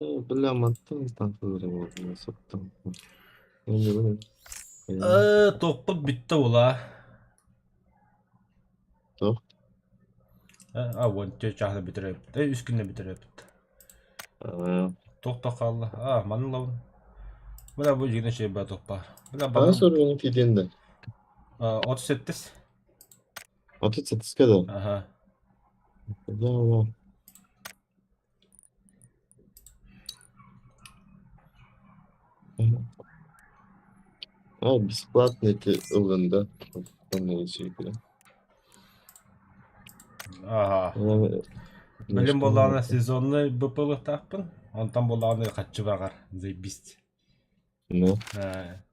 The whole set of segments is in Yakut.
Бля, мантан танкалары саптым. Тохпут бүттэ була. Туох? А, уон чааһына бүтэрээбит. Үс күннэ бүтэрээбит. Туох да хаалла. А, маны ылабын. Бля, бу дьиҥэ чэй баа туох баар. Бля, Хаһан суруйан тиийдиэн да? 38. 38-ке да? Аха. Да, А, бесплатно эти ыллын да? Аха. Билим буоллаҕына сезонный БПЛ-таахпын. Онтон буоллаҕына хаччы баҕар. Заебись. Ну.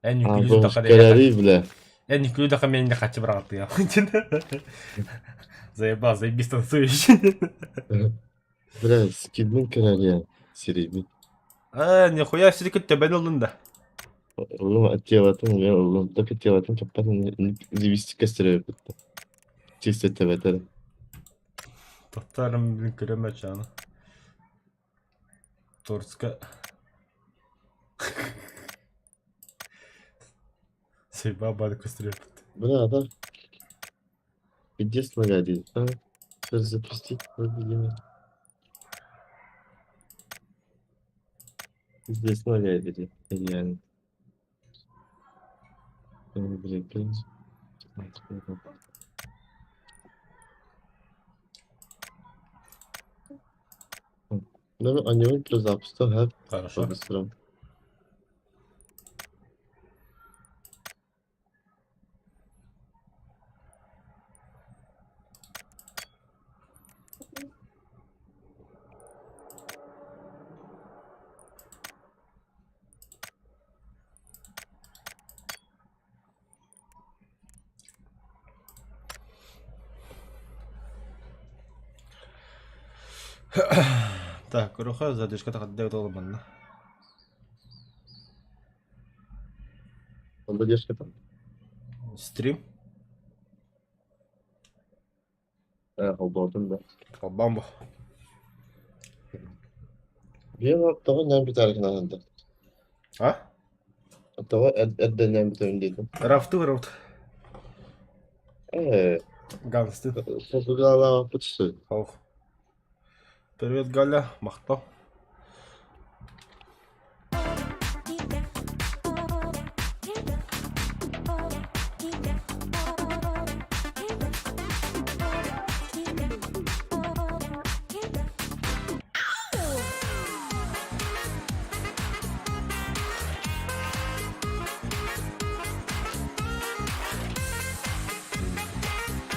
Эн А, үкүлүү да кэрэри, бля. Эн үкүлүү да мен хаччы быраҕаттыга. Заебал, заебись танцуешь. Бля, скидмин кэрэри, сирийбит. А, нихуя все-таки төбөн ыллын да. Ыллым, телатын, мен ыллым. Только телатын каппатын завести костеребит. Чисто төбөтөр. Тоттарым блин көрөмө чаны. Торска. Сейба бары көстүрөппүт. Бля, да. Пиздец лагает. А? Запустить, видимо. Пиздец лагает, реально. Ну, они перезапуск, ага. Хорошо. По-быстрому. Так, Руха задержка тахадда манна. Задержка там? Стрим. Холбоотун да. Холбоон бу. Биир тоҕо ньээм бүтээрин да. А? Тоҕо эрдэ ньээм бүтэрин диэтим. Рафты рафт. Э, Гангстер. Португалаабыт что? Ох. Привет, Галя. Махтал.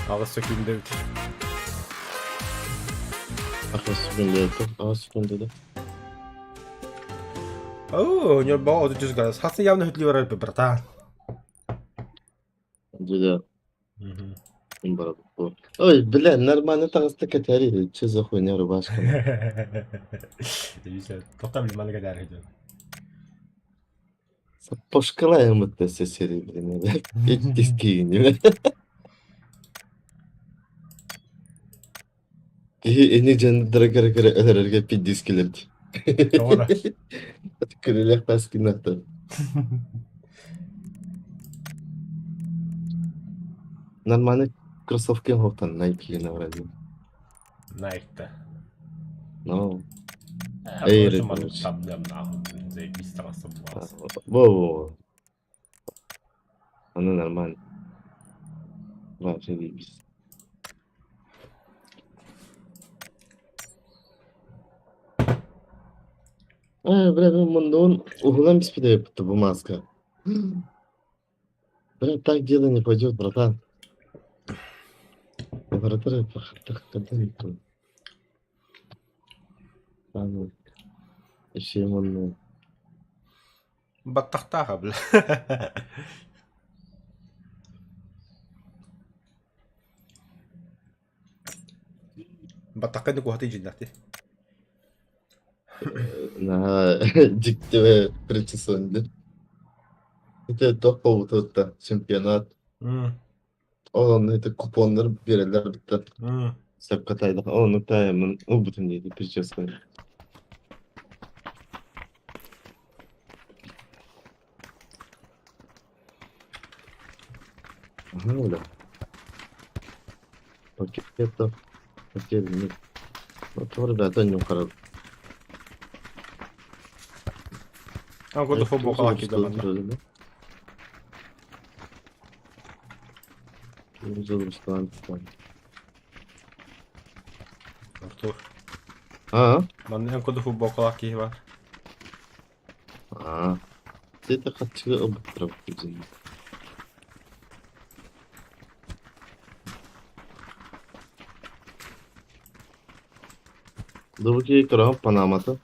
Аҕыс сөкүүндэ эбит. Аҕыс сөкүүндэ Аҕыс сөкүүндэ да. Оо, Ньурбаҕа 33 градус. Хасны явно хөтлүү барар братан. Да. Ой, бля, нормально таҕыста кэтээри. Че за хуйня рубашка? Тоқта блин, маны кэтээри диэн. Саппошкалаайыммыт да сесери блин. Иккис киинним. Киһи ини дьандара кыра-кыра өлөрөргө пиздец кэлэр дии. Тоҕо Күрүлэх таскынаттан. Нормальный кроссовки оҥоһуктан Nike гына барар Nike-та. Ну, Эйр, Короче, там нахуй, заебись таҥаста булаас. Во-во. Ону нормально. Вообще заебись. Э, бля, мен мундуун уһунан биспит эбиппит бу маска. Бля, так дело не пойдет, братан. Лаборатория Еще Баттахтааха, бля. Баттаххын куһаты дьиннэхти. Наһаа дьикти причесонды. Это туох буолбута чемпионат. Ол онно ити купоннар биэрэллэр бытта. Сөпкө таайдах. Ону таайаммын ылбытым диэки прическаны. Аһаа да. Пакетов. Пакет нет. Вот ребята не украл. А куда футболка кида Артур. А? Манна эн куда футболкалаах киһи баар. Аа. Где-то хаччыга ылбыттара бу Дубуки көрөҕүн Панамата.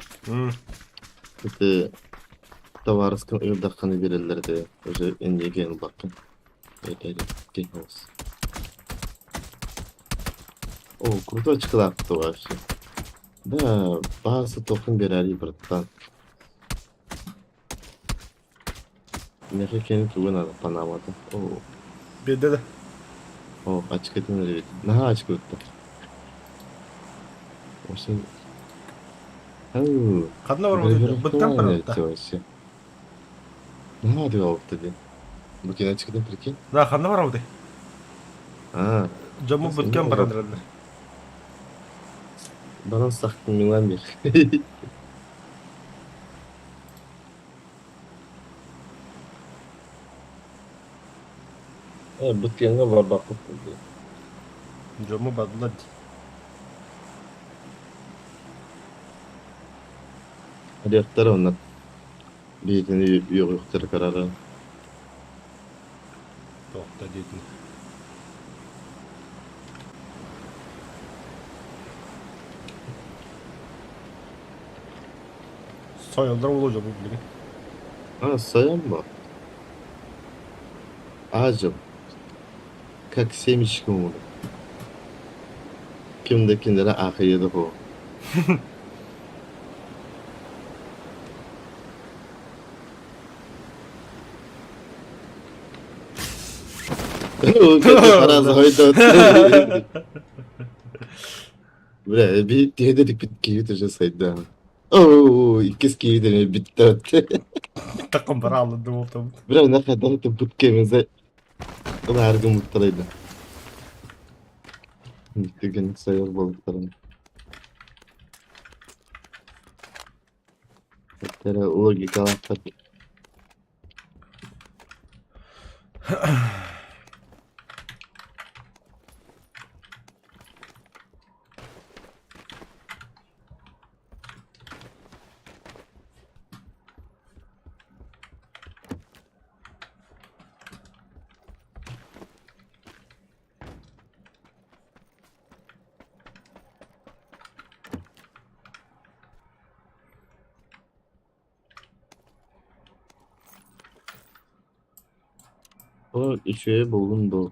Ити табаарыскын ыырдаххына биэрэллэр этэ, уже инники ылбаккын. О, крутой очкалаах вообще. Да, баасы тохун биэрээри братан. Миэхэ кини тугу наада Панамата. О, Биэрдэ да. О, очкытын эрэ Наһаа очкытта. Вообще... Ау, Ханна барбыт? Быттан барбыт. вообще. Наһаа диэн дии. Бу кини очкытын прикинь. Да, ханна барабыт? А, Дьоммут бүткэн баран эрэллэр. Баран сахтын Милан бир. Быткеҥҥэ барбаппыт дии. Дьоммут бардылар дии. Диэхтэрэ онно биһигини үөҕүөхтэрэ карара. Туох да диэтин. Сойоллор буолуо дьэ бу билигин. А, сайын ба? Ажым. Как семечки оҥорор. Ким да кинилэри аахайыа да суох. Бля, биир дикпит киһи уже сайда. Оо, иккис киһи дэмэ бүттэ. Таком барааллы буолтум. Бля, нахайдан туппут кемизе ылааргы муттарайда. Түгэн сайыр буолуктарын. Өттөрө логикалаахтар. О, үчүгэй буоллун дуо?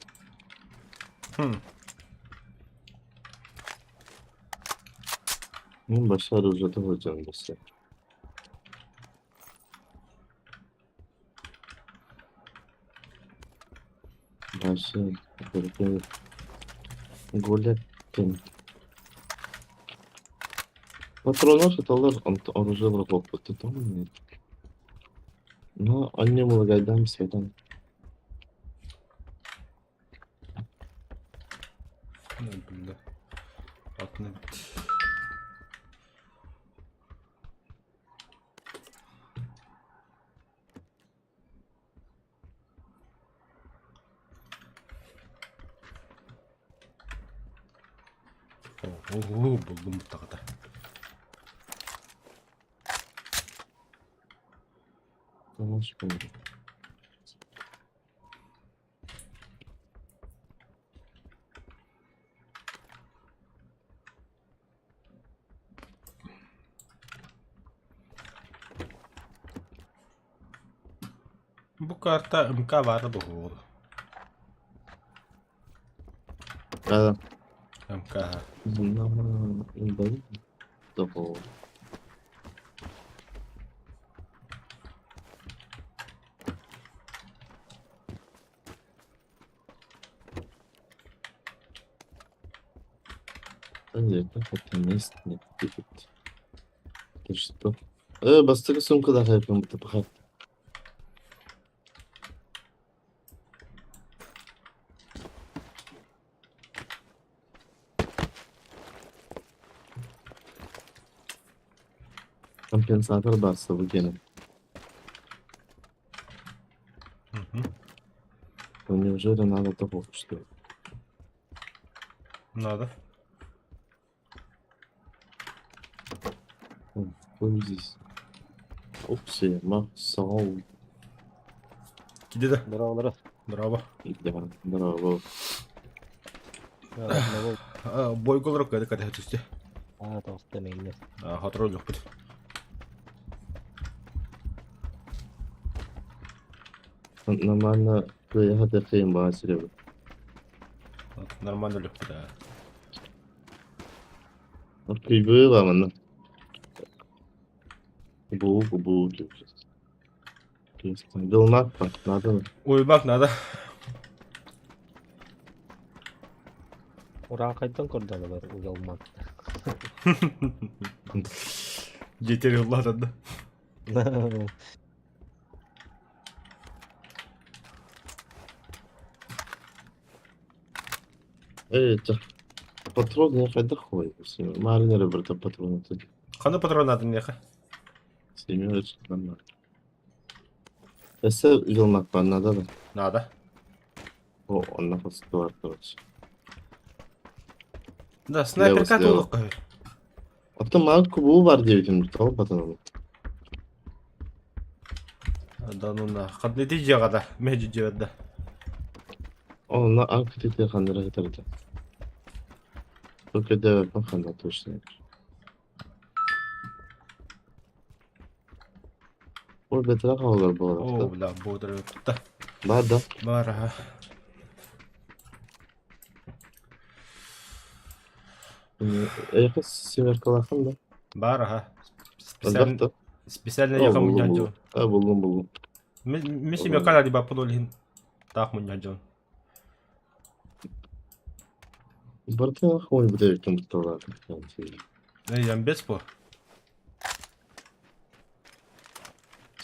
Мин башар ужата сылдьан бэсэ. Баша Гуляттым. Патронов сыталлар, онтон оружие буолбут Но анньа мулагайдаан светан. Бля. Атын эбит. Оо, буллум бутаҕата. Бу карта МК баара дуһуол. Да. МК. Того. Что? Бастакы сумка Компенсатор барса бу гена. Ну неужели надо того, что ли? Надо. Какой здесь? Опси, Максау. Киди да. Здорово, Браво. Да, здорово. здорово. Бойголор кады кады түсте. А, толстой меңне. Хотору лөхпүт. Нормально кыйа кыйын баа сире. Нормально лөхпүт. Кыйбыла манна. Бу бу Дылмак па, надо. Уйбак надо. Урааҥхайдан көрдөлөр уйалман. Жетери улаатады. Э, патрон не хайдах хуй. Маринер бір патрон. Қаны патрон атын неха? Семерочка нормально. Өссө уйалмак па, надо да. Надо. О, онна бар, короче. Да, снайперка Слева, толық. Оттон маған кубуу бар диэбитим, тоҕо батан Да ну на. Қадны жағада. Мәжі жебеді. Онна анкетите хандыра хытарда. Только дэвэппин ханна точно. Ол бэтэрэ хаалар О, буолар. бля, бодыр өтті. Бар да. Бар, аха. Эйхэ семеркалахан да. Бар, аха. Специально, Элбэх да. специально О, яха буллум муньян буллум. А, буллум буллум. Ми семерка ди баппын олихин. Таах муньян жон. Барыта хуй бүтэбиккин тутталар. Эй, ямбес по.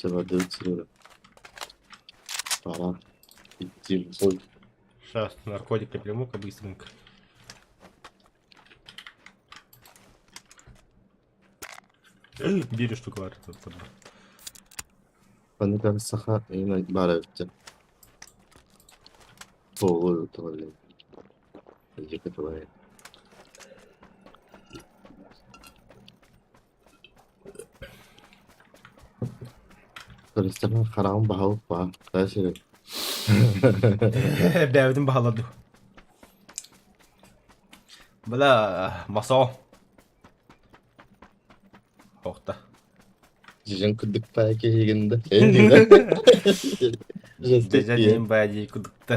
Сабадыр сыры. Пора идти в бой. Сейчас наркотики приму-ка быстренько. Бири штука бар. Паника саха ина бара өттө. Полу туалет. Жеке туалет. Туристерин хараҕын баһылык баа, таа сирин. Бэйэбитин баһылады. Бля, масо. Охта. Дьиҥ курдук баа киһигин да. Дьэдьэн имбади кудукта.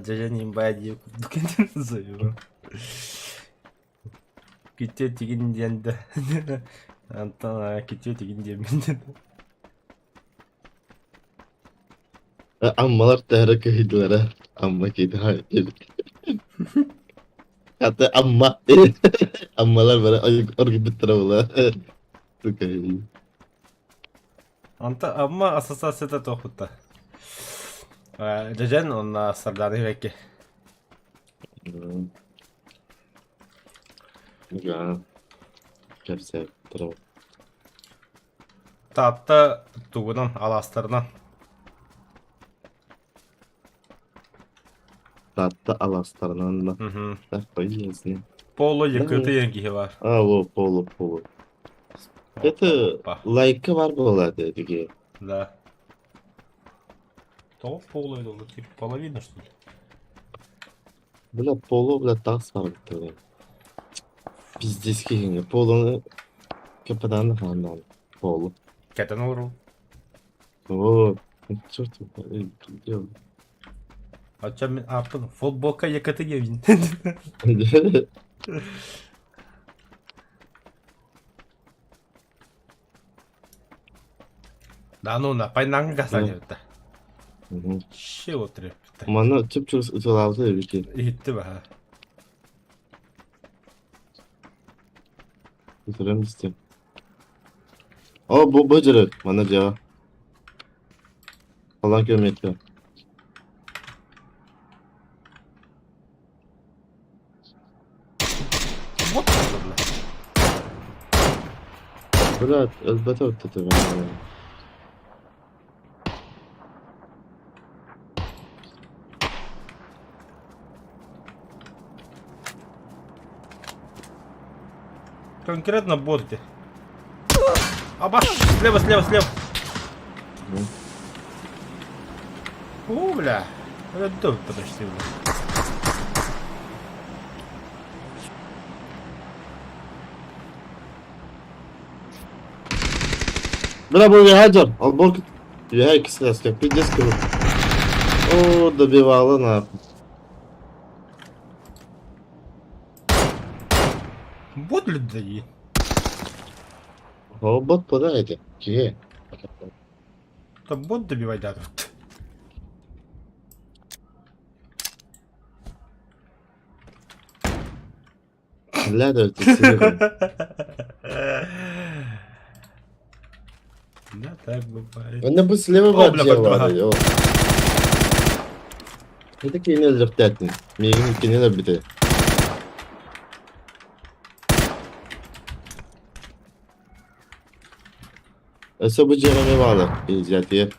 Дьэдьэн имбади кудук заюра. Ките тигин диэн да. Антон ките тигин диэн. Аммалар төһөрө кыһыйдылара. Амма киһи Хата Амма. Аммалар бары оргуйбуттара буолла. Сука. Анта Амма ассоциацията тохпутта. Дьэдьэн онна Сарданы веке. Да. Кэпсээттэрэ. Таатта тугунан алаастарынан. Таатта алаастарынан да. Так, Поло якыты киһи бар. А, во, поло, поло. Это лайка бар буолла диги. Да. То поло это типа половина что ли? Бля, поло, бля, тас бар бит. Пиздец киһиҥэ. Полону капитан ханнан. Поло. Кэтэн олору. О, черт, делал. Ача мин аппын футболка якыты диэбин. Да ну на пайнаҥ гасан диэбитэ. Че вот треппитэ. Манна чып-чып ыталаабыта эбити. Иһитти баха. Ытырам истем. О, бу бу дьөрө, манна дьиэҕэ. Халаан километр. Вот бля. Брат, өлбөтө ортото баар. Конкретно бот эти. Аба, слева, слева, слева. О, бля. Это тут почти, бля. Бля, бу үөһээ Албор үөһээ иккис пиздец курдук. О, добивала нахуй. Бот людей. О, бот подайте. Киһи. Это бот добивать да тут. Бля, да, ты серьезно. Да, так бывает. Онно бу слева О, бар бля, дьиэ бардым, баар о. Это кини өлөртөтүн. Миигин иккини өлөрбүтэ. Өссө бу дьиэҕэ эмиэ баалар. Изятие.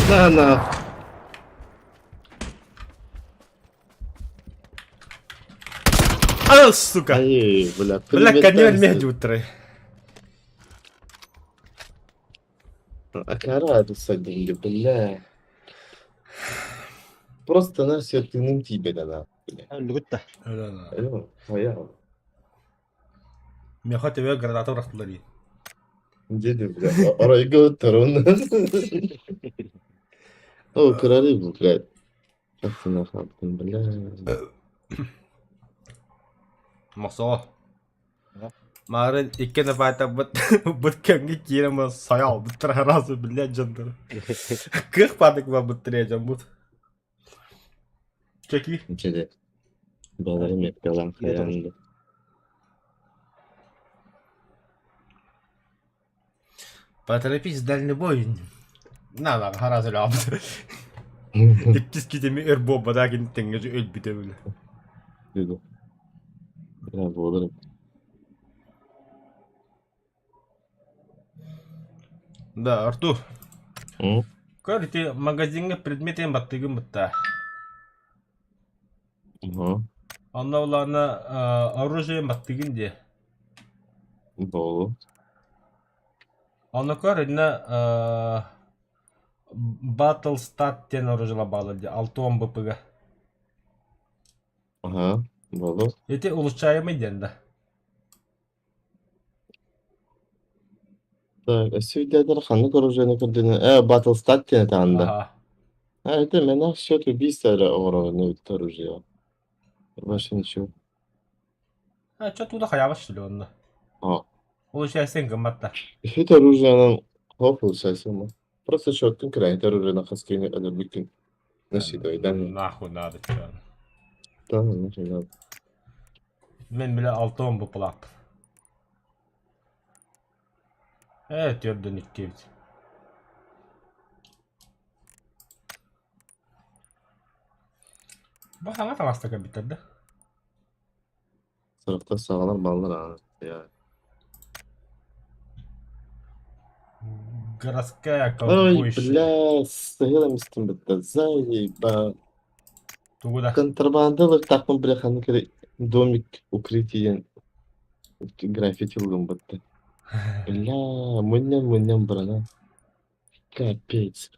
На на. А, сука! Ай, бля, Бля, конёль примет мехди утры. А кара садили, бля. Просто на все тыным тебе да бля. Өлгүт да. Алло, моя. Меха тебе граната бырахтылар дии. Деді, бля, оройго турун. О, кырары бу, блядь. Аттына хаптын, бля. Мохсоҕо. Маарын икки нафаатабыт быт кэмҥэ киирэн сайал быттара араас биллэн дьоннор. Кыах паадык барбыттар дьоммут. Чеки. Чеди. Баларым эппелан хаянды. Поторопись, дальний бой. На, на, гаразы өлөбүт. Иккис китеми өр буолбатаа кини тэҥҥэ өлбүтэ бile. Диди. Я буоларым. Да, Артур. М? Көр ити магазиҥҥа предметин баттыгын бытта. Ага. Онно улаана оружие баттыгын диэ. Буолу. Онно көр инна Battle Stat диэн оружие баалар дии 6 БП-га. Ага. Буолу. Ити улучшаемый диэн да. Так, өссө ханнык оружиены көрдүнэ? Э, Battlestat диэн этаанда. Аха. А, это меня счет убийства оружие, оружие. Больше ничего. А что туда хаябас что ли онно? А. Улучшайсың гымматта. Это оружие нам хоп, получается. Просто счеттун кирай, это оружие на хаскине өлөрбүккүн. Насидой, да. Нахуй надо чё. Да, нахуй надо. Мен биле алтон бу плап. Э, төрдөн иккибит. Бу хаҥа таҥаста кэлбиттэр да? Сорохтор саҕалар баллар аана. Я. Городская Ой, ковбойша. бля, сыһыал эмистин бытта. Заеба. Тугу да? Контрабандалык тахпын бля ханнык эрэ домик укрытиен граффити ылгым бытта. Бля, мунньан-мунньан барана. Капец.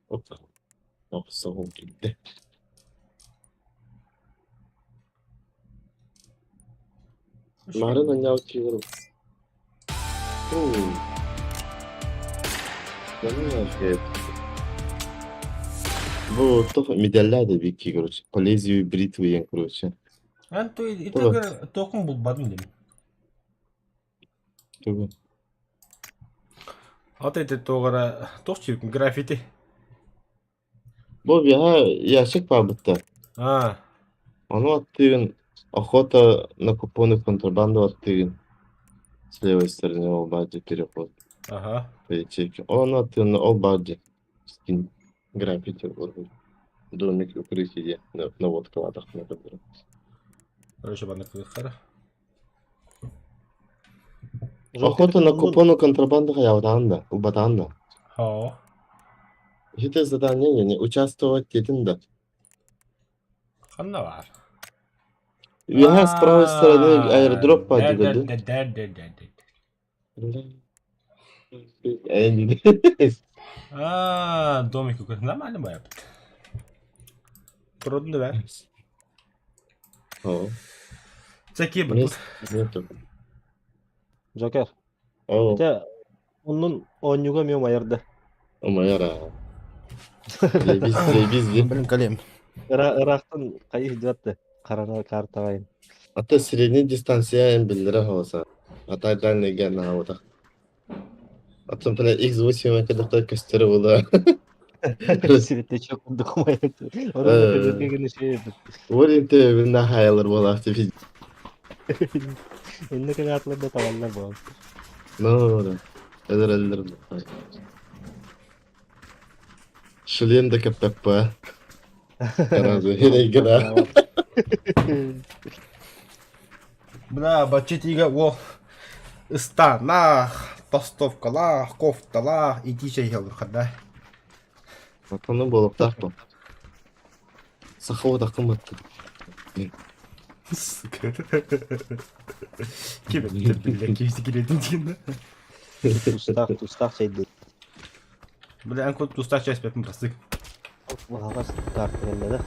Опа. Охсоҕум киирдэ. Марын анньаал киирэр. Уу. Бу туох медаллаах да эбикки короче. По лезвию бритвы диэн короче. Эн итигэр туохун булбатым дим. Тугу? Ата ити туох эрэ туох чиркин граффити. Бу биһа ящик баабыттар. Аа. Ону аттыырын охота на купоны контрабанду аттыырын с левой стороны ол баар дии переход Аха. по ячейке. Ону аттыырын ол баар дии. Скин граффити уруһуй. Домик укрытие диэн наводкалаатахпына көрдөрөм. Короче, маннык кыахтара. Охота на купону контрабанда хайаабатаҕын да, ылбатаҕын да. Хоо. Ити задание не участвовать диэтин да. Ханна баар? Үөһэ с правой стороны аэродроп баар диэбит. Да да да да. Аа, домик укрытие. Нормально баар. Трудно да? О. Такие бы тут. Нету. Джокер. О. Ити оннун оонньууга эмиэ умайар да. Умайар аа. Заебись, заебись дии. Блин, калем. Ыраахтан хайыы сылдьыбат да харана картаҕайын. А то средняя дистанция эн биллэрэ оҕоса. А так дальнийга наабатах. Оттон бля X8 кэдэхтэр көстөрө буолуо. Светлячок курдук умайар. Ону көбүргэ гына шеебит. Вот инте нахайлар буолаах типи. Инне кынаатылар да табаллар буол. Ну, да. Элер элер. Шлем да кэппэппэ. Разве да. Бля, бачча уол ыстааннаах, толстовкалаах, кофталаах итии чэй иһэллэр да. Оттон буолуохтаах дуо? Саха уотаххын баттын. Сука. Ким эттэ биллэр киһи кириэтин диэн. Тустаах, тустаах чэйдиир. Бля, эн кут тустаах чэй испэппин прости. Аһаҕас карта кэллэ да.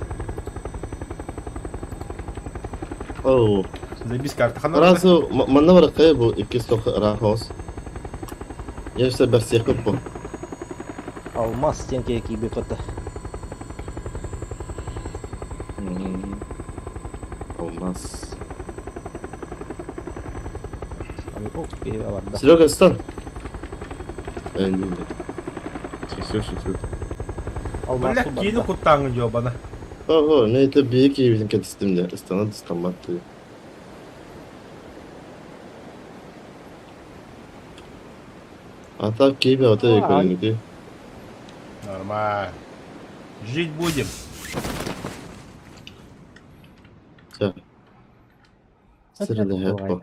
Оу. Заебись карта. Ханна Сразу манна бараххай бу иккис тох ыраах Я все бэрсиэхпит бу. Алмаз диэн киһи киирбит кытта. Алмаз. О, киһи барда. Серега, встань. Э, не, не. Все, все, все. Алмаз Бля, киини куттааҥҥын дьуобана. Ого, мен это биир киһибитин кэтистим дэ, ыстана ыстаммат дии. А так киһи бөҕөтө көрүҥүтүй. Нормально. Жить будем. Все. Сирилэһэ по.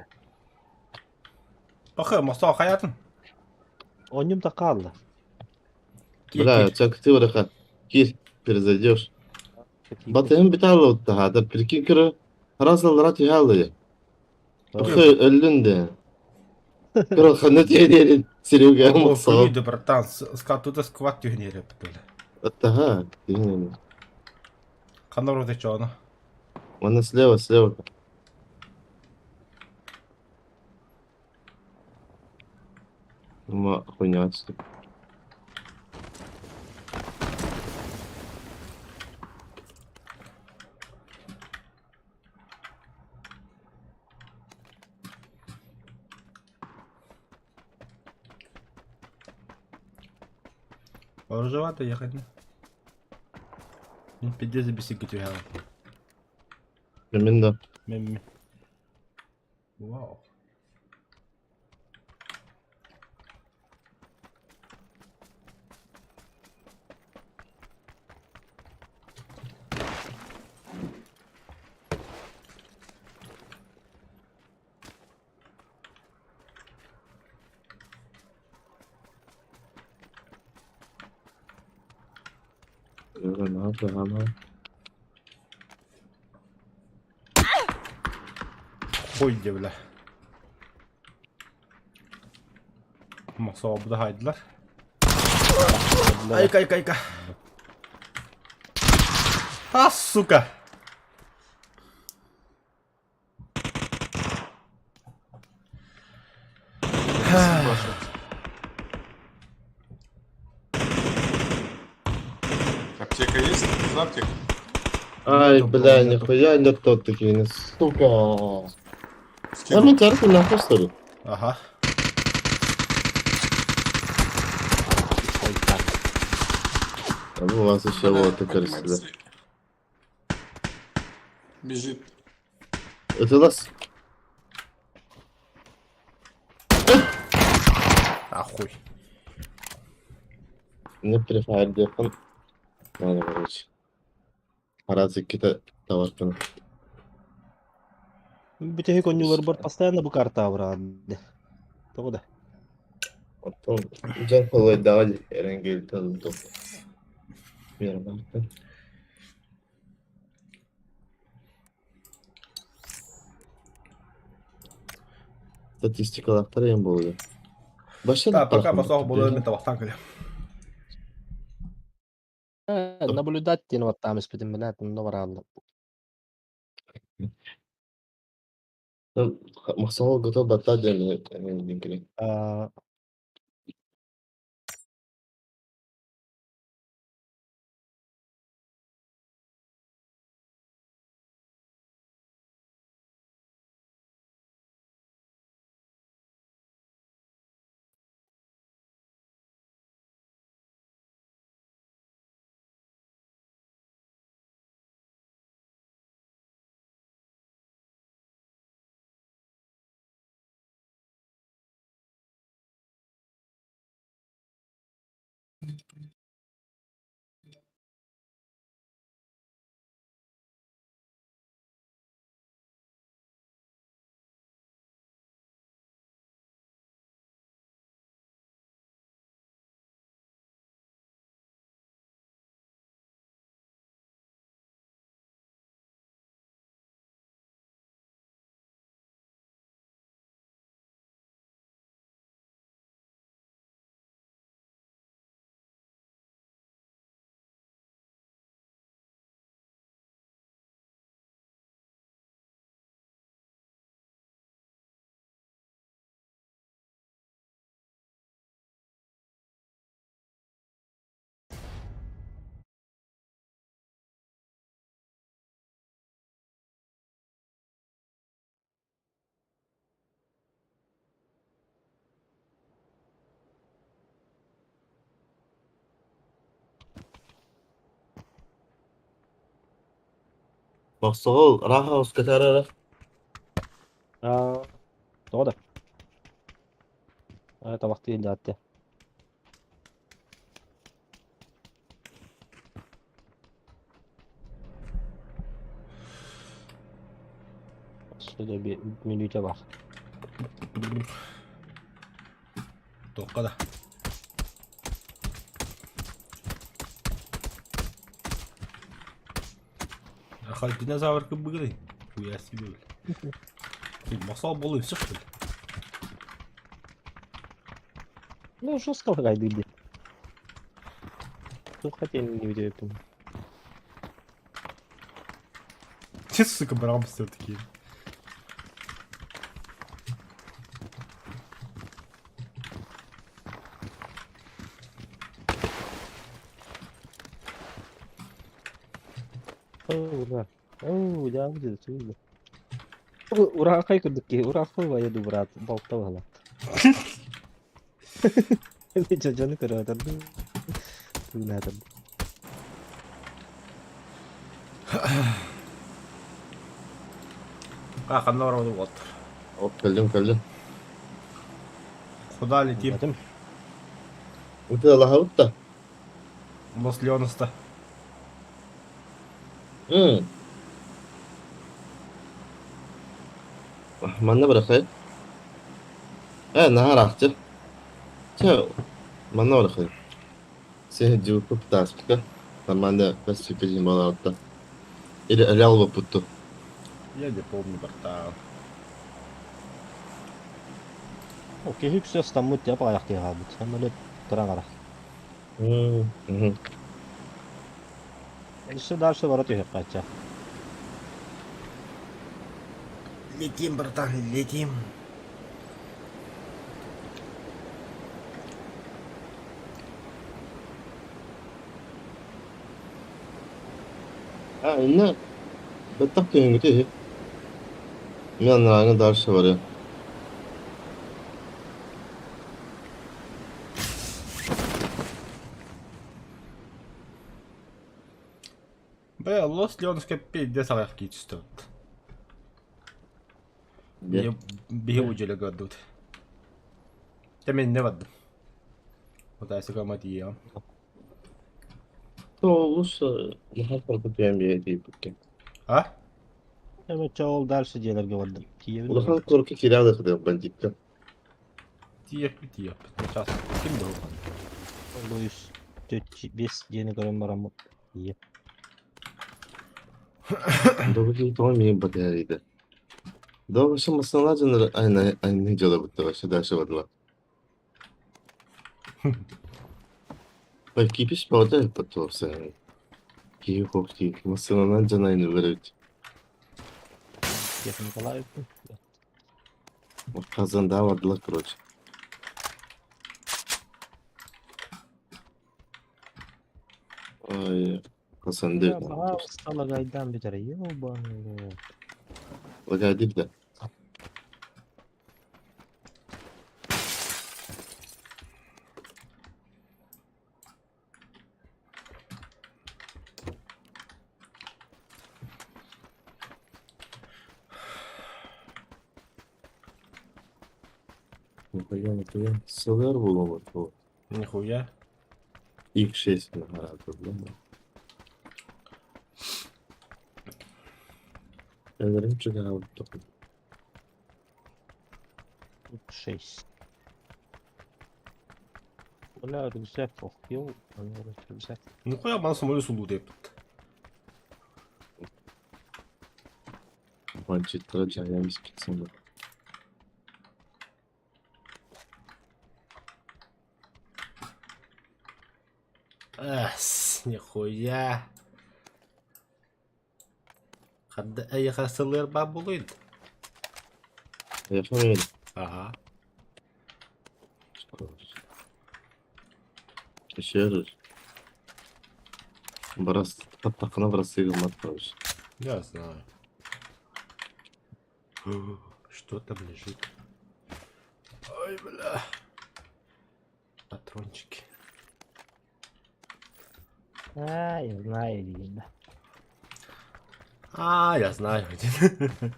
Пахы, мостоо хайатын. Онньум да хаалла. Бля, чакты ураха. Кир, перезайдешь. Батыһым бүтэ Прикинь, көрө, разалара түһэ Пахы, өллүн да. Көрө, ханна тиэрин Серега мохсоо. Да, братан, скатуда скват түһүнere бутула. Аттаха, тиһин. Ханна роте чоно. Вон слева, слева. Ма хуйня отсюда. Оружевато ехать. Пиздец бесики түһэ. Мен да. Мен. Вау. Ага. Хуй бля. Мохсоо бу да хайдылар. Айка, айка, айка. А, сука! Аптека есть? Нужна аптека? Ай, Нету, бля, нету. нихуя не тот такие, сука. Скину. Да, ну нахуй, что ли? Ага. А у вас еще вот такая Поднимается. сюда. Бежит. Это у нас? Ахуй. Не Free диэххин наада короче. Араас иккитэ табаркын. Бүтэһик оонньууларбар постоянно бу карта абыраан. Тоҕо да? Оттон дьон холуойдаҕа дии эрэнгиэлтэн ылбытым. Мирмартан. Статистикалаахтар эҥин буолуо. Башта Да, пока басоох буолуо мен табахтаан кэлем. Наблюдать диэн баттаам испитим билээт онно барааллар. Махсал готов баттаа диэн диэн Мохсоҕол ыраах оҕус көтөр эрэ. Тоҕо да? Табахтыы илдьаатты. Сюда мүнүүтэ бар. Туохха да. Хай динозавр кыбыгырый. Хуя себе, бля. Масал был и все, что ли? Ну, жестко гайды. Ну, хотя не видел. Че, сука, Брамс все-таки? О, да. О, да, будет, видно. Урахай курдук урахай ваяду брат, балтавала. Дьону көрөтөрдүм. Тыынатырдым. А, ханна барабыт уолаттар? Оп, кэллим, кэллим. Куда летим? Этим. Уталаһабыт да. Лос Леоноста. Манна бырахай. Ээ, наһаа ыраахчы. Чэ, манна бырахай. Сен дьууппут тааспыка. Нормально бас сүүппүтүн буолаабытта. Или өлө албаппыт Я не помню, братан. О, киһи үксэ ыстаммыт дьэ аҕыйахтыы хаалбыт. Самолет туран ара. Өссө дальше бара түһүөххэ Летим, братан, летим. А, инна бэттэх күһүҥҥүтэ үһү. Мин анарааҥҥы дальше барыам. Бля, Лос Леоноска пиздец аҕыйах киһи түстэ. Диэн. Биһи удьэлэ көрдүбүт. Дьэ мин иннэ бардым. Утаайсыга тиийэҕим. Олус наһаа хоргутуйан биэрдиибиккин. А? Эбэтэ ол дальше дьиэлэргэ бардым. Тиийэбин Улахан да. куоракка киирэ да бандитка. Тиийэппит тиийэппит. Сейчас. Ким да улахан. Ол үс, төрт, биэс дьиэни көрөн бараммыт. Тиийэ. Добрый тоҕо миигин батыһар Добрый массыыналаах дьоннор айанныы дьыалабыттар вообще дальше бардылар. Кипиш бөҕөтө эппит туорсаһын. Киһи хоп киһи массыынанан дьон айанныыллар эбит. Техникалаабыппын. Казандаа бардылар короче. Ой, Казанды. Бля, пожалуйста, лагайдан бүтэр. Ёбаный. Лагайдыр да. Нихуя, нихуя. СЛР булуҥут буо. Нихуя. X6 наҕараадаллар. Өлөрүм чугаһаабыт Шесть. Бля, рюкзак охуел, рюкзак. Нихуя ман самолет сулуу диэппит. Бандиттара дьайан испитсин Эс, нихуя. Хадда эйиэхэ сылыар баар буолуой да? Эйиэхэ Аха. Еще Барас таптаххына барасыы гыммат короче. Я знаю. Что там лежит? Ой, бля. Патрончики. А, я знаю, видно. А, я знаю один.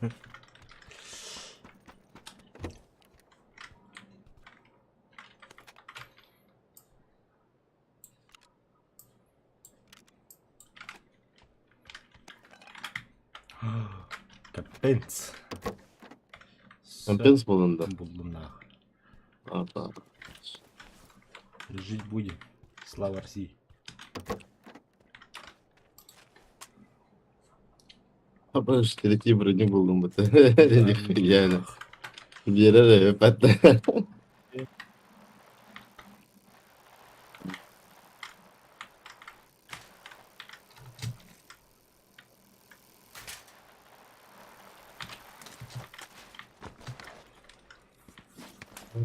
Капец. Компенс буллун да? Буллум нахуй. Апа. Жить будем. Слава России. Апа третий броню буллум бу. Нихуя. Биэрэр эбэт.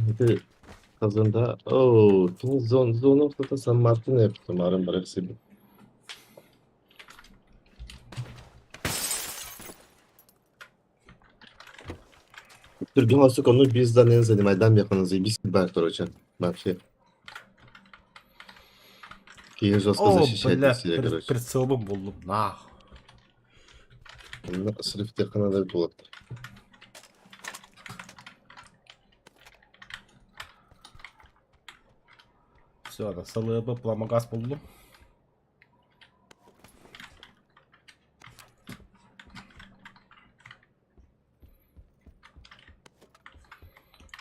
Ити Казанда оо кини зон зона ортото Сан Мартин эбит марын барар сирбит. Түргэн сука, ну пизда не занимай, дам я заебись бар, короче, вообще. Киһи жестко О, защищает бля, себя, короче. прицелбын буллум, нахуй. Срифтехана буолаттар. Все, сылыбы пламогаз буллум.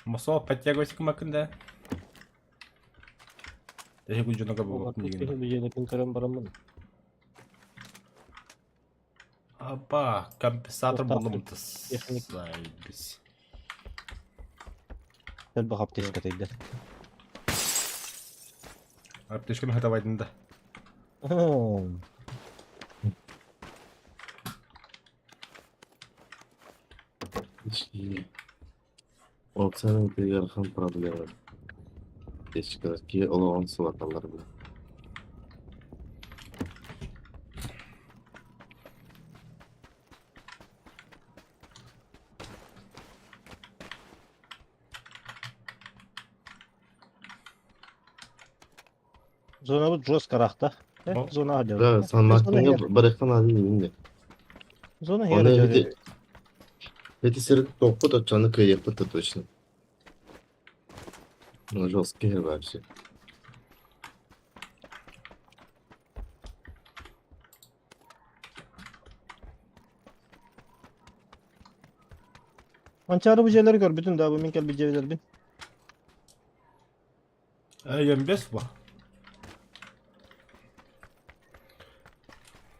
Мосо подтягивайся макында. Эһи күдьүнөкө буолуохтун дигин. Көрөн бараммын. Аба, компенсатор буллум Техник. Заебись. Элбэх аптечка тыйда. Аптечканы хатабайдын да. Оксана ыарахан проблема. Кечкэ олоҕун сылаталлар бу. Зона бу жестко рахта. Зона один. Да, Сан Мартинга барыахтан аады иҥиннэ. Зона Оны хер. эти эти сир топпут оччону кыайыахпыт да точно. Ну жесткий вообще. Манчаары бу дьиэлэри көрбүтүм да, бу мин кэлбит дьиэлэрбин. М5 бу.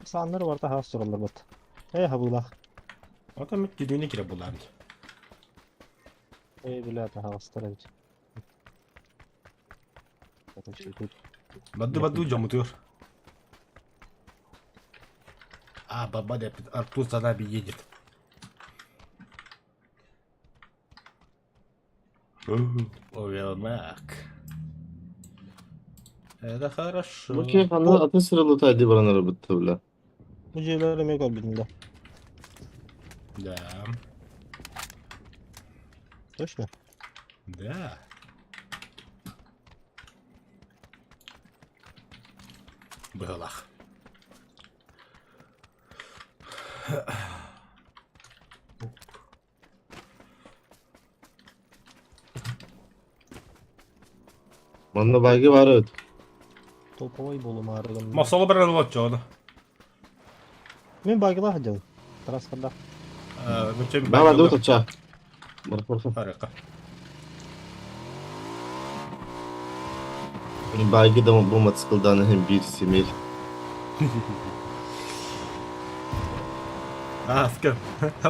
Сааннар барыта хаас тураллар бат. Ээ хабыылаах. Ата мит дидүнэ кире булан. Ээ бля таһаҕастар эбит. Бадды бадды жомутур. А, баба деп Артур за нами едет. Овелмак. Это хорошо. Бу киһи ханна атын сири лутайды баран арабытта бля. Бу дьиэлэр эмиэ көрбүтүм да. Да. Точно? Да. Быһылах. Манна байгы бар эбит. Толковой буолумаары Мосоло баран олоччону. Мин байгылаах сылдьабын. Трассардаах. Баба ду тача. Бар Харыка. Байгы да бу мотоциклдан иһин биир симир. А, с кем?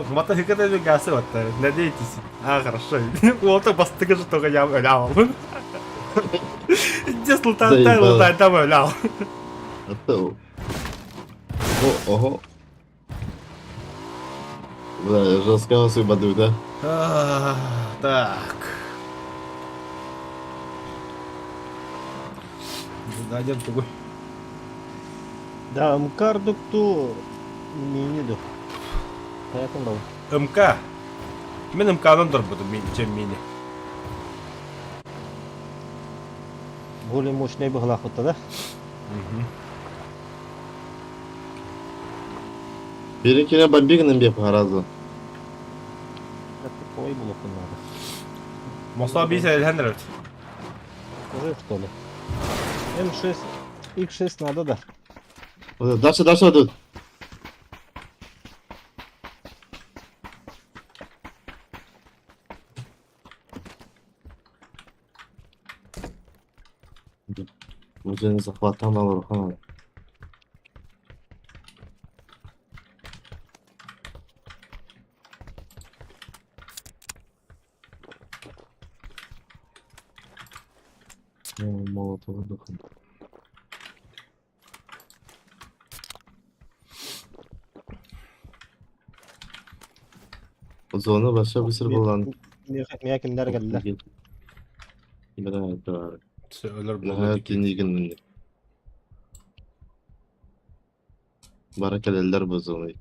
Мотоцикл это гасы вот, надейтесь. А, хорошо. Вот бастыгы же только я лял. Здесь лутай, тай, лутай, там лял. Это... О, ого. Бля, жестко баду, да? Так. Да, один тугой. Да, МК дукту мини ду. Поэтому да. МК. Мен МК-дан дорбудум, чем мини. Более мощный быһылаах да? Перекире бомбигнем бе разу. Толковой буолуоххун наада. Моста бис элхенрет. Скажи, что ли? М6, X6 надо, да. Дальше, дальше идут. Уже захватан алыр. Молотова духом. Зона başa bir sürü bulan. Мия кимдер кэллэ? Бра, Өлөр бра. Тинигин. Бара келелер бу зона.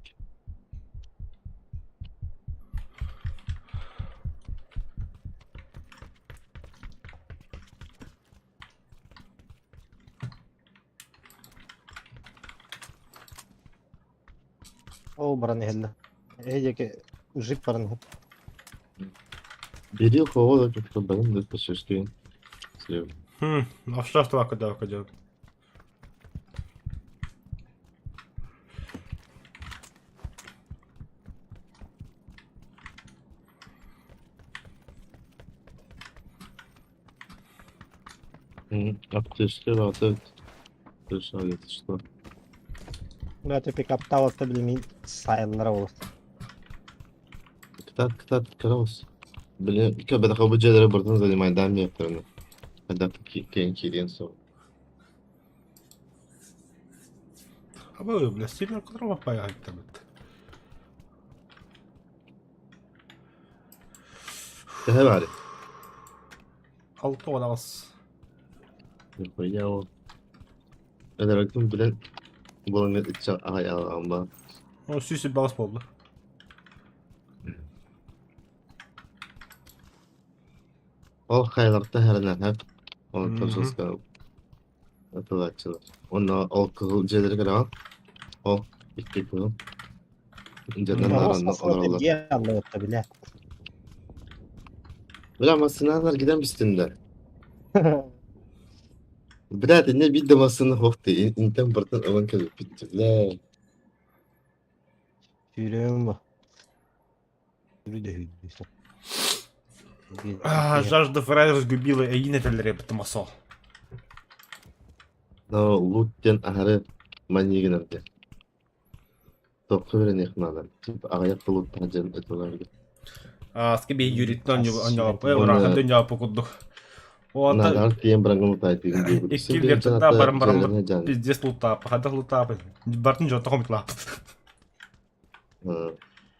Ол баран иһэллэ. Эһиэки жип баран иһэр. Бери хово как-то блин, да почти. Слева. Хм, а что ж куда куда? Аптечка вот Точно, это что? Бля, пикаптаабатта билимин сайыллара буолар. Кытат, кытат, караус. Блин, когда бу дьиэлэри бартын занимайдаан диэхтэринэ. Хайдах киэн киириэн суох. А бля, сильно которого поехать там. Төһө баар? Алты оҕус. Я ол. Өлөрөктүн билэн буолан иччэ аҕай аҕам О, сүүс балыс буолла. Ол хайларта хэрэнэ Ол тосуска атылааччылар. Онно ол кыһыл дьиэлэргэ кэлэҕин. Ол икки кыһыл. Дьэнэн аранна олороллор. Дьиэ аллыбытта билэ. Бля, массыналар гиден бистиннэр. Бля, не бидде массыны хохты. Интен бартын ылан кэлиппит. Бля. Сүүрүөм бу. Сүүрү да сүүрдү. А, жажда фрай разгубила эйин этэллэр эбит мосол. Но лут диэн аһары манньыгынан диэн. Тоххо үөрэниэх наада. Типа аҕыйах да луттаах дьон этэлэргэ. Ааска биһи юриттан Уонна урахан дьонньооппу курдук. Ота наадаар тиийэн бараҥҥын утаайдыгын диэбит. икки Син биир лептата дьаната баран бараммыт дьиэлэринэ дьаан. пиздец лутааппа, хадах лутааппа. Бартын дьонто хомутлааппыт.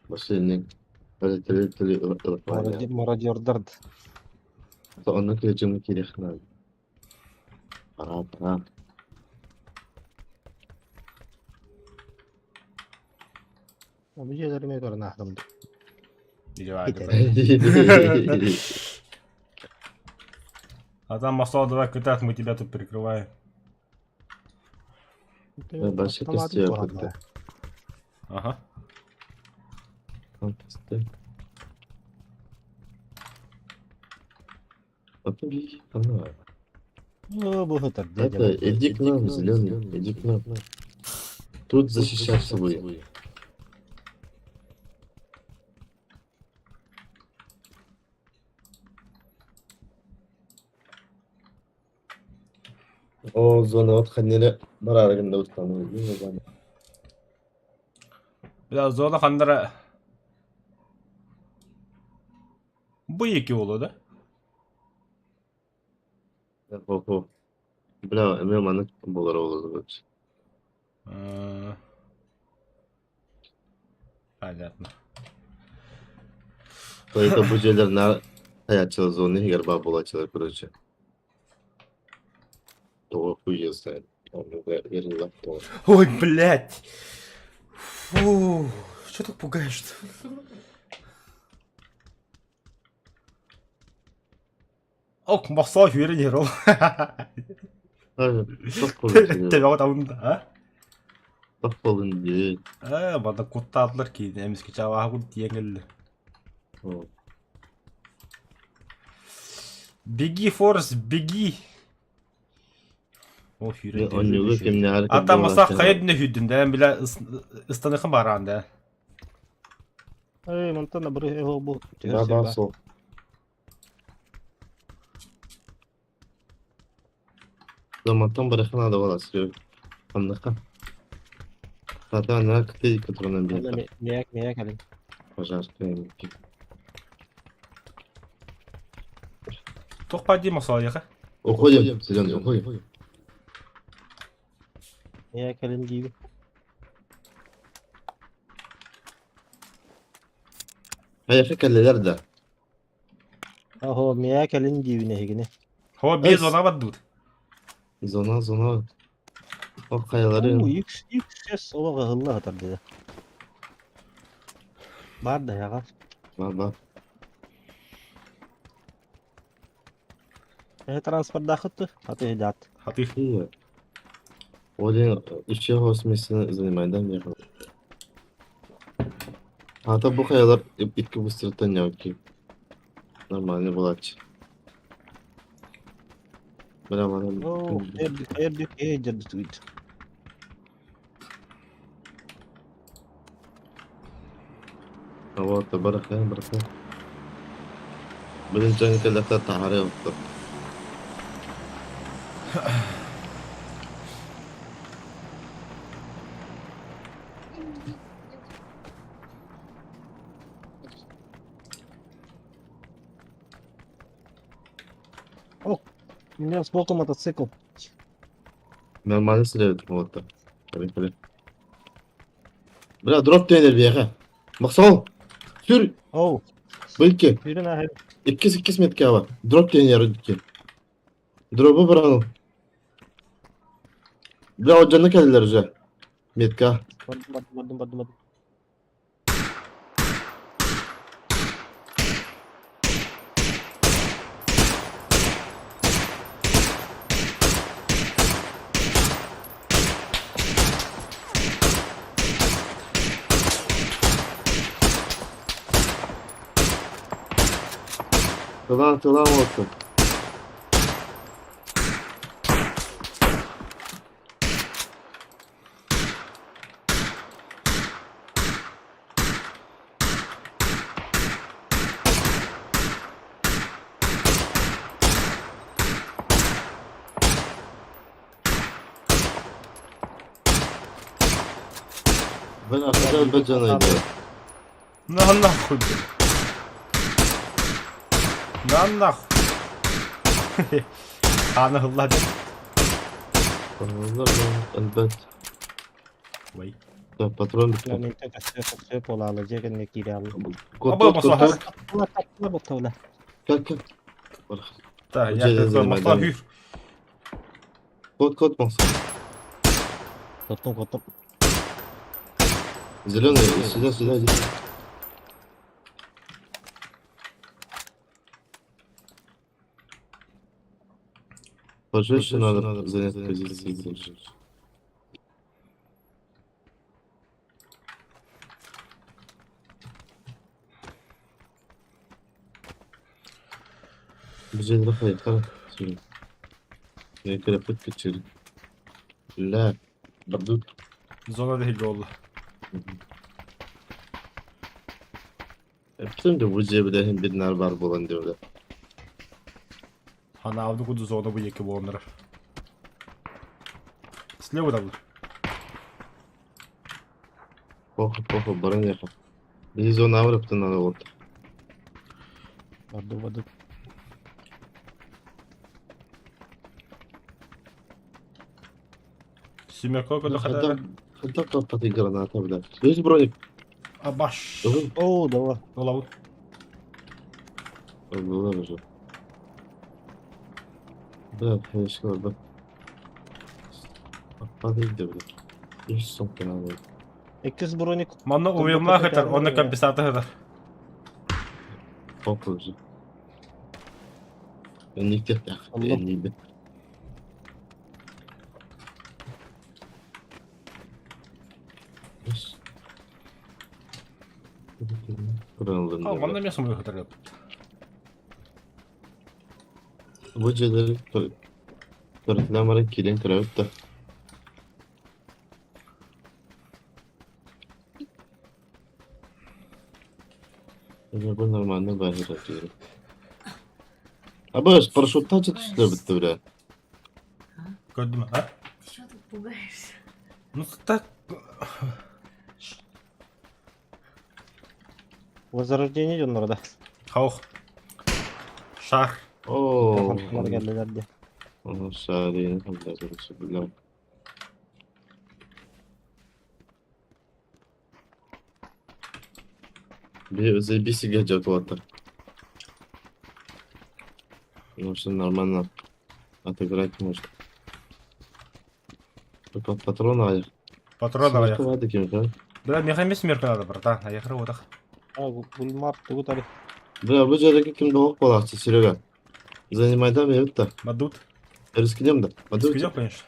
Машинник Өлөтөлө ылыппаня. Мародердар. Онно кырдьыгын киириэх наада. Пора, пора. Бу дьиэлэрин көрөн аһатым. А там масла давай кытаат, мы тебя тут прикрываем. Дальше костюм кытта. Ага. Это, иди к нам, зеленый, иди к нам. Тут защищаться будем. О, зона от ханнere барарыгында устану. Бля, зона хандара... Бу екі болу, да? Хо-хо. Бля, эме маны болар олду. Понятно. То это бу жерлер на хаячыл зоны егер бар болачылар, короче. Того хуй я знает. Ой, блядь! Фу, что так пугаешь-то? Ок, махсаа хүрэн яруу. Тэбэҕэ табын а? Тох болун дии. Ээ, бада куттаатылар киин эмискэ чавааһын тиийэн кэллэ. Беги, Форест, беги! О, хүрэн Онньугу кимнээҕэр Ата маса хайа дүнэ хүрдүн да, била ыстаныхын бараан да. Эй, мантан бары бу. Да, сол. Замантан барыхан ада бала сүрө. Анныха. Хата ана клей которынан бир. Мияк, мияк алин. Пожалуйста. Туох дии маса Уходим, зеленый, уходим. Мияк алин диибин. Хайа кэллэлэр да. Аһо, мияк алин диибин эһигини. Хо, без зона баддут. Зона, зона. О, хайалары. Уу, X, XS олоҕо ыһылла сытар дии. Баар да яҕа. Ба, ба. Эһи транспордаахыт аты иһдат. Хаты. Один еще осмесini занимай, да, мне. Ата бу хаялар икки быстротан яки. Нормальный булачы. Бля, мана. Оо, эрдик, эрдик, ээ дьэрдит. Вот, бараха, бараха. Блин, жан кэлэхтэ тахары оттор. У меня сбоку мотоцикл. Нормально следует, вот так. Поехали. Бля, дроп тренер бияха. Максол! Сүр! Оу, Быльки! хүрүн аһы. Иккис иккис метке ава. Дроп тренер икки. Дробу брану. Бля, отжаны келдилер уже. Метка. Бардым, бардым, бардым, бардым, бардым. Тылан, тылан olsun. Бля, куда баджана идет? На нахуй, блядь. На нахуй. Аны ылла деп. Элбэт. Ой. Да, патрон Я мен көстө болалы же кенне кире алды. Кот, кот, кот. Как, как? Да, я масла hür. Кот, кот, масла. Тоттум, коттум. Зеленый, сюда, сюда, иди. Пожестче надо занять позиции. Зона değil oldu. Эптен де бу жебилерин бир бар болан диyor. Хана алды куду зона бу екі болондар. Слева да бұл. Похуй, похуй, баран яха. Биз зона аврыптын аны вот. Барду, барду. Семерка көдө хада. Хада капаты граната, бля. Есть броник? Абаш. О, давай. Олабыт. Было уже. Да, конечно, да. Подойди, бля. Есть сумка надо. Иккис броник. Манна уйымна хытар, оны компенсатор хытар. Похуй уже. Энник энник. А, манна мен сумы хытар. Бу жердер көрүтлөр бара кирен көрөбүт да. Бу нормально бары да. Абаш, парашюттан түстүлөр бүттү бля. Көрдүм, а? Ты чего тут пугаешься? Ну так... Возрождение идет народа. Хаух. Шар. О, келдилер шар, бля. Заебись гаджет вот. Ну что нормально отыграть может. Только патрон аяк. Патрон аяк. Да? Бля, механизм мерка надо, братан. Аяқыры отақ. Гульмар, тугутали. Бля, бу жердеги ким долг болакчы, Серега. Занимайдан берип да. Мадут. Рискнем да. Мадут. Рискнем, конечно.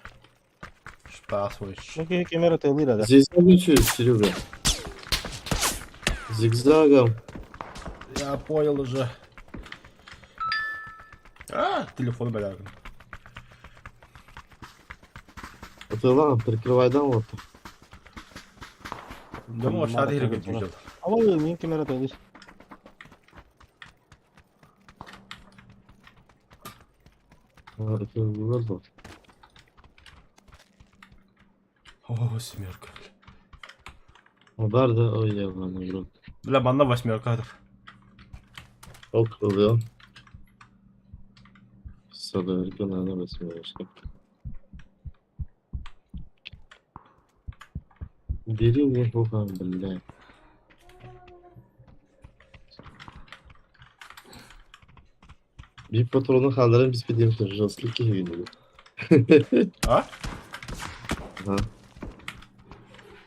Шпасываешь. Ну, камера ты да. Зигзагом Серега. Зигзагом. Я понял уже. А, телефон, бля. Это ладно, прикрывай дам вот. Да может, надо или А вон мен камера ты О, семерка. Бар да, ой, я ладно, игрок. Бля, манна восьмерка. Ок, ылыам. Садовик, наверное, восьмерочка. Бери мне бога, блядь. Bir patronu kaldırın biz bir demişler. Жесткий киһи А? Ага.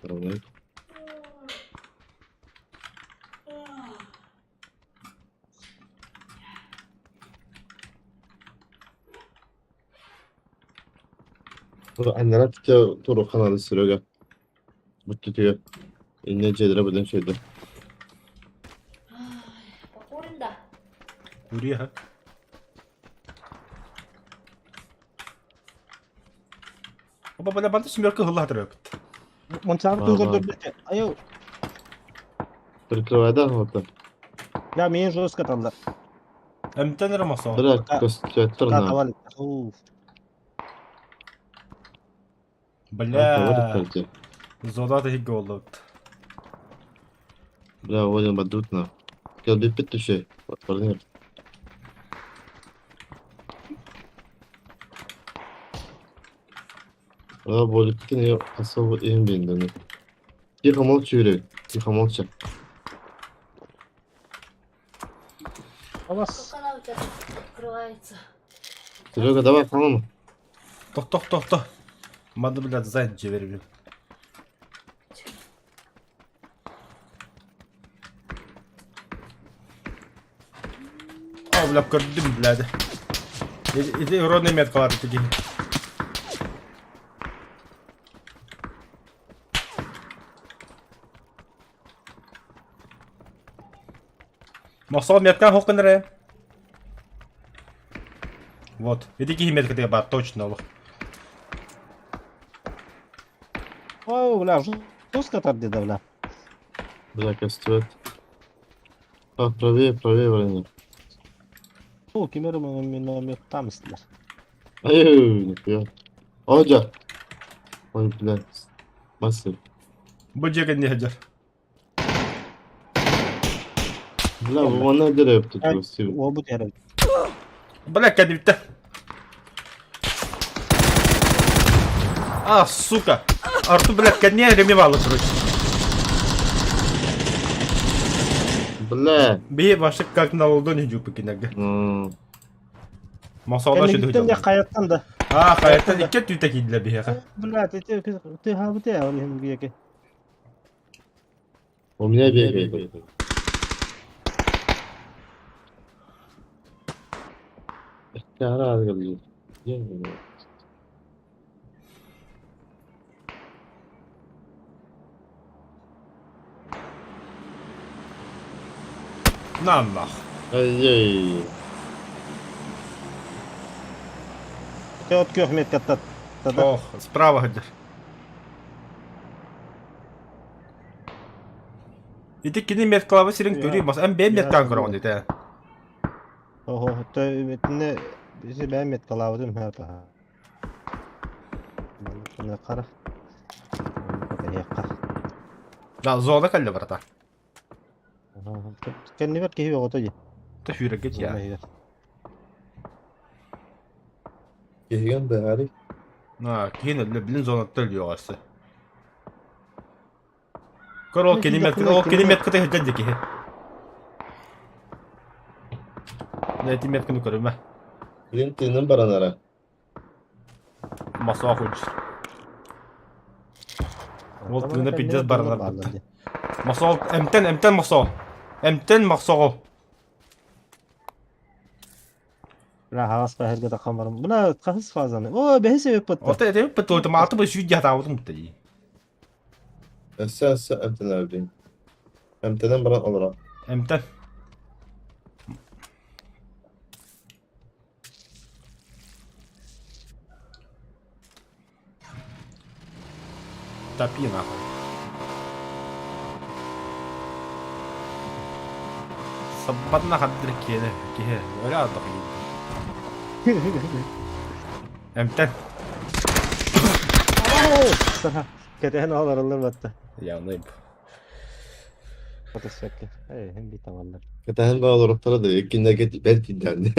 Равняй. Аннара туру каналы Серега. Бүтті түйе. Инне жедіре бұдан шөйді. Покурим, да? Кури, ага. Оба, бля, банды семерка гыла трөпт. Мончагы тугурду. Айо. Прикрывай, да, вот. Я мен жестко там да. Эмтен рамасон. Бля, костер на. Бля. Зона да голод. Бля, Один бадут на. Кэлбиппит түшэ. Парнер. Бля, боликкин особо им биндени. Тихо молча, Юрий. Тихо молча. Алас. Как она у тебя тут открывается? Серега, давай, по-моему. Тохтох, тохто. Мады, блядь, сзади дьиэбэр О, бля, көрдүм, блядь. Ити уродный меткалар ити киһи. Мохсоҕо метка хоқ гынар Вот, ити киһи меткатыгар баар точно олох. О, бля, жестко тардида, бля. Бля, костюет. А, правее, правее, вроде. О, кимер миномет там истилэр. Ай, нихуя. Одя. Ой, блядь. Мастер. Бу дьиэ кэннэ сылдьар. Бля, манна дерев тут красиво. Уобут эрэ. Бля, кэннибиттэн. А, сука! Артур, блядь, кэнниэ ремевалы, короче. Бля. Биһи вообще как на ладони дьупы кинерге. Ну, Мосоҕо Кэннигиттэн да хайаттан да. А, хайаттан икки түүтэ киирдилэр биһиэхэ. Бля, ты ты хабыты ол иһин биэки. у меня бегает. Наннах. Ай-яй. Ты от күөх меткаттат. Ох, справа сылдьар. Ити кини меткалаба сирин көрүү бас эн бэйэм меткаан көрөҕүн дии Ого, то метне биси бэйэм меткалаабытым хата. Маны қара. Да, зона кэллэ барата. Кэннибэр киһи оҕото дии. Та сүүрэргэ тиийэ. Киһигэн бэҕэри. На, киһин өллө, билин зонаттан өлүөҕэ өссө. Көр ол кини метка, ол кини метката сылдьар дии киһи. Дьэ, ити метканы көрүмэ. Билин тыынын баранара. Масоох хочет. Ол тыына пиздец баранар бытта. Мосол, эмтэн, эмтэн мосол. Эмтэн мохсоҕол. Бля, хаҕас хаһырга таххан барым. Бына хаһыс фазаны. О, бэһис эбиппит. Ота это бит мааты бы сүйдэ хатаабытым бутта дии. Өссө өссө эмтэнэбин. Эмтэнэн баран олоро. Эмтэн. Топи нахуй. Саббатна хаддыр киһи киһи өрө ардах Эмтэн. Кэтэһэн олороллор батта. Явный. Фотосфекке. Эй, hem bir tavallar. Кэтэһэн баа олоруктара да иккиннэргэ бэрт тиийдээни.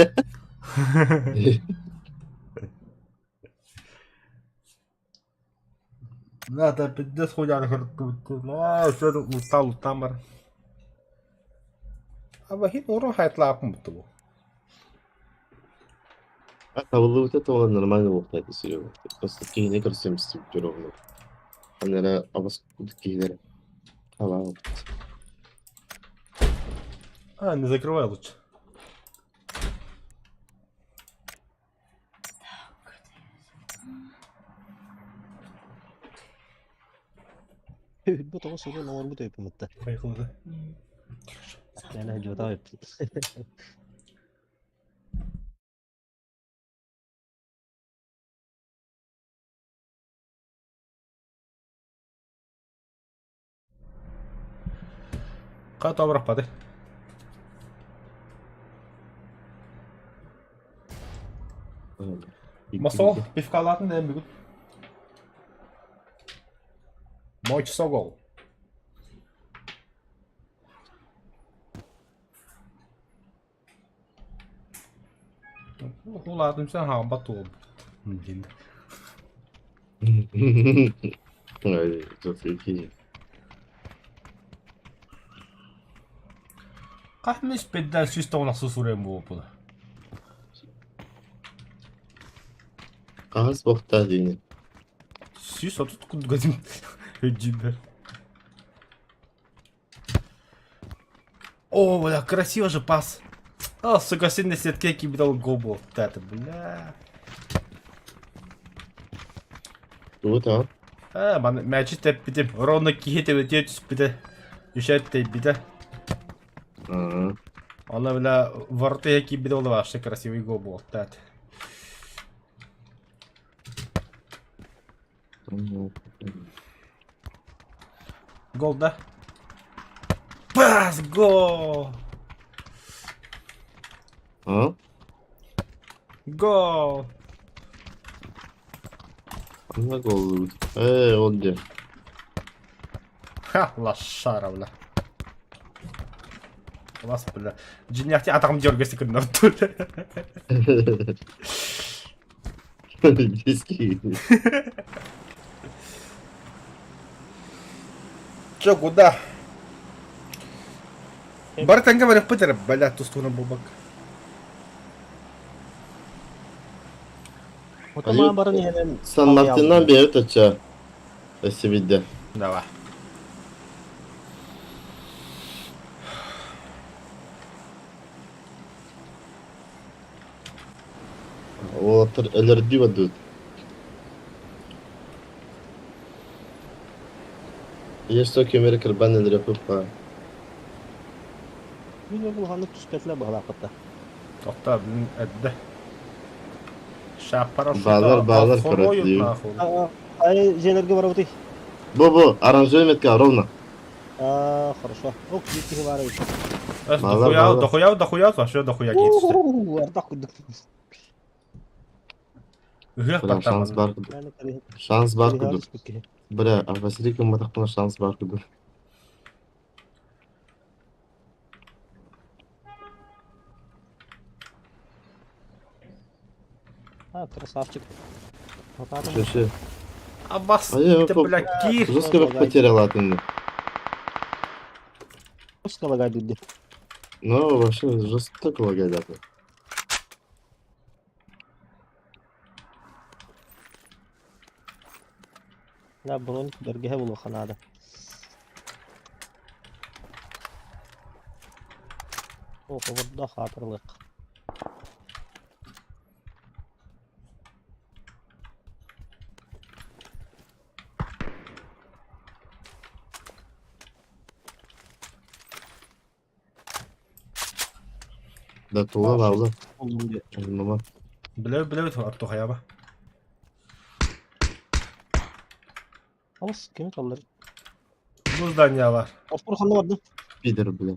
Да, пиздец хуяр хыртты. А, все устал устал А хит урон хайтлаапын буту. Табыллыбыта тоҕо нормально буолуохтаах Серега. Просто киһини көрсөм ровно. Анара абас киһилэр халаа. А, не закрывай лучше. Бу тоҕо сугун оҥорбут өйпүмүттэ. Поехали. Мэнэ дьуота өйпүт. Ка табырах бады. Масол, пивкалатын да бүгүн. Мой согол. Улаатым сен хаалбат уол. Блин. Ай, засвети. Хас педаль 198 суруйан буолбута. Хаһыс буохтаах диини. 130 курдук этим өйдүүбэр. О, бля, красиво же пас. А, сука, сильно сетке кибитал гол был. Это, бля. Тугу таҕа? А, маны мячи тэппитим. Ровно киһи тэбэтиэ түспүтэ. Үшэт тэйбитэ. Аа. Она, бля, ворота я кибитал вообще красивый гол был. Это. Гол, да? Пас, гол! А? Гол! Ханна голлуубут? Ээ, ол дьэ. Ха, лошара, бля. Вас, бля. Дьиҥнээхтии атаҕым дьөргөсө кыннар Диски. Чё, куда? Бары тэҥҥэ барыахпыт эрэ, бля, тустууна буолбакка. Отомаан баран иһэнэн Сан Мартиннан биэбит оччо. Өссө биирдэ. Давай. Уолаттар өлөрдүү бардыбыт. Есть кемери кырбан өлөрөппүт баа. Мин улаханнык түспэтилэр быһалаахпыта. Тохтоо, блин, эрдэ. Шаппара Баалар, баалар, короче. нахуй. Ай, дьиэлэргэ барабытый? Бу, бу, оранжевый метка, ровно. А, хорошо. Ок, биир киһи баар эбит. Баалар, Дохуя, баалар. дохуя, дохуя, вообще дохуя киһи түстэ. Уу, ардах курдук. Ыһыах Бля, шанс баттаммын. баар курдук. Мээнэ кэриһэ- Шанс баар кэриһэ курдук. түспүт киһи. Бля, а Василий кымматахпына шанс баар курдук. А, красавчик. Хатаатым. Шо, шо. Абас, Ай, ты, оп, бля, киир. Жестко потерял атынны. Жестко лагает дии. Ну, вообще, жестоко лагает аты. Да, броник бэргэһэ буолуохха наада. Ох, обордоох аатырылыах. Да тула баалар. Буллум дии. Мама. Билэбит, билэбит, ортохайаба. Алыс кими таллар? Бу здание бар. Оспор ханна бардым? Пидор, бля.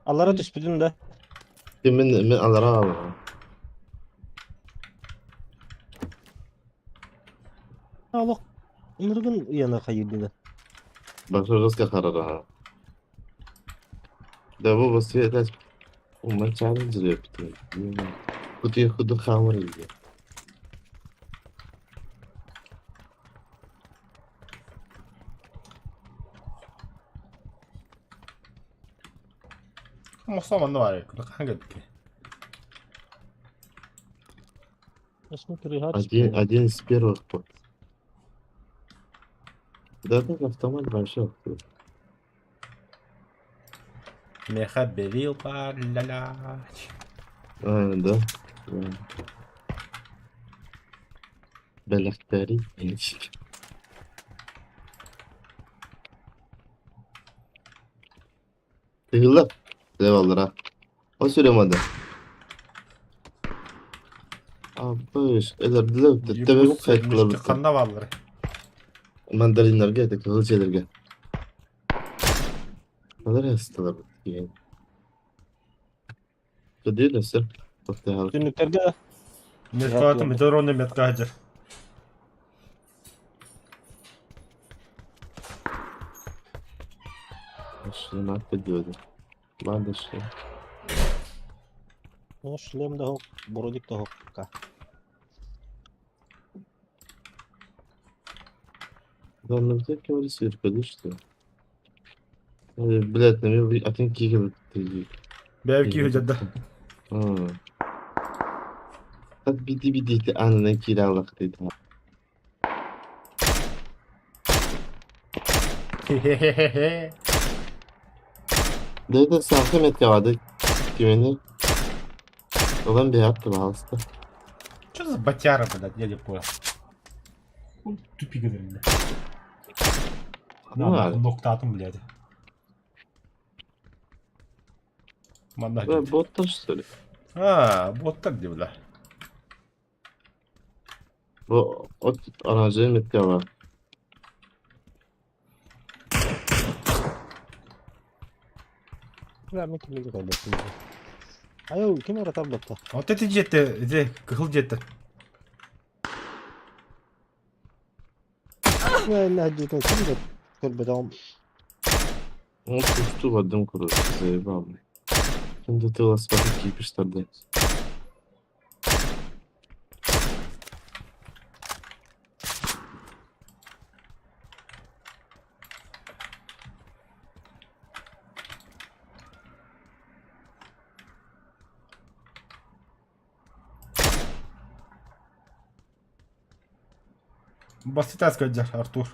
Аллара түспүтүн да. Ты мен мен алара алам. Олох ынырыгын ыйана хайырдыда. Баша жестко харара. Да бу басты Ума челлендж репти. Кутуя худу хамыр иде. Мохсоо манна баар хаан кэлбиккин. Смотри, Один, один из первых. Да так автомат большой. Меха берил бар ля-ля. А, да. Да. Бэлэхтэри. Тыгылла. Леваллара. О сүрөмөдө. Абыш, элердилер төбөбү кайткылар. Ханна бааллар. Мандариннарга, это кызыл жерлерге. Алар астылар деген. Көдү өсөр. Токтогол. Түннүктэргэ Метка метроны метка хадыр. Ошо көдү. Ладно, что. Ну, шлем да суох, броник да суох пока. Данныгы кэмри сверкали, что ли? Блядь, на атын киһи Бэйэм киһи дьадда. Так биди-биди анынан киираллахтый. Хе-хе-хе-хе. Деді сахы меткавады кимени. Olan bir attı пожалуйста. Что за батяра, блядь, я не понял. Он тупик, блядь. Ну, На, нахуй, ноктатым, блядь. Манна Да, боттар что ли? А, боттар дии, бля. Бу от оранжевый меткава. Бля, мин кимники көрбөппүн. Айыл, ким ыратар ботта? Вот эти дьиэтэ, ити кыһыл дьиэтэ. Ким да көрбөтөҕүм. Он пусту в одном короче, заебал. Ким ты ласпаты кипиш тогда. Бастытас көрдөр, Артур.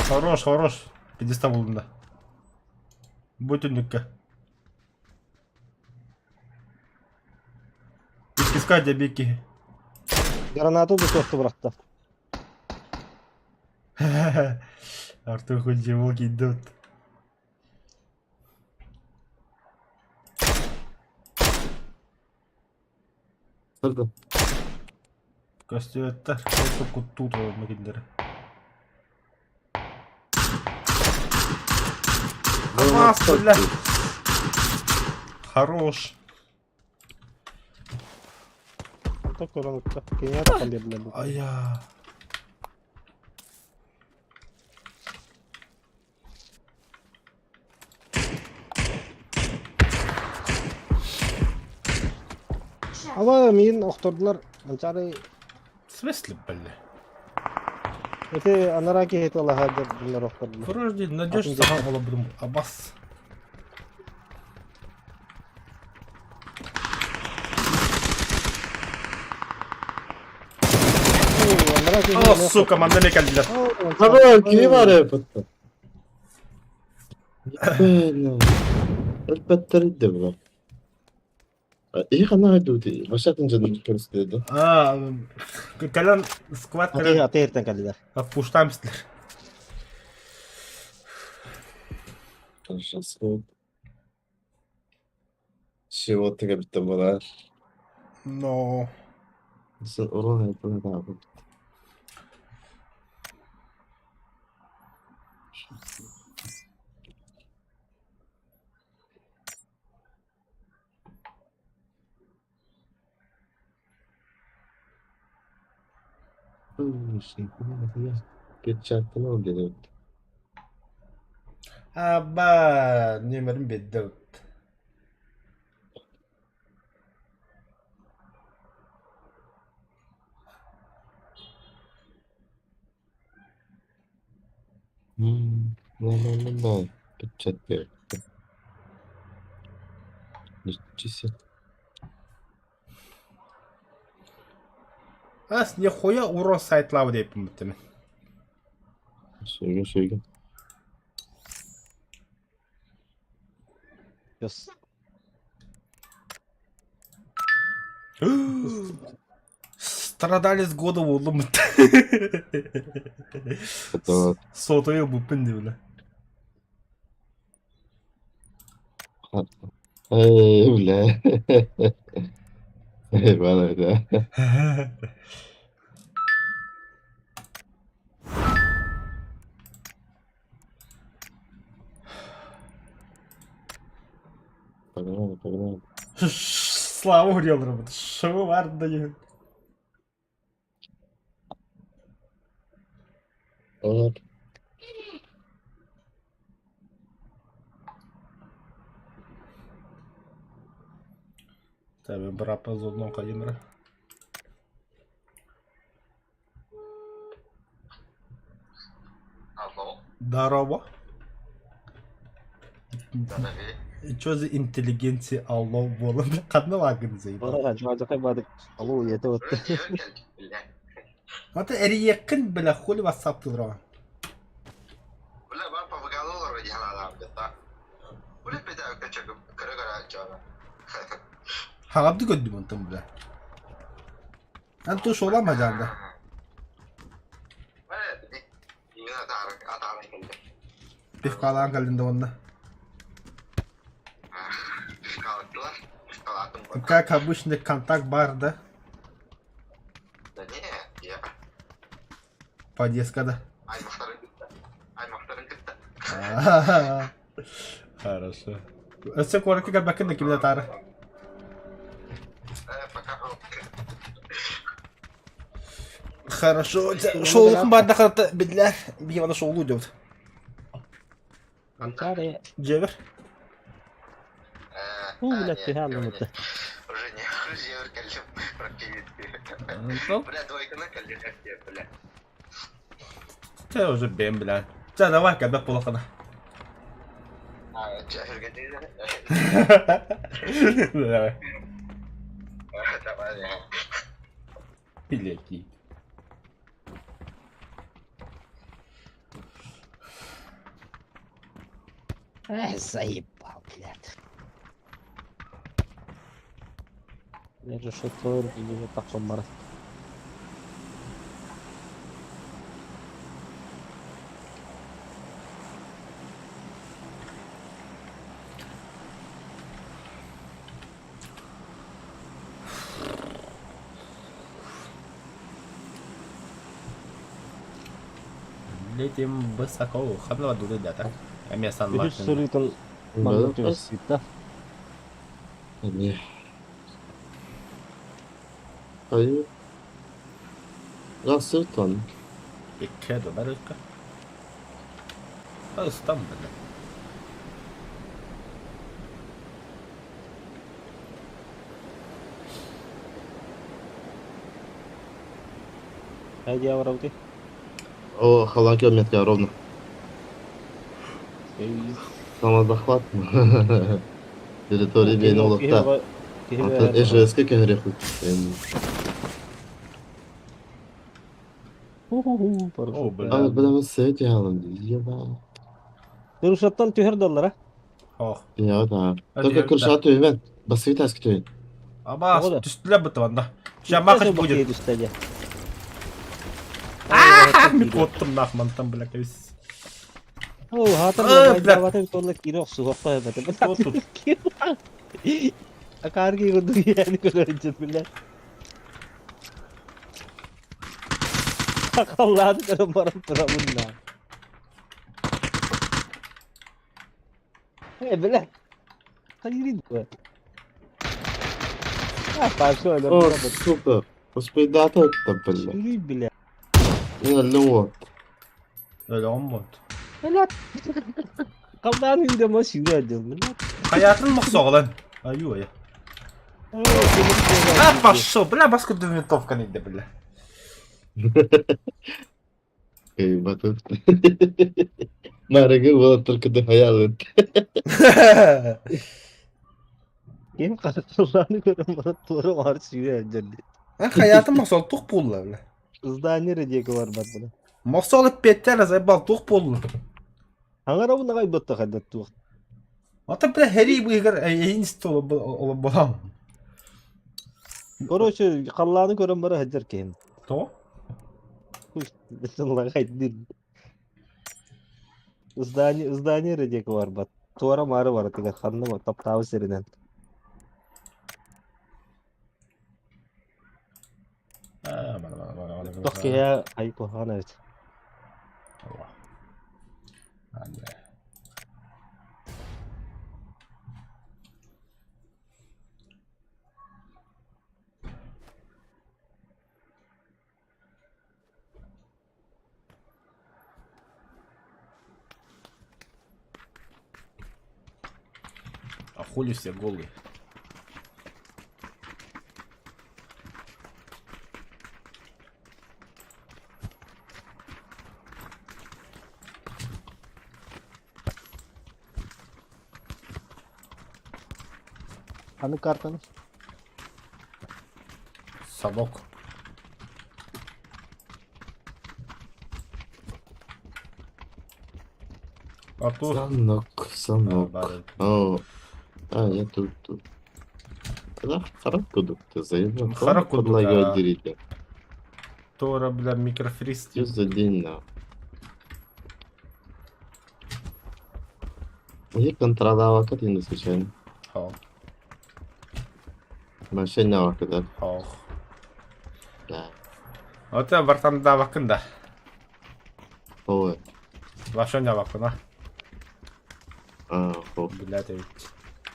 Хорош, хорош. Пьедестал булдум да. Бу түннүккэ. Иккискэ дьэ биир киһи. Гранату бу туохту бырахта. Артур хоть дьиэ киирдэ Сырды. Көстүөттэр, ол куттуу туолма кинилэри. Класс, бля! Хорош. Кинигэ тахсан биэрдилэр бу. Айа. Ала миин охтордулар Манчаары В смысле, бля? ити анараа киһи талаһа дьоннор охтордулар. Вроде надежда Атын саха олобудум. Абас. Анараа киһи О, сука, манна эмиэ кэллилэр. Хаба, кини бар эппитте. Элбэттэр да була. И хана хайдути. Башатын жадын көрсөтөдү. А, кэлэн сквад кэлэн Аты эртен кэллилэр. пуштаам истилэр. Хорошо. Чего ты капитан была? Но. Sen урон айтылады абы. Перчатканы ол делает. Аба, нүөмэрин биэрдэ Ну, перчатка. Ничего. Ас нихуя урон сайтлав диэппин бүттүм. Сөйгө, сөйгө. Yes. Страдали с года буоллум. Это Сотойу буппун дии Эй, бля. Эй, бала, да. Погнали, погнали. Слава урел Шоу даю. Вот. Tabi быраппа зоннон хайымра. Алло. Здорово. Здорово. Чё за интеллигенция алло буолан ханна баагын заебал. Жаакай бадык. Алло, это вот. Ата эрийиэххин бля хули ватсап тылрова. Бля, бар павгалалар дьаһалаабыта. Бля, беда көчөкүм көрө-көрө дьоно. Хаҕабды көрдүм онтон бля. Эн ту шолама дьаанда. Пивкалаан кэллин да уонна. Как обычно контакт бар да? Да не, я. Подъездка да. Аймақтарын кытта. Аймақтарын кытта. Хорошо. Өссө куоракка кэлбэккин да кимдэ таары. Пока. Хорошо. Шоулукун баарда харата биллэр. Биһи мана шоулуу диэбит. Анчаре. Дьиэбэр. Уу, блядь, түһэ аллымыта. Уже не, уже кэллим практически. Бля, двойканы кэллим, бля. Те уже бэм, бля. Чэ, давай, кэлбэт буолаххына. Давай. Давай. Билеки. Эх, заебал, блядь. Я же шофер, или тахсан бар. Летим высоко. Ханна дуды да так. Эмиэ Үһүс Сан-Мартин. сырыытын манна түбэспит да. Эмиэ. Хайы. Расыртан. Икки да ыкка. Ыстам бля. Хайдия барабытый? О, халан километра ровно. Самозахват. Территория бейін олықта. Антон ЭЖС-ке кәһірі Ху-ху-ху, О, бля. А, бля, сәйт ялым. Еба. Дурушаттан түһэр даллара. Ох. Я, да. Только куршат үймен. Басыйт әскі түйін. Аба, Оҕо да. түстүлэр бытыбанда. Жамакыч будет. Түстэ Мин куоттум нах мантан бля кэбис. Оо, хаатар Э, бля. бата толла кире охсуохха эбэтэ. Куоттум. Акаарги курдук иэни көрөрүнчүт бля. Акаллаады көрөн баран турабын да. Э, бля. Хайрин бу. А, пошел, О, сука. Успейдата это, бля. Шүрүй, бля. Не, Өлөҕүм буолт. Бля. Қалдан үйде ма сүйрі отдел, бля. Хаятын мохсоҕолан. Аю ая. А, пошел, бля, баска винтовка не бля. Эй, батут. Марыгы было только дохаялы. Кем қарақыланы көрім бара тура бар сүйрі отдел. Хаятын мохсоҕол тух буолла, бля. Здание редекі бар бар бля. Мохсоҕол петтер заебал тух буолла. Аңара бұны қайбатта қайдат туқ. Ата бля хери быгар эйин стол болам. Короче, қалланы көрім бара хаджар кем. То? Қайдыр. Здание, здание редекі бар бат. Туара мары бар тигер ханны бар таптабы серинен. А, бара бара бара бара. Тоқ кея ай кохана бит. Анда. А хули все голые? Аны картаны. Собок. Артур. Санок, санок. Бар. О, а, я тут, тут. Да, харакуду ты заебал. Харакуду, Предлагаю да. дерите. Тора, бля, микрофриз. Что за день, на? Я контролировал, как не случайно. Хо, Машина вакыда. хо. Да. Ота бартанда вакында. Ой. Вашоня вакына. А, хо. Блядь, ведь.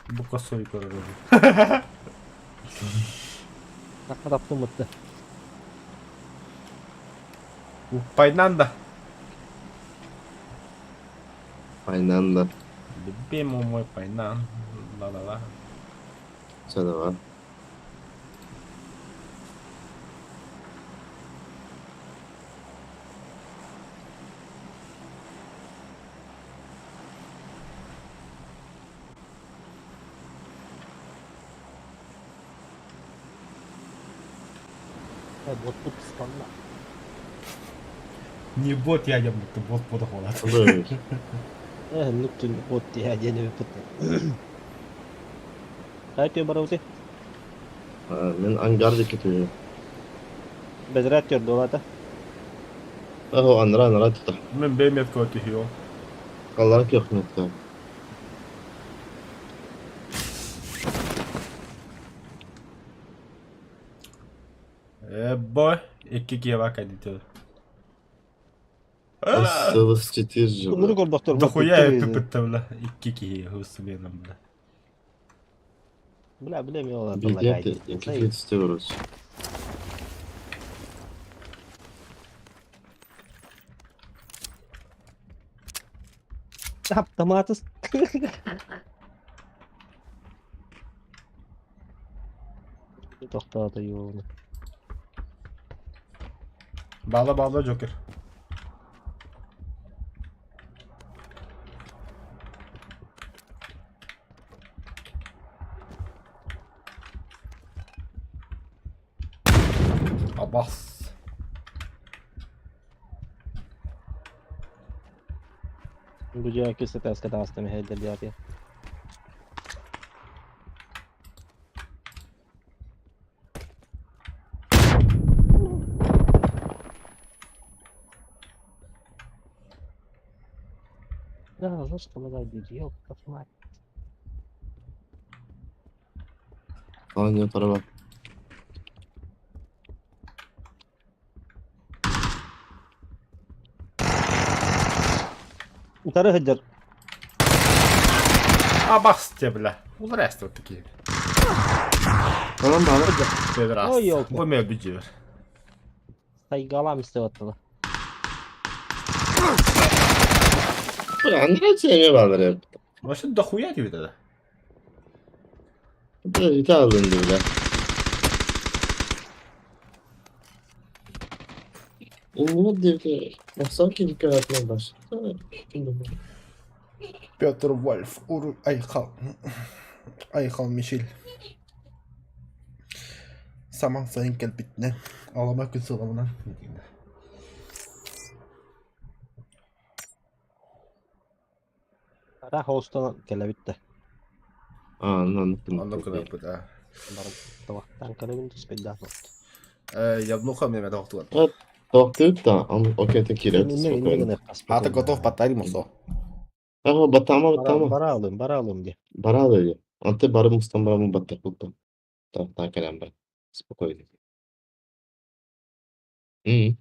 Бу косой көрөрөбү. Рахмат аптым мытты. Пайнан да. Пайнан да. Любимый мой пайнан. Ла-ла-ла. Все, давай. Бот бут спанна. Не бот я будто бот подохолат. Нуктун бот я дене бут. Кайтıyor барауты? Мен ангар кетүү. Безрат төр долата. Ахо, анра, анра тута. Мен бемет көтү хио. Аллах yok метка. Бой, икки киева кадитер. Асылыс четир же. Bunu көрбөктөр. Дохуя пипетте бля. Икки кие хусбеном бля. Бля, бля, мен олар. Билет, икки кетісті короче. Автоматыс. Тоқтады ёлны. Бала бала Джокер. Абас. Бу жаа кесе таска таастам хедер диати. Да, знаешь, что надо ёпта мать. Аня тарaba. Утары хеджер. Абас те бля. Ол рест вот такие. Tamam bana. Педрас. Ой, ёлка. Бу мен бүжүр. Сайгалам истеп аттылы. Анра чеме балыр. Вообще дохуя тебе тогда. Bir alındı bile. Ne diyor? Nasıl ki öğretmen başladı? Петр Вольф, Уру Айхал. Айхал Мишель. Саман сайын кэлбитинэн, алама күн сыламынан. Ара хостон келе битте. Aa, anladım. Онно кына да. Тавақтан келебин түспейді. Явнуха мне это Тоқтып да, окей, ты кирет, спокойно. А ты готов батарь мусо? Ага, батама, батама. Бара алым, бара алым де. Бара да. Анты бары мустан бара му баттар култан. Так, так, бар. Спокойно. Hı.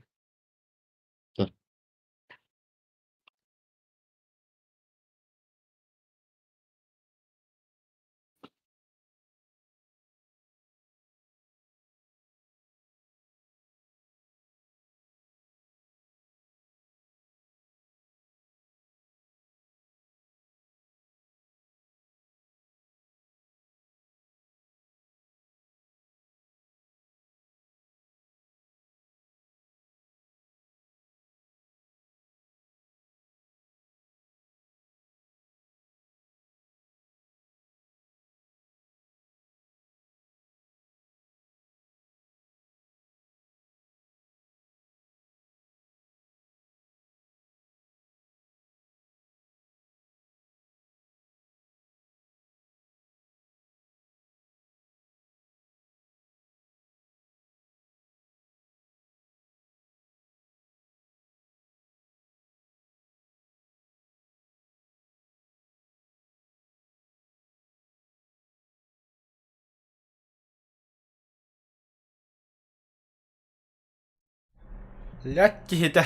Лят киһитэ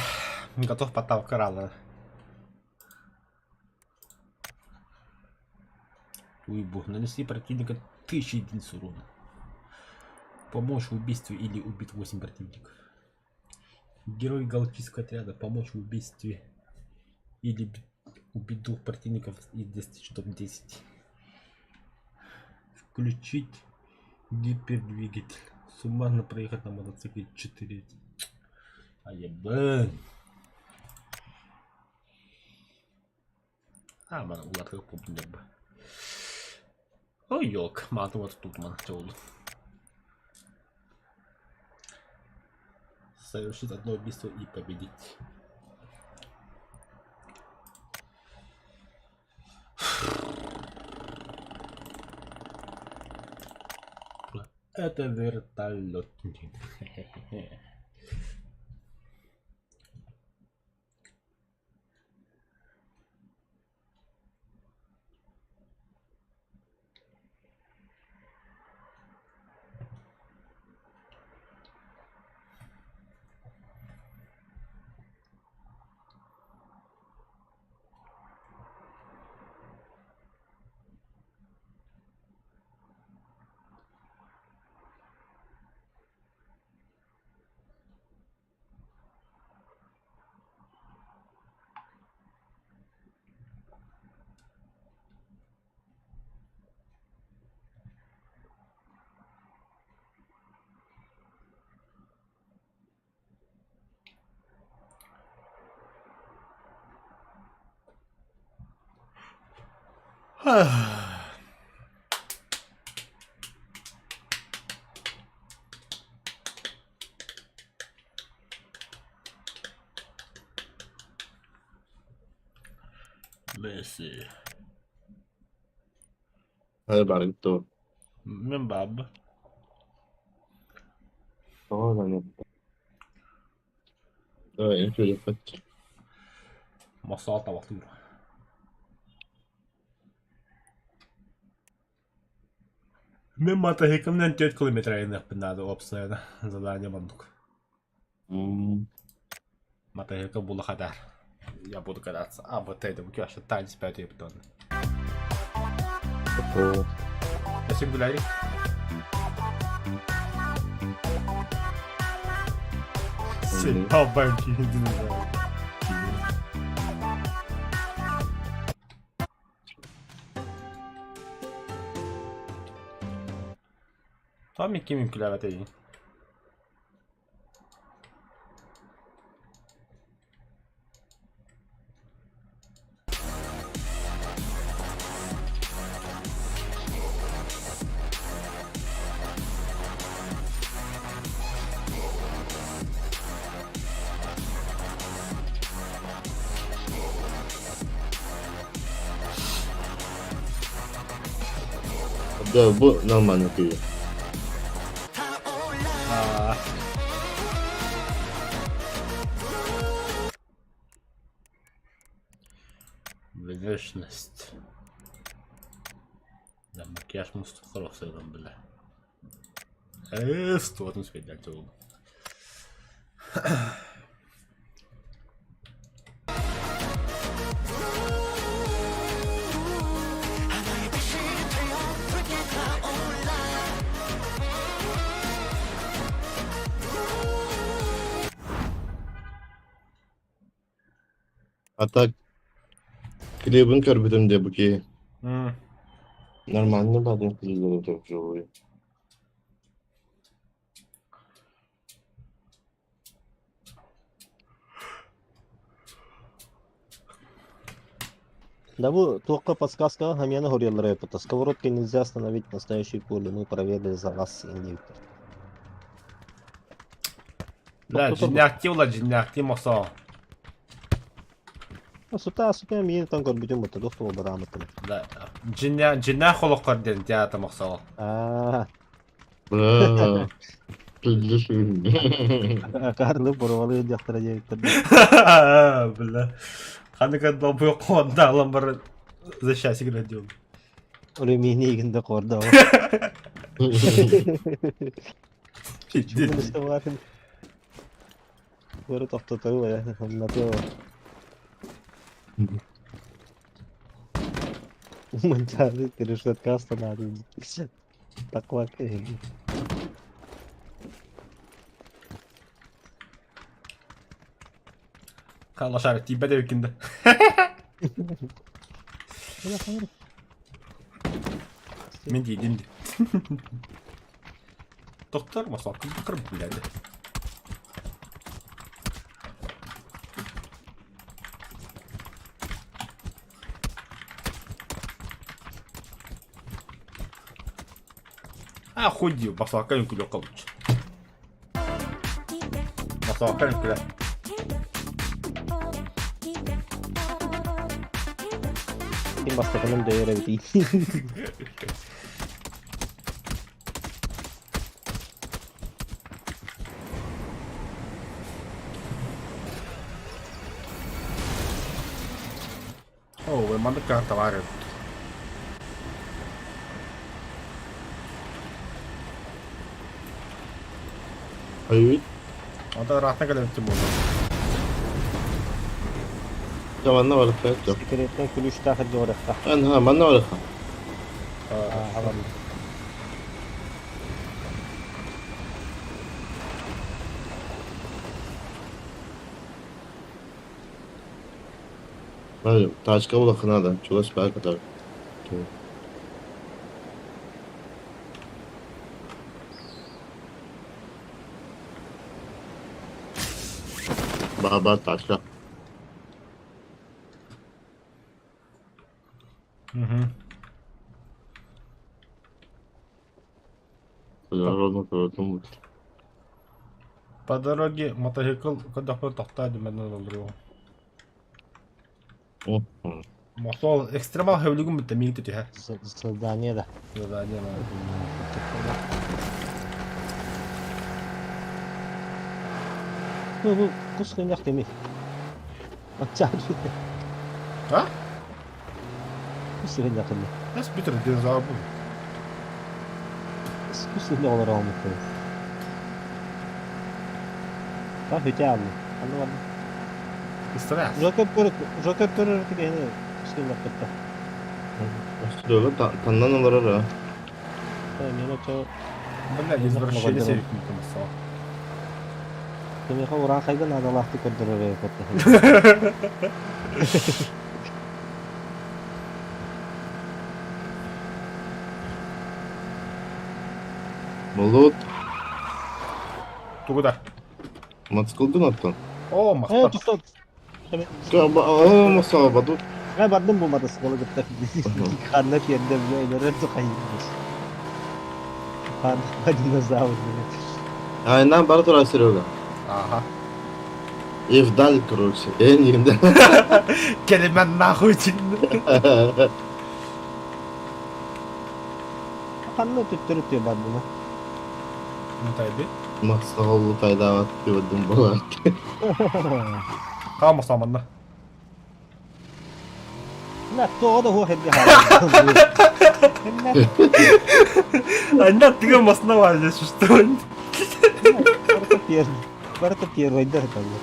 готов потолка раллар. Уй бог, нанеси противника 1000 единиц урона. Помочь в убийстве или убить 8 противников. Герой галактического отряда помочь в убийстве или убить двух противников и достичь топ-10. Включить гипердвигатель. Суммарно проехать на мотоцикле 4. Айыбын. А, мана уларга кубнеб. Ой, ёлк, мааты вот тут мана тёлу. Совершить одно убийство и победить. Это вертолет. Месси. Hadi bari git doğru. Мен баб. Tamam ben. Evet, şöyle bak. Мосал табақтыр. Мен мотоциклынан 4 километр айныахпын наада уопсайна задание маннык. Мотоцикл була хадар. Я буду кататься. А, вот это, вообще танец пятый потом. Спасибо, гуляли. Сильно динозавр. Томми ким күләбәт Да, бу нормально күйі. А. Внешность. Да, макияж мустухоров бля. Э, сторону спеть ол. Hatta klibin көрбүтүм де бу ки. Нормально бадым клибин тоже. Да бу туохха подсказка хамьяна хорияллара эппитэ. Сковородкой нельзя остановить настоящие пули, мы проверили за вас индивидуально. Да, дьиҥнээхтии ула дьиҥнээхтии мохсоо. Сута сута миин тон көрбүтүм бутта туох туох бараамыттым. Да, дьиҥнээх дьиҥнээх олоххор диэн театр мохсоо. Аа, Бля. Пиздец. Карлы боруобалыы дьахтара диэбиттэр. Бля. Ханнык долбуйа қуандаалан бар за счастье градион. Оле миин да корда. Пиздец. Бары тохтотору умнатыа. Манчаары решетка останавливает. Такла Лошара тиийбэт эбиккин да. Мин диидим ди. Доктор масалкын кыр биледі. А хуй дии, басалка үҥкүлүөххэ лучше. Басалка үҥкүлэ. Ким бастакынан дөйөр эбитий? Оо, маннык карталар эбит. Айыы. Онтон ыраахтан кэлэбит буолла. Дьэ манна барыта дьэ. Секретнэй күлүүстээх дьуорахха. Эн манна барыха. Тачка улахана да, чугас баар кытар. Баба тачка. Угу. По дороге мотоцикл көрдөхпүнэ тохтоо димэнэн олоруоҕум. Мосол экстремал хөбүлүгүн бүтэ миигин түһэр. Задание да. Задание надо. Ну, бу кус кынньах теми. Аччаар. А? Кус кынньах теми. Нас бүтэр динозавр бу. Кус кынньах олорор омуктар. Та хөтэ алны. Анны барда. Истресс. Жокер көрө Жокер көрөр киһини кус кынньах кытта. Серега таннан олорор а. Мен очо Бля, извращенец эбиккин мосол. Кимиэхэ ураахайга наадалаахтык көрдөрөр кытта. Болот Тугу да? мотоциклгын оттон. Оо, Э, махтал. тохтоо. Мосоо баду. Мен бардым бу мотоциклы кытта. Ханна тиэрдэ бля, өлөрөр тухайбыт. Ханна динозавр, блядь. Айынан бара турар Серега. Ага. И вдаль, короче. Я не Кэлимэн нахуй тиннэ. Ханна төттөрү тыа бардына. Мутайби. Махсаҕоллу тайдаабат диэбэдим буолар. Хаама саманна. На тоҕо да хуох эргэ хаалла. Анна тыга масна валля что Барыта пер барыта первойдар талла.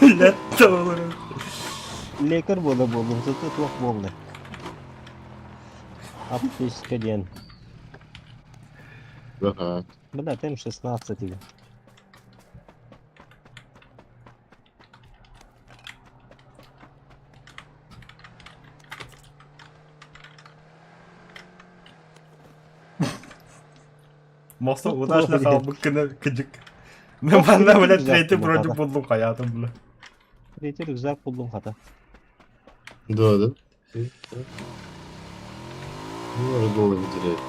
Летто олорор. Лекарь буола буоллум, зато туох буолла. Аптечка диэн. Бля, тем 16 или. Мосто удачно хаалбыккына кыдьык. Манна, блядь, третий вроде буллум хаятым, бля. Третий рюкзак буллум хата. Да, да. Ну, уже голову теряет.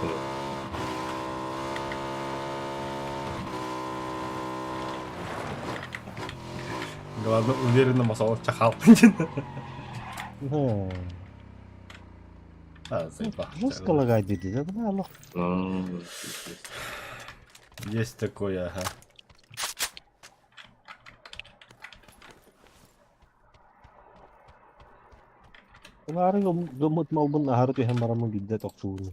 Главное, уверенно масал чахал. Ну, А, заебал. жестко лагает диди, да, да, алло. Есть такое, ага. Улаары гыммыт малбын аһары түһэн бараммын биирдэ тохсуубун.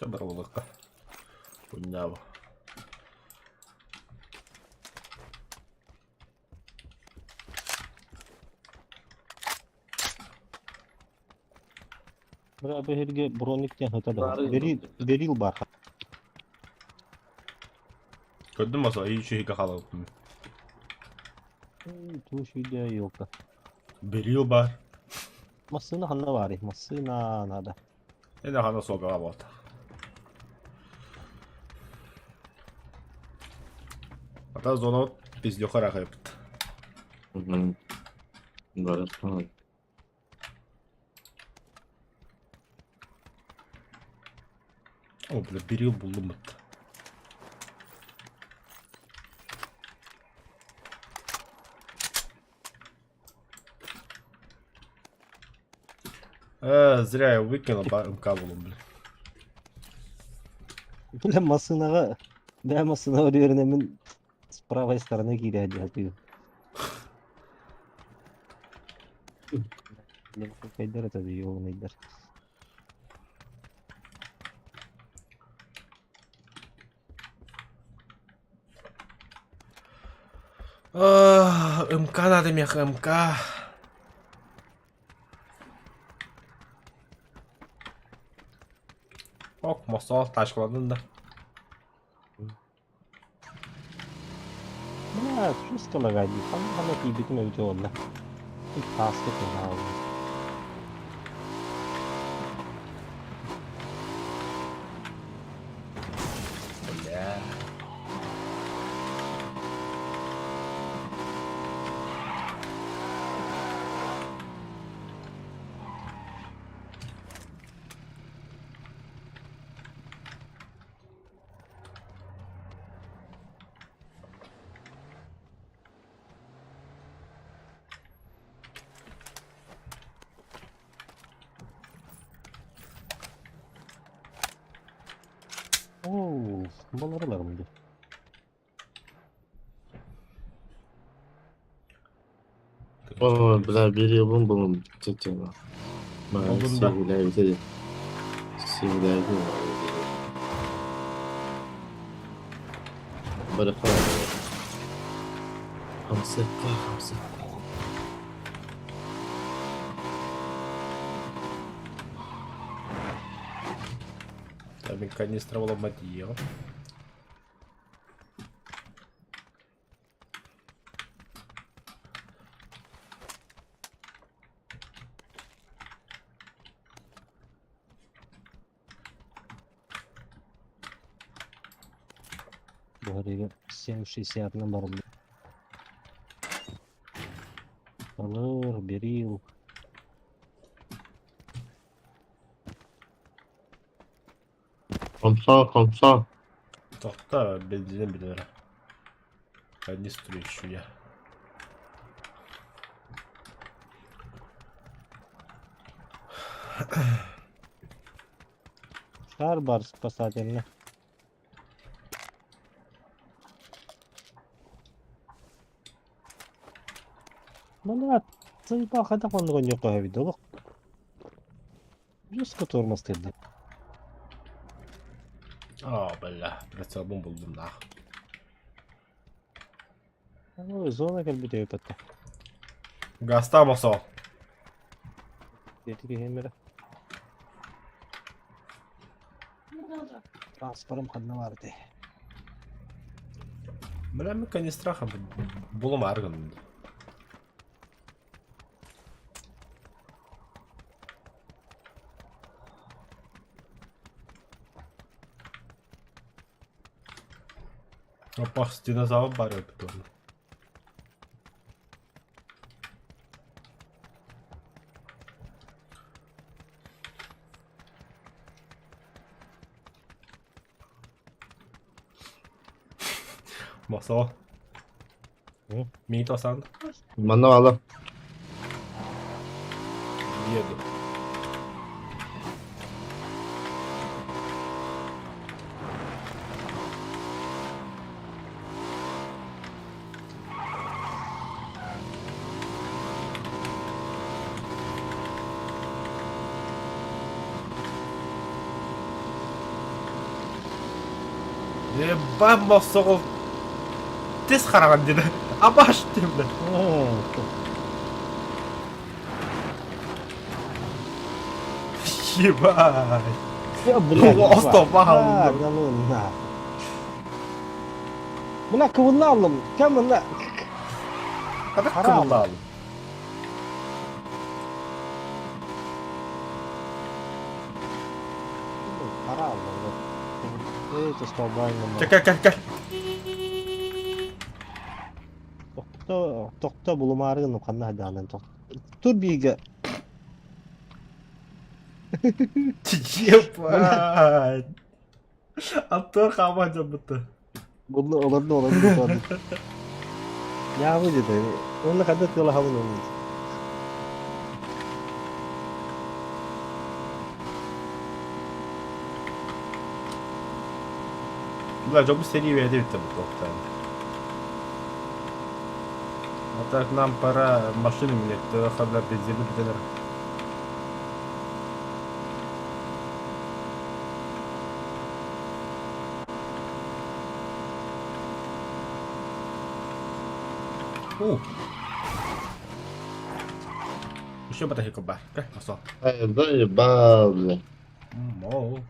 Чэ барыллыахха. Унньаабы. Бра бэһиргэ броник диэн хата да. Берил, берил бар. Көрдүм маса, и үчүгэй хаалабыппын. Туш видео елка. Берил бар. Массыына ханна баарый? Массыына надо. Эне хана суогаҕа буолта. Ата зона пиздёха рахайпыт. Бары. О, бля, берил буллуммут. Зря я выкинул МК булум, бля. Бля, массыынаҕа, бля, массыынаҕа үөрэнэммин с правой стороны киирээдьи Кайдар это ёбаныйдар. МК надо меха, МК. Ок, мосол тачкаладын да. Бля, что лагать? Ханна тиийбитим эбитэ буолла. Тааска туһаабын. Бля. Оо, баларыларым дии. О, бля, бери бум бум тетя. Болдун да. Севляйте. Севляйте. Бары Хамса, хамса. Там канистра была матье. Буһарыыга 7,60 барыллар. Алыр, берил. Хамса, хамса. Тохта бензинен билэр. Канистру ищу я. Шар бар спасательный. Манна заебал хайдах маннык оонньуохха эбит олох. Жестко тормоз кэллэ. А, бля, прицелбын булдум да. Ой, зона кэлбит эбит Гаста мосол. Диэти киһи Транспорым ханна баар этэй? Бля, мы канистраха булум арган. Опа, динозавр бар эбит оны. Мосол. Миин тосан. Манна ала. Еду. Ебать мохсоҕол тис хараҕын диэн абаш диэн. Ебать. Блядь, Остопал. Да ну на. Мына кыбыллаалым. Кем мына? Хара кыбыллаалым. Хара Кэ кэ кэ. Тохто, тохто булумаары ханна даанан тохто. Тур биигэ. Ебать. Антон хаама дьоммутта. Булlu олорду олорду олорду. Я выйдет. Он когда ты лахавын он. Бля, дьоммут сэрии бэйэтэ бүттэ бу А так нам пора машину менять, то хабла бензины бүтэлэр. У. Еще батарейка бар. Кэ, осо. Ай, заебал, бля. Мол.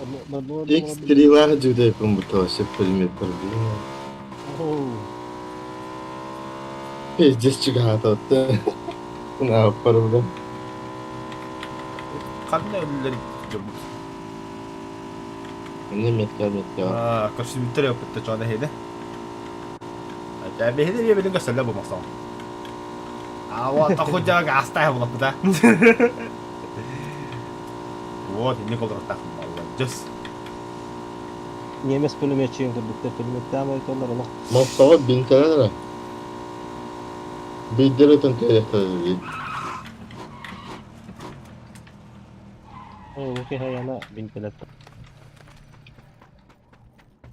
X3-лар дьүдэйпин бу вообще пулеметтер, блин. Пиздец чугаата На пару, Ханна өлүлэр дьоммут. Не метка, метка. Аа, көрсүбүттэр өппүттэ чоона хейде. Ата бэһиде бие билин көсөллө бу мохсон. А вот тоху жаг астай булаппыта. Вот, инник олорохтаах молодец. Немец пулеметчигин көрбүттэр пулеметтаан ойтоллар олох. Мохсоҕо бинтэлэр Биирдэр өтөн кэлиэхтэрэ Оо, киһи яна бинтэлэт.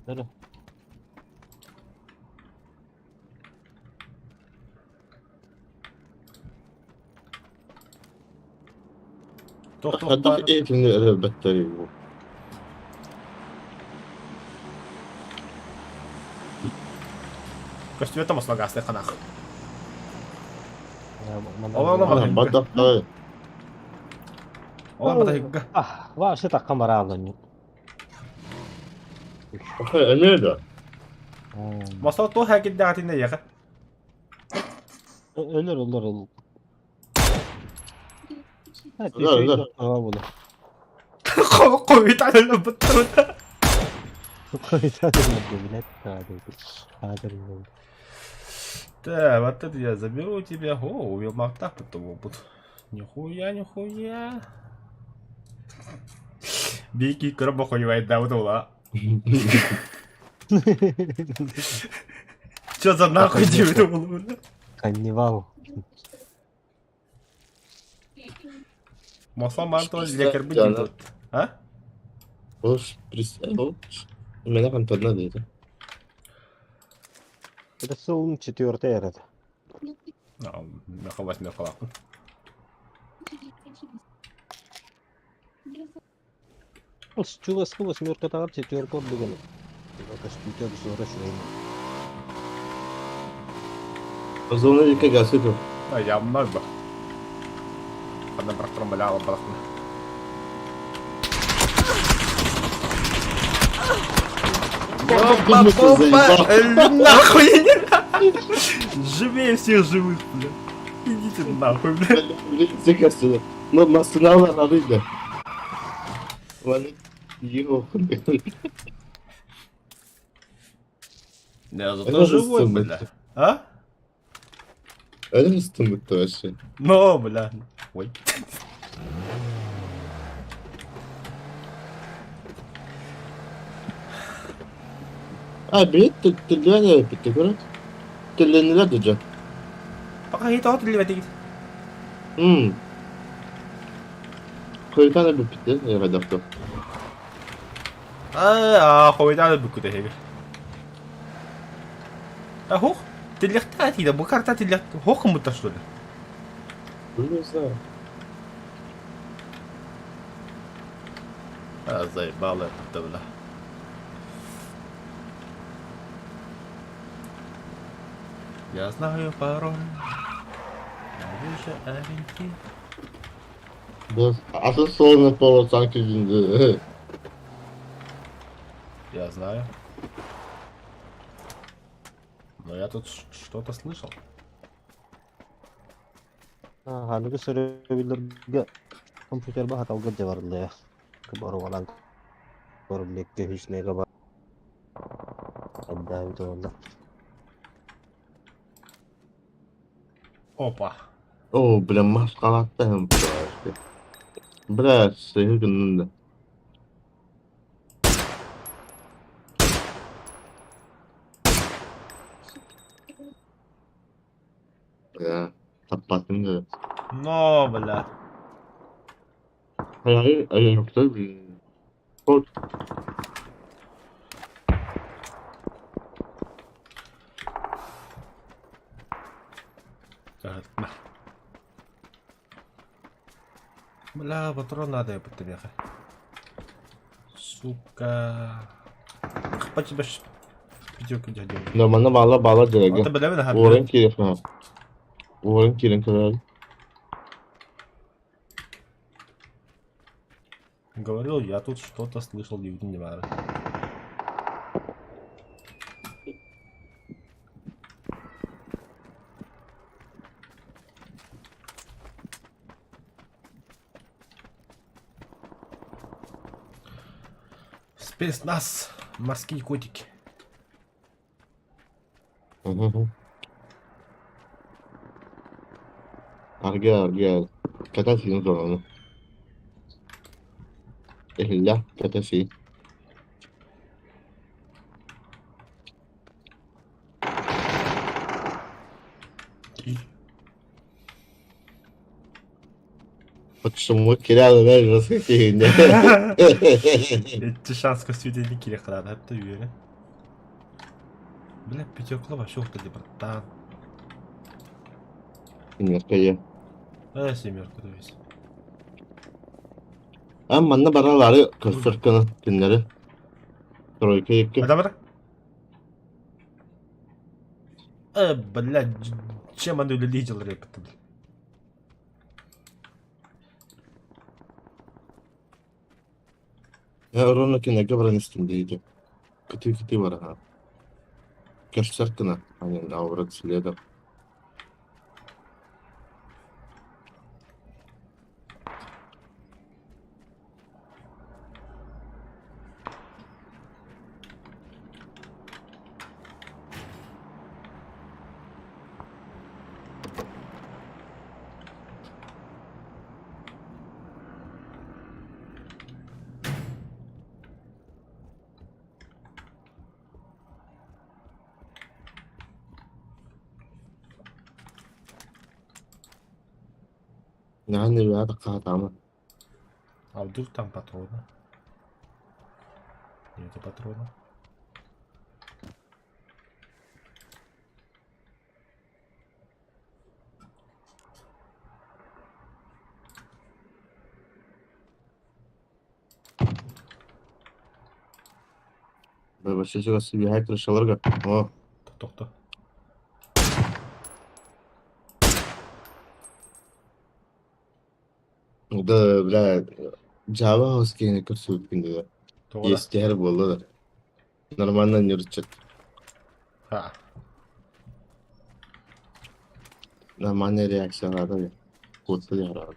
Дөрө. Тох тох Хайдах бар. ээтини өрөлбөттөрүй бу? Көстүбэт томослог астай ханах. Ола Ола Бадахтар. Ола батахыгга. Ah, вообще такка бараалын. Эмиэ да. Мосо тоо хакиддаатинна яха. Өлөр олор ол. Өлөр, өлөр. Ага була. Қойта быттыр. Так, вот это я заберу у тебя. О, увел мактап потом опыт. Нихуя, нихуя. Бики кырбохуевает да вот Чё за нахуй тебе было? Каннибал. Маслан Мантон лекер будет. А? Уж присел. Меня там одна дата. Это сон четвертый этот. Меха восьмерка лапы. Чувашка восьмерка тагар четверка деген. Көстүтө бузора шуйна. Зона вика гасыпов. А я много. Одна протромбляла балахна. Нахуй! Живее всех живых, бля. Идите нахуй, бля. Блин, Ну, масынала рарыда. Не, зато живой, бля. А? Öyle üstünlükte вообще. Но, бля. Ой. А, билет түлләне битте күрә. Түлләнеләр дә. Пока хит от или бит. Хм. Койтана битте, я гадакта. А, койтана битте хеге. А хох? Тиллехта тида, бу карта тиллех хох мутта что ли? Не знаю. А, заебало это, бля. Я знаю пароль. Выше ориентир. Атын суолунан полосаан киирдин Я знаю. Но я тут что-то слышал. Аныгы сөрөбүллэргэ компьютер баһаталга дьэ барыллыа. Боруобалаан көрүллүккэ үһүс мегабайт элбээбит буолла. Опа. Оо, бля, маскалааттаһым Бля, сыһы гыннын да. Бля, таппатын да. Но, бля. Hayır, hayır yoksa Kod. На. Бля, патрон надо я под Сука. По тебе ж пятерку дядя. Да, манна баала баала дьэрэгэ. Это бля, бля, Уорэн киирэх Уорэн киирэн кэлэр. Говорил, я тут что-то слышал, не баар. Спецназ, морские котики. Аргы аргы катасин зорону. Ehilla катаси. Почему кирял даже Эти шанс көстүтэ кире кырада хатта үөрэ. Бля, пятеркала вообще ухтали, братан. Семерка я. Семерка, то есть. А манна баралары көстөр кына күннәре. Тройка екі. А бля, чем они лидер рэп бля? Я Рона кинеге баран истим дейdi. Кыты кыты бар ha. Көстөр кына. Аны аврат следом. Наны бәді қатамы. А вдруг там патроны? Нету патрона. Вообще сюда крышаларга. О, Кто кто? Да, бля, Java House кейіне көрсөт күнде. Естер болды да. Нормально не рычат. А. Нормальная реакция надо. Куцы ярады.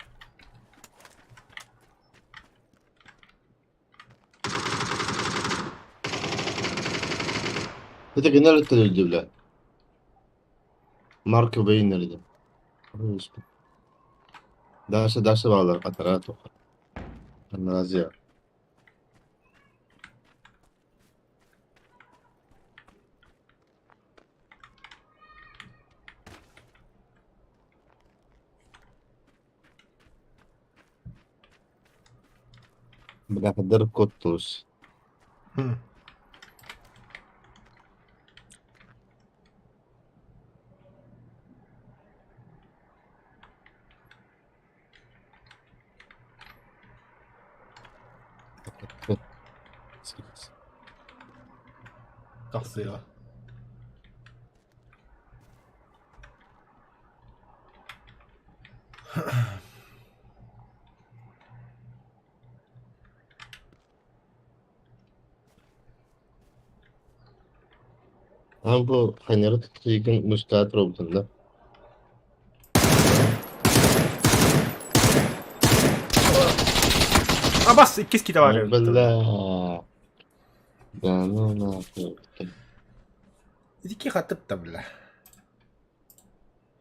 Это генерал люди, бля. Марко Бейнерді. Дальше, дальше балар катара тоқ. Разия. Бля, қадар код туш. Тахсыга. Ам бу ханьары тутуйгын мустаат робутунна. Абас, иккис кита бар. Бля. Да ну нахуй. Ики хатып та бля.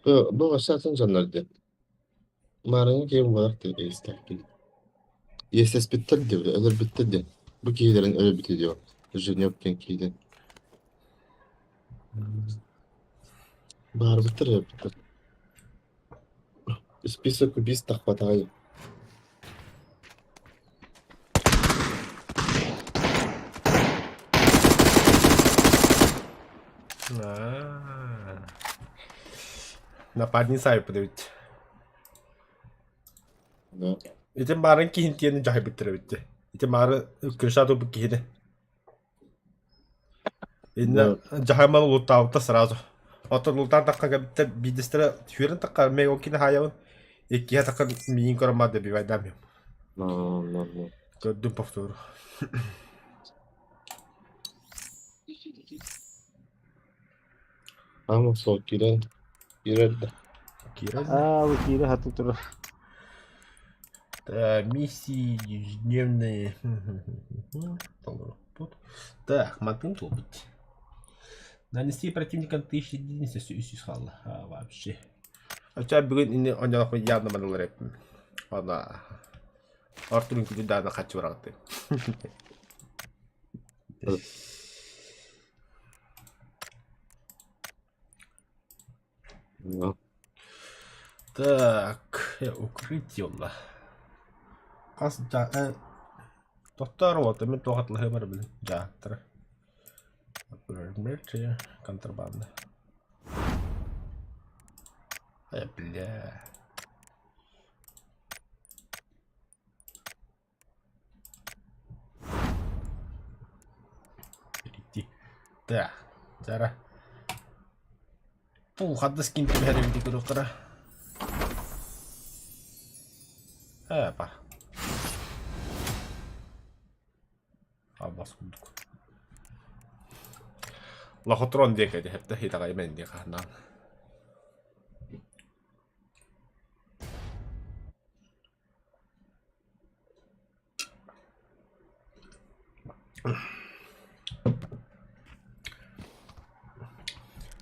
Бу бу атын дьоннор диэн. Маарыҥҥа киһи буолар диэн Иэстэспиттэр диэбит, өлөрбүттэр диэн. Бу киһилэрин өлөрбүтэ диэн Женек диэн киһитин. Баарбыттар өлөрбүттэр. Список убийств тахпатаҕай. Аа. Напарница айыппыт эбит. Да. Ити маарын киһин тиэнин дьаһайбыттар эбит дии. Ити маары крыша туппут киһини. Инна дьаһайман улуттаабыта сразу. Оттон улутаан тахха кэбиттэр биирдэстэрэ сүөрэн тахха мэй ол кини хаайабын. Иккиһэ тахха миигин көрөн баар добивайдаам юм. Но, но, но. Көрдүм повтору. Ама сол киирэн киирэр да. Киирэр. Аа, бу киирэ хатыы турар. Миссии ежедневные. Толоруппут. Так, мантын туолбут. Нанести противникам 1000 единиц үс хаалла. А, вообще. Оча бүгүн ини онньолохпун явно маналар эппим. Ана. Ортурун күнү даана хаччы бараҕыттым. Да. Так, укрытие онно. Хас да тохтоор уолта мин туох атылаһыам эрэ билин дьааттара. Контрабанда. Бля. Перейти. Так, Зара. Пул хаддас ким түбэһэр эбити көрүөхтэрэ. Ээ, па. Албас курдук. Лохотрон диэки дэһэптэ хитаҕаймен диэки ханаан.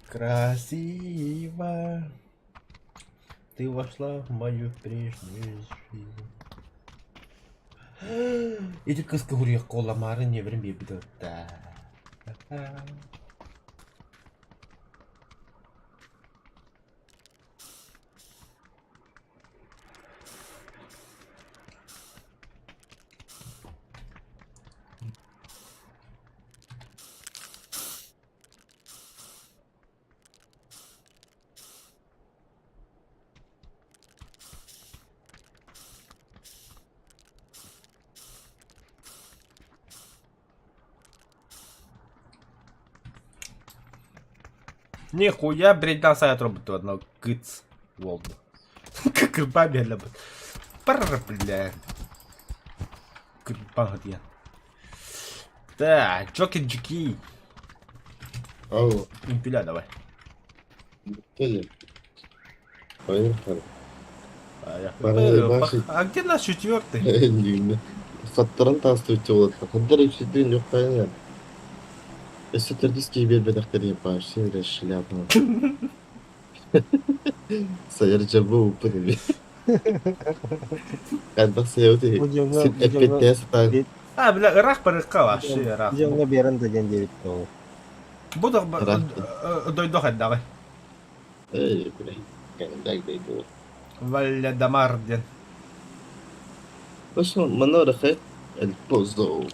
Красиво ты вошла в мою прежнюю жизнь. Ити кыска хуруйахха уламаары ньиэбирин биэрбит да. Нихуя брейдан сайт работает одно кыц волну. Как рыбами бит. Пар, бля. Кырбан диэн. Так, Джоки Джики. Ау, Импеля давай. Тоже. Поехали. А, а где наш четвертый? Саттаран таастыбыт уолаттар. Хаддар үчүдүн yok кайна. Өссө төрдүс киһи биэрбэтэхтэрин вообще эрэ шляпа. Сайар дьабы уппут эбит. Хайдах сайабыт Бу дьоҥҥо син бу дьоҥҥо эппиэттэһэ сатаан. А, бля, ыраах барыкка вообще бу ыраах. дьоҥҥо биэрэн да диэн диэбит ол. Бу да Ыраах. дойду хайдаҕый? Эй, бля. Кэндэг дойду. Валледамар диэн. Точно, манна ырахай El Pozo.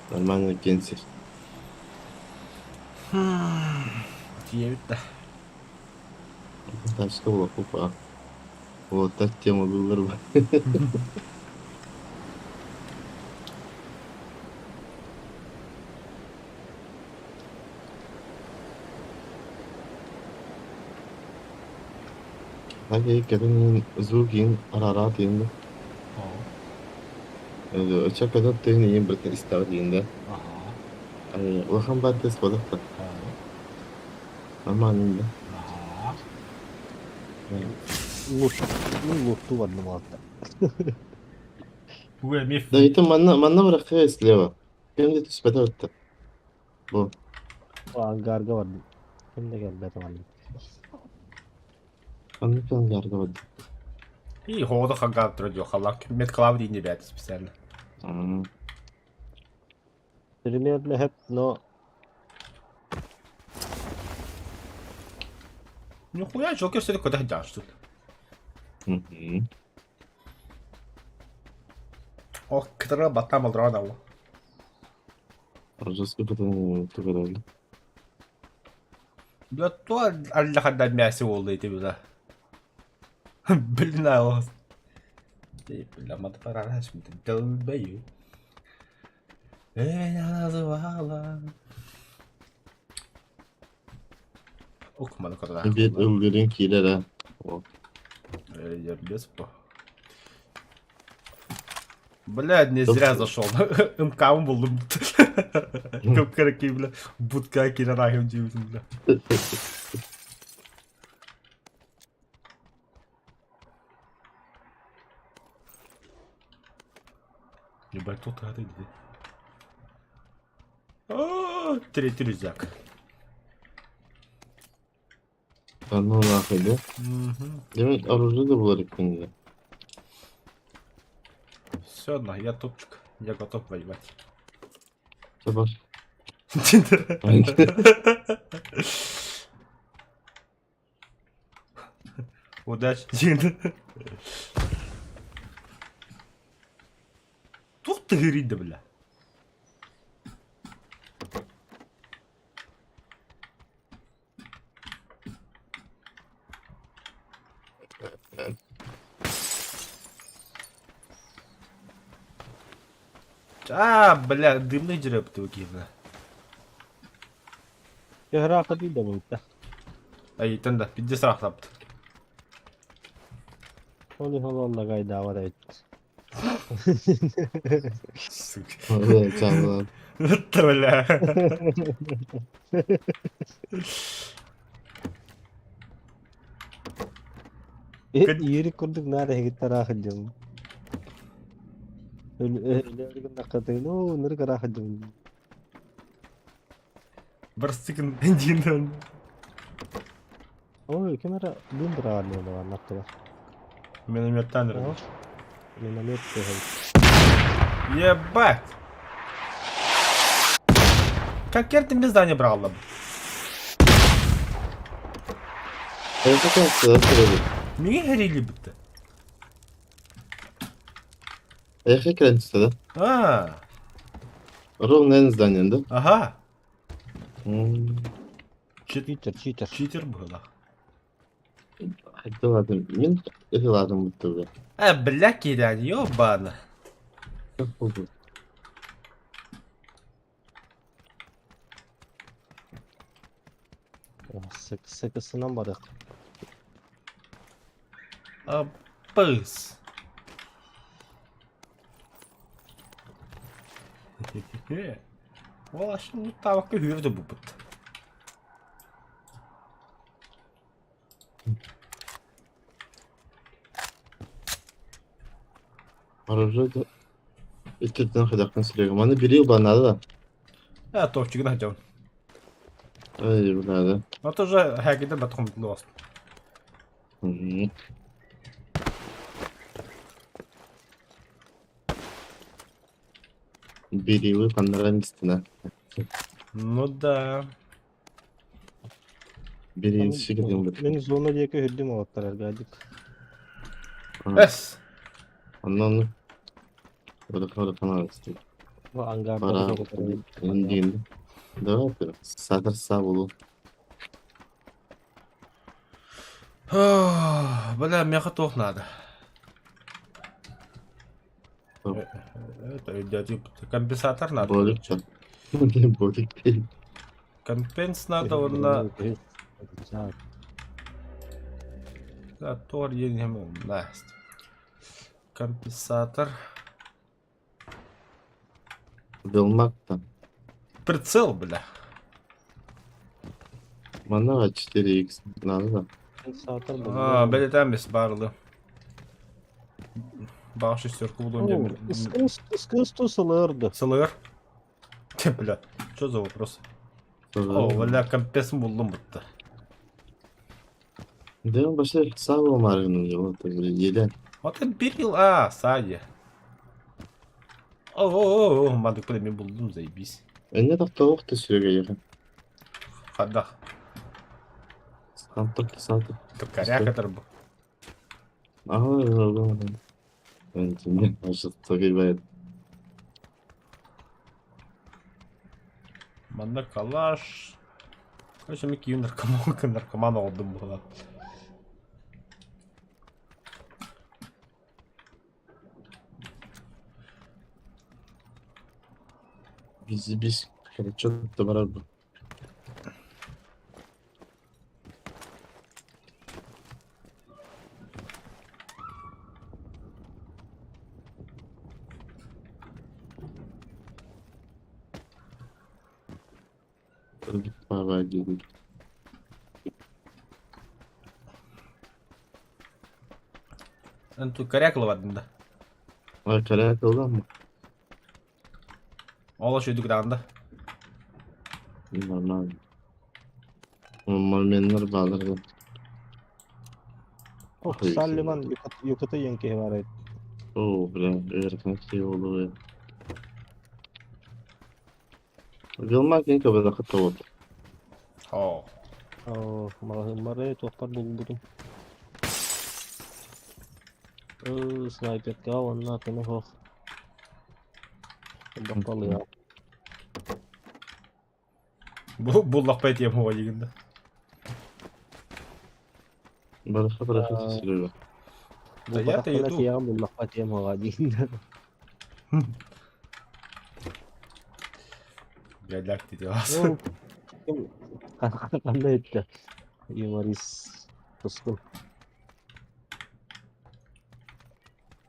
Нормально кенсер. Тиийэбит да. Тачка була купа. Вот так тема булар. Кэлин звук иин арараат иин да. Оччо кэтэн тыын иин барытын истэҕит иин да. Улахан баар тыас буолуох да. Нормально да. Лут, ну лутту бардым алта. Да это манна манна бырахха слева. Ким да түспэтэ бытта. Бу. Ангарга бардым. Ким да кэлбэтэ манна. Ханнык ангарга бардым. И хоҕото хангаап турар дьо халлаан медклав диин ребята специально. Примерно хэп, но Нихуя, Джокер все куда дашь тут. Ох, кытара баттам алдыран алла. Жестко потом тугадалды. Бля, то аллаханда мясо олды эти бля. Блин, а Ты, бля, матпараш, долбою. Меня называла. Ох, маны кытара. Bir ылгырын киирэр аа. Я без по. Бля, не зря зашел. МК булдум. Кып-кыракый, бля. Будка кирарахым диибитим, бля. Ебать, тут это где? Третий рюкзак. Да ну нахуй, да? Demek оружие да булар иккинде. Все одно, я топчик. Я готов воевать. Табар. Удачи, Дин. Тух ты да, бля. А, бля, дымный дереп ты бля. Ыраах да буолта. Ай, да, пиздец рахтапт. Ол иһин олла гайдаабат эбит. Сука. Чаалар. Это, бля. Иирик курдук наар эһигиттэн ыраах сылдьабын. Өлөөрү гыннаххытына оо ынырык ыраах сылдьабын. Барстыкын диэн. Ой, ким эрэ дым быраҕар буолла аттыгар. Минометтан Оһо. Миномет тыаһа. Ебать! Как ты мне здание брал? Миги хэрили бітті. Эхе кирэн да? А, Ровно эн здание, да? ага. Читер, читер. Читер было. Да ладно, мин ладно будто А, бля, кирян, ёбана. бы. Сыкысынан барык. А, пыс. Ол ашын табаққа хүрді бұ бұт. Оружие Үттүттэн хайдахпын сүрүгүм. Аны били банады да. А, топчигын хотел. Ай, надо. Но тоже хәкеде батхом лост. Бириви паннаран истина. Ну да. Бири сигидин бит. Мен зона диэки үрдүм оҕоттор эргээдик. Эс. Оннон Ора исти. Бу ангарда Бара индин. Давай сатыр са болу. Бля, меха тох надо. Это идет компенсатор надо. Болик. Болик. Компенс надо, он на... Компенсатор диэн Настя. Компенсатор. Белмак-то. Прицел, бля. Манна 4х надо да. Компенсатор А, бэлэтэн бес барлы. Баҕа шестерку булуом диэн. Искусство сылырды. Сылыгар. Те, бля, что за вопрос? О, бля, компес булдум будто. Да он вообще самого Марина делал, это еле. Вот это бил, а, Садя. О, мадык мен булдум, заебись. Эне тохтолох та сүрөгэ ехе. Хадах. Антон писаты. Коряк это был. Ага, Манна калаш. Короче, мен кийин наркоман, наркоман олдум була. Биз Короче, барар бу. Баба диэн. Эн коряк лавадын да. Ай, коряк ылам. Ол ошо да. Нормально. Меннер баалар. Ох, Салливан юката енке бар. О, бля, эркан болду. Вилмак ника бада вот. О. О, магазин туохпар булбутум. Э, снайперка онна тыны хох. Бакалы. Бу буллах пәтием хуа дигәндә. Бараха бараха сүрөбө. Да я-то иду. Я буллах пәтием хуа дигәндә. Бляляк ты делас. Кандай этти? Юморист Тускул.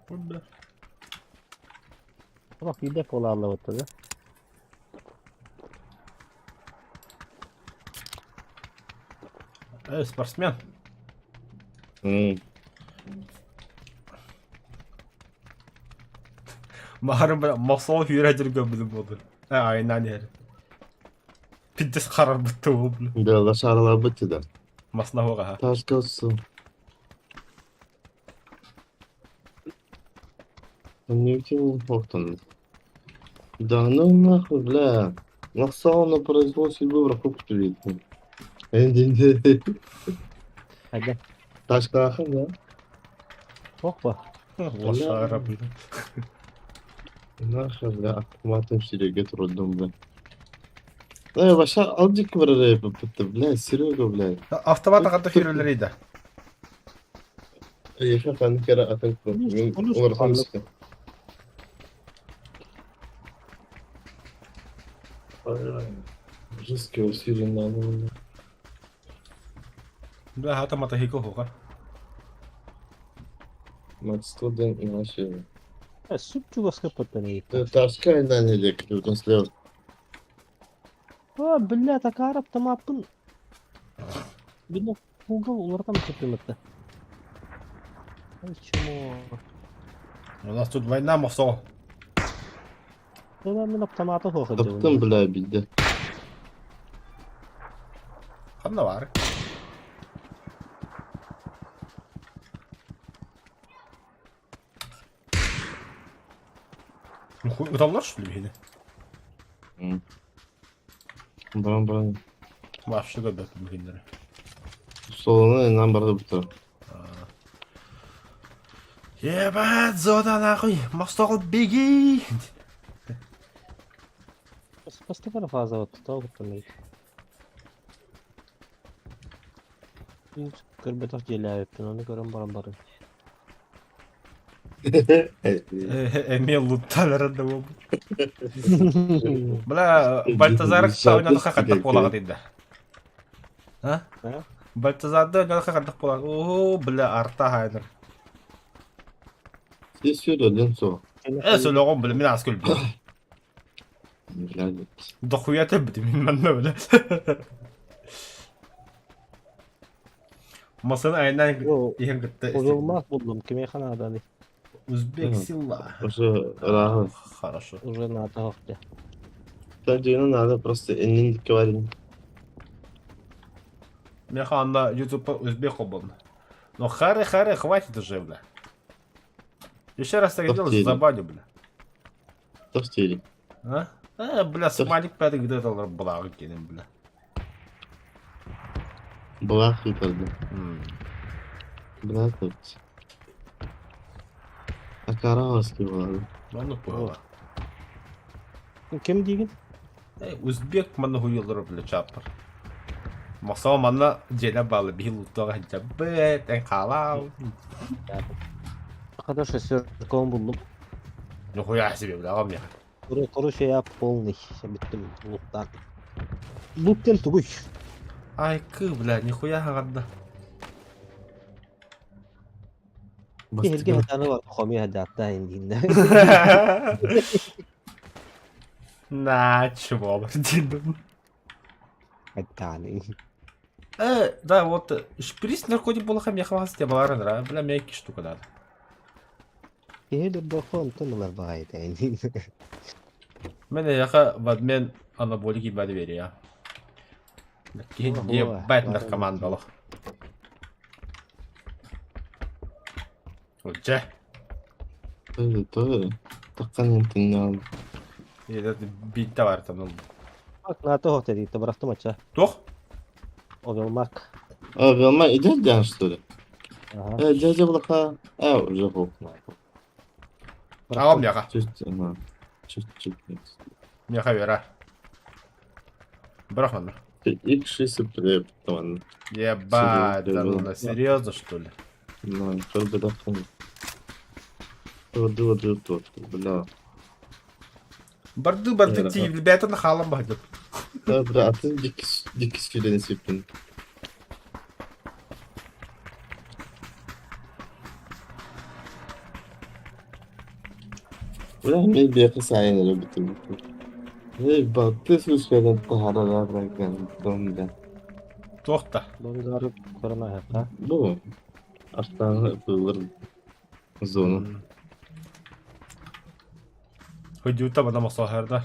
Бля. Бак биде полалла отты да. Эй, спортсмен. Махарым бля, масал хүрәҗер билим булды. Э, айнан ер. Пиздец харар бутты ул, бля. Бела шаралар битти да. Масна хуга ха. Ташкасы. Не үтен Да ну нахуй, бля. Лахсал на произвол судьбы врагов привет. Хәдә. Ташка да? Хох ба. Лошара, бля. Нахуй, бля, автоматом Серега трудом, бля. Да, вообще, алдик бля, бля, Серега, бля. Автомат хатта хүрәләр иде. Я хан кера атак. Мен олар Жесткий усиленно. Бля, хата мотоцикл хуга. Мат 101 и вообще. Э, суп чугаска паттан Ташка на не лекарь, слева. А, бля, такарап тамапын. Видно, угол улар там көтөмөттө. Ай, чмо. У нас тут война, масол. Да, мен автоматы хох Таптым, бля, беде. Ханна бар. Ну хуй, уталлар что ли бихине? Баран баран. Вообще көбөт бихиннер. Солона нам барды бутыр. Ебать, зона нахуй, мостол беги! Постепенно фаза вот тоо көтөмөйт. Көрбөтөх желээбиппин, оны көрөн баран барын. Эме лутталар да бу. Бля, Бальтазар ойнады хакатта полага дейди. А? А? Бальтазарда өлөрөхө хайдах буолар? Оо, бля, арта хаайнар. Здесь все дадим со. Э, сөлөҕүм, бля, мин аас көлбүтүм. Блядь. Дохуя тэбитим мин манна, бля. Масын айынан Yo, иһин кытта Озолмас булдум. Кимиэхэ нааданы? Узбек сила. Уже рано. Хорошо. Уже надо хохте. Стадиону надо просто иннин говорить. Меха анна ютуб узбек обон. Но харе харе хватит уже, бля. Еще раз так Топ делать, теле. забаню, бля. Что в теле? А? Э, бля, смайлик пятый где-то была, кинем, бля. Была хитрда. М. Бля, тут. А караоски была. Ну, поняла. Ким диигин? Э, узбек манна хуйоллар, бля, чаппар. Махсама манна дьиэлэ баалы биһи луттаҕа сылдьабыт, эн хаалаа. Когда шестерком булдум. Нихуя себе, бля, аҕам миэхэ. Короче, я полный. Бүттүм луттан. Лут диэн тугуй? Ай, кы, бля, нихуя хаҕарда. Киһиргэ хатаны бар хомуйа даттаын дииннэ. На, чего, диндим. Хаттааны. Э, да, вот шприц наркотик буолаха миэхэ баҕас темаларын ра, бля, мягкий штука надо. Киһи дордохо онтон ылар баҕайыта диин. Мен эйэхэ в обмен анаболики доверия. Киһи ебать наркоман болох. Дьэ. Тоже, Таккан интиннал. Биитте баар там. Наата хоһ дии, бырахтым ача. Туох? Овелмак. А, Велма идет дян, что ли? Ага. Э, дядя Блаха. А, уже пол. Аҕам миэхэ. Чуть, ага. Чуть-чуть. Миэхэ Вера. Бырах манна. Ик-6 преп, Ебать, да ну серьезно что ли? Ну, только да Бля. Барды барды тиийбит бэйэтин хаалан баһыйдым. Да, бля, а ты дикий сюда сипин. Бля, мне беха сайын любит. Эй, баты сушкадан тахара бракан, дом да. Туох да. Донгарып көрөн аһыха. Бу Астана был зону. Хойдуута бана мохсоһардар.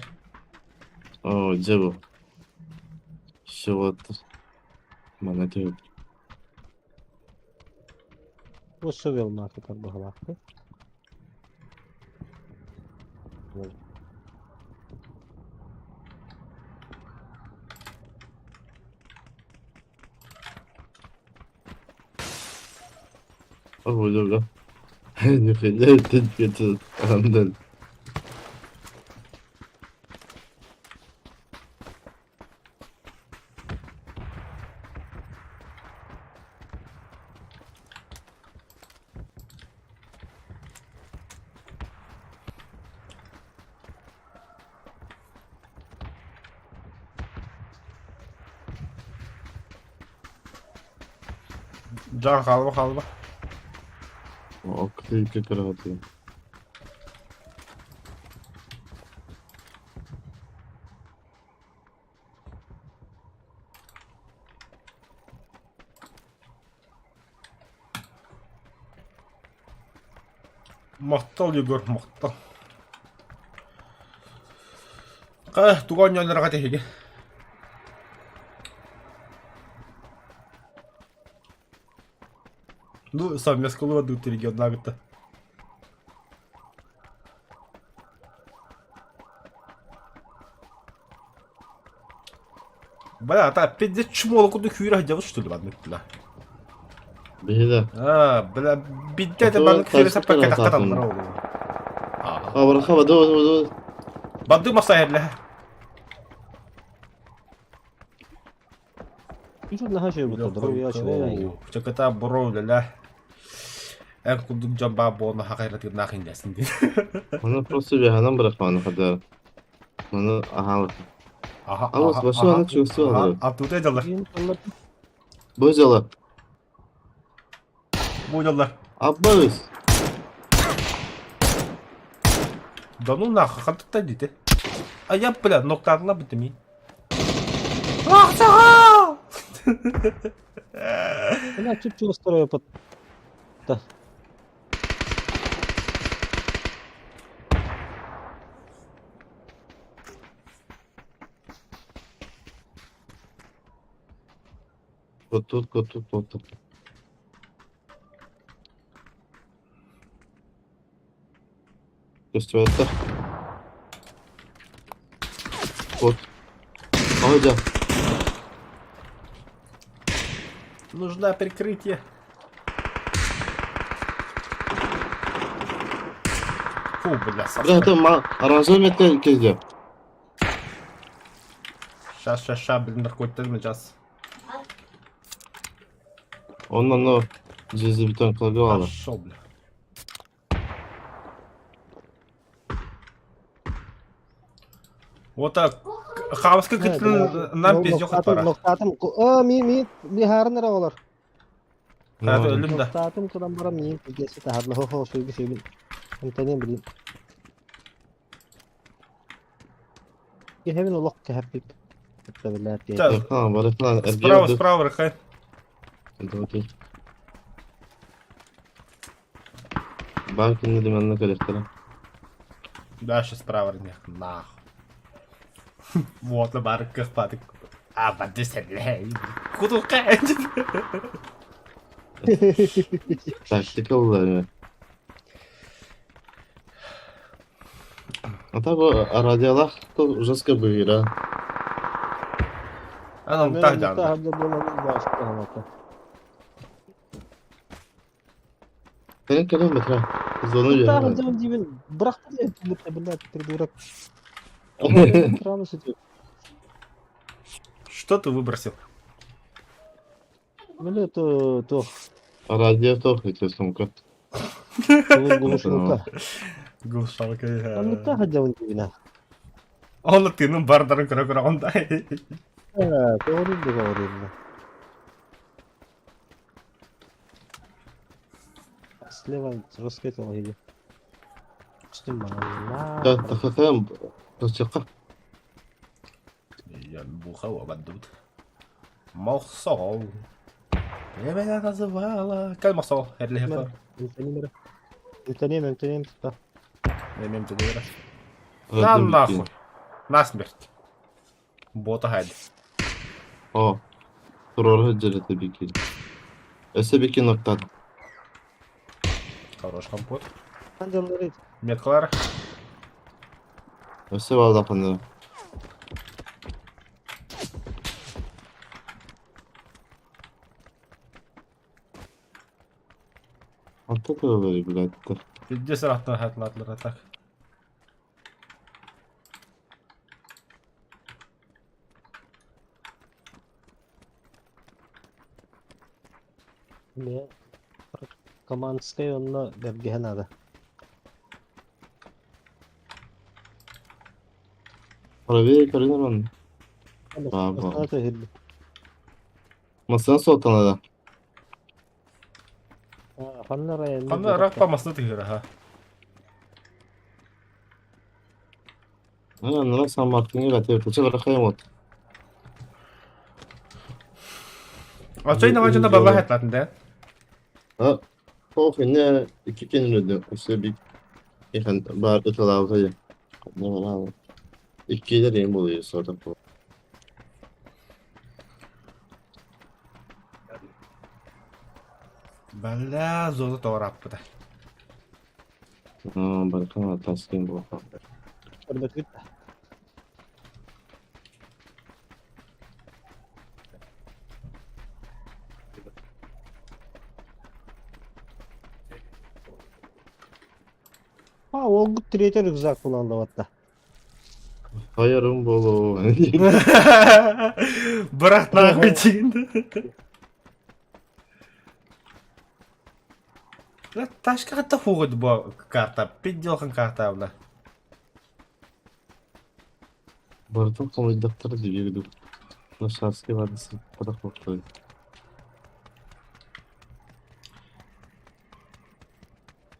О, где был? Всего Мана тебе. Бу сувел маркетар баһалаахты. О, да, да. Нихуя это это Анден. Дьаҥ хаалба хаалба. О, ты как раз. Махтал, Егор, махтал. Ка, тугу оонньооннорго тэһиги. Ну, совместно дут регионнаагыта. Бля, та пиздец чмо курдук күүрэ сылдьабыт что ли маннык бля. Биһиги Аа, бля, бидде да маннык күүрэ саппакка тахтаталлар ол. Аа. Хабар хаба до до до. Барды махсай бля. Үчүн наһаа үчүгэй буолла, доруобуйа үчүгэй. Чаката боро үлэлээ. Эн курдук дьон баа буолна хахайратыгнаах индэсин диэн. Оны просто бэһэнэн бырахпааны хадаар. Оны аһаабыт. Аха, Алыс аха, башы аха. аны чувствовал. Аха, аттута дьаллар. Биин аллар. Бу дьыала. Поняла. Аббас. Да ну нахуй, хантыктан дите. А я, бля, ноктарла битими. Ах, сага! Бля, чуп-чугас турар Да. Вот тут, вот тут, вот тут. Көстүбэттэр. Вот. Ой, Нужна прикрытие. Фу, бля, Бля, Сашка. это разумит кезде. Ща, ща, ща, блин, наркотик сейчас. Онон о железобетон кладывала. Пошел, бля. Вот так. Хавска нам пиздёх пора. Ноктатым, а, ми, ми, ми харыныр олар. Өлүм да. Ноктатым кылан барам миин пиздеси тахарла хо хо сөйгү сөйгү. Антонин билим. Кехебин олох кехеппит. Так. Справа, справа, рыхай. Банкин деменне коллектора. Дальше справа, них нахуй. Вот, на бар кахпатык. А, бадысэлэй. Куду кайд. Tactical А так радиолах то жестко быра. Анам так жанда. Сен кэлэн бэтра. Зону жа. Бырахты блядь, придурок. Что ты выбросил? Бля, то то Радио то хотел сумка. глушилка. Глушалка. Оннуктаах дьон дибина. Он тыным бардарын көрө көрө ондай. Говорил говорил. Слева жестко логики. Да, тахатам. Тахатам. Я бухал обадут. Мохсол. Я меня называла. Кай мохсол? Эрлихер. Эмтэнем, эмтэнем, Эмтэнем. На нахуй. На смерть. Бота хайд. О. Турор хаджалата бикин. Өсө бикин ноктат. Хорош компот. Меткалар. Өсө балдапаны. Антон блядь. Пиздец рахтан хатлатлар так. Командская онно бэргэһэ надо. Правее Карина Масына соттан да. Ханна рак памасны тыгыра, ха. А, ну сам Мартин гатыр, туча рахай вот. А чай на вача баба хатлатын да? А, ох, не ики кенүдө, өсө бик. Ихан бар ыталабы. Не бар. Иккилер эм болуyor сорда. Бля, золото тоораппыта. А, баркан таскин бу. А, ол третий рюкзак булан Хайырым болу. Брат нахуй тигин. Ташка хатта хугыт бу карта. Пидделхан карта бла. Бартын комайдактар дибигду. Нашарский вадысы падах боктой.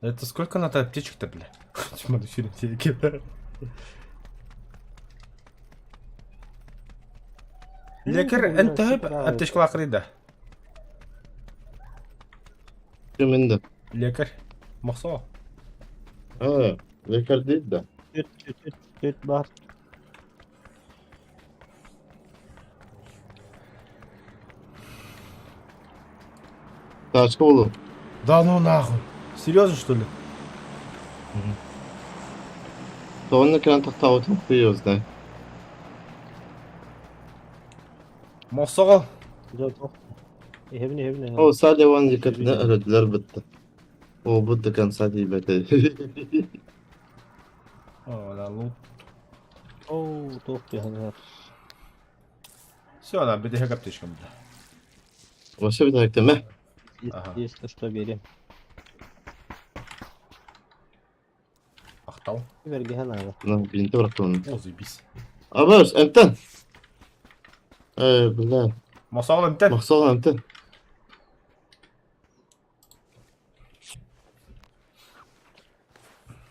Это сколько надо аптечек-то, бля? Лекер НТХ аптечкалаах да. Киминде? Лекарь. Мохсо. А, лекарь değil de. Түт, түт, түт, түт бар. Тачка oğlum. Да ну нахуй. Серьезно что ли? Тоҕонно кэлэн тохтообутун хуй знает. Мохсоҕо. Дьэ, туох. Иһэбин, иһэбин, иһэбин. О, Салливан дикатына өлөдүлэр бытта. О, бу до конца диэбэтэ. О, да, лут. Оу, туох түһэн иһэр. Все, да, бүтэһик аптечкам, бля. Вообще бүтэһиктэмэ. Ага. Если что, бери. Ахтал. Бэргэһэн аҕа. На, бинти бырахтым. О, заебись. Абас, эмтэн. Э, бля. Мохсоҕо эмтэн. Мохсоҕо эмтэн.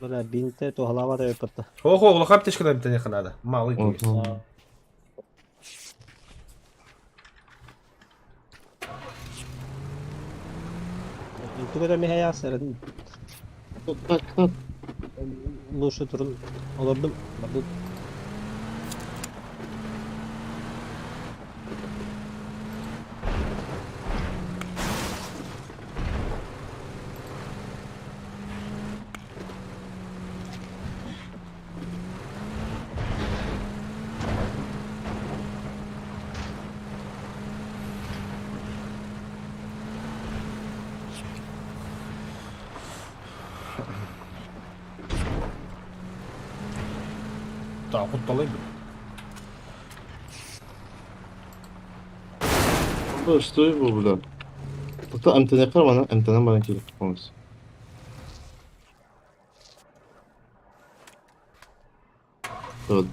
Бля, бинте туһалаабат эбиппит. Ого, улахан аптечканы эмтэниэххэ наада. Малый тугис. Тугу да миһэйэ сэрэн Так, так. лучше турун олордум. Бардым. Так, кутталай бу. Да, что его, бля? Тоқта эмтэнэ бана, эмтэнэн баран киирик полностью. Вот.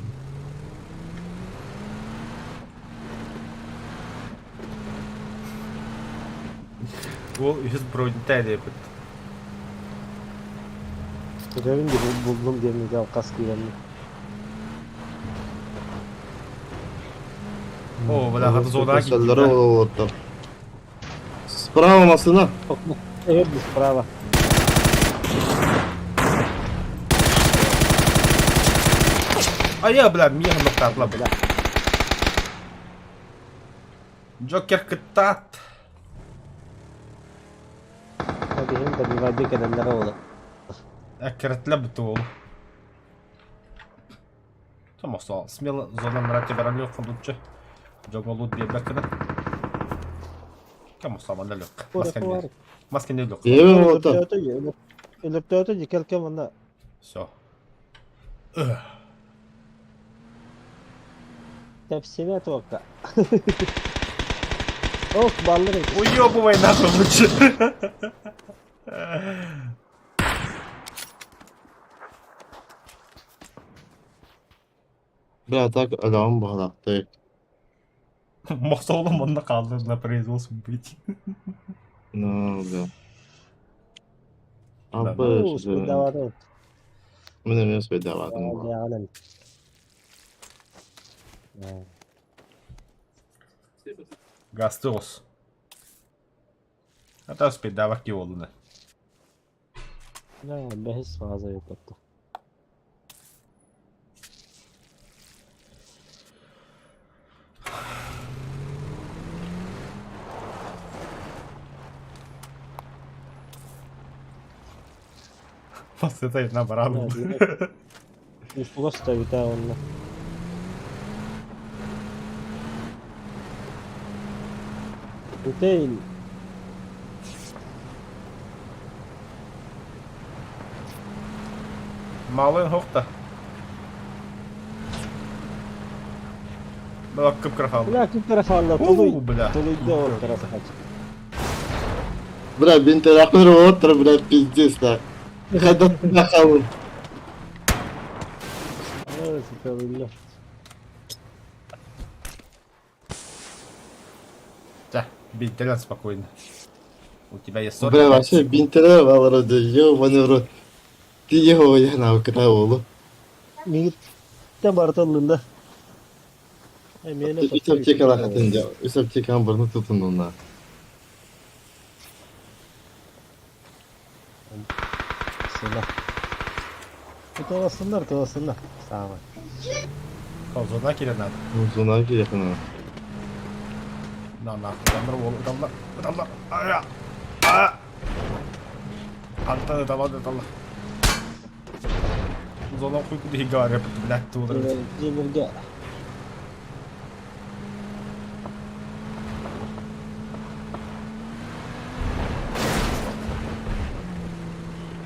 Ол үһүс броньтай диэбит. Көрөбүн дии буллум диэммигэ алкас киирэммин. О, бля, хата зонаҕа Көсөллөрө киирдим. олоттор. Справа машина. Эбби справа. А я, бля, миэхэ нохтаатла, бля. Джокер кыттаат. Кэбиһин добивайдыы кэлэллэрэ буолар. Эккирэтлэ бутуол. Томосо, смело зона мрати баран лөк лучше. Жога лут биэрбэккэ да. Кому саман лөк. Маскан маскан лөк. Эбэ ота. Өлөртөөтө дии кэл кэл манна. Все. Тэпсимэ туокка. Ох, баллар эбит. Уебывай нахуй лучше. Бля, так өлөҕүм баҕалаахтык. Мохсоолум онно хаалла на произвол быть. Ну, бля. Да. Абы, Уу, успейдаватын. Мин эмиэ успейдаватым. Диаҕынан. Гастос. А та успейдавак киолуна. Да, бэһис фаза эбит. Просто на барану. Устугас да онно. Үтэй Малын хохта. Бля, кып-кырахал. Бля, кып-кырахалла. Уу, бля. Тулуйда ол кырахал. Бля, бинтерахтар оттор, бля, пиздец, да. Хайда нахауй. Да, бинтерен спокойно. У тебя есть Бля, 45 вообще секунд. бинтере балары да, ёбаный в рот. Ты его я на украл. Мигиттен барыта ыллында. Эмиэнэ Үс аптекалаах этин дьэ, үс аптекаҕын бырны тутуннунна. Сына. Туталасыннар, туталасыннар. Саамай. Зона киирэн наада. Зона кириэхин На, на, ыталлар уол, ыталлар, ыталлар. Ая! А! Антон ыталлар, ыталлар. Зона хуй куда говорят, блядь, туда. Дьиэлэргэ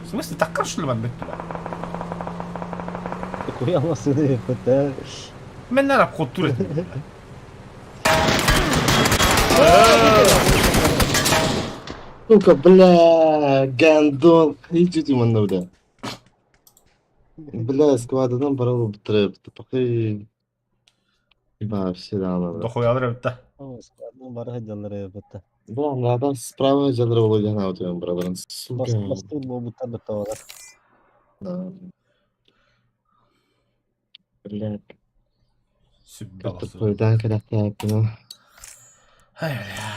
В смысле, так что ли маннык туда? куйамасын эппэтэ. Мен нара куттур этим. Сука, бля, гандон, иди манна, бля. Бля, сквададан барал бутырып, тупакый. Вообще да, бля. Дохуялар эбит Складынан бары сылдьаллар эбит. Бля, надо справа жадыр болу жана отуйм, братан. Сука. Бастыыр буолбуттар бытталар. Да. Бля, Сүббэ тупойдан кэлэхтээппин. Ай, бля.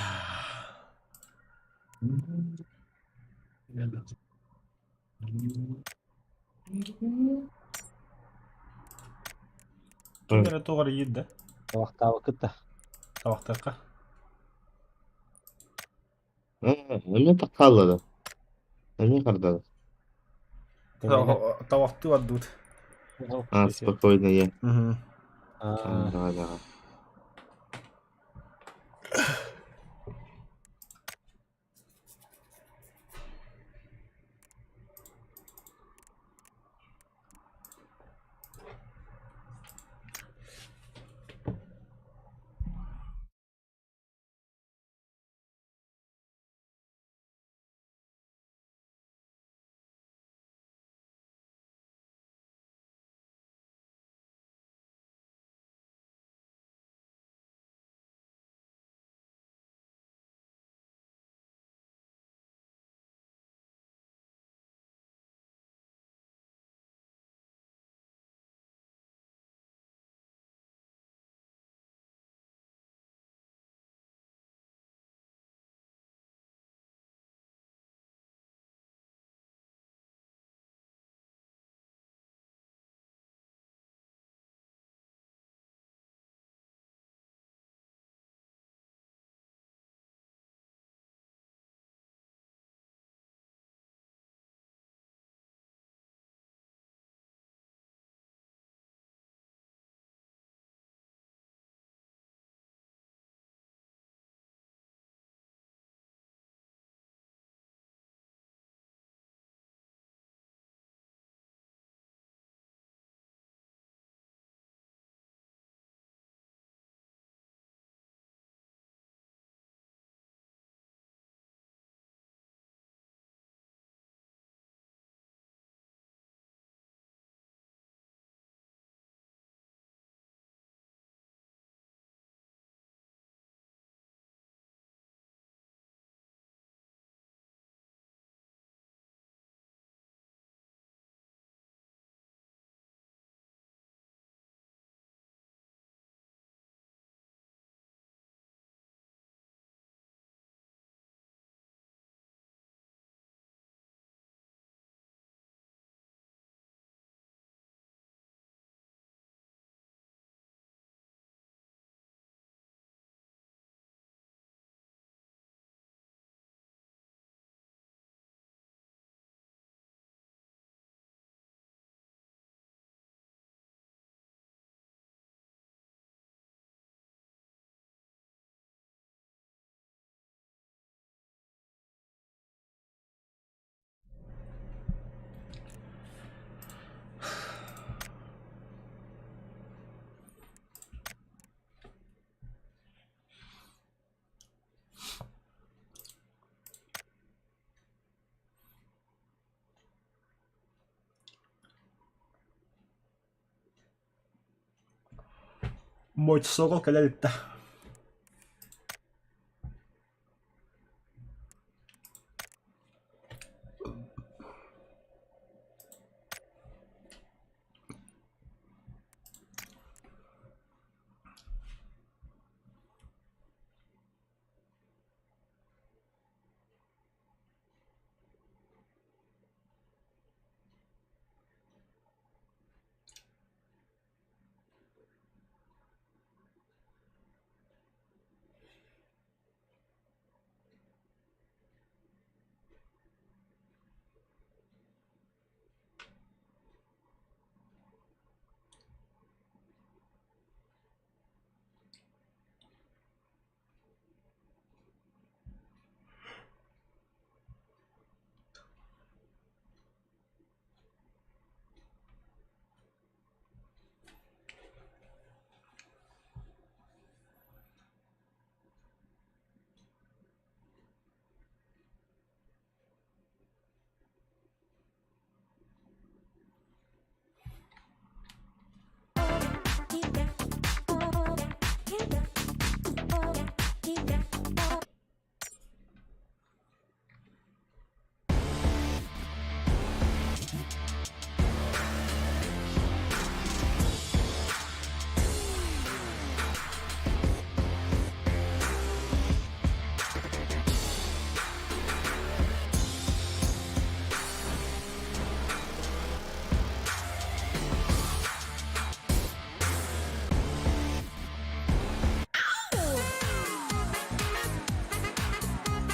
Ким эрэ туох эрэ иир да? Табахтаабыккыт да. Табахтыахха. Эмиэ таххааллара. Эмиэ хардара. Табахтыы бардыбыт. А, спокойно я. Мгм. Аа. Да, да. Мочсоҕо кэлэ иликтэ.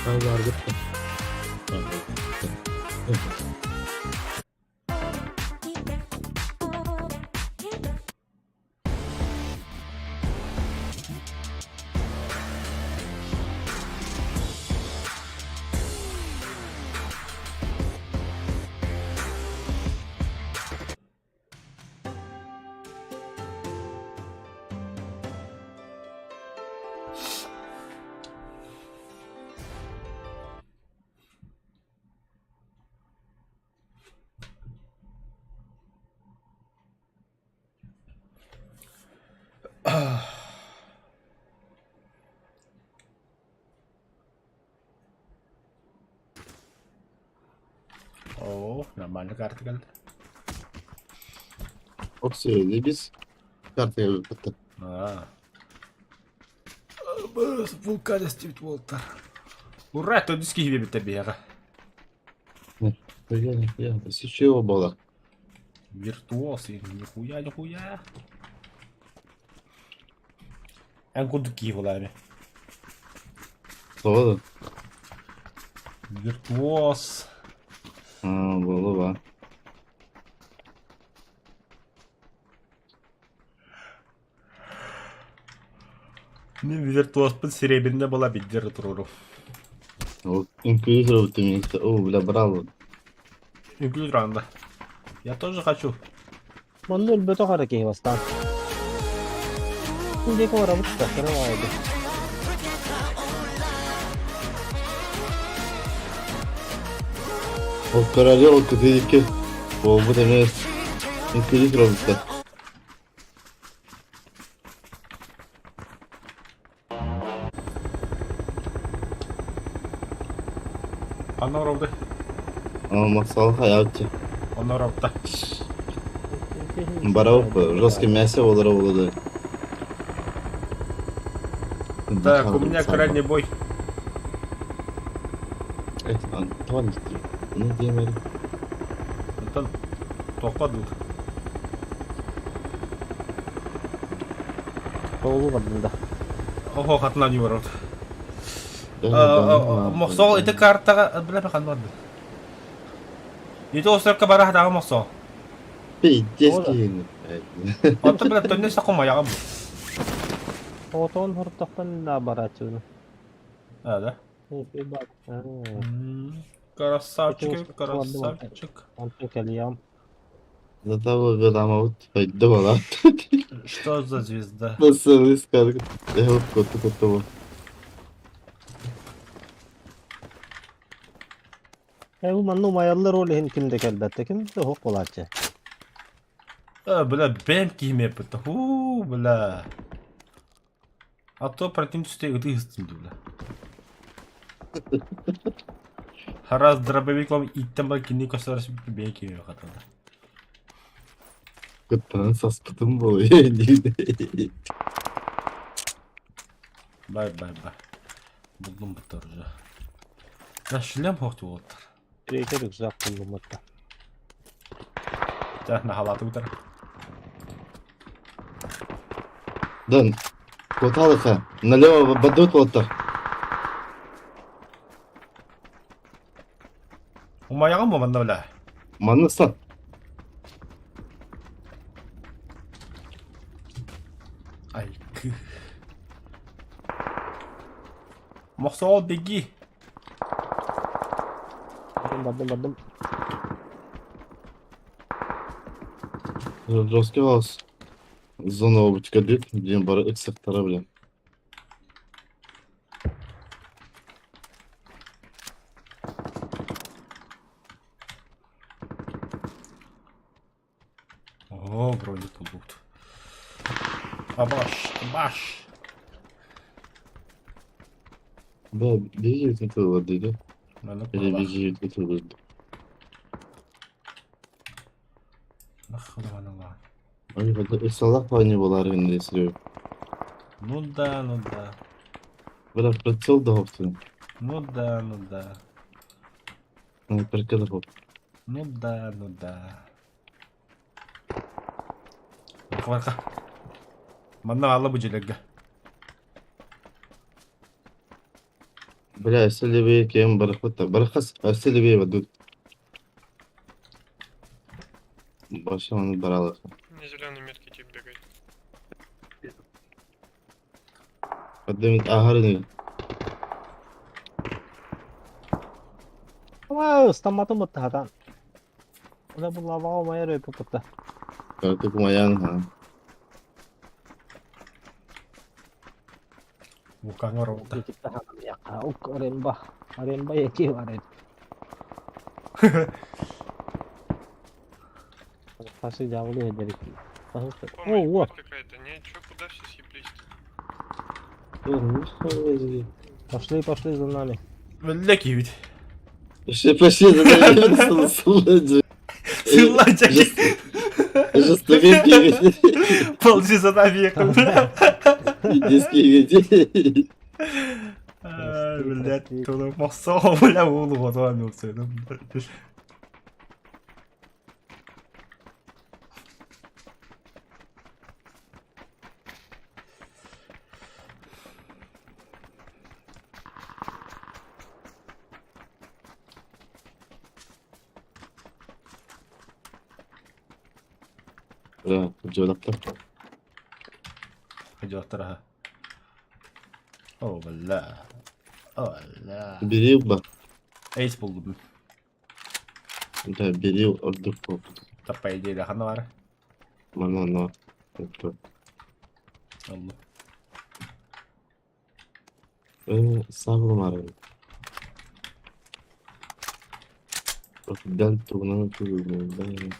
Vardı. О, нормально карта geldi. Oksijenli biz картaya bitti. А. Вулкан Стив Уолтер. Ура, то диски gibi бега. Я, Сечево было. Виртуоз, и нихуя, нихуя. Эн кудуки гулами. Doğru. Виртуоз. Ha, было ба. Мен виртуоз под серебряная была бидер туруру. Вот инквизитор ты мне. О, бля, браво. Инклюзранда. Я тоже хочу. Манна өлбөтөх эрэ киһи бастаан. Диэки барабыт да, кыра баҕайы. Ол королева ол кытыйки. Ол бу демес. Инквизитор oldu. Анна ровды. Ама масал hayatçı. Онно ровда. Барау жесткое мясо олар олады. Так, у меня крайний бой. Антон, ну демер. Антон, тоққа тут. Оҕолуу бардым да. Ого, хатына не ворот. Мохсол, это картаға... Бля, бля, хан барды. Ити острокка бара хатаға мохсол. Пиздец Ола. киһини. Онтон, бля, төннө сақым аяғым. Оҕотоҕун хордохпун да барааччыбын. А, да? Красавчик, красавчик. Онтон кэлиэҕим. За того года вот пойду ла. Что за звезда? Nasıl risk Yok kötü kötü bu. Ээ бу манна умайаллар ол иһин ким да кэлбэттэ, ким да суох буолааччы. А, бля, бэм киме быта. Ху, бля. А то противник түсте ыты ыстым, бля. Харас дробовиком иттен бар кинни косарас бэм киме хатада. Gırtlağın saspıtım bu. Бай, бай, бай. Булдум бытар уже. Да шлем хоқты болыптыр. Третий рюкзак буллум отта. Да, на халаты бытар. Дан. Коталыка. Налево бадут вот так. Умаяған ба манда бля? Манасан. Ай, кы. Мохсол, беги. Бардым, бардым, бардым. Жесткий вас. Зона обычка дük. Дем бары ыксыктара бля. О, броник булбут. Абаш, абаш. Да, биһиги тыллар диде. Маннык Или баҕалаах. биһиги тыллар. Нахуй. Ой, салах не была регенерация. Ну да, ну да. Бля, прицел да хоптун. Ну да, ну да. Прикид хоп. Ну да, ну да. Барка. Манна алла бу дьилэргэ. Бля, сэлэбэй кем барахвата. Барахас, сэлэбэй вадут. Баша оны баралах. На зеленой метке тип бегает. Подымет агарны. Вау, стаматым бытта хатан. Уна бу лаваҕа умайар өйпү Карты кумаян ха. Вулкаҥҥа оробута. Аренба. Аренба яки арен. Пасы дьяволы эдерики. Помощь О, о, будет какая-то. Не, чё, куда все съеблись-то? пошли, пошли за нами. Биллэ киһибит. Пошли, пошли, Сылла дьэ. Жестокий Ползи за нами ехал, бля. Иди, Ай, блядь, тула мохсоо, бля, уулу хотуан юлсыным. Да, дьолаттар. Дьолаттар О, бля. О, бля. Бери ба. Эйс булдум. Да, бери ордук. Да, по идее, да, ханна бар. Мана, на. Алла. Сабыл марын. Дәл туғынан туғынан.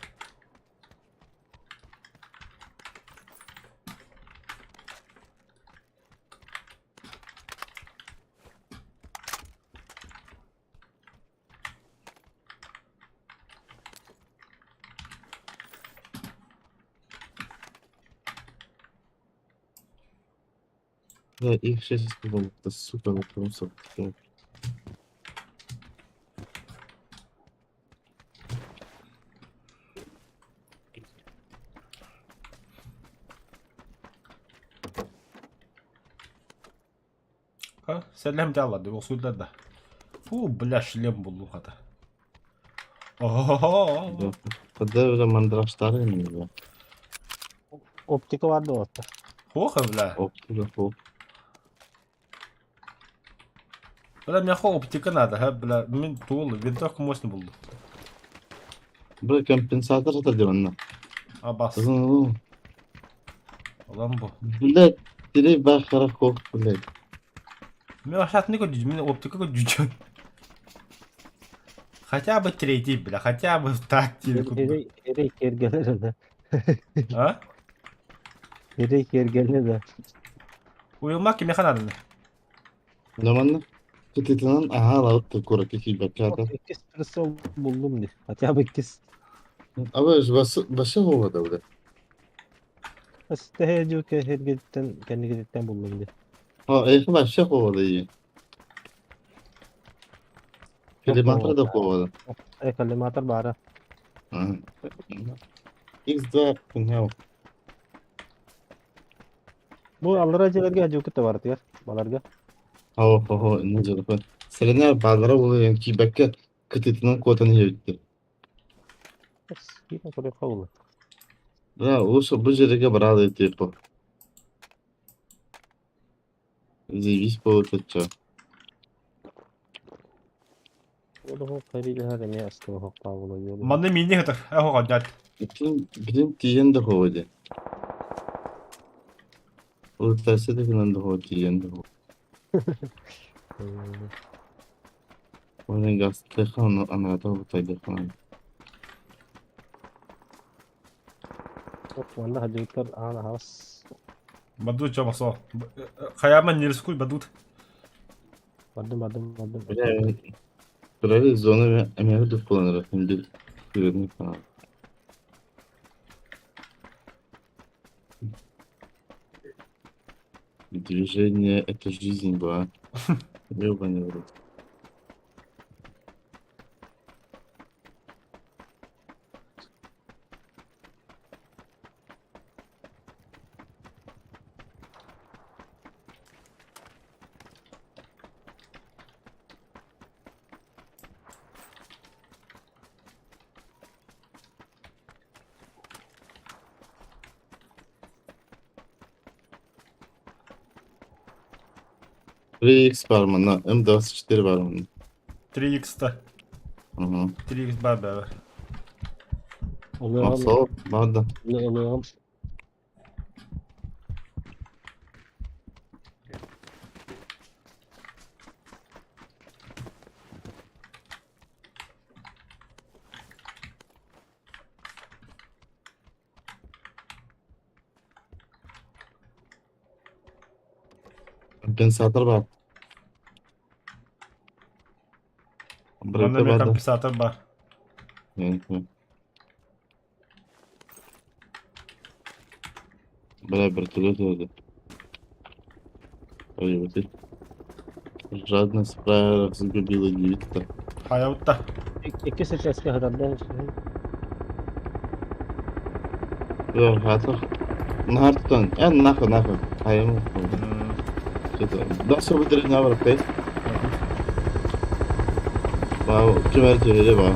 Да, их шесть было, это сука, на прям Ха, сэлэм дьааллар, охсууллар да. Фу, бля, шлем буллум хата. О-хо-хо. Подавля мандраштары бля. Оптика бар да. Хоха, бля. Оптика, хоп. Бля, мне оптика надо, ха, бля. Мин туул, винтовка мощный булду. Бля, компенсатор это делано. Абас. Улам бу. Блядь, тирей бахара хоп, блядь. Мен ашат не көрдү, мен оптика көрдү. Хотя бы третий, бля, хотя бы так тебе. Эрей кергелер да. А? Эрей кергелер да. Уйулмак кимиэхэ нааданы? Наманна. Кытытынан аха лаут кура кики баката. Иккис прицел булдум ди. Хотя бы иккис. Аба басы басы хова да бля. Астахе жуке хергеттен кенигеттен булдум ди. Ha, эйхи вообще хова да и. Коллиматор да хова да. Э, коллиматор бара. X2 хунял. Бу аллара желерге жуке те бар дигер. Баларга. Хо хо хо, не жолы. Сәленер балдары ол кибәккә кытытынан котан ебитти. Кийин көрө кабыл. Да, лучше бу жерге барады типа. Заебись получится. Олого кайрилер эме астыга кабыл жолу. Манна мини хатар. Ахо гадат. Бүтүн бүтүн тиен да ходи. Ул тәсе дә генә да ходи тиен да. Оның гастыхан анада бутайды хан. Манна хажуктар ана хас. Бадут чо басо. Хаяман не рискуй, бадут. Бардым, бардым, бардым. Бля, Турары зона эмиэ дуппаланара күндү күрүнү falan. Движение это жизнь была. Ёбаный в рот. 3X бар манна, М24 бар манна. 3X-та. Угу. 3X бар бэбэ. Ылыаҕым, Мақсал бар да. ылыаҕым. Компенсатор бар. Манна Брейка эмиэ бар да. компенсатор бар. Бля, вертолет это. Ой, вот это. Жадность фраеров загубила девица. Хайабытта. Иккис этээскэ сытарда. Бля, хата. Нахартан. Э, нахуй, нахуй. Хайым. Что-то. Да, все выдрали на врапе. Вау, кемер төһөрө баа.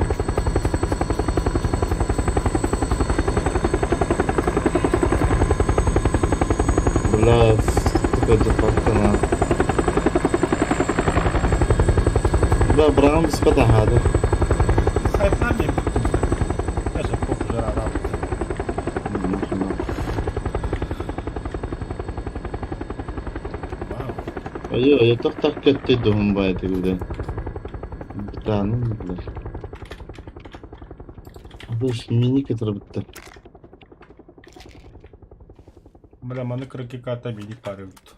Бля, сука, дьаппаккана. Бля, быраҕан быспат аһаады. Сайтынан мен бүттүм. Даже похуй жара араабыт. Вау. Ой, ой, тохтох көттүй дуһун бай тигилде. Бытаанын бля. Быш мини кытырбытта. Бля, маны кыракый карта мини парыбыт.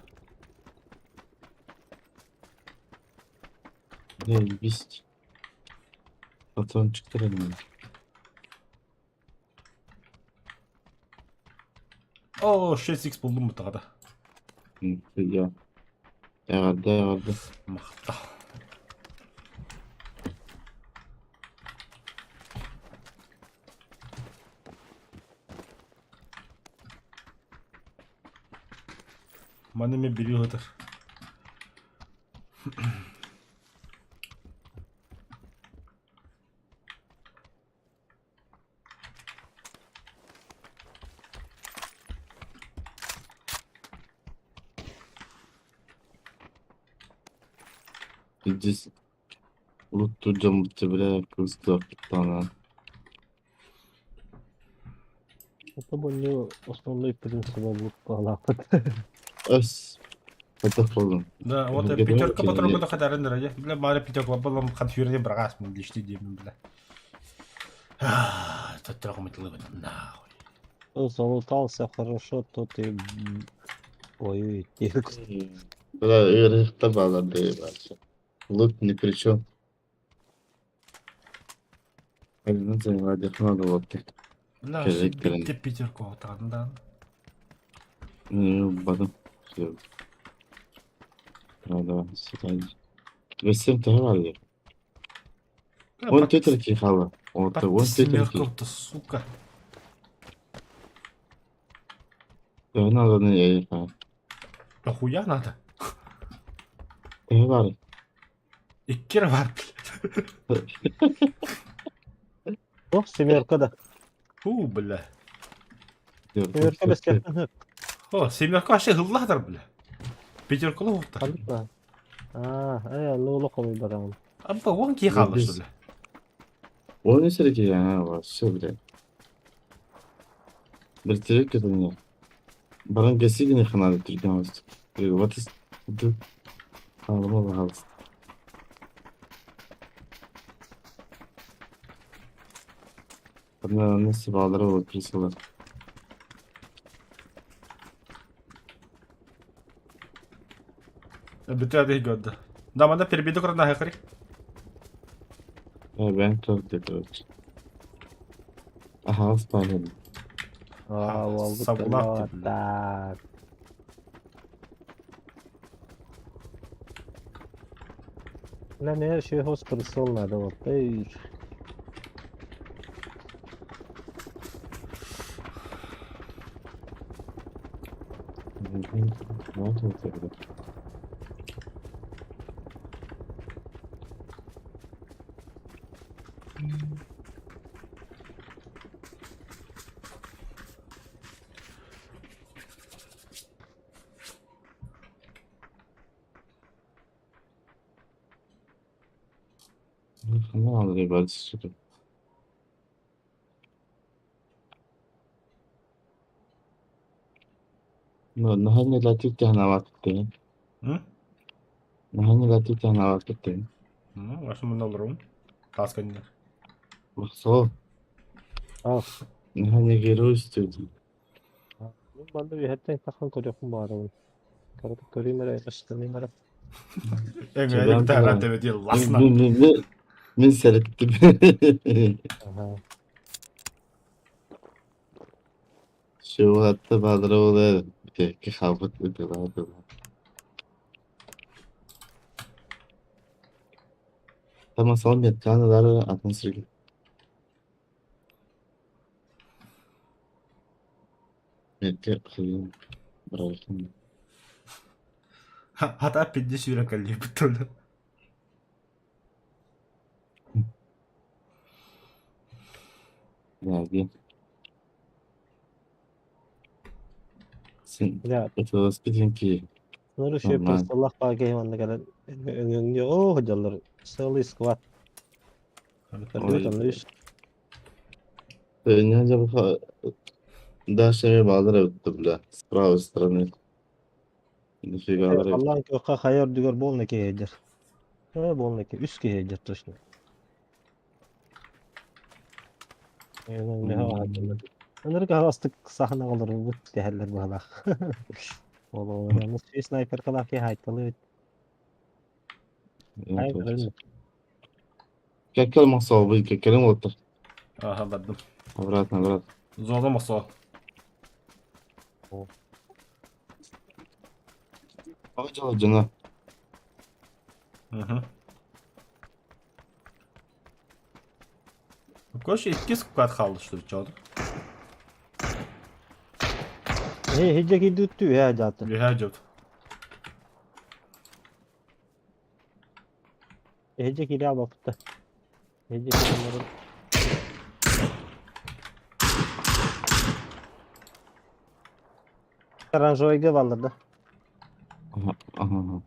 Бля, бить. Патрончиктар эми. О, 6x булдум бутаҕата. Я. Эҕэрдэ, эҕэрдэ. Махта. Маны мен били ытыр. Здесь лут дьоммут бля кырыстыахпыттаана. Это был основной принцип лутпалаахпыт. Өс. Хайдах буоллун? Да, вот Эһиги пятерка кини патронга хатарын дыры. Бля, мары пятерка балам хатфюрне брагас мен лишти деймин, бля. Тоттырах умытылыбын, нахуй. Кто залутался хорошо, тот и... Ой, текст. Бля, ыарыһыктар баалар дии бааччы. Лут ни при чем. Надо вот Бля, Кэлик кэлэн. битте пятерка отаҕын Бадым. Все. Давай, сюда. Весем төһө бар дии. Он төтөр хаала. Орто он төтөр ки. Семерка-то, сука. Төһө надо эйха. Нахуя надо? Төһө бар. Иккер бар, бля. О, семерка да. Фу, бля. Семерка без кәхнә. О, семерка вообще гыллахтар, бля. Пятерка локтар. Ханыкка. А, э, ну лохом барам. Абба, он ки хаалла, что ли? Он среди а, вообще, бля. Бертирек это Баран гасигини ханады түрген астык. Вот из Алма багалыс. Nasıl bağları olur kırsalar. Бүтэ көрдө. Да, манна перебиду көрөн хары. Ben kalktı короче. Аһаҕас панель. Аа, уолбут Сабылаах кэллэ, так. Бля, мне еще его прицел надо, вот. Эй. Ну, ребят, что-то. Наһаа негатив технология. Наһаа негатив технология. Ну, ваша мында олорун. Тас кэннэ. Махсоо. Ах. Наһаа не геройствует. Мин манна үөһэттэн тахсан көрүөхпүн баҕарабын. Кыратык көрүүм эрэ, ыстаныым эрэ. Эҥээрик таһаран тэбэтиэ ласна. Мин сэрэттим. Аха. Шуатта баадыра буолар. Бүтэкки хаалбыт ытылаа тыла. Тамасал метканалары атын сиргэ. Метке кыйын быралытын. Хата пидди сүүрэн кэллиэбит тула. Нааги. Син Бля, ытыласпытын ки. Нары үчүгэй Нормально. прицеллаах баар киһи манна кэлэн өҥөҥнүө оо сылдьаллар целый склад. Көрдүгүт онно үс Не Дальше эмиэ баалар эбит бля. С правой стороны. Нифига эбит. Халлаан күөххэ хайа үрдүгэр буолна киһи сылдьар. Ээ буолна киһи үс киһи сылдьар точно. Ынырык аһаҕастык саһан оҕолорбут дэһэллэр быһалаах. Олоҕун снайперкалаах киһи хаайталыы Кэккэл махсоо кэккэлин уоттар. Аха бардым. Обратно, обратно. Зона мохсоо. Ага дьала дьоно. Угу. Короче, икки склад хаалла что ли, чё Иһирдьэ киирдибит үһээ дьаата. Үһээ дьот. Иһирдьэ киирэ аалбаппыт да. Иһирдьэ киирэн баран Оранжевайга бааллар да. Ага, ага.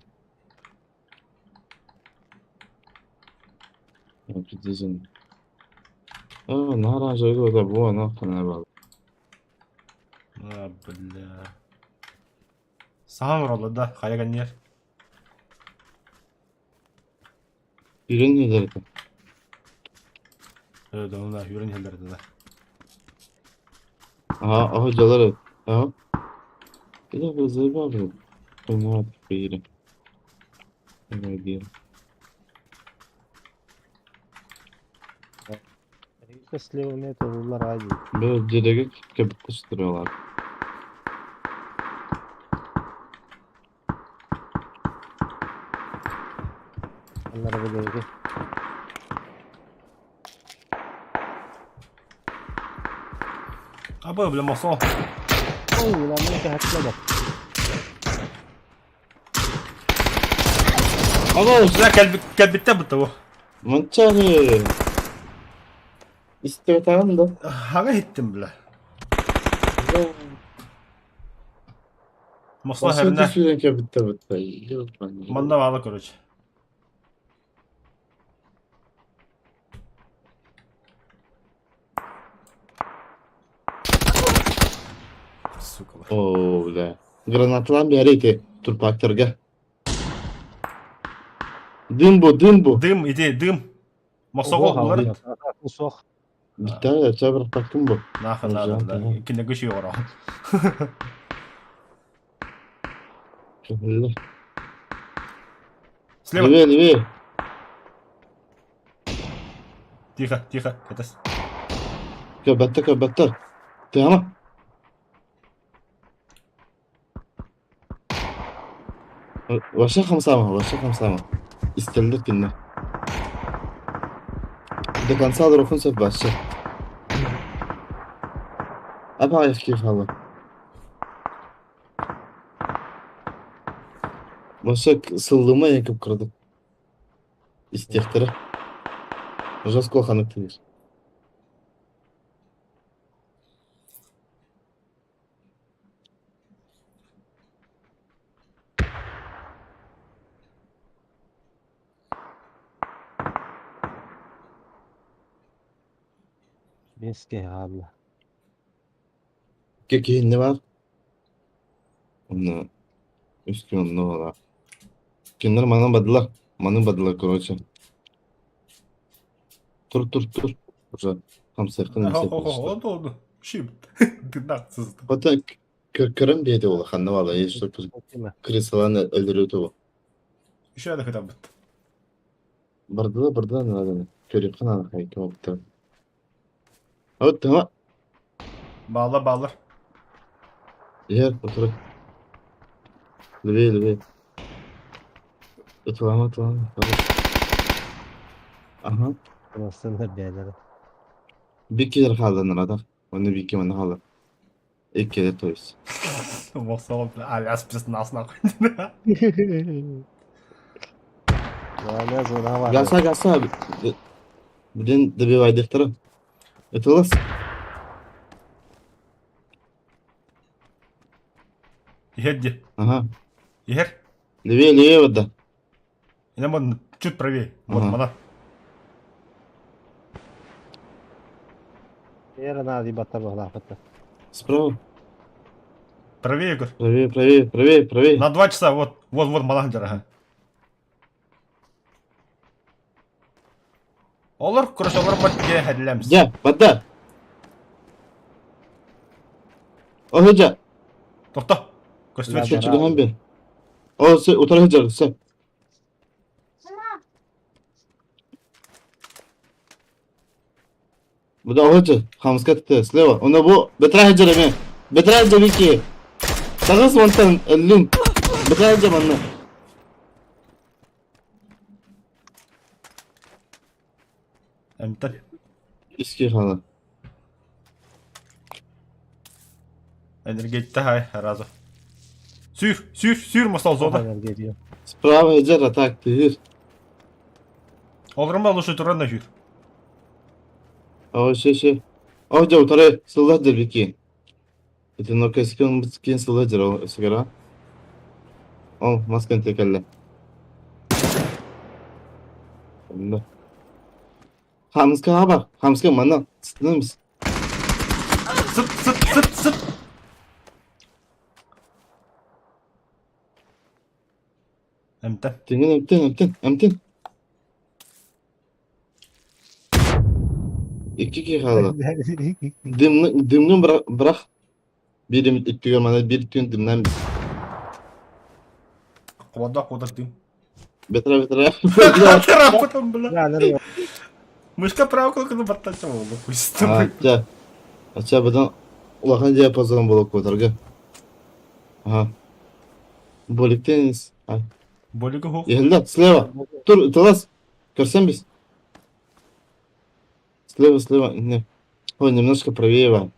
Прицизин. А, на оранжевый да, бу, ана хана бал. А, бля. Саһан ороллор да, хайа гэнниэр. Үрүн иһэлэр Э, да, да, үрүн иһэллэр да. Ага, ага, дьалар. Ага. Бile вызывали. Тумат били. Диэн. Слева метр ради. Бу дьиэгэ кэбиттэ Onlara böyle Аба, бля, мохсоо. Ой, ламына кэһэттэ бak. Ага, Бля, кэлбит кэлбиттэ бутта бу. Манчары. Истибэтэҕин да? Хаҥа иһиттим, бля. Мохсоо Басын хэрнэ. түсүрэн кэбиттэ бутта. Манна баала, короче. Сука. Оо, бля. Гранаталаан биэрэ ити турпактарга. Дым бу, дым бу. Дым, иди, дым. Мохсоҕо улар. Суох. Бүттэ, чабыртаккын бу. Нахуй надо, бля. Кинеге шүй оро. Көһүллэ. Слева. Левее, левее. Тихо, тихо. Это... Көрбөттөр, көрбөттөр. Тыама. Вообще хамсаама, вообще хамсаама. Истэллэр кинилэр. До конца олоруоххун сөп вообще. Апаҕайах киһи хаалла. Вообще сыллыма якып кырдык. Истиэхтэрэ. Жестко ханнык тыыр. Биэс киһи хаалла. Икки киһинни баар. Онно үс күн онно буолар. Кинилэр манан бардылар. Маны бардылар, короче. Тур, тур, тур. Уже хамсыахтан Хо-хо-хо, Шим. Тыннахсыз. Хата көрөн биэди улаханна баала, если крысалаан өлөрүү тугу. Еще да хытаммыт. Бардыла, бардыла надо. Көрүөххэ наада хайка оптар. Вот тама. Баалар, баалар. Иһэр, отура. Левее, левее. Ытылама, ытылама. Ага. Сыныр бээлэрэ. Биккилер хаалланар атах. Онно бикки манна хаалар. Иккилер то есть. Мохсоҕо аля спецназ нахуй. Ладно, зона бар. Гаса, гаса. Блин, добивайдыхтара. Ытылас. Иһэр дии. Ага. Иһэр. Левее, левее вода. Инем чуть правее. Вот, мана. Ера надо ебаться бахлахата. Справа. Правее, говорю. Правее, правее, правее, правее. На 2 часа, вот, вот, вот, манан ага. Олор, короче, олор бар дьэ хэрлэмс. Дьэ, бада. Оһыдьа. Тохто. Көстүбэт. Чэ, чугаһан бер. О, сө, утары сылдьар, сөп. Буда оһыдьа, хамска тытыы, слева. Уна бу, бэтэрээ сылдьар эмиэ. Бэтэрээ сылдьар икки. Таҕыс мантан, өллүҥ. Бэтэрээ сылдьар манна. Эмтэн. Иски хаалар. Энергетика хай, разу. Сүүр, сүүр, сүүр мостол зона. Энергетика. Справа идет, а так ты. Олорма лучше туран на сүүр. О, ще, ще. О, дьэ, утары сыллар дэрбики. Ити нокескин кин сыллар дьэр сигара. Ол маскан текелле. Онно. Хамска аба, хамска манна сытынымыз. Сыт, сыт, сыт, сыт. Эмтэн. Тиҥин эмтэн, эмтэн, эмтэн. Икки киһи хаалла. Дымны, дымны бырах. Биир өттүгэр мана биир түүн дымнан Куода куода дым. Бэтэрэ бэтэрэ. Трапытым бля. Мышка право кнопканы баттача болду. Ача. Ача быдан улахан диапазон болуп куотарга. Ага. Боликтен Болига хук. Иһиллэ, слева. Тур, тылас. Көрсөн бис. Слева, слева. Не. Ой, немножко правее вам.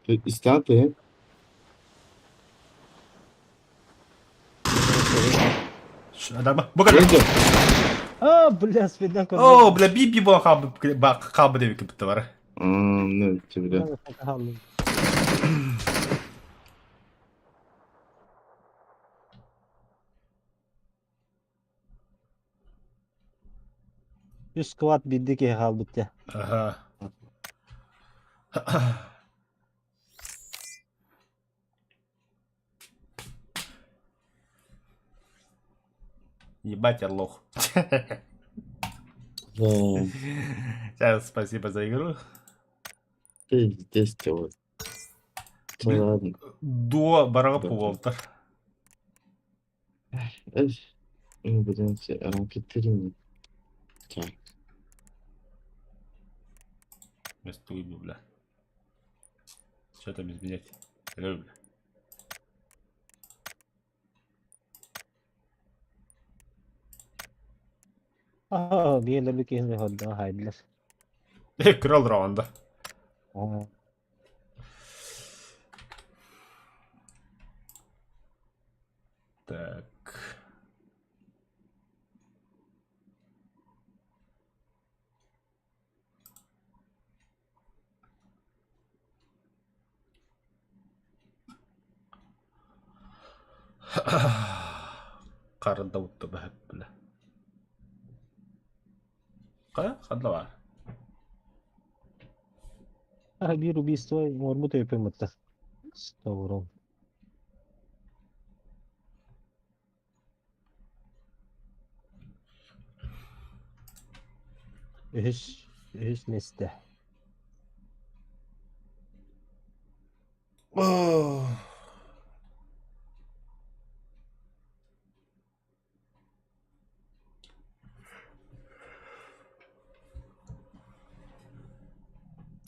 Истан ты. Адама. Бу кэллэ. А, бля, спидна О, бля, би би бо хаб хаб деп кипти бар. Ну, тебе. Үс сквад биирдэ киһи хаалбыт дьэ. Ага. Ебать, я лох. Сейчас, спасибо за игру. Пиздец, вот. Блин. Ладно. До барага пуолтар. Блин, Катерина. Так. Вместо уйду, бля. Что там изменять? Алло, бля. Аа, биэлэр киһини хордоо хайдылар. Крал раунда. Аа. Так. Қарында утты бәһіп, бля. Қая? Қанда бар? Аа, биир убийство мормут өйпөмөттө. Сто урон. Үһүс, үһүс миэстэ. Oh.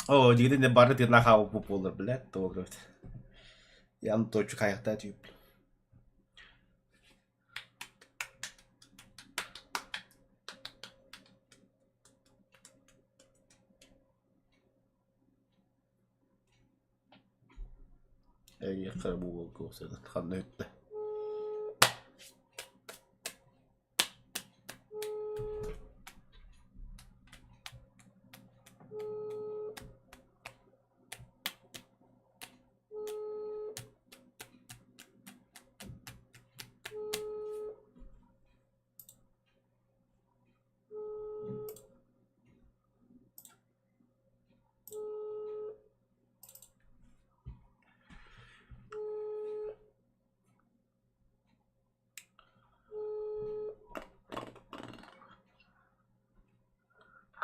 О, дигиден бары тирна хау болар, блядь, doğru. Yan toçuk ayakta tüyüp. Эй, кырбу болсун, ханна өттө.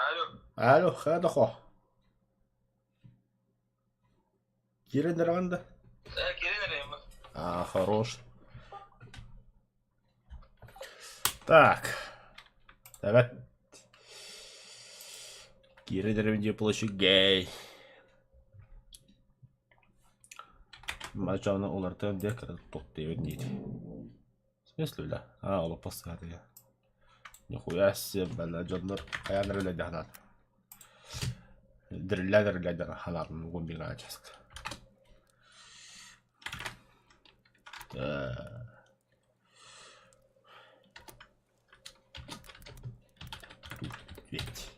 Алло. Алло, хада хо. Кирен ранда. Да, Кирин Реймон. А, хорош. Так. Давай. Кирен Реймон площадь гей. Мачауна олартан декара тот дейді. В смысле, бля? А, ол пасады. Нихуя себе, бля, жоннор каяныр эле жахнат. Дрилля дрилля жана халарын гумбига ачаск. Тут ведь.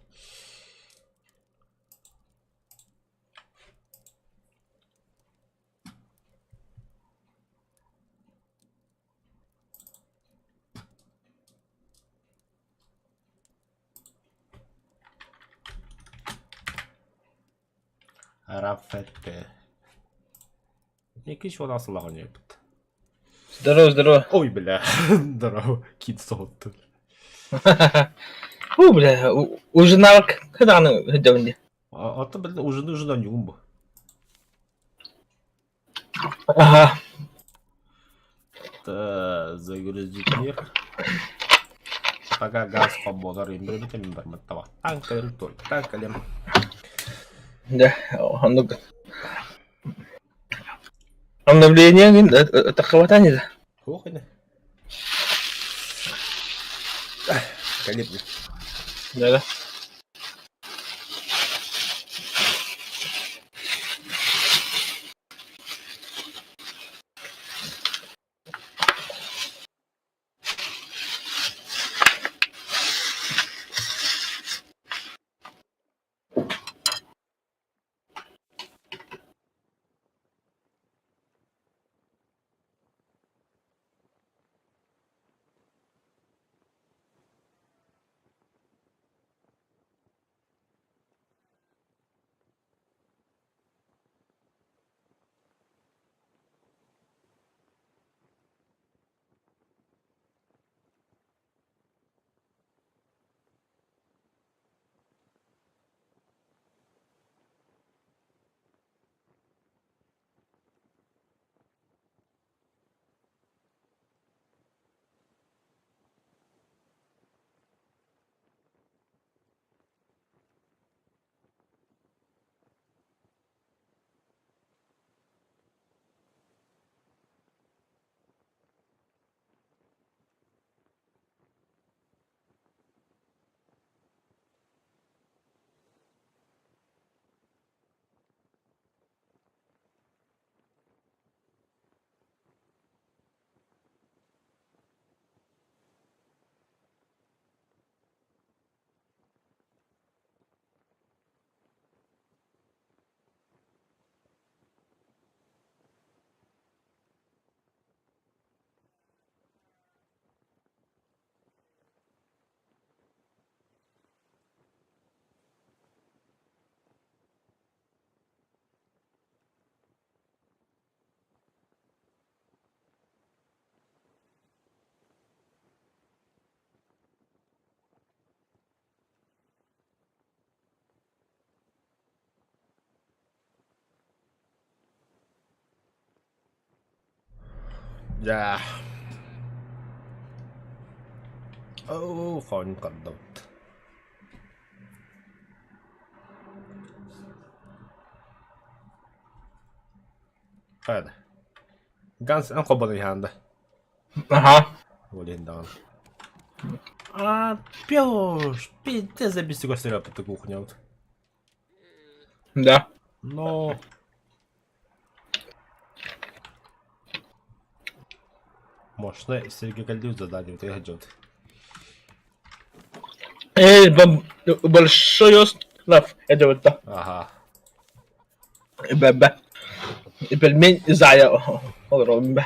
Рафетте. Якийсь вона слагання тут. Здорово, здорово. Ой, бля, здорово, кіт сотту. Фу, бля, уже навык когда хөдөвнө. А то, бля, уже нужно нюмбу. Ага. Та загрузить мир. Пока газ поболар, им барматтава. Танкалем только, танкалем. Да, оннук. Обновление это хватает. Ох, не. Калибр. Да, да. Да. Оо, хоонньу хардабыт. Хайда. Ганс эн холбоно иһаанда. Ага. Ол иһин даҕаны. А, пёш, пиздец забесик көстөрөппүт кухнябыт. Да. Но Мощно сиргэ кэллибит задание сылдьабыт. Эй, большой остров. Это вот то. Ага. Бэбэ. Пельмень зая. Олорон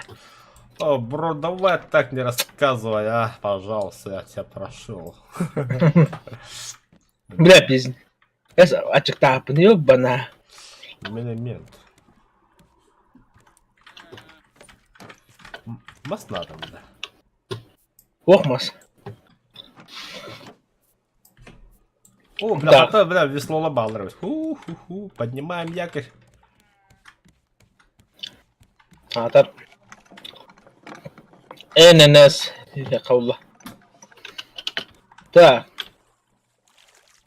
О, бро, давай так не рассказывай, а, пожалуйста, я тебя прошу. Бля, пиздец. Ачыктааппын ёбана. Элемент. Мас надо, да. Ох, мас. О, бля, Да. хата, бля, весло лобалрывать. Ху-ху-ху, поднимаем якорь. Аатар. ННС. Каула. Так.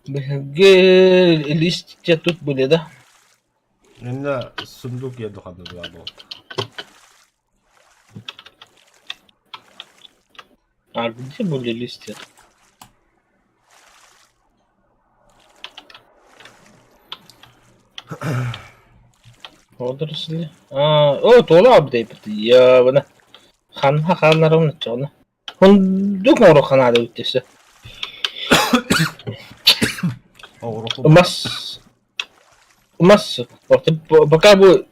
Биһиги листья тут были, да? Инна сундук я духанна два был. А где были листья? Водоросли. А, о, туола апдейт. Я бана. Ханна ханнарым чоно. Хундук оро ханаада үттесе. Мас мас пока бу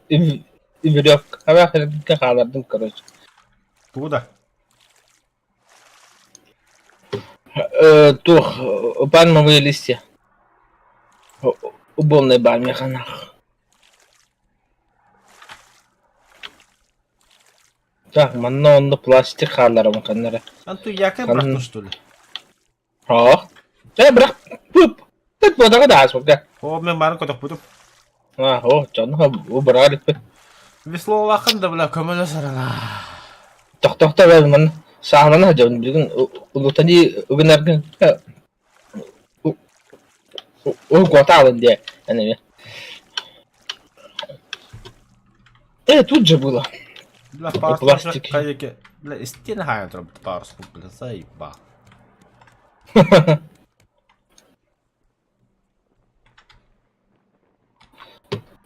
веревка хаалардым короче. Куда? Туох пальмовые листья. Уболный бальме ханах. Так, манна онно пластик хаалларым ханнара. Анту якорь брахну, что ли? Оо. Э, брах. Пуп. Тут бодаға да аспыка. О, мен барын көтөх бүтүм. А, о, чонно убрали. Весло улахан да, бля, көмөлө сарана. Тохтохто бэл ман саалана дьон билигин улутани угунаргын уготалын де энеме. Э, тут же было. Бля, парус Пластик. Каяке. Бля, стена хайан тробит парус, бля, заеба.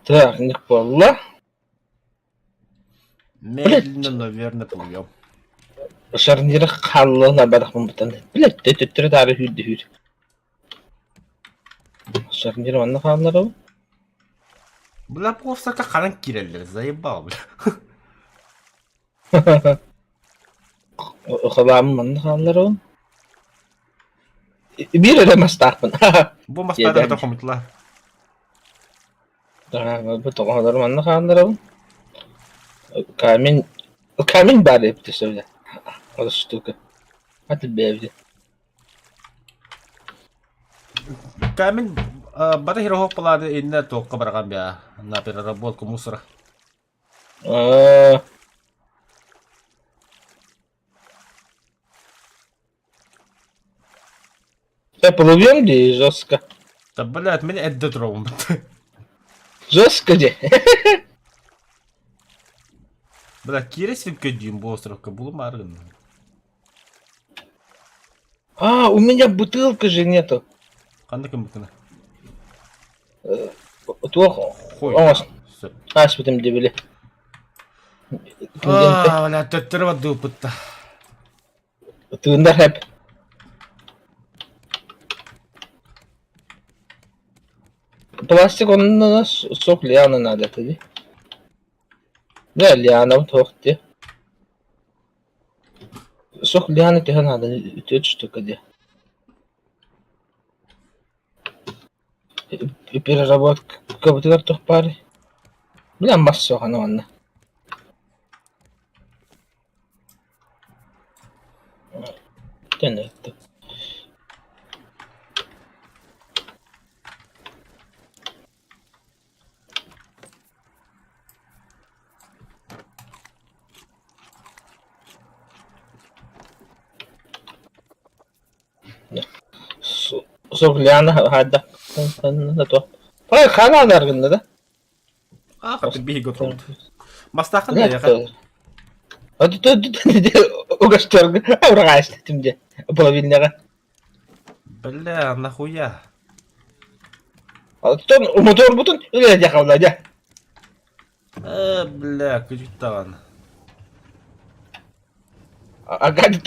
Так, не буолла. Медленно, но верно плывем. Шарнира хааллан барахпын бутан. Блядь, төттөрө таары хүүрдэ хүүр. Шарнир манна хаалларабын. Бля, просто ханан киреллер, заебал, бля. Халаамын манна хаалларабын. Биир эрэ мастаахпын. Бу маспада да хомутла. Бу тоҕоһолор манна хаалларабын. Камень камень баар эбит сөбүлэ. Ол штука. Аты бэйэбит. Камень бары хирохок палады инне тоққа барған бя на переработку мусора. Да плывем где жестко. Да, блядь, меня это дром. Жестко где? Бля, кирес көдүйін бұл островка бұл маргын. А, у меня бутылка же нету. Қандай кім бүкіні? Туох. Хой. Оңос. Ааспытым дебили. А, бля, төттөрө бадды упытта. Тыындар хэп. Пластик онно сок лиана надо тоди. Да, лиана туох ти. Сок лиана төһө надо үтүөт штука ди. Переработка кабытыгар туох баар. Бля, мас суох аны манна. Төнөттө. Кусок ляна хада. Пай хана даргында да. А, хаты биһиги отурбут. Мастаахын да яха. Угастарга аурагаастым де. Половинняга. Бля, нахуя? Оттон моторбутун үлэ дьахалла дьэ. Э, бля, күдүк даҕаны. Агат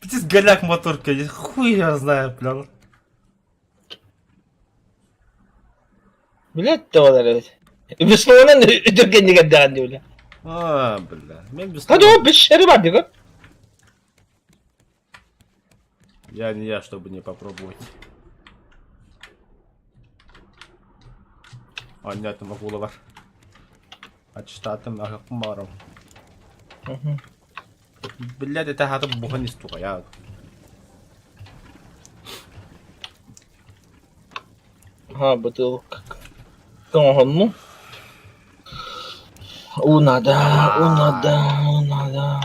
Пиздец, голяк моторка, хуй я знаю, бля. Билет да болар эбит. Веслонан үтүргэннигэр даҕан диэбилэ. А, бля. Мен без Хадо бишери бар диго. Я не я, чтобы не попробовать. Аннятым акула бар. Ачтатым ахыкпын баарым. Блядь, это хатым бухан истуга я. Ха, бутылка. Тоҥоһонну. Уу наада, уу наада, уу наада.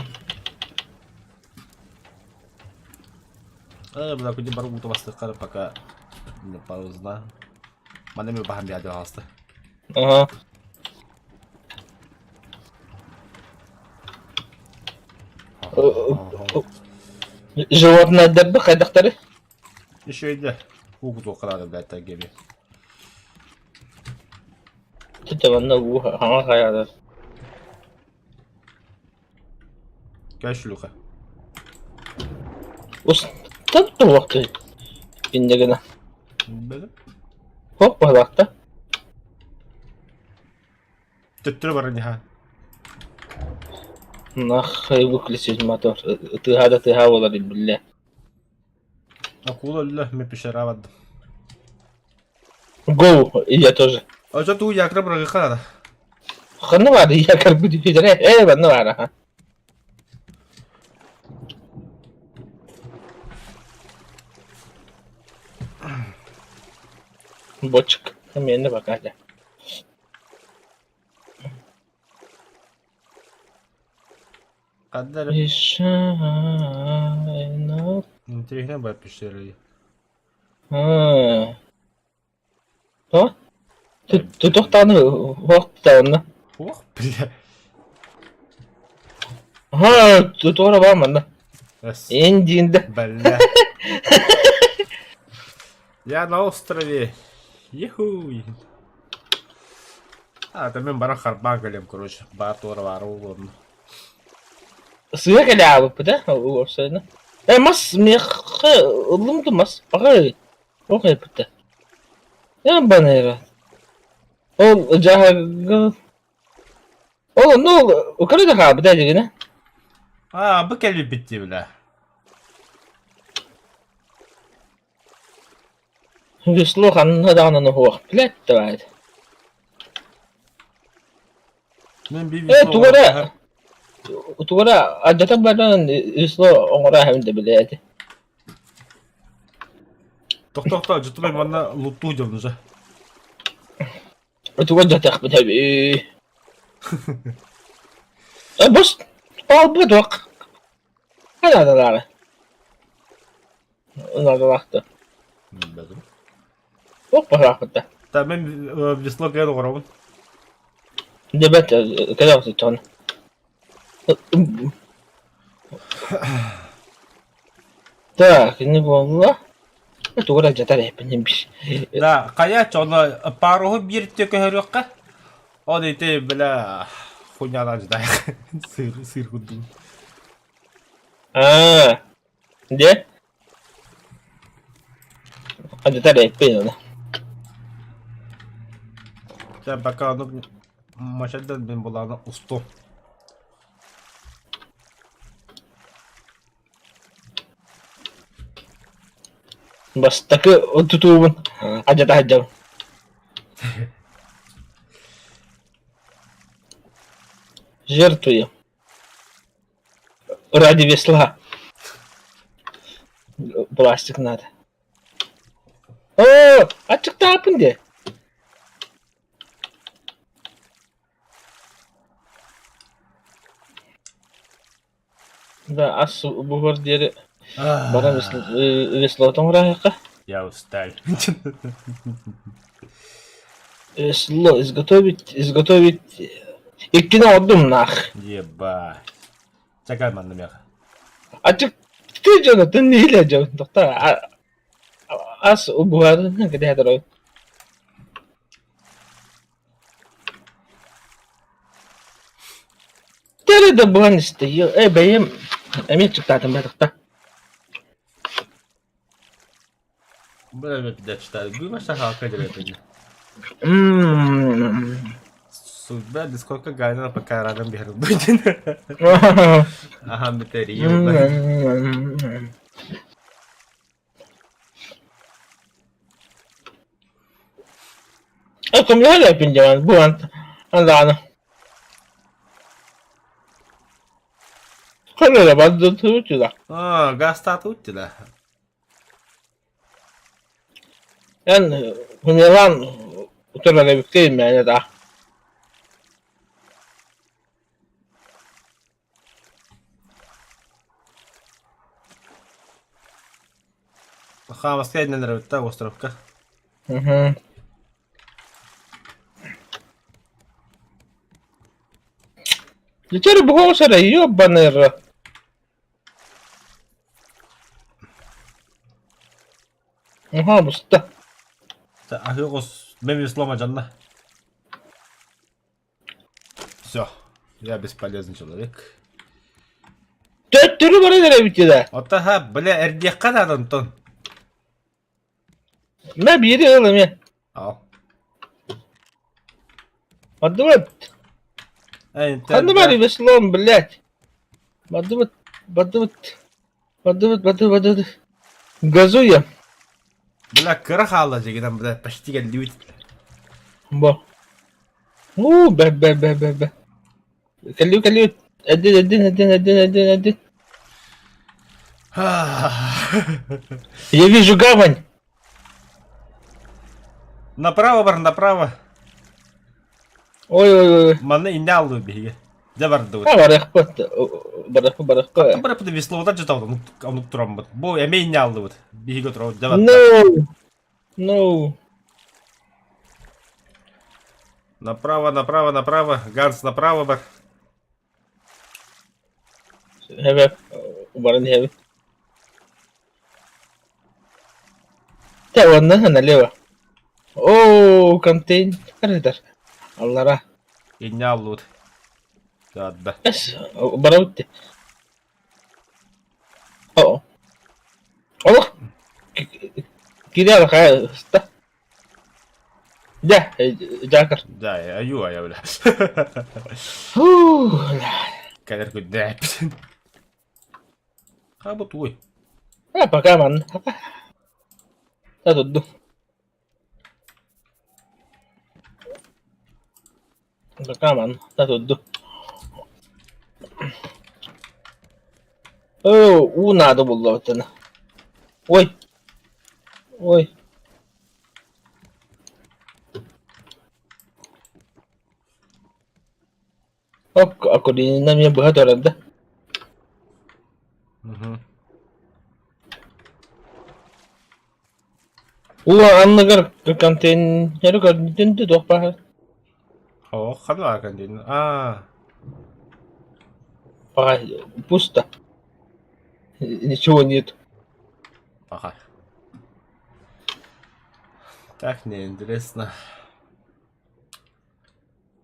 Э, бля, күнде бар ууту бастыққары пока не паузна. Мана мен баһам биады хаалыста. Аха. Животное хайдахтары? Еще иде. Уу кутуохха блядь, тагеми. Түтэ манна уу хаҥа хайадар. Кай шлюха. Ус туохты. Иннегена. Бля. Хоп баһалаахта. Төттөрө бар ха. Нахай выключить мотор. Тыһа да тыһа болар билле. Акула өллө, мен пещера бардым. Гоу, и я тоже. А что ту якра брагыха Ханна бар, я как бы э, банна бар, аха. Бочка. Мен пока. Каддар интересно бар пещера. А. А? Ты тохтаны вақтаны. Ох, бля. Ха, туора бар манна. Эндинде. Бля. Я на острове. Ехуй. А, это мен бара харбан кэлем, короче. Бар туора бар уолун. Сыа кэлээбиппит ээ, уопсайынан. Э, мас миэхэ ыллым да мас баҕай ох эппитэ. Э, банера. Ол дьаһага Ол онно ол кыра да хаалбыта дигинэ. А, бу кэлбиппит дии, бля. Весло ханна даҕаны уһуох, блядь, давай. Мен би Э, тугу эрэ тугу эрэ алдьатан баран весло оҥоро иһэбин да билээти. Тохтохто, жутумай манна луттуу дьон уже. Тугу алдьатыахпыт эбий. Э, бос хаалбыт уох. Хайааталаары. Наадалаахта. Билбэтим. Туох баһаахпыт да. Та мен весло кэлэн оҥоробун. Дебет кэлэ охсутон. Так, не буолла. Тугу эрэ алдьатар эппин бис. Да, хайа чоно паруһу биир көһөрүөххэ. Ол ити бля хуйнялар ждай. Сыр сыр курдук. Аа. Дьэ. Алдьатар эппин оны. Чэ, пока ону мачадан мен булааны усту. Бастакы тутуубун алдьата сылдьабын. Жертвую. Ради весла. Пластик надо. Оо, ачыктааппын дии. Да, ас буһуор диэри Баран веслотон ураһыахха. Я устал. Весло изготовить, изготовить. Иккини оҥордум нах. Еба. Чакай манна меха. Ачык ты дьоно ты нэһилэ дьон тохтоо ас убуһарын кэтэһэ турабын. Тэрэ да буһан истэ э бэйэм эмиэ чыктаатым батахта. Бля, пидачтар. Гума шахалка деревня. Судьба, да сколько гайна пока рядом бегал будет. Ага, батарея. Көмөлөһөр эпин дьон бу даҕаны Ханна бардытыбыт А, газ да. Эн Хумилан утарар эбиккин мээнэ да Хаамаска иннэлэр островка. Угу. Летери буһуоҕа ёбаный рот. Аха, буста. Аһыы мен слома дьанна. Все, я бесполезный человек. Төттөрү баран эрэбит да. Оттаха, бля, эрдиэххэ наада онтон. Мэ биири ыл эмиэ. Ал. Бардыбыт. Ханна баар веслом, блядь. Бардыбыт, бардыбыт. Бардыбыт, бардыбыт, бардыбыт. Газуя. Бля, кыра хаалла дьигинэн, бля, почти кэллибит. Бо. Уу, бэ бэ бэ бэ бэ. Кэллибит, кэллибит. Эдин, эдин, эдин, эдин, эдин, эдин. Я вижу гавань. Направо бар, направо. Ой, ой, ой. Манна инне аллы биһиги. Дьэ бардыбыт. А, барыахпыт. Барыахпыт, барыахпыт. Барыппыт веслоута жытабыт, онук тураммыт. Бу эмэ инне аллыбыт. Биһиги турабыт, дьэ барда. No. No. Направо, направо, направо. Ганс, направо бар. Эбэ, баран иһэбин. Тэ уонна налево. Оо, контейнер аллара. Инне аллыбыт. Да. Эс, барабыт дии. Оо. Олох кириэл хайа ыста. Дьэ, дьаакыр. Да, аю ая бля. Кэлэр күннээппит. Ха бу тугуй? А, пока манна. Та турдум. Пока манна. Та турдум. Оо, уу наада булла баттана. Ой. Ой. Оп, Акулина эмиэ быһа турар да? Угу. Уу анныгар контейнеры көрдүн да туох баар? Оо, ханна контейнер? Аа. Пока пусто. Ничего нет. Пока. Так неинтересно.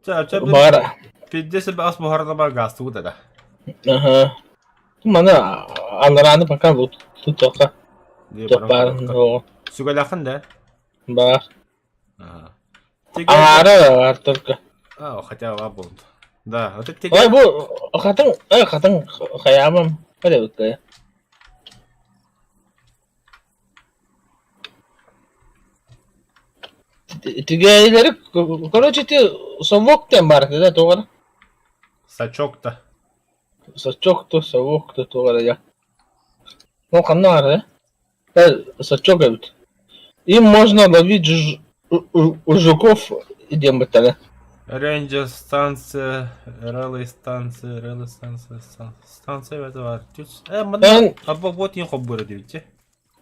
Баара. Пиздец ас буһарна газ тугу да. Аха. Мана анараны пока вот тут только. Туох баар. Сүгэлэхин да? Баар. Ага. Аара бар только. А, хотя лабунт. Да, вот это Ой, бу хатын, ой, хатын хайаамам. Хайа Тигээйлери, короче, ти совок диэн баар этэ да туох эрэ? Сачок-то. Сачок то, совок то туох эрэ дьэ. Ол ханна баар ээ? Э, сачок эбит. Им можно ловить жуков диэн быттара. Рейнджер станция, релей станция, релей станция, станция это бар. Э, манна абба вот не хоббура дивите.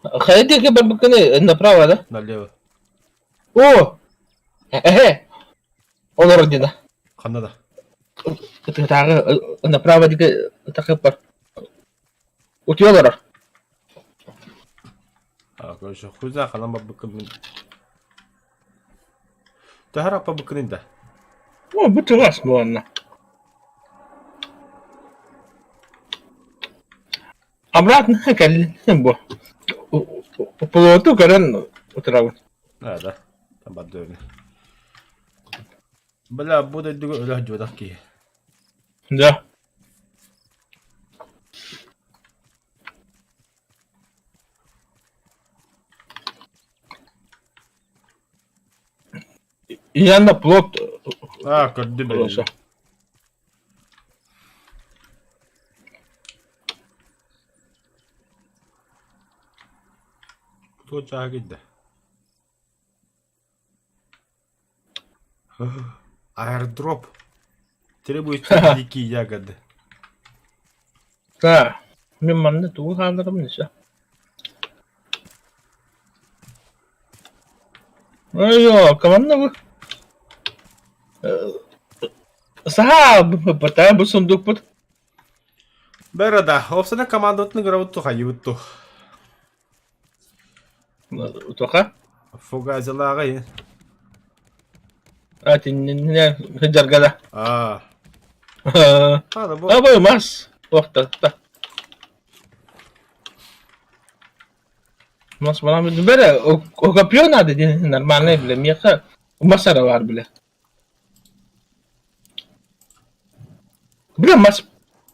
Хайа диэки барбыккыный направо, да? Налево. О! Эһэ! Олорор диэн. Ханна да? Ытыгытааҕы направо диэки ытахып бар. Утуйа олорор. А, короче, хуй знает, ханан барбыккын мин. Төһөр аппабыккын да? О, бу чугас буолла. Обратно кэллин бу. Плоту көрөн утурабын. Да, да. Там бардыгын. Бля, бу дойдуга өлө сылдьыбатах киһи. Да. Я на плот А, көрдүм Хорошо. Кто чааһа киирдэ? Аэрдроп. Требуются дикие ягоды. Да. Мин манна тугу хаалларым несе. Ой, команда бу. Саха бата бу сундукпут. Бэрэ да, опсана командатын ыгырабыт тухайыбыт ту. Туха? Фугазилааҕы. А, тиннэ сылдьарга Аа. да. Ана бу. А бу мас. Охта. Мас балам бэрэ копье надо диэн нормальный бile миэхэ мас эрэ баар бile. Бile мас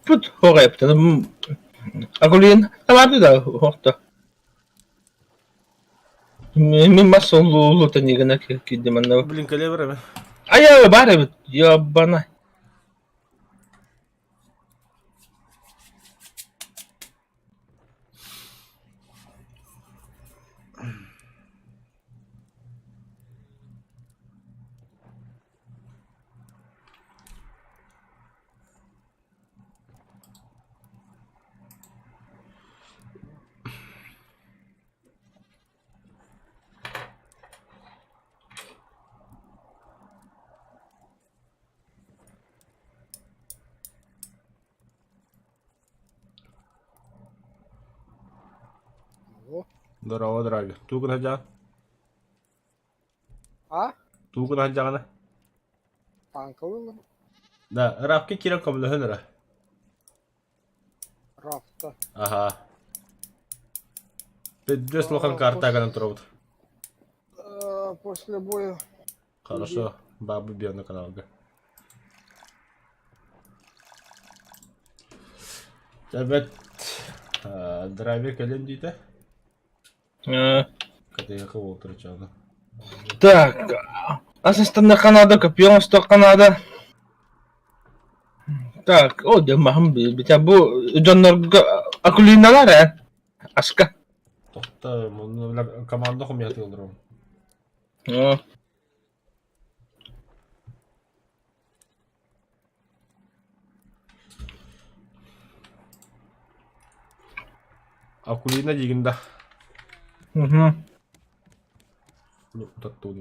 пут хоҕайыптан Акулин табарды да охто. Мин мас улута нигана киирдим анна. Блин, кэлэ барабын. Айа баар эбит ёбана. Здорово, дорога. Тугун сылдьаҕын? А? Тугун сылдьаҕына? Танковый Да, Рафка киирэн көмөлөһөн эрэ. Рафта. Аха. Пиздец улахан карта гынан турабыт. После боя. Хорошо, бабы бьем на каналга. Эбэт драйвер кэлэн диитэ. Катыйака буолтар чаана. Так, ассистентка надо, копье надо. Так, о, дьэ маһым битэ бу дьоннорго Акулиналар ээ аска. Тохто, команда хомуйа олором. Акулина диигин да? Угу. Таттуу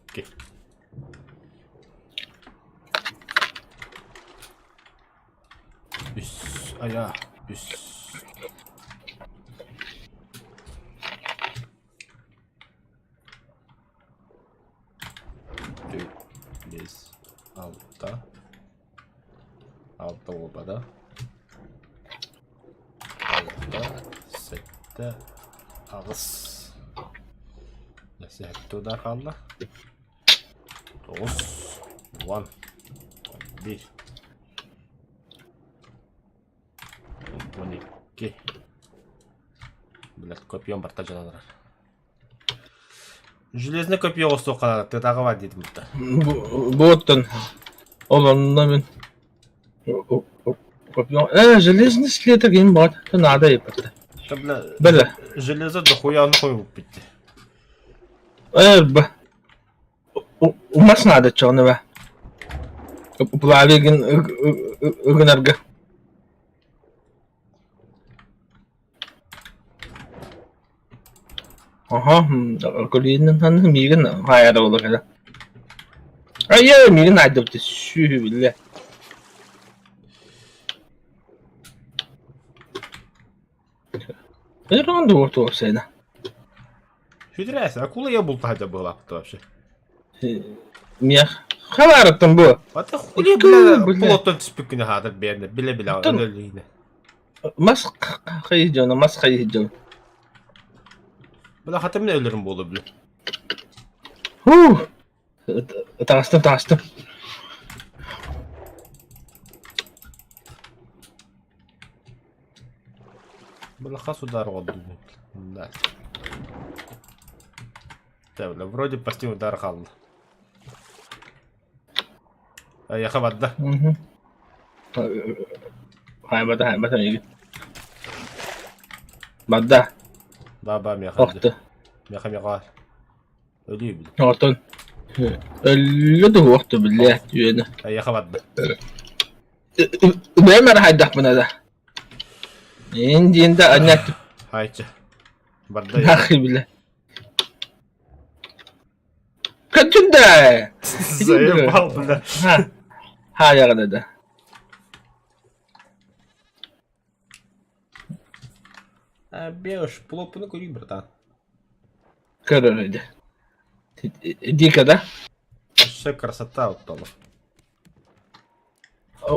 Окей. Үс, ая, үс. Биэс, алта. Алта буолбата. Алта, сэттэ, аҕыс. Сэттэ удар хаалла. Тоҕус, уон, биир. 12. Блядь, копьем барта дьаналар. Железный копье оҕустуохха тыатааҕы баар диэтим да. Буоттан ол онно мин копье э железный слиток им баар надо еппетэ. Да, бля, Бля. железо дохуя нахуй выпить. Э, б. Умас надо чонова. Плавигин ыгынарга. Аха, көлүнэн ханна миигин хаайара буолар кэлэ. Айа, миигин айдабыт сүүһү биллэ. Ыран дуо туох сэна. Хүдрээс, акула я бултаһа быһылаахпыт вообще. Миэх халаарыттан бу. Ата хули бля плоттон түспүккүнэ хаатар бэйэнэ билэ-билэ өлөлүүнэ. Мас хайы дьоно, мас хайы дьоно. Бля хата мин өлөрүм буолу бля. Хуу! Таҕыстым, таҕыстым. Бля хас удар оҕолду. Да. Да, бля, вроде почти удар хаалла. Айаха барда. Хайбата, хайбата миигин. Барда. Ба, ба, миэхэ. Охту. Миэхэ, миэхэ. Өлүү бил. Оттон өллө да уохту биллэ үөнэ. Айаха барда. Бэйэм эрэ хайдахпына да. Ин диэн да анньаат. Хайча. Барда. Нахи билэ. Качунда! Заебал, бля. Ха. Ха да. А, беж, плопуну кури, братан. Көрөр Дико, да? Все красота вот там.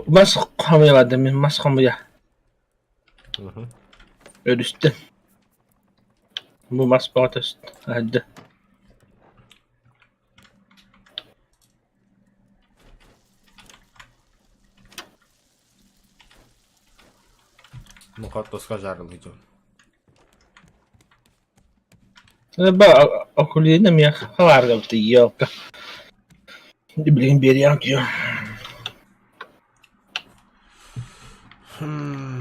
Мас хомуйа мин мас хомуйа. Өрүстэн. Бу мас бөҕөтө аһырда. Ну хортуска жарылый дьон. Ба Акулина миэхэ халааргабыт елка. Билигин биэриэм дии.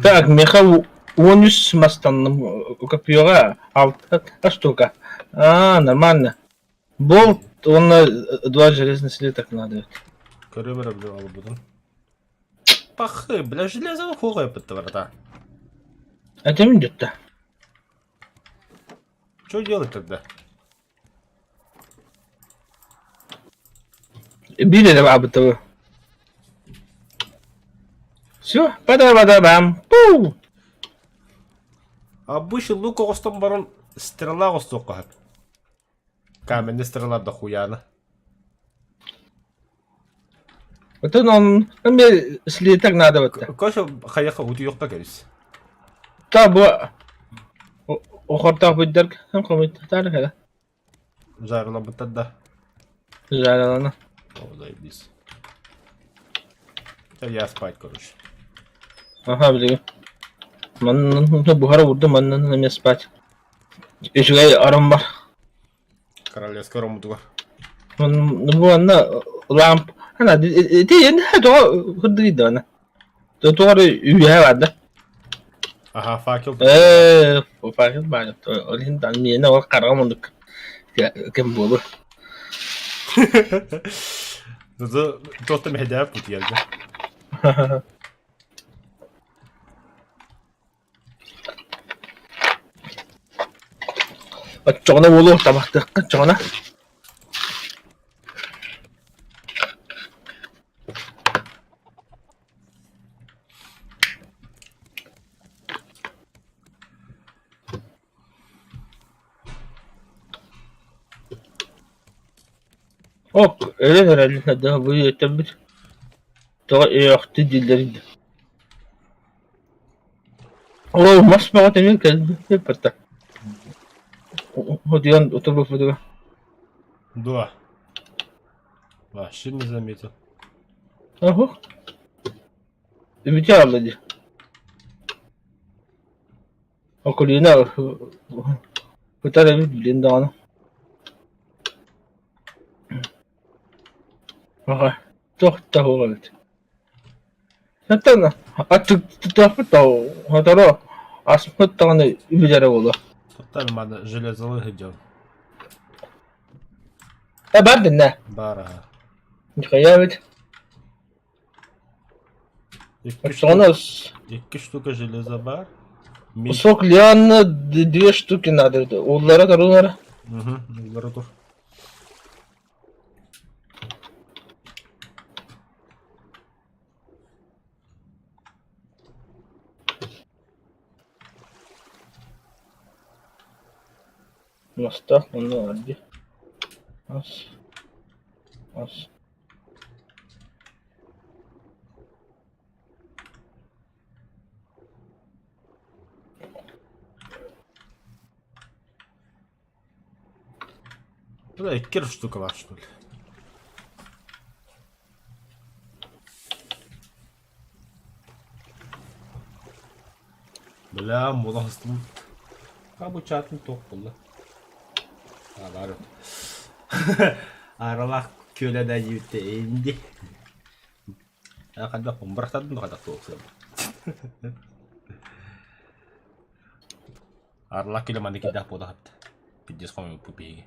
Так, миэхэ 13 мастанным копьеҕа алта штука. А, нормально. Болт уонна два железных слиток надо. Көрүм эрэ бля албытым. Пахы, бля, железо хугай бата. Это идет-то. Что делать тогда? Биир эрэ баабыта Все, бада-бада-бам. Пу! Обычный лук оҕостон баран стрела оҕостуохха сөп. Каменный стрела дохуяна. Оттон он мне слиток надо вот. Коша хайаха утуйуохта кэбис. Та бу охортоох буйдар хомуйтар кэлэ. Жарылабыттар да. Жарылана. О, заебись. Да я спать, короче. Ага, билигин. Манна буһара урдум, манна эмиэ спать. Үчүгэй орон бар. Королевская ромутугар. Бу анна ламп. Ана ити тоҕо кырдыйда ана. Тоҕо үөһэ барда. Ага, факел. Ээ, факел баар. Ол иһин миэнэ ол хараҕым оннук кэм буолуо. Туохта мэһэйдээбит утуйарга. Оччоҕуна буолуо табахтыахха оччоҕуна. Ок, өлөн эрэллэр да бу өтөбүт тоҕо өйөөхтүү дииллэрин да. Оо, мас бөҕө эмиэ кэлбит барда. Утуйан утурбуппутугар. Да. Вообще не заметил. Ага. Үмүтэ аалла дии. Акулина ытар эбит билин даҕаны. Аҕа, туох да суох эбит. Оттон аттыктаахпыт да сотору Аспыт даҕаны үбүлэрэ буолуо. Тоттар маны железалы сылдьан. Э бар диннэ. Бар аха. Нихуя ведь. Икки Оччоҕуна Икки штука железа бар. Кусок лианы две штуки надо. Уллара торулара. Угу, уллара тур. Мастаах онно арди. Ас. Ас. Бля, икки штука бар, что ли? Бля, муластым. Кабучатын тоқ болды. А, бар. Аралақ көлі да жүйті енді. Қанда қомбырақтадым да қадақ тоқ Аралақ көлі маны кедақ болды қапты. Пиздец қоймай пупеге.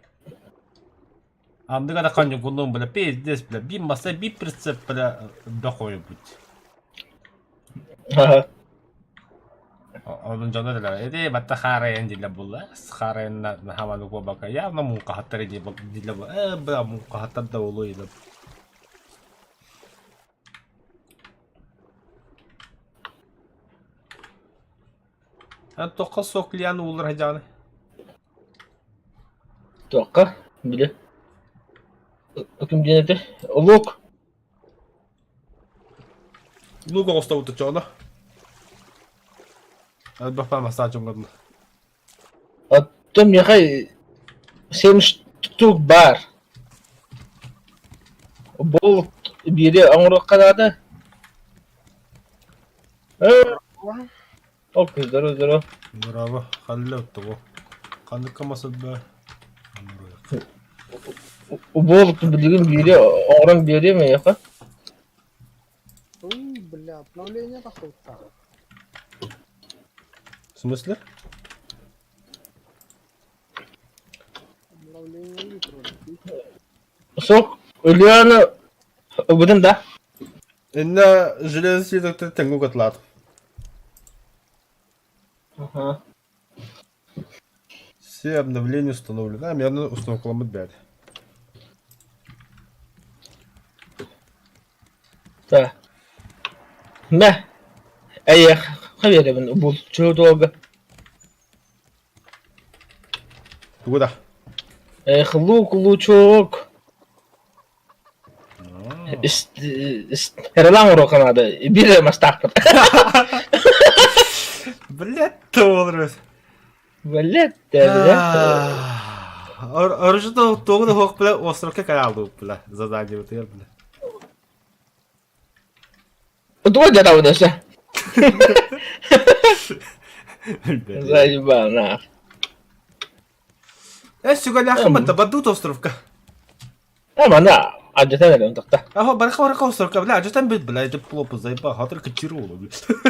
Андыга да каньо гундун бля пиздец бля би маса би прицеп бля да қойып бут. Ага. Onun дьоно дилэр эти батта хаарайан дилер булла хаарайан хаманы буолбакка явно муҥхаһаттар дилер э бля муҥхаһаттар да буолуо илэ Туохха суох клиент ууллар сылдьаҕыный? Туохха? Били. Ким диэн этэ? Лук. Лук оҕустабыт оччоҕуна. Элбэх массаж оҥордулар. Оттон миэхэ семь штук баар. Болт биири оҥоруохха наада. Э, Окей, здорово, здорово. Браво, халле оттого. Ханнык масадба. Болт билигин биири оҥорон биэриэм эйиэхэ. Ой, бля, обновление тахсыбыттар. В смысле? Обновление не трогай. Сок, Ульяна, ылбытын да? Инна железо слиток тэҥҥэ укатлаат. Ага. Все обновления установлены. А, мен установкаламмыт бэт. Так. Мэ. Эйиэхэ биэрэбин булчу долго. Тугу да? Эх, лук, лучок. Эрэлаҥ уруока наада. Биир мастаахпыт. Блядь, туолар. Блядь, да. Оружие тугу да хуох бля, островка каналды бля, задание бля. Тугу дьатабын өссө? Заебал, нах. Э, сүгэлээххин бадут островка. Э, манна алдьатан эрэ тахта. Аха, барыха барыха островка, бля, алдьатан бит, бля, это плопу заебал, хатыр кочерулу, бля.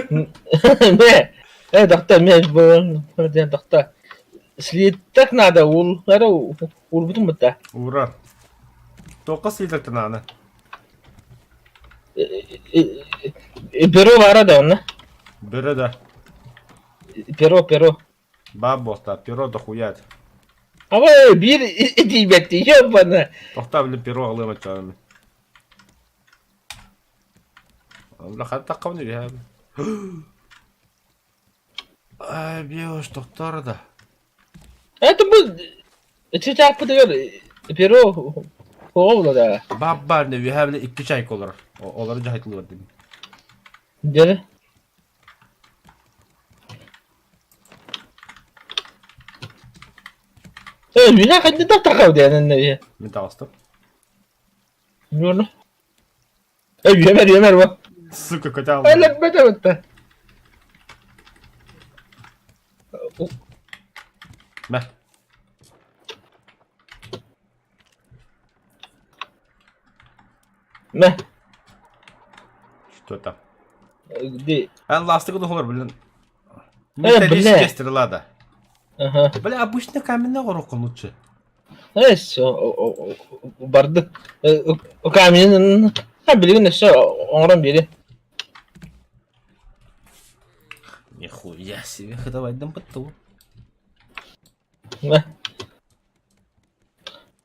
Не, э, тахта, мен диэн тахта. Слиттэх надо, уул, эрэ уурбутум бытта. Ура. Тоққа слиттактан аны. Перо баара да онно? Бөрө да. Перо, перо. Баа буолта, перо дохуя. Аба биир тиийбэттии ёбана. Тохтоо били перо алыам ачааны. Бля хаттаххабын үһэ. Ай, бьешь, тохтоор да. Это бу чычаахпытыгар перо суоҕа да. Баббар не үһэ били икки чайка олорор. Олору дьаһайтылар дим. Дьэ. Э, үһэ ханна тахав диэн Мин таҕыстым. Юрна. Э, үөмэр, үөмэр бу. Сука, котял. Өлөрбөтө бытта. Мэ. Мэ. Что это? Где? Эн ластыгы духолар билин. Металлическая бля. стрела, да. Ага. Бля, обычно каменный горох лучше. Э, все, барды. Камень, а, билигин өссө оҥорон биэри. Нихуя себе, давай дам потом.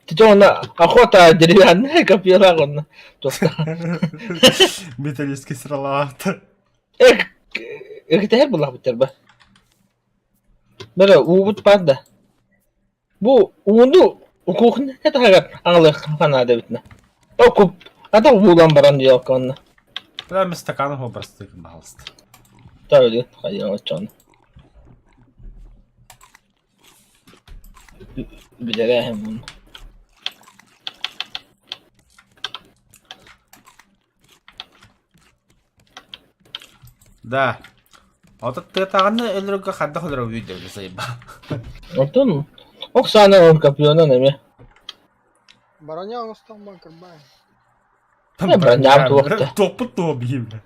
Ты онно охота деревянная копьелаах онно туохта. Металлический стрела. Эх, эгитэһэр булаабыттар ба. Бары уубут баар да. Бу ууну кухня таһыгар аҕалыахха наада эбит Окуп, ата уулан баран диэххэ онно. Прямо стакан образцы, пожалуйста. Та хайа оччону. Билэрээһин муну. Да. Ото тыатааҕыны өлөргө хайдах өлөрөбүй диэбитэ сайба. Оттон Оксана Копьёнан эмиэ. Броня оҥостон баҥкырбаай. Броням туохта. Туохпут туох биһиэбэ.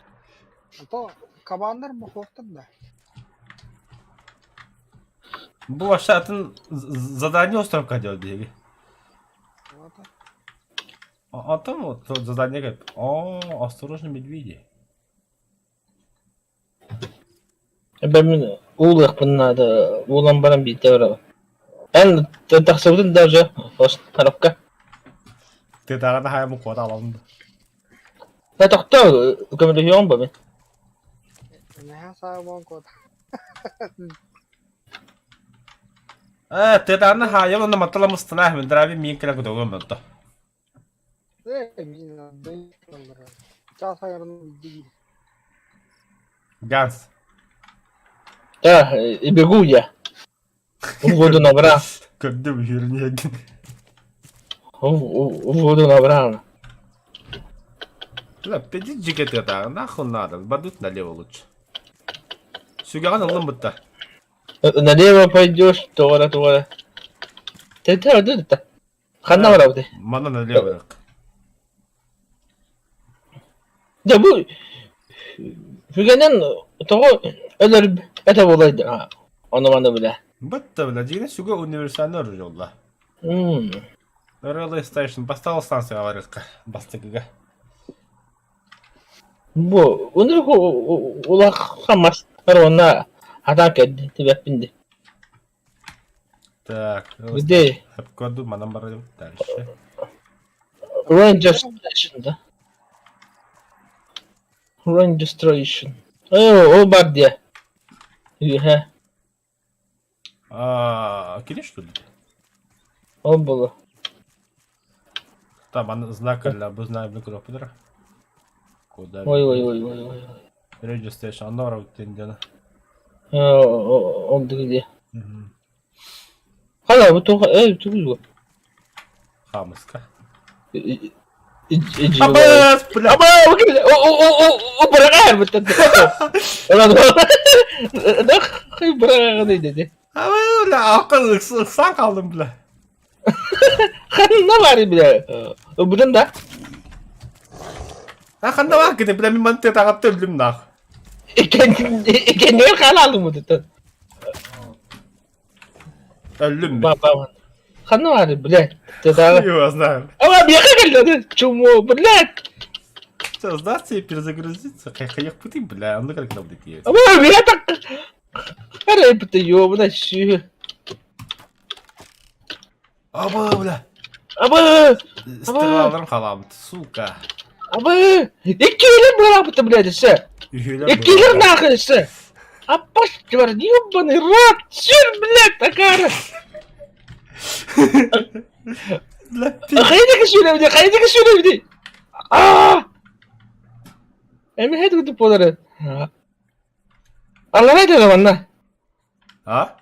А то кабандар бохуохтар да. Бу вообще атын задание островка делать биһиги. Вот. А там вот задание говорит, о, осторожно, медведи. Эбэм уулуохпун наада, уулан баран биирдэ барабын. Эн тахсыбытын даже коробка. Ты даҕаны хаайа куота аламын. Э тохтоо, көмөлөһүөҕүм бу мин. Наһаа саабан куота. Э, ты даҕаны хаайа онно матталамыстына, мен драви миин кэлэн көтөҕүм бутта. Э, мин Час аҥарын билдии. Ганс. Да, и бегу я. Воду набрал. Көрдүм үһүрүнү Воду набрал. Бля, пиздец жигет это, нахуй надо, бадут налево лучше. Сүгэҕин ыллым бутта. Налево пойдешь, туора туора. Ты ты ты ты. Ханна барабыт? Манна налево. Дьэ бу үгэнэн тоҕо өлөр этэ буолай ону маны билэ. Бытта бля, дьиҥэ сүгэ универсальный оружие буолла. М. Railway Station бастал станцияҕа барыахха бастакыга. Бу ынырык улахан мас уонна хатаан кэлдин тибэппин дии. Так, Где? Көрдүм, манан барабыт дальше. Ranger Station да? Ranger Station. Э, ол бар диэ. Үһэ, А, кини что ли? ол буолуо. Там аны знак ля, бу знак бу куда Куда? Ой ой ой ой ой. Ranger Station, онно барабыт диэн дьоно. Э, ол дии. Хала бу туох э тугуй Хамыска. Иджи. Абас, бля. Аба, о быраҕаар быттан. Хай быраҕаҕын диди. Аба, бля, алка ыксан қалдым, бля. Ханна бар бля. Бутан да. А ханна бар кини, бля, мин манты тағатты өлдүм нах. Икеннер хаалалым бутан. Өллүм. Баба. Ханна бар, блядь. Ты да. Его знаю. Ама бияка кэллэ чумо, блядь. Все, сдаться и перезагрузиться. Хайх пути, бля, он как нам такие. Ама бияка Арай быта ёбана сүү. Аба, бля. Аба! Стрелаларым халамыт, сука. Аба! Иккилер бырабыта, блядь, өссө. Иккилер нахуй өссө. Аппаш, бар, ёбаный рот, сүр, блядь, акары. Бля, Хайдах сүрэбди, хайдах сүрэбди. Аа! Эми хайдах кутуп буолары. Аллара айтады манна. А?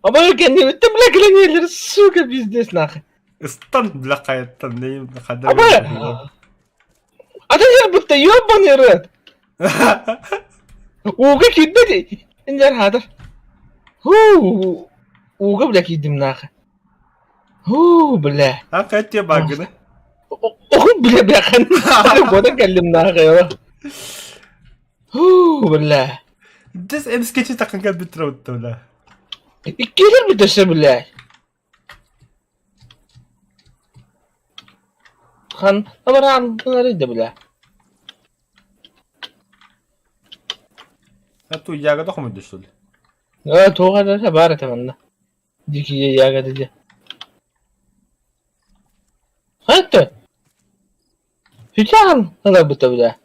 Аба кэннибиттэн, бля, кэлэн сука, пиздец, нахуй. Ыстан, бля, хайаттан, нейм, хада. Аба! Ата жер бутта, ёбаный рот. Ууга киирбэт, инжер хаатар. Хуу, ууга, бля, киирдим нахуй. Хуу, бля. А кайт багыны? О, бля, бля, ханна кэллим нахуй. Хуу, бля. Дес эмискэчи такын кэлбиттэрэ бутта бля. Иккилэр бүтөсө бля. Хан абараан да бля. А ту ягода хомойду что ли? Э, туох эрэ баар этэ манна. Дикие ягоды дии. Хайта? Сейчас ыларбыта бля.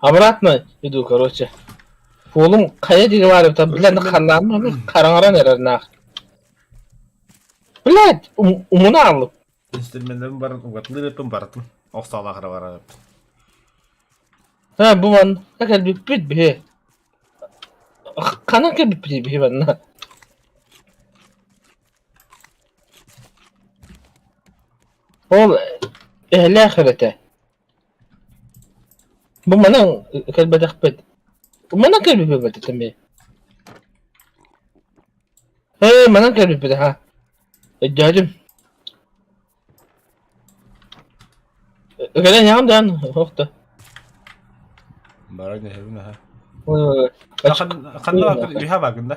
Обратно иду, короче. Уолум хайа диги баар эбит, бля, халлаан хараҥаран эрэр наах. Блядь, умуна алып. Инструменнэрин баран угатлыыр эппин барытын. Охсаалаах эрэ барар эппин. Ха, бу ман кэлбиппит биһи. Ханан кэлбиппит биһи манна. Ол эһэлээх эрэтэ. Бу манан кэлбэтэхпит. Манан кэлбиппит этэ Ээ, манан кэлбиппит аха. Өйдөөтүм. Кэлэн иһэҕин даҕаны, ох да. Баран иһэбин аха. Ой, ой, ой. Ханна бааргын? Үһэ бааргын да?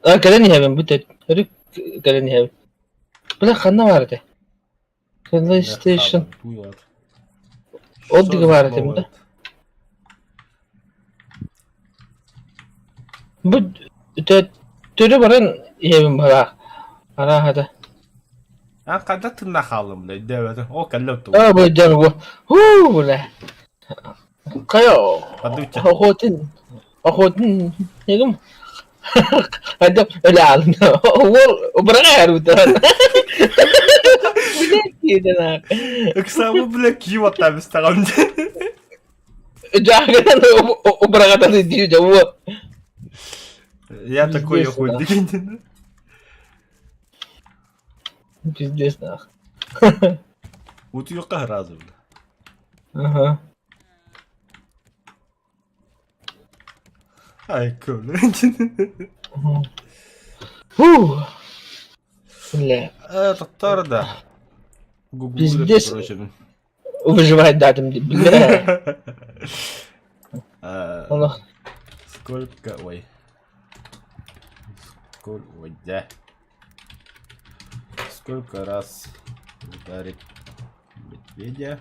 А, кэлэн иһэбин, бу өрүк кэлэн иһэбин. Бля, ханна баар этэ? PlayStation. Ол диги баар этим да. Бу төрү баран иһэбин бараах. Арааһата. А когда ты нахалым, блядь, да, о, кэллэ А, бу дьон бу. Хуу, бля. Хайа, охотин, охотин, негим? Хайда өлө Уол быраҕар бутан. Блядь, Ыксабы, бля, киіп аттамыстағам. Жаагынан быраҕатан дии дьэ Я такой охуй деген. Пиздец нах. Утуйукка сразу, бля. Ага. Ай, бля. Фу. Бля. Это да. Пиздец. Выживать датым, бля. Сколько, ой. Сколько, ой, да. Сколько раз ударит медведя?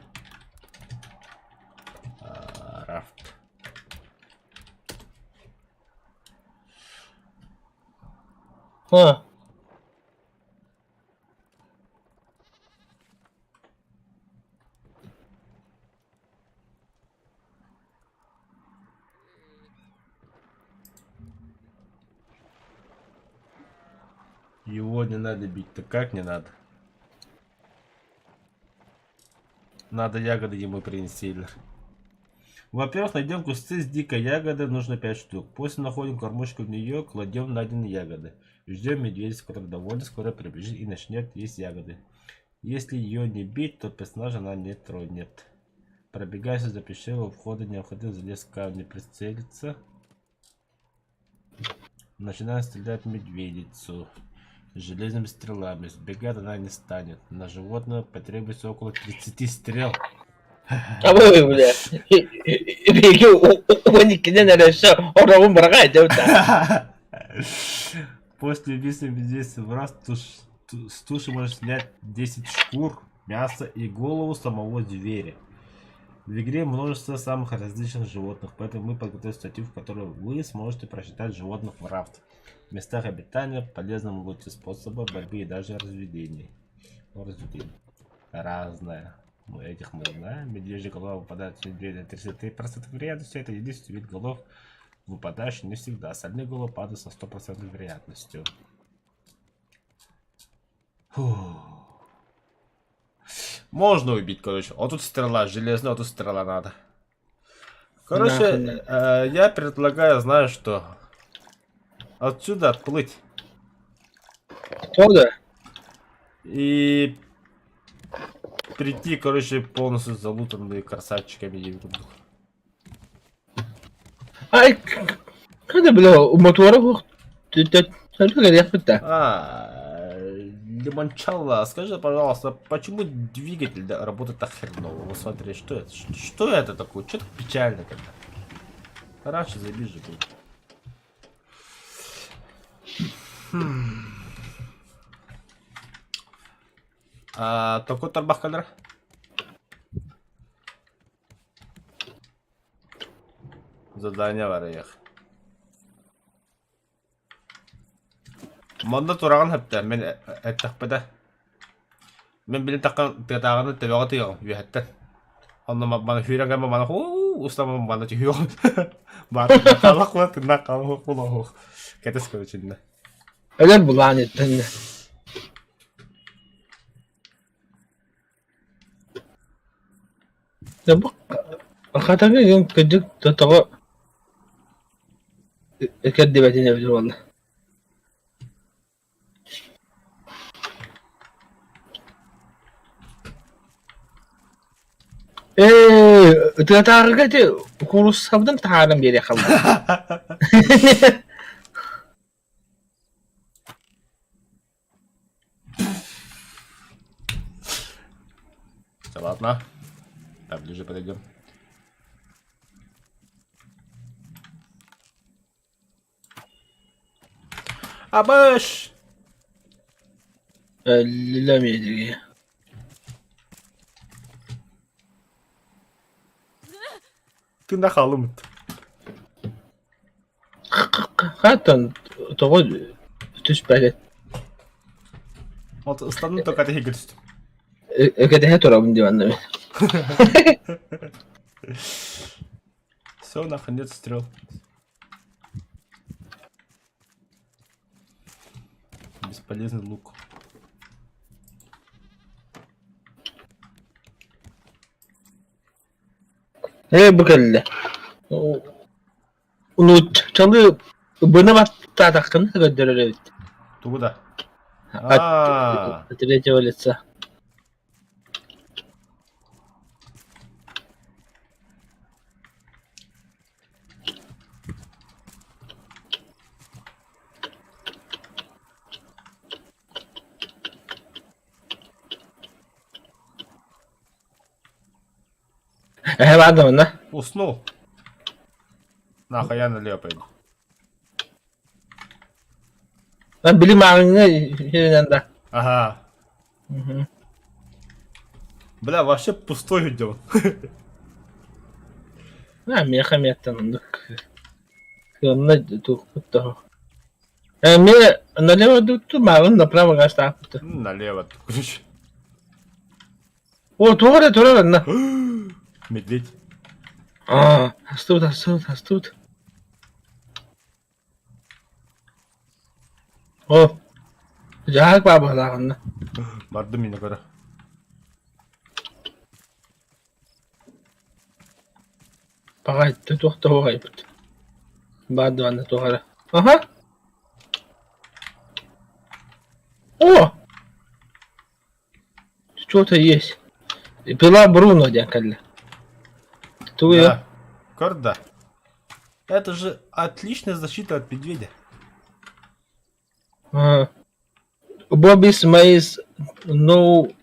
Рафт. А. Его не надо бить-то как не надо? Надо ягоды ему принести. Во-первых, найдем кусты с дикой ягоды, нужно 5 штук. После находим кормушку в нее, кладем найденные ягоды. Ждем медведя, который довольно скоро прибежит и начнет есть ягоды. Если ее не бить, то персонажа она не тронет. Пробегайся за пещеру, у входа необходимо залезть в камни, прицелиться. Начинаем стрелять в медведицу железными стрелами. Сбегать она не станет. На животное потребуется около 30 стрел. А вы, бля, биги уоникинен эрэ ороҕун быраҕа этэ После убийства медведицы в раз с туши можно снять 10 шкур, мясо и голову самого зверя. В игре множество самых различных животных, поэтому мы подготовили статью, в которой вы сможете прочитать животных в рафт, местах обитания, полезном луте, способа борьбы и даже разведения. Ну, разведение. Разное. Мы этих мы знаем. Медвежья голова выпадает с медведя 33% вероятности. Это единственный вид голов, выпадающий не всегда. Остальные головы падают со 100% вероятностью. Фух. Можно убить, короче. Вот тут стрела железная, вот тут стрела надо. Короче, я предлагаю, знаешь что? Отсюда отплыть. Правда? И прийти, короче, полностью залутанные красавчиками. Ай, когда, бля, мотора. А, Лимончелло, скажи, пожалуйста, почему двигатель да, работает так хреново? Вот смотри, что это? Что это такое? Что так печально тогда? Раньше заебись же был. А, такой тарбах кадр. Задание барыйах. Манна тураҕын сөптөөх, мин эттэхпинэ. Мин билин таххан тыатааҕыны төбөҕө тыаҕым үөһэттэн. Онно маны сүүрэн кэлэн маны хуу устаммын маны түһүөҕүм. Бааталах кула тыннаах хаалыах буолуох. Кэтэс көрүчүннэ. Өлөр булаан иттэннэ. Хатаҥы игин кырдьык да тоҕо кэрдибэтин эбитэ буолла Ээ, тыатааҕыга ити кууруссабытын таһааран биэриэххэ Ладно. Так, ближе подойдем. Абыш! Өллүлэ Тына халымыт. Хаттан тоҕо түспэтэ? Вот ыстанным только тэһигэ түстүм. Өкөдөһө турабын диванна мен. Все, наконец стрел. Бесполезный лук. Ээ бу кэллэ. Нууччалыы быны баттаатаххына көрдөрөр эбит. Тугу да? От третьего лица. Эһэ баар да манна? Уснул. Нахуй я налево пойду. А били мааҕыҥҥа сиринэн да. Ага. Бля, вообще пустой идет. А, миэхэ миэттэн оннук. Кыанна туохпут да. Эмиэ налево дутту, мааҕын направо гаастаахпыт. Налево, короче. О, туох эрэ турар анна. Медведь. Аа, астыбыт, астыбыт, астыбыт. О, дьаһак баа быһалаах анна. Бардым мин көрө. Паҕай, туох да уһайбыт. Баар да анна туох эрэ. Аха. О! Что-то есть. Пила Бруно диэн кэллэ. Тугуй Да. Көр да. Это же отличная защита от медведя. Bobby's Maze no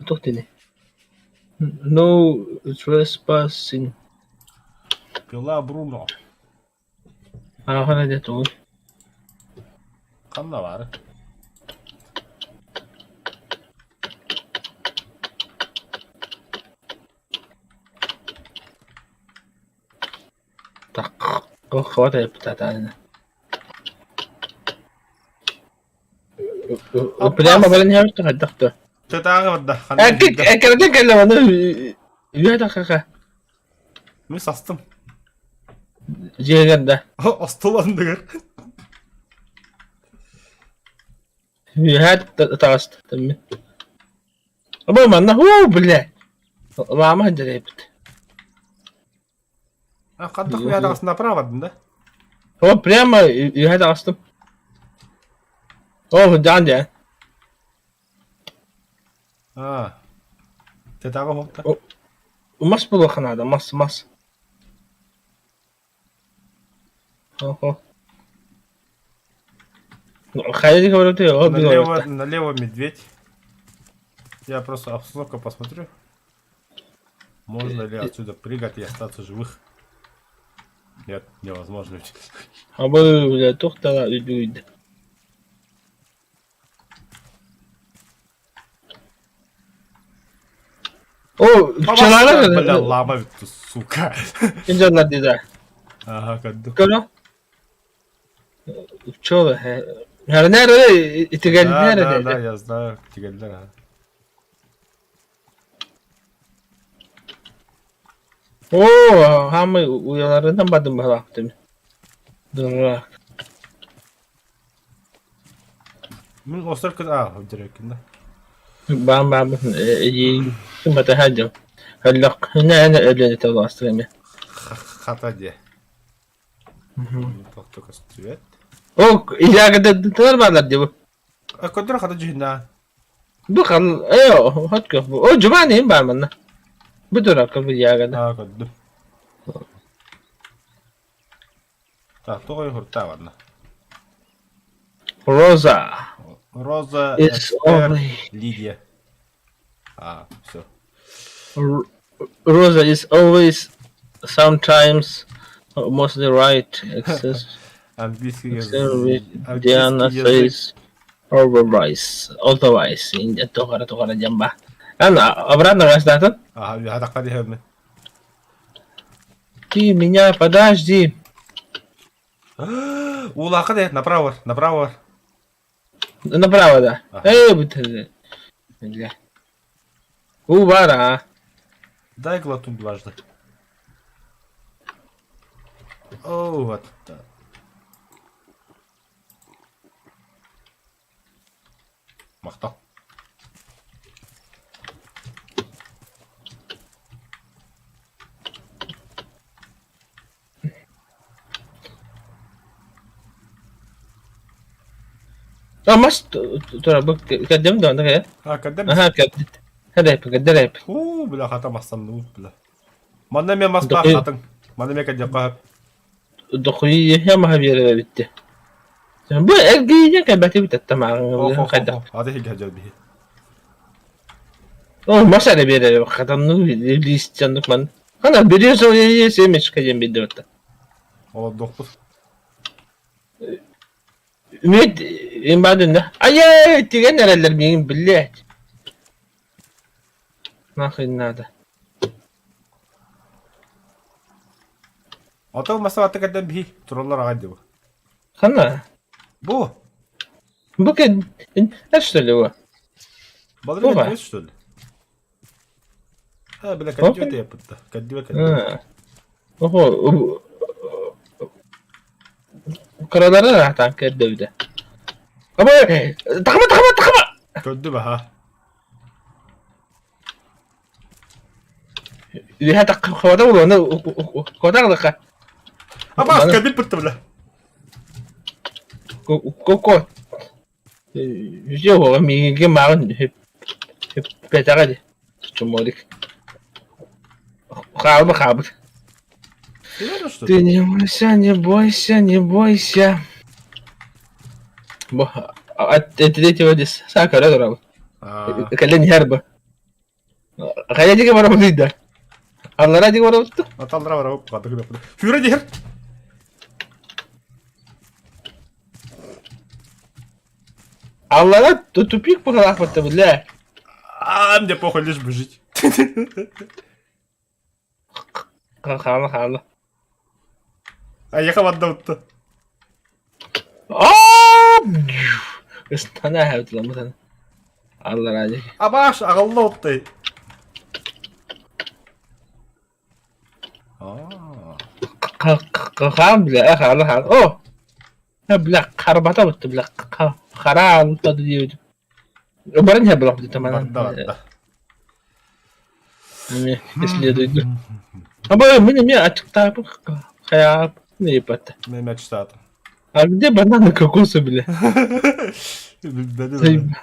туох диэний? No trespassing. Пила Бруно. Аҕана дьэ тугуй? Ханна баар? Так, хватает Прямо баран иһэбит хайдах да. Тытааҕы барда. Ханна киирдэ? Эккирэтэн кэллэ маны үө тахаха. Мин састым. Дьиэгэр да. Остуол анныгар. Үөһээ таҕыста тэммин. Бу манна уу бля. Лаама сылдьар эбит. А хантах үөһээ таҕыстым направо бардым да? О, прямо үөһээ таҕыстым. О, сылдьаҕын дьэ. А. Тетаҕа уһукта. Мас буолуохха наада, мас, мас. Оһо. Хайа говорю, о, Налево, налево медведь. Я просто обстановку посмотрю. Можно ли отсюда прыгать и остаться живых? Нет, невозможно. Абы, бля, тухтала үдүйд. О, Бля, пчелалар. лама ведь, сука. Инженер дида. Ага, кадду. Көрө. Пчелы. Нere Да, итигеллер да, да, я знаю, тигеллер, ага. О, хамы уяларынан бадым балактым. Дурак. Мин остар кыз а, дирекин да. Бам бам ким бата хаджам. Хөллөк. Нэ нэ өлөнү толастырым. Хата де. Тохто костювет. О, илягы балар деп. А көдөр хата жиһина. Бу кал, э, хотко. О, жубани им бар манна. Бу дурак бу ягы. А, көдүм. Так, тоҕой хурта барна. Роза. Роза, It's Эстер, only Лидия. А, все. Rosa is always sometimes mostly right. Except Английский except язык. with Diana Английский язык. says otherwise. Otherwise, in тохара тохара жамба. Ана обратно гастатын. Ага, я так қадихемін. Ты меня подожди. Улақы де, направо, направо. Направо, да. Ага. Эй, бут. Бля. У бара. Дай глотнуть дважды. О, вот так. Махта. А, маш ترى بك قدم ده ده А, кадем? اها كدت هذا قدر Фу, бля, хата мастан, бля. Манна мен маспа Дохуй. хатың. Манна мен кәде қап. دخوي يا ما هبير بنت بو ارجي كباتي بتتمع خدع Hadi хигә бихи. О, машара берер хатанны лист ман. Ана бересо семечка дем бидет. Ол доктор. Үмет имбадын Ай, тиген нерелер мин блядь. Нахрен надо. Ата маса аты кәдән бихи. Туралар ага дип. Хана. Бу. Бу кен что ли его? Балыр Буга. кәдән что ли? Ha, бля, кәдә дип япты. Кәдә кәдә. Охо. Каралары рахтан керде. Аба, тахма тахма тахма. Көдді бе, ха. Лиха так хвата уланы хвата Аба, кәдә битте, бля. Коко. Жо миге магын петагади. Чуморик. Халбы хабы. Серьезно, что Ты ли? не бойся, не бойся, не бойся. Бо, от третьего дис сака да А, Кален херба. Хая диге барам дида. Аллара диге барам ту. Аталдыра бар, оп, кадыгы деп. Фюре дихер. Аллара тупик похалах бата бля. А, мне похуй, лишь бы жить. Хала хала. А я хавадда А! Istana хавдла Аллара диге. Абаш, ағылды отты. А, Хам бля, хала хала. О! Бля, карбата бутты бля. Хара бутты диюд. Барын я бля бутты барда, барда. Исследует. А бо мне мне ачыкта хая не пат. Мен мечтатым. А где бананы кокосы, бля? Билбедим.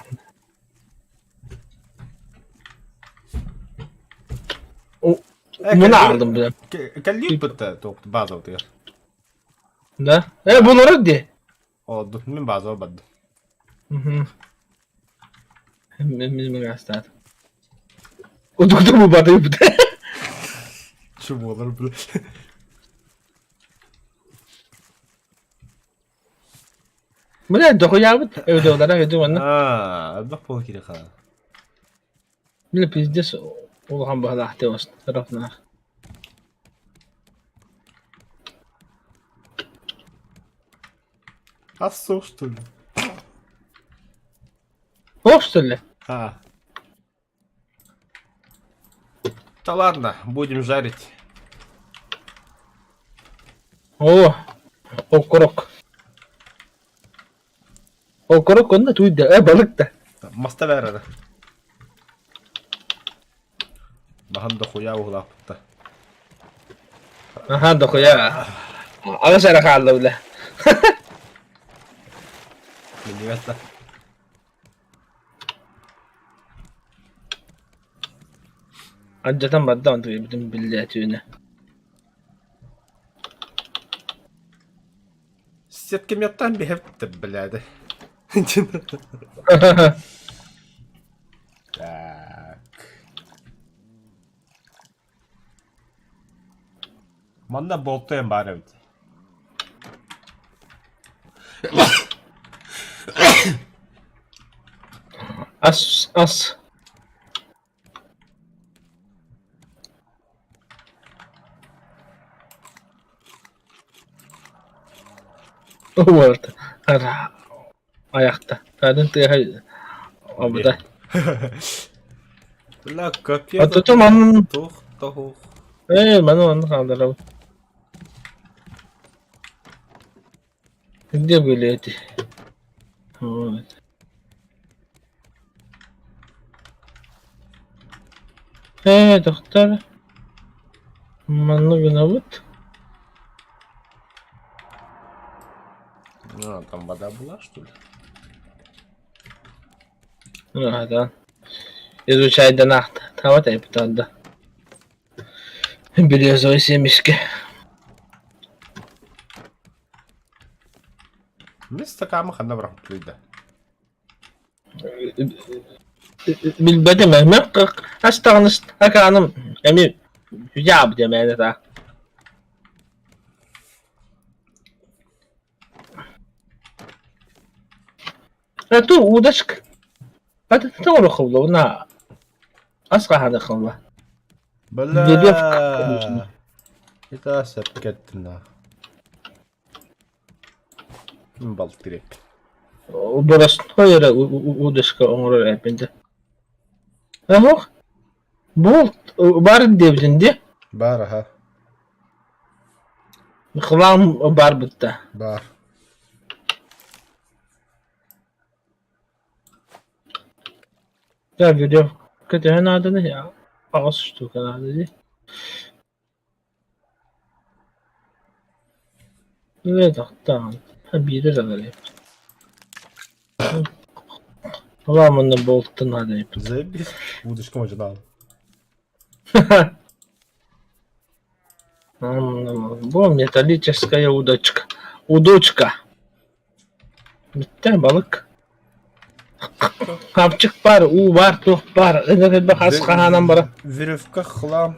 Муну алдым бля. Кәлли бітті, тоқты, база отыр. Да? Э, bunu де. О, мен база бадды. Угу. Мин мыгаастаат. Удукту батыйбыт. Чумолар, бля. Бля, дохуябыт. Өйдөөлөрө өйдү манна. Аа, элбэх буола киирэ хаалар. Бля, пиздец улахан баһылаах теос тарафнаах. Ас суох что ли? Ох, что ли? А. Да ладно, будем жарить. О, окорок. Окорок онно туйда, э, балык да. Маста бәрі. Баһан дохуя уһулаахпытта. Аха, дохуя. Аҕыс эрэ хаалла бile. Минньигэс да. Алдьатан барда онтуйбутун биллэ түүнэ. Сеткеметтан биһэптэ блядь. Так. Манна болтуйан баар эбит. Ас ас Уолта айахта. Таатын тыаһа обута. Бля, капец. Оттото манын Тух, тохух. Ээ, маны онно хаалларабыт. Где были эти? Вот. Ээ, доктор. Манна гынабыт. А, там вода была, что ли? А, да. Изучай донат. Тават айптанда. Березовые семечки. Мин стакамы ханна бырахпыт да. Билбэтим эмэ астаҕын ыстакааным эмиэ дьаабы диэмээнэ та. Ту удочка. Тоҕо ас хаһаныхылла. Бля. Это сөпкеттина. Балтырек. Боростуой эрэ удочка оҥорор эппинтэ. Оһох Булт бар диэбитин дии. Бар аха. Хлам бар бытта. Бар. Да, веревка төһө нааданы аҕыс штука наада дии. Үлэ тохтоон, биири эрэ эбит. Хлам болтун наада эбит. Заебись. Удочка мажинал. Бу металлическая удочка. Удочка. Бүттэ балык. Хапчык бар, уу бар, туох бар. Ынырык хас хаһаанан бара. Веревка хлам.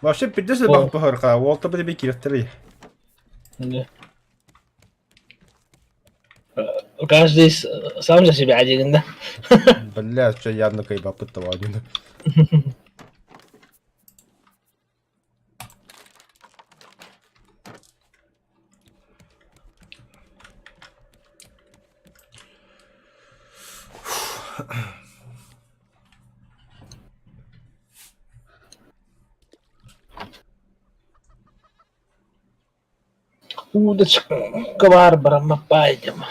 Вообще пиздец бах бахарха. Уолта бы тебе киректери. Каждый сам за себя один, да? Бля, что явно кайбапыттава один. Удочка Барбара Мапайдема.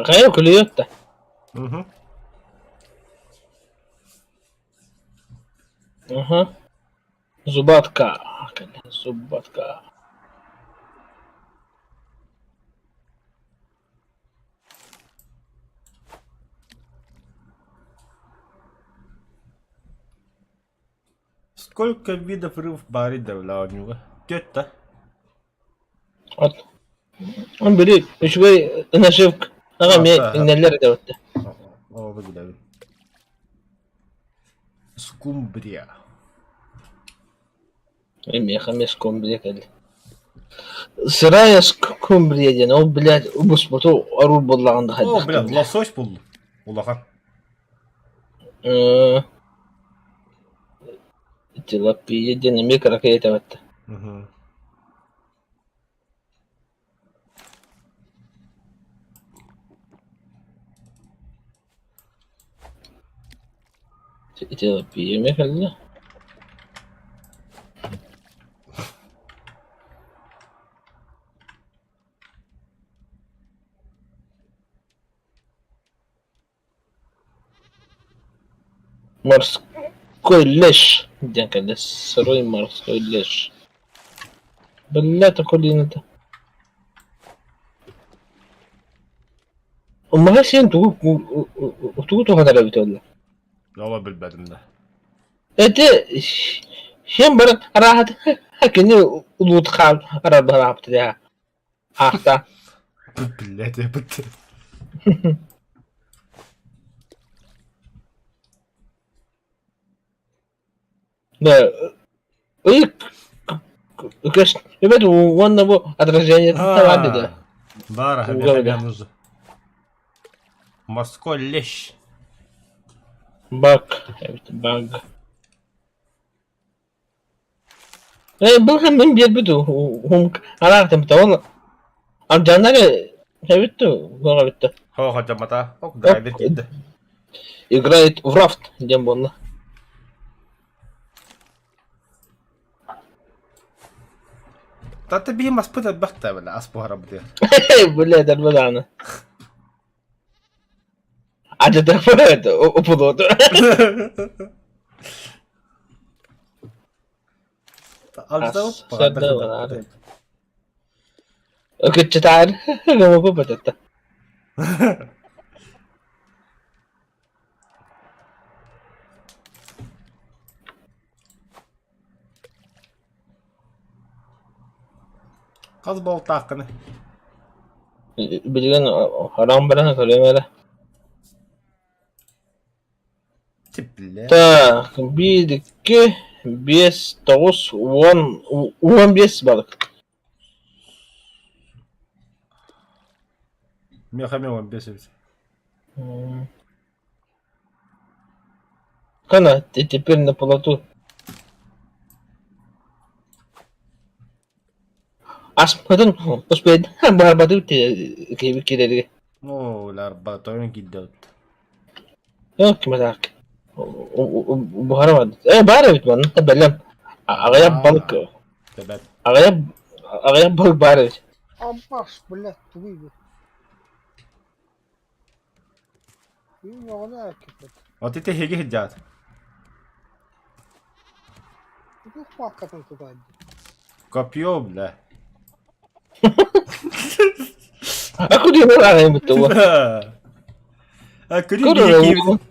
Хайа күлүөттэ. Угу. Угу. Зубатка. Зубатка. Сколько видов рыб в баре оонньууга? Түөрт да? От. Он били үчүгэй наживка аҕа эмиэ иҥнэллэр этэ бытта. Оо, билэбин. Скумбрия. Миэхэ эмиэ скумбрия кэллэ. Сырая скумбрия диэн ол блядь буспуту оруул буоллаҕын да О, хайдах блядь, лосось буллум. Улахан. Тилапия диэн эмиэ кыракый этэ бытта. Мгм. Тилапия эмиэ кэллэ. Морской лещ диэн кэллэ сырой морской лещ. Биллэ таколината. Умаһа сиэн тугу тугу туһанар эбитэ буолла? Ола билбэтим да. Ити сиэн баран арааһата кини улуут хаал арарбараапты даа. Аахта. Блядь, я быт. Да, ый, конечно, ребят, уонна бу отражение талант да. Бара, Уга мне нужно. Морской лещ. Баг, баг. Ээ, былыргы мин биэрбит араартым ол алдьанар эбит дуу, туох эбит дуу. Хо хадьаммата, ок драйвер киирдэ. Играет в рафт диэн буолла. Тата биһи маспыт элбэх да бile ас буһарабытыгар. Бля, дарба даҕаны. Адьатаппыт упулуоту. Кыччытаар гомопу бататта. Хас болтааххыный? Билигин хараҕым баран көрүөм эрэ. Бля. Так, биир, икки, биэс, тоҕус, уон, 15 балык. Миэхэ эмиэ 15 эбит. Кана, ты теперь на плоту. Аспытын успейдаан баарбатыы киирэргэ. Оо, ларба, тойон киирдэ эбит. Ким так. Буһара Э, баар эбит манна бэлэм. Аҕыйах балык. Тэбэт. Аҕыйах аҕыйах балык баар эбит. Ампаш, блядь, тугуй бу? Күн оҕону эркиппит. Вот ити эһиги сылдьаат. Тугу пааккатын тутаайдым. Копье, бля. А куда его эбит того? А көрүү биһи киирбит.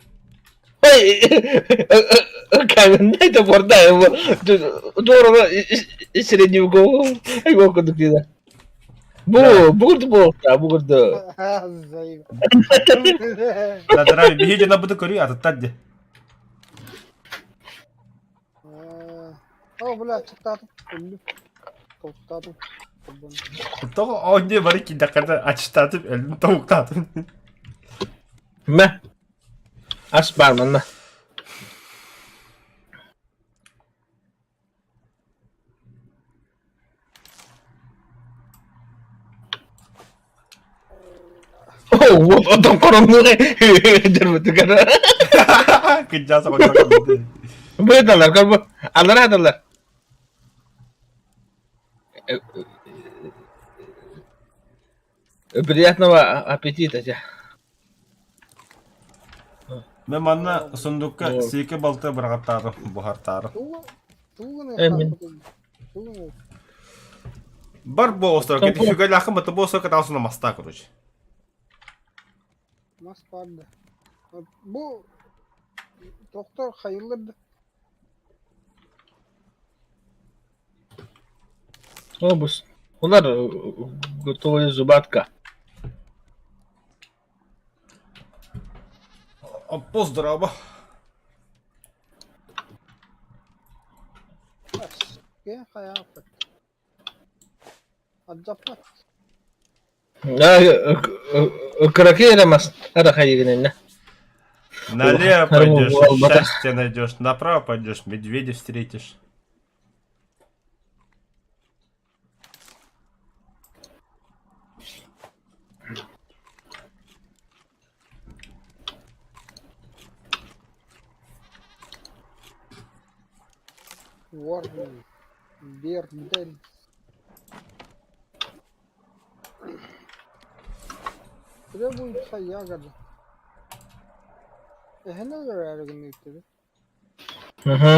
Каменный топорда его. Здорово средневекового его кудык Бу бугурду буолта, бугурду. Заеб. Да, здравия, биһи дьоно буду көрүү атыттар дии. О, бля, чыктаатым. Өллүм. Толуктаатым. Тоҕо оонньуу бары киирдэххинэ аччыктаатым, өллүм, тобуктаатым. Мэ. Ас баар манна. О, вот отон коронныгы дербүтүгэр. Кыдьаас оҕонньор Быдалар, как аллара адалар. Приятного аппетита тебе. Мен манна сундукка сиики балты быраҕаттаатым, буһартаатым. Эмин. Бар буолустар, кити бата буолустар катаусuna маста, короче. Мас бар да. Бу доктор хайыллар да. О, бу Улар готовая зубатка. Поздраво. Кыракый эрэ мас арахайыгынанна. Налево пойдешь, счастье найдешь, направо пойдешь, медведя встретишь. Ворни. Бердель. Требуется ягода. Эһэни өлөрөөрү гыныыттыбыт. Уһу.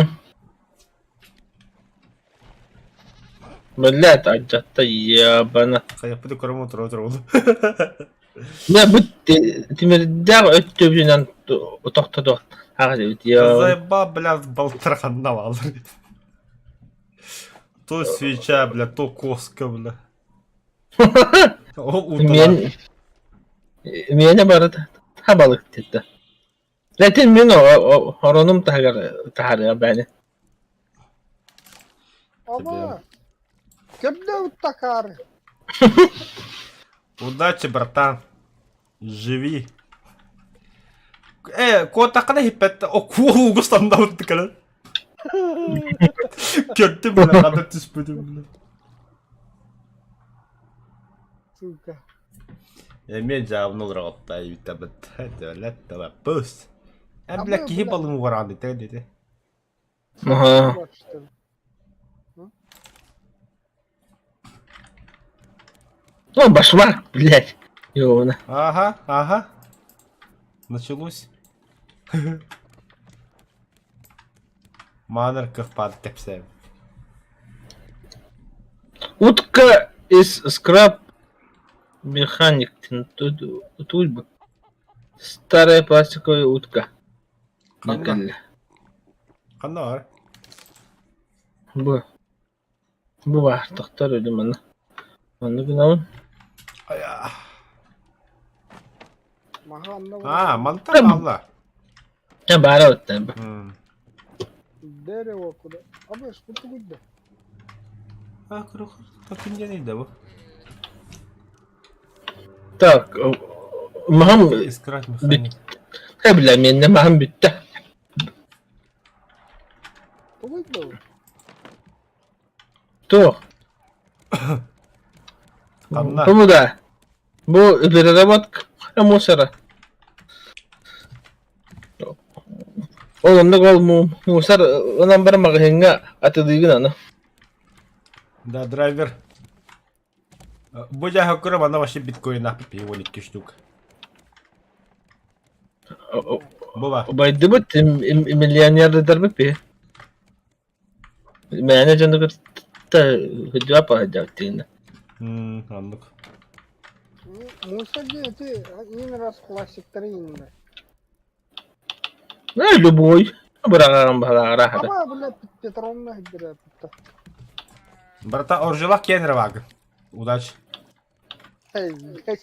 Блядь, алдьатта ебана. Хайаппыты көрөм отура отура Дьэ бу тимирдээх өттүбүтүнэн тохтотуох аҕа Заебал, бля, балтарханна баалар. То свеча, бля, то коска, бля. Мен миэнэ барыта табалык диэтэ. Лэтин мин оронум таһыгар таһаарыа бэни. Ама! Көрдө такары. Удачи, братан. Живи. Э, куотаххына иһиппэт окуол угус саннабыт кэлэн. Көрдүм бля, ханна түспүтүм бля. Сука. Эмиэ дьаабын олороҕотта эбитабыт. Төлөт пус. Э, бля, киһи балыгын угараан дите дите. Аха. Ну, башмак, блядь. Ёбана. Ага, ага. Началось. Манер кыхпат кэпсэм. Утка из скраб механик тульба. Старая пластиковая утка. Ханна? Ханна бар? Бу. Бу баар, тохтор өлүм манна. Оннук гынабын. Аа, мантан хаалла. Дьэ баара оттон бу. Дерево куда? Абыш, кутугуйда. А, круг, как диэн да бу? Так, маһым Искрать механик. бүттэ бля, миэннэ маһым бүттэ. Тугуйда. Туох? Ханна? Бу да. Бу переработка мусора. Ол оннук ол мусор ынан бар маҕаһыыҥҥа атылыыгын аны. Да, драйвер. Бу дьаһа көрө манна вообще биткоина 12 штук. Буба. Байдыбыт миллионердарбыт би. Мээнэ дьону кытта сылдьыбат сылдьабыт Оннук. Мусор диэн ити иин раз классиктары ииннэ. Э, любой. Быраҕаҕын баһылааҕыраахата. Ама, бля, Петровна хиддэрэ Брата, оржелах кенреваг. Удачи. Эй, блядь.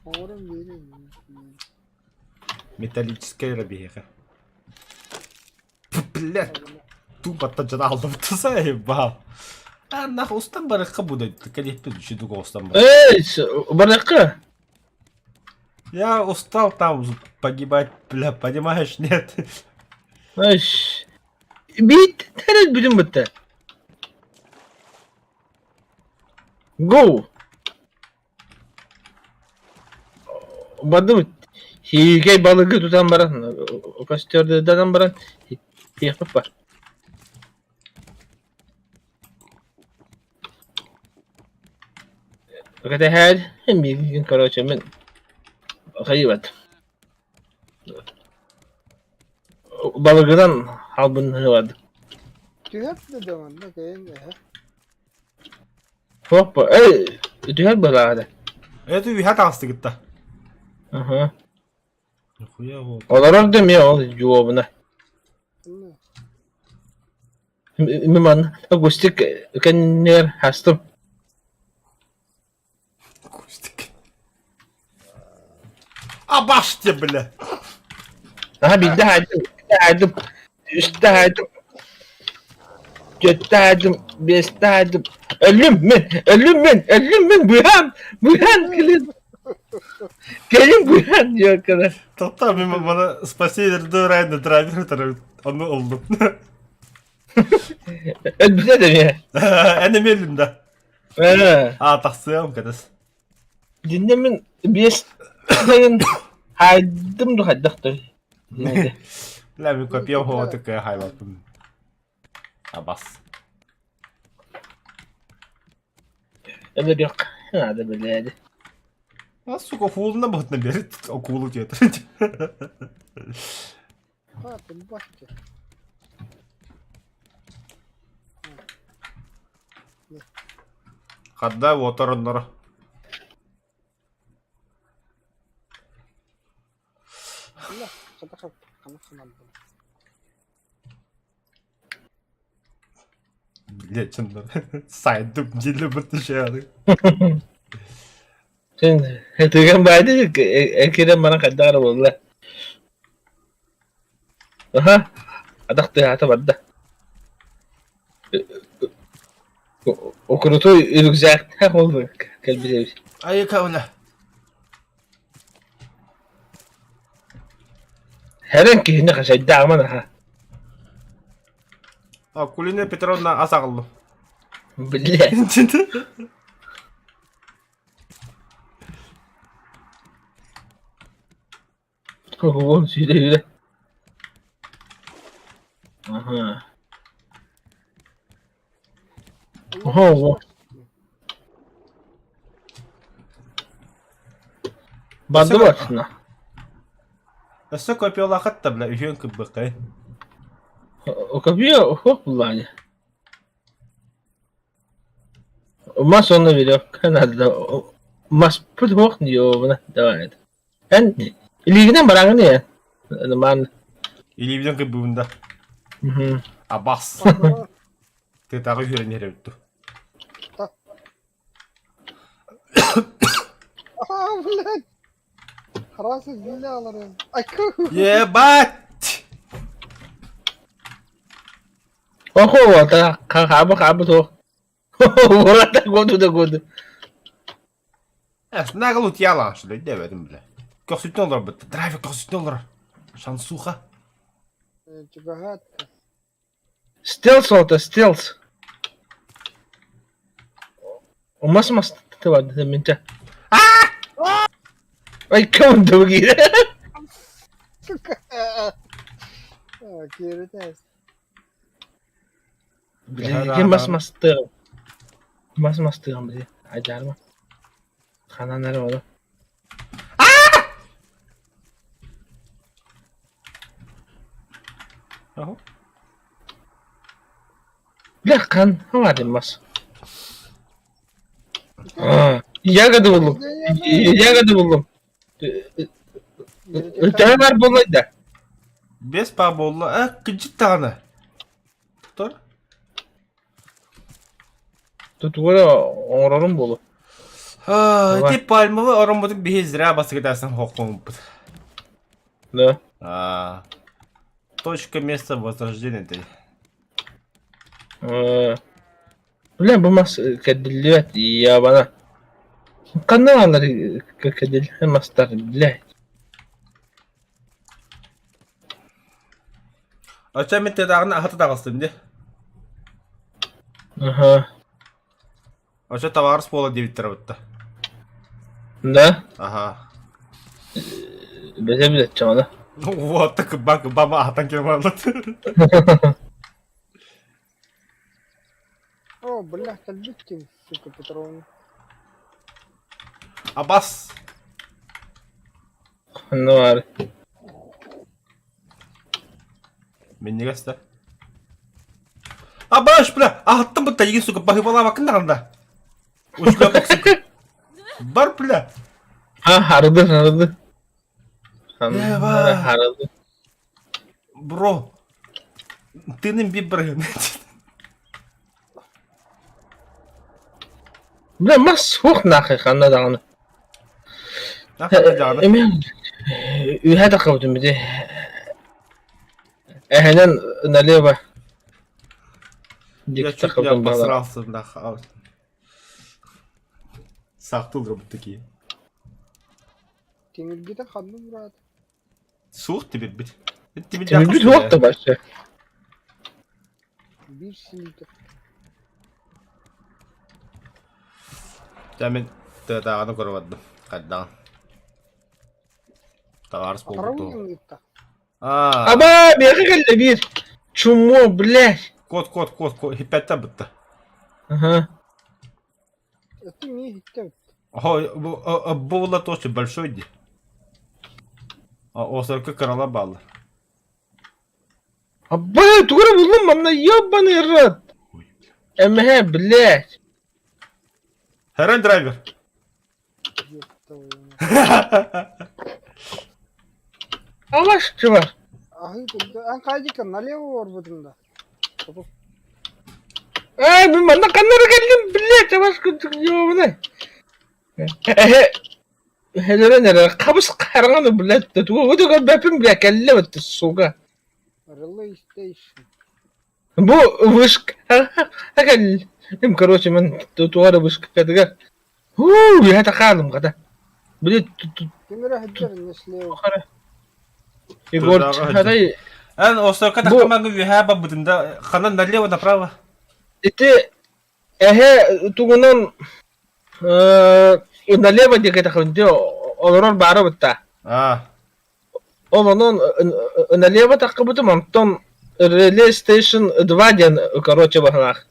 Оҥорон биэриэм. Металлическая рабиха. Блядь, тупо таджаналдым заебал. А нахуй устан барыкка будет, калиппин үшүдүк устан бар. Эй, барыкка. Я устал там погибать, бля, понимаешь, нет? Ай, бит, тэрэл бүтүн бүтте. Go! Бардым Сиикэй балыгы тутан баран, костердан баран сиэхпит бар. Кэтэһээр миигин короче мин хайыбат. Балыгынан албынныыбат. Түһэр да да манна кэйэн эһэ. Хоппа, эй, түһэр быһылааҕа Это үһэ таҕыстыгытта. Аха. Нихуя вот. Олорор да эмиэ ол дьуобуна. Мин манна Густик кэннигэр астым. Кустик. Абаште, бля! Аха биирдэ хаайдым, иккитэ хаайдым, үстэ хаайдым, түөртэ хаайдым, биэстэ хаайдым. Өллүм мин, өллүм мин, өллүм мин, быһаан, быһаан кэлин. Кэлин быһаан диэккэ Тоқта, мен мана спасение райна драйвер ону ыллым. Өлбүтэ да эмиэ. Эн эмиэ өллүм да. Ээ. А, тахсыам кэтес. Динне мин биэс сайын хаайдым ду хайдах той. Бля, мен копьем хооту кэ хайлаппын. Абас. Өлөрүөх наада билээди. А, сука, фулна бутна берет, акулу тетр. А, ты башки. Хадда уотар онноро. Блять, сайдым дили бытышары. Сен тыган баайды экирен баран хайдах эрэ буолла. Аха, атах тыаһаата барда. Крутой рюкзактаах ол кэлбит эбит. Айыка бля. Хэрэн киһини хачайдааҕыман аха. Акулина Петровна ас аҕаллым. Бля. Уон сүүрэ-үүрэ. Аха. Oho. Барды барсына. Өссө копиялаахат да бля үһүөн кырбыккай. Копия ох буллаани. Мас онно веревка надо. Маспыт ох ёбана давай. Эн илиигинэн бараҥын ээ. Ман. Илиибинэн кырбыбын да. Абас. Тытаҕы үһүрэн иһэрэбит ту. А, блядь! Раз изменялар. Ебать! Охо, та хаабы хаабы то. Урата году да году. Нагыл утьяла, что ли, дебедим, бля. Көхсүттэн олорбут. Драйвер көхсүттэн олорор. Шансуха. Чугаһаат. Стелс ота, стелс. Мас мас тыбады минча. Ай, кем дуги? Сука. Кииритээс. Блин, мас мастыам. Мас мастыам, блин. Айдарма. Ханан эрэ ону. Бля, хан хавадым мас. Ягоды буллум. Ягоды буллум. Төһө бар буоллай да? Без па буолла. Э, кыдьыт даҕаны. Тор. Тутугу эрэ оҥорорум буолуо. Ити пальмовый ороммутун биһи зря басыгытасын хоххоммуппут. Да. А, точка места возрождения ты. Бля, бу мас кэрдиллибэт ябана. Ханна бааллар кэрдиллибэт мастар, блядь. Оччо мин тыатааҕын аһата таҕыстым дии. Аха. Оччо табаарыс буола диэбиттэрэ бытта. Да? Аха. Бэсэ билэччэҕинэ. Вот так бак баба аһатан кэлэн бараллар. О, бля, кэлбит сука, Петровна. Абас. Ханна баар. Минньигэс да. Абаш, бля, аһаттым бытта игин сука баһыыбалаабаккын даҕаны да. Ушлепок, сука. Бар, бля. А, харды, харды. Еба. Харды. Бро. Тыным биир барыһын. Бля, мас суох нахуй ханна даҕаны. Ханна даҕаны. Эмиэ үөһэ таххабытым бити. Эһэнэн налево. Я чуть не обосрался нахуй. Сахтыл робот такие. Тимиргите ханна брат. Суох тимирбит. Тимирбит суох да вообще. Биир силиитэ. Дьэ мин тыатааҕыны көрө бардым. Хайдаҕын. Табаарыс буолбут дуо? Аа. Аба, миэхэ кэллэ биир. Чумо, блядь. Кот, кот, кот, кот, хиппэттэн бытта. Ага. Это не хиттэ. Было тоже большой ди. А осырка кырала баллар. Абба, тугу буллум манна, ебаный рот. Эмэ, блядь. Хэрэн драйвер. Алаш чувак. Ан кайдика налево орбутун да. Ай, мин манна ханнары кэллим, блядь, абаш курдук ёбаный. Эһэлэрин эрэ хабыс хараҥаны, блядь, тугу да көрбөппүн, блядь, кэллэ бытты, сука. Relay station. Бу вышка кэллим, короче, мин туга эрэ вышкатыгар Уу, үөһэ хаалым хата. Били Ким эрэ сылдьар не слева. Егор, хатай Эн осторка тахтамаҥы үөһээ барбытын да ханан налево направо. Ити эһэ тугунан налево диэки тахын олорор баара бытта. Аа. Ол онон налево таххыбытым, онтон Relay Station 2 диэн короче баһылаах.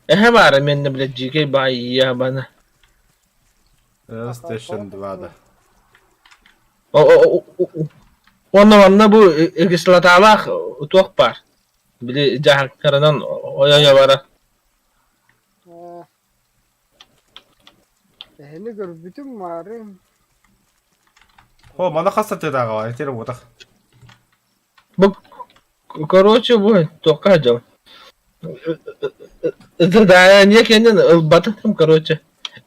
Эһэ баара миэннэ блядь дьиикэй баайыйа бана. Station 2 да. Уонна манна бу кислоталаах туох баар. Били дьаһахтарынан ойо-ойо бара. Эһэни көрбүтүм маарын. О, мана хас сатыытааҕа баар, итиэрэ буотах. Бу короче бу туохха сылдьабын. Задание кэннин ылбатым короче.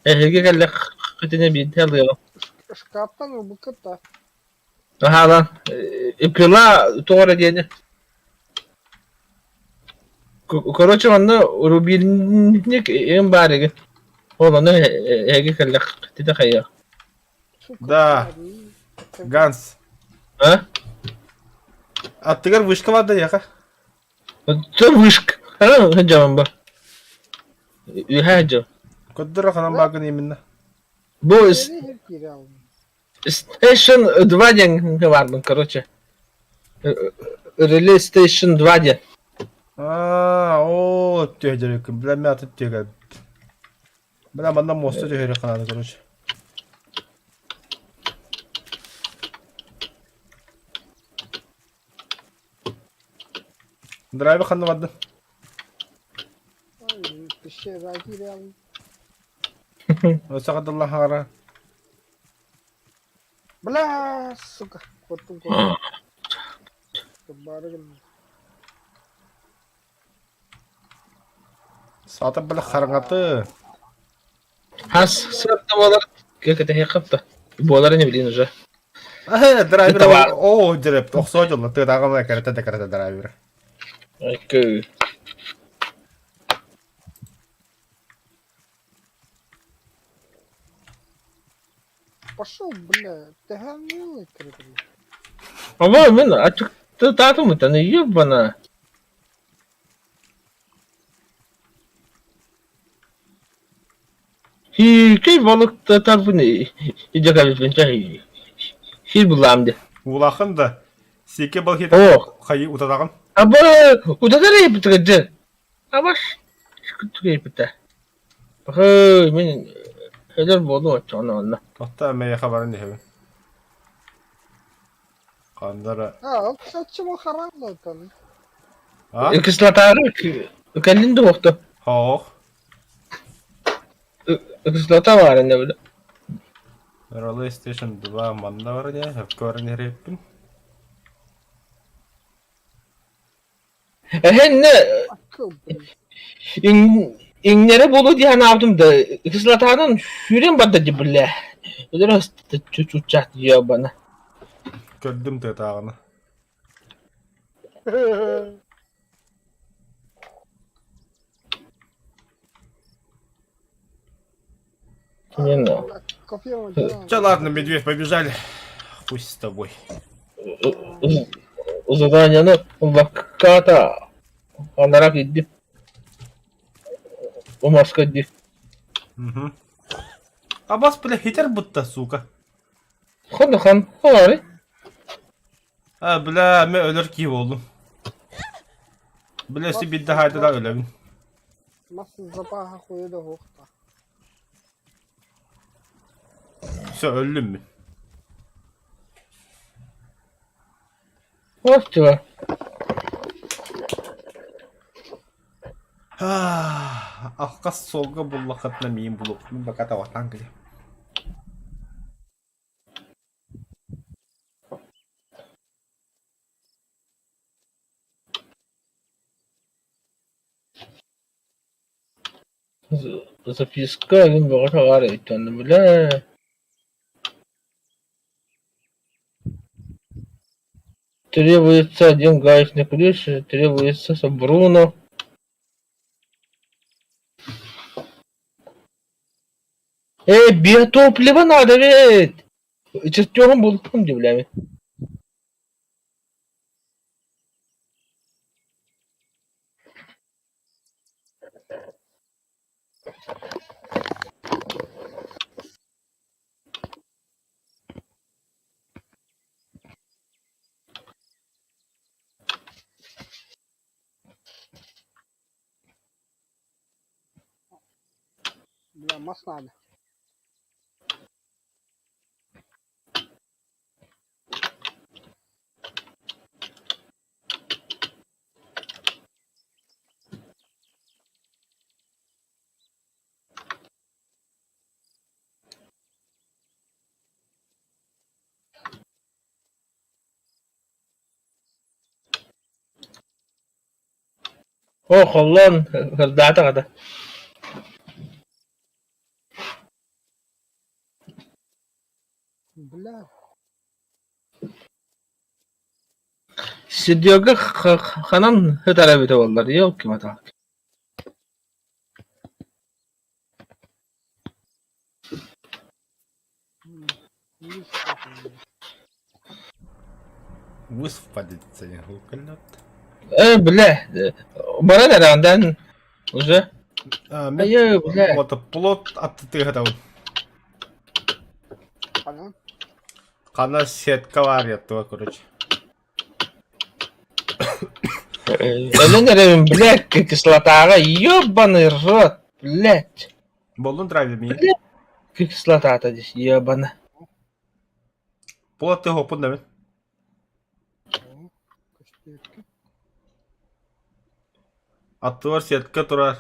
Эһиги кэллэххитинэ биирдэ ылыаҕым. Шкаптан ылбыккыт да. Аһаалан пила тоҕо эрэ диэни. Короче манна рубильник им баар игин. Ол ону эһиги кэллэххитинэ хайыах. Да. Ганс. А? Аттыгар вышка бар да яха. Це вышка. Сылдьабын бу. Үһээ дьыл. Көрдөрө ханан баагын именно. Бу Station 2 диэн баарбын, короче. Relay Station 2 диэн. Аа, оо, түһдөрүкүн, бля, мен атып түһгэр. Бля, манна муоста түһөрү ханаады, короче. Драйвер ханна бардын? Өссө хаара. Бля, сука, куоттум куоттум. Бары гынным. Саата бля хараҥаты. Хас сыапта буолар кэтэһиэххэ буолар ини билин уже. Драйвер оо дьэреп охсоо дьолло тыатааҕы кэрэтэ да кэрэтэ драйвер. Окей. Пошел, бля, ты говнилый, блядь. Ама мен ачыктатаатым ытаны ебана. Кэй балыктатарбын идэ кэлбин хир буллаам де. Улахан да сике балхит хайы утадаҕын. Аба утатар епитгеджи. Абаш күттүгэ Бахы мин өлөр буолуом оччоҕуна онно. Отта мэйэхэ баран иһэбин. Хандара. А, соччомо харааллатан. А? Кислотары кэллин да уохта. Хоох. Кислота баар инне бile. Relay Station 2 манна бар дии, өпкө баран иһэриппин. Эһэннэ Акыл, блин. иҥнэрэ буолуо дии санаабытым да, кислотанан сүүрэн барда дии бля. Өлөрө чуччаах ёбана. Көрдүм тыатааҕыны. Не ну. Кофе он Че, ладно, медведь, побежали. Хуй с тобой. Заданиены вакката анарак идди. Умаска идди. Угу. А бас, бля, хитер будто, сука. Хон хан ховари. А, бля, мен өлөр киһи буоллум. Бля, өссө биирдэ хаайда да өлөбүн. Мас запаха хуя да хуохта. Все, өллүм мин. Охтуга. Алкас суолга буллаххытына миин булуох. Мин пока табахтаан кэлиэм. Записка игин бөҕө таҕаар эбит онно бля. Требуется один гаечный ключ, требуется Бруно. Э, биотопливо надо ведь! Чертежом булком удивлями. Бля, мас надо. О, холлон, кырдаата хата. Бля, Серега ханан ытара эбитэ буоллар, елки-моталки. Высвободиться не гукалет. Э, бля, баран эрэ уже. Айыы, бля. Вот плот аттытыга там. Ханан? Хана сетка бар еттуга, короче. Өлөн эрэбин, бля, кислотаҕа, ебаный рот, блядь. Боллун драйвер миин. Кислотата здесь, ебана. Плот ты хоппун да Көстүөккэ. Аттыгар сетка турар.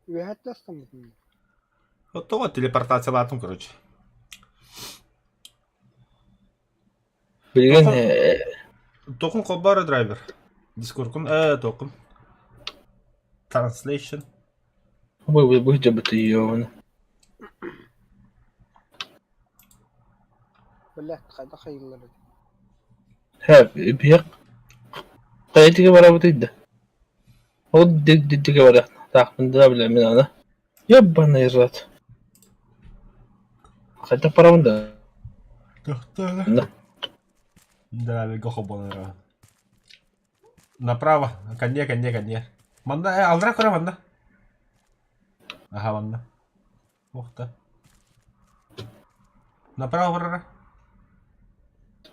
Үөһэттэ астаммытын. Тоҕо телепортациялаатым, короче. Билигин Токун холборо драйвер. Дискоркун токун. Translation. бу бу ебана. Бля, хайда хайыллар эти. Һэ, биһиэх хайатыга барабыт да. Ол дик барах. Таахпын да билэ мин аны. Ебаный рот. Хайда барабын да. Да. Драйверга холбонор. Направо. Конне, конне, конне. Манна, алдыра көрө манна. Аха, манна. Охта. Направо барара.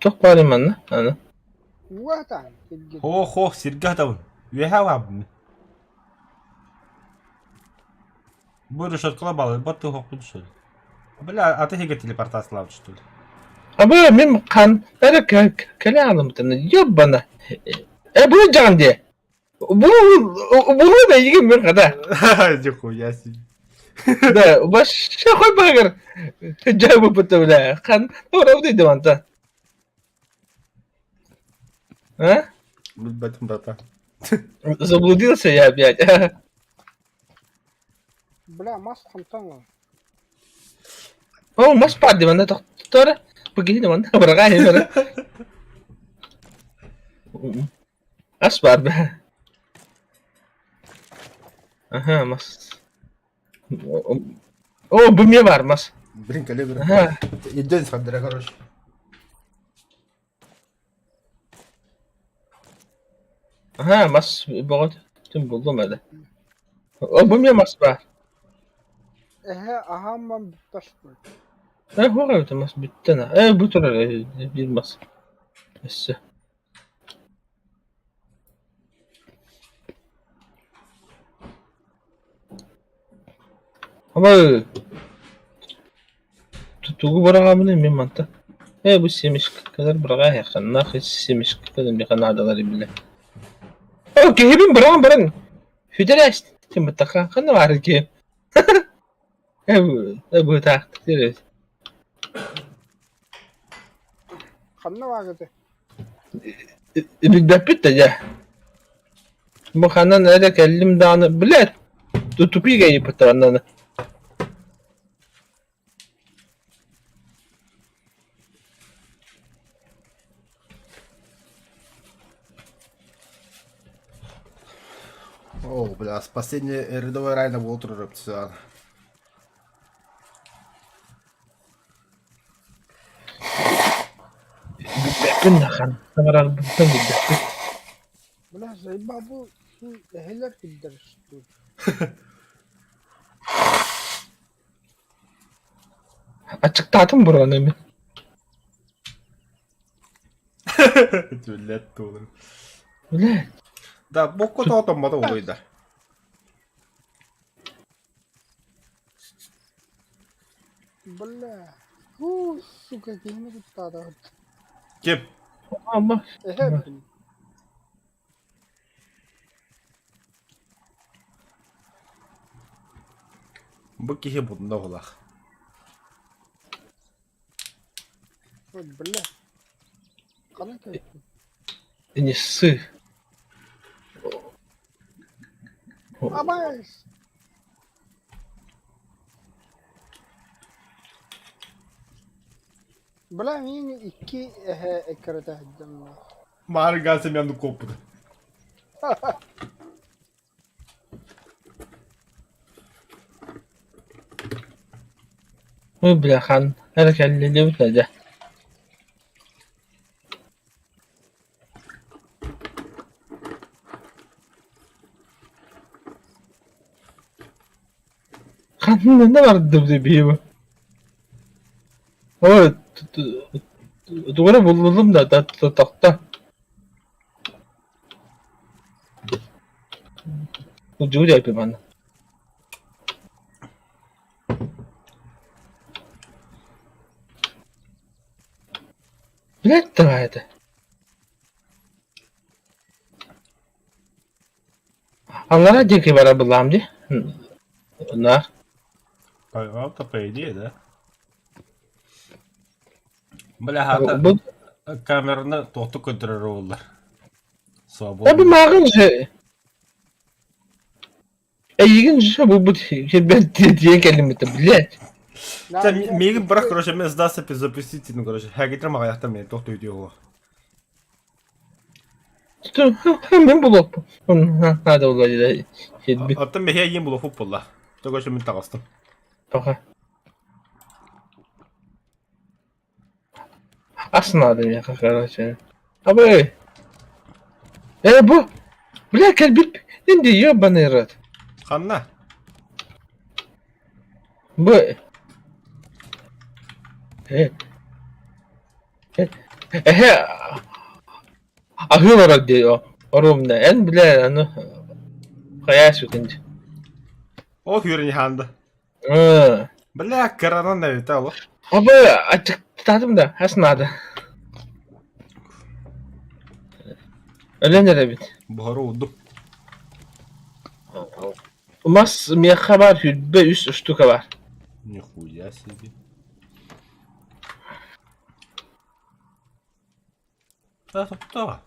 Туох баар манна? Аны. Уатан, киргит. Хо, хо, сиргэ табын. Үөһэ баабын. Бу решеткала балы, бат хоппун что ли? Бля, а ты хигэ телепортациялаабыт что ли? Абы мин хан эрэ кэлэ аламытын ебана. Э бу жан де. Бу бу да игин мин хата. Нихуя себе. Да, вообще хой багар. Жабы бутта бля. Хан ора дейди манта. А? Билбэтим братан. Заблудился я опять. Бля, мас хантан О, мас падли, манна тохтор. Погини манна быраҕаа бара. Ас бар бе. Аха, мас. О, бу эмиэ бар мас. Блин, калибр. Аха. Иден сандра, короче. Аха, мас бөҕө түн буллум әле. О, бу эмиэ мас баар. Эһэ аһаамман бүппэспин. Э, суох эбит мас бүттэ на. Э, бу турар биир мас. Өссө. Ама тугу быраҕабыный мин мантан? Ээ, бу семечкалар быраҕа нахуй семечкалар миэхэ наадалар бile. О, киһибин быраҕан баран сүтэрээстим баттаха ханна баар киһи? Ээ, бу бытаахтык эбит. Ханна баарыты? Билбэппит да дьэ. Бу ханан эрэ кэллим даҕаны, блядь, тупик ыйыппыттар аннаны. О, бля, спасение рядовой Райна буола турар эбит Билбэппин да хантан барарбыттан билбэппин. Бля, заебал бу эһэлэр киллэр что Аччыктаатым буруону мин. Блядь, туолар. Блядь. Да, бокко тоҕотоммото улуйда. Бля. Фу, сука, киһини куттаатаҕыт. Ким? Ама. Эһэ бин. Бу киһи мунна уһулах. Ой, бля. Ханна кэлбитин? Не ссы. Абайс! Бля, мин икки эһэ эккирэтэ сылдьан Маарыгаан Семен куоппут. Ой, бляхан, эрэ кэллилибит дьэ. Ханна бардым дебиим. Ой, тугу эрэ буллум да тохто. Дьулуйа манна. Блядь, давай это. Аллара диэки бара былаам дии. На. По по идее, да? Бля, хата Бу камераны туохтук көрдөрөр буоллар. Та бу Свободно. мааҕын же эйигин же булбут сирбэр тиийэн кэллиммитэ, блядь. Та миигин бырах, короче, мен сдастся запустить, ну, короче, хагитрам аҕайахтар мен туох төйдүө уо. Мин булуохпун. Надо было сирбит. Оттон мэһиэ иин булуохпут буолла. Короче, мин таҕыстым. Пока. Ас надо миэхэ, короче. Абы. Э, бу. Бля, кэлбит. Инди, ебаный рот. Ханна? Бу. Э. Эһэ. Аһыы олорор дии оруобуна. Эн, бля, аны хайаа сүтүн. Ол хүрүн хаанда. Э. Бля, кыранан эбит олох. Абы, аччыктаатым да, ас наада. Өлөн эрэбит. Буһары уурдум. Мас миэхэ баар 23 штука баар. Нихуя себе. Да, тоқтоо.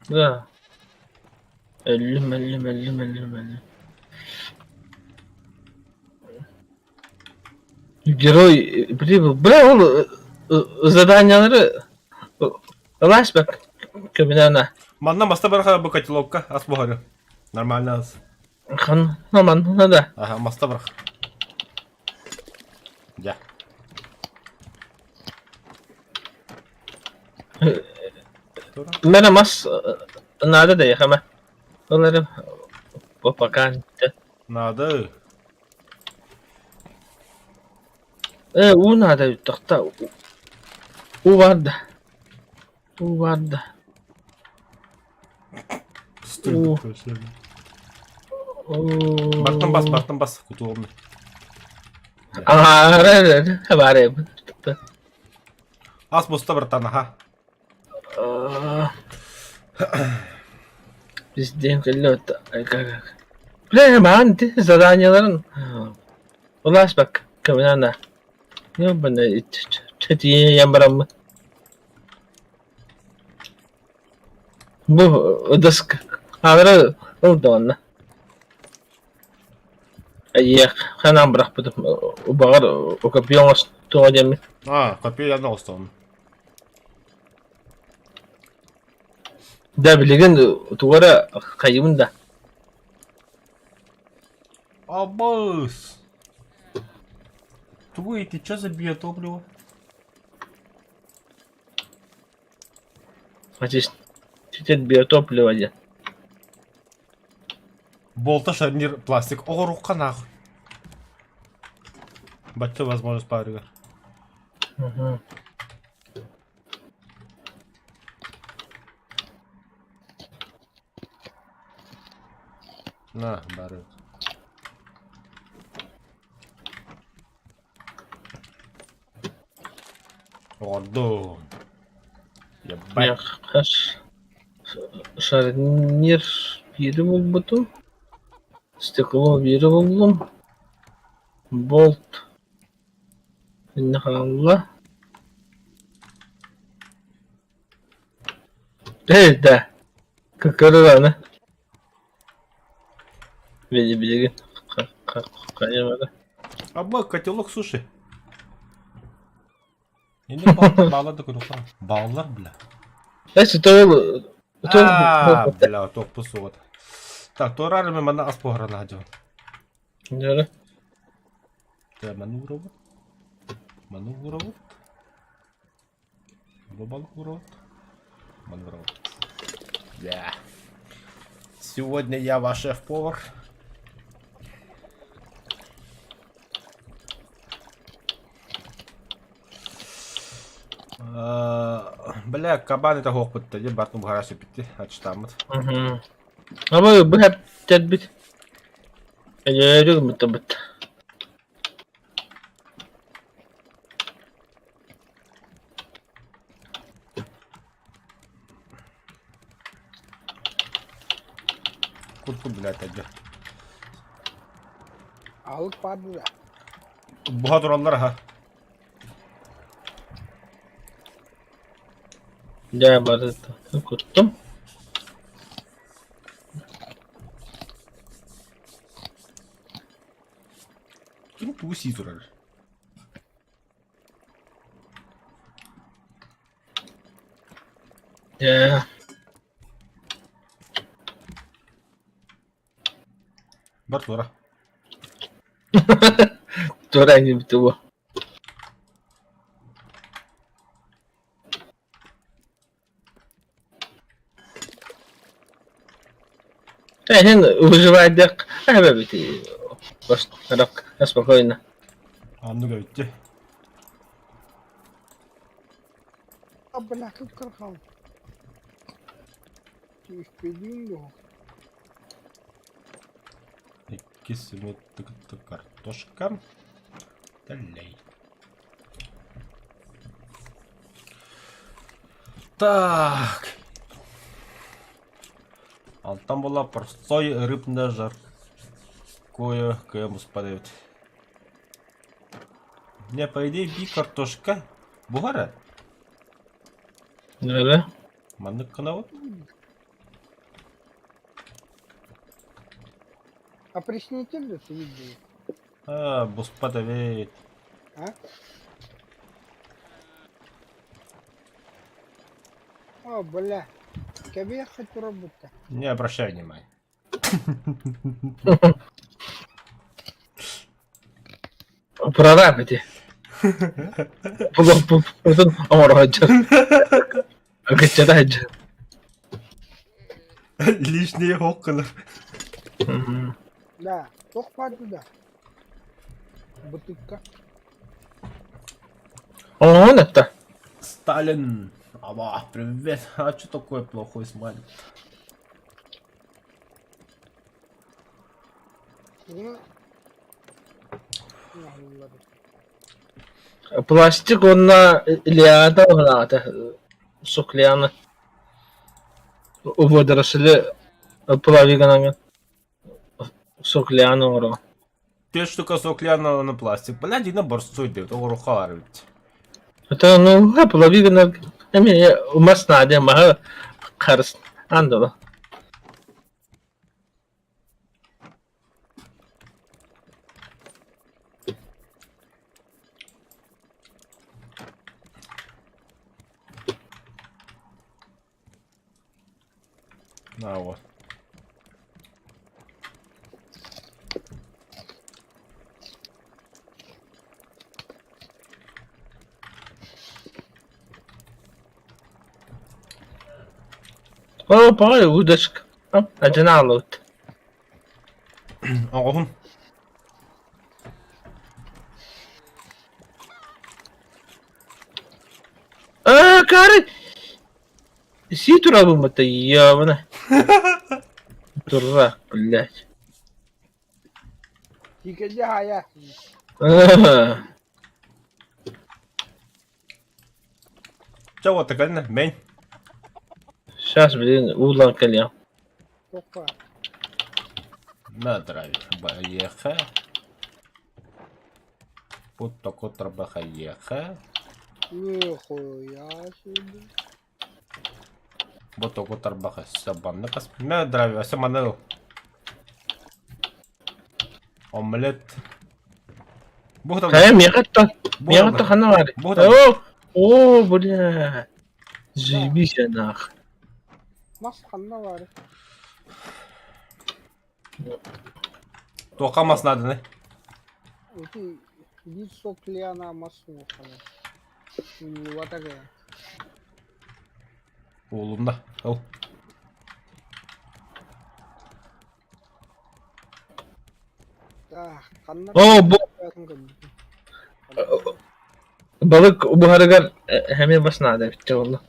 Да. Өллүм, өллүм, өллүм, өллүм, өллүм. Герой прибыл. Бля, ол заданиялары ыласпак көмүнэ Манна маста бараха бу котелокка ас буһары. Нормально ас. Хан, манна да. Ага, маста барах. Дьэ. Мена мас надо да яхама. Ол эрэ пока Надо. Э, уу наада тохта. Уу бар да. Уу бар да. Уу. Бартан бас, бартан бас, кутуомну. Аа, бары. Ас буста братан, аха. Бизден кэллэ Бля, маан ити заданияларын уласпак көмөнө Ёбана тиийэн бараммын. Бу доск аҕара ылдаҕына Айыах ханаан бырахпытым баҕар копье оҥостуоҕа диэммин. А, копье явно оҥостуом. Да билигин тугу эрэ хайыыбын да. Абыс! Тугу ити чё за биотопливо? Очиститель биотоплива диэн. Болта шарнир пластик оҕорукка нахуй. Бачча возможность баарыгар. Мгм. На, бары. Оҕордум. Ебать. Хас шарнир биири булбутум, стекло биири буллум, болт иннэ хаалла. Ээ да, кыккыры Били билигин хайа Абба, котелок суши. Инде баалар да көрүөххэ. Бааллар, бля. Эс тойл А, бля, топпу суот. Так, туораар мен манна ас буһаран аһадьабын. Дьөрө. Тэ, маны уурабыт. Маны уурабыт. Бу балык уурабыт. Маны уурабыт. Да. Сегодня я ваш шеф-повар. Бля, кабан это хоқпытта, дьэ бартын буһара сүппүтти, ачтааммыт. Аба бу хэптэрбит. Эдьэриг мытабыт. Курту, блядь, әдьэ. Алып барды да. Буха тураллар аха. Дьэ бары куттум. Ким тугу сии турар? Дьэ Бар тура. тура инибит буо. Эһин выживайдык эбэбит спокойно. Оннук эбит А бля, тут кархан. Түспүдүн дуо? Иккис картошка. Далей. Так. Алтан была простой рыбное жаркое кэмус подают. Не, по идее, би картошка. Бугара. Нөрө. Маннык гынабыт. Опреснитель да видели? А, буспат эбит. А? О, бля. Кэбиэх турар бутта. Не обращай внимания. Прораб ити. Булуохпутун оҥоро сылдьар. Ыкыччата сылдьар. Лишнее хоккалар. Да, туох баар да. Бытыкка. Оҥоһун этэ. Сталин. Аба, привет. А что такое плохой смайлик? Bunu оҥоһуллар. Пластик уонна лиана уһунаата. Сук лиана. Водоросли плавиганан сук лиана оҥоро. Те штука сокляна на пластик. Блядь, и на борсуй дают. Оҕуруха ведь. Это ну плавиганар эмиэ мас наадыйа маһы харыс андыла. На вот. Оо, баҕай удочка. Одинаалыбыт. Оҕоһун. Ээ, кары сии турабын бата ёбана. Дурак, блядь. Тиикэдьи хаайа. Ээ. Чэ, вот такая, мень. Сейчас, блин, уулаан кэлиэм. Туох баар. На драйв. Баеха. Путто бахаеха. Нихуя себе. Ботоку тарбаха сабанна пас. На драйв, асаманел. Омлет. Бухта. Хайа миэхэ миэхэ ханна баар? Бухта. О, о, бля. Заебись я нах. Мас ханна баар. Туохха мас нааданы? Ити биир сок лиана мас уохана. Уллубата кэлэн. Уолунна. Ол. Так, ханна О, бу баарын көрбүтүм. балык буһарыгар эмиэ бас наада эбит буолла.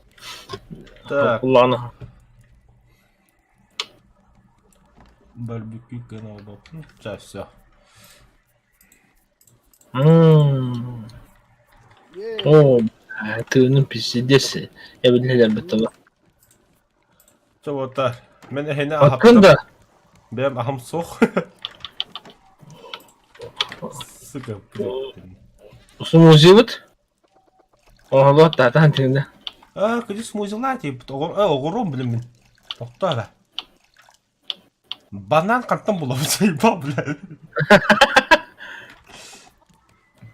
Так. Улаана. Барбекю канал. Сейчас все. Мм. Е, О, тыыным пиздец. Эбилэр быттыла. Все вот так. Мен эхене Оттон да Бэм ахам сох. Сука, блядь. смузибыт. Оһолуот таатаан тыына. А, кыдьы смузилаа тип. Оҕорум блин мин. Тохтоо эрэ. Банан хантан булабын заебал, бля.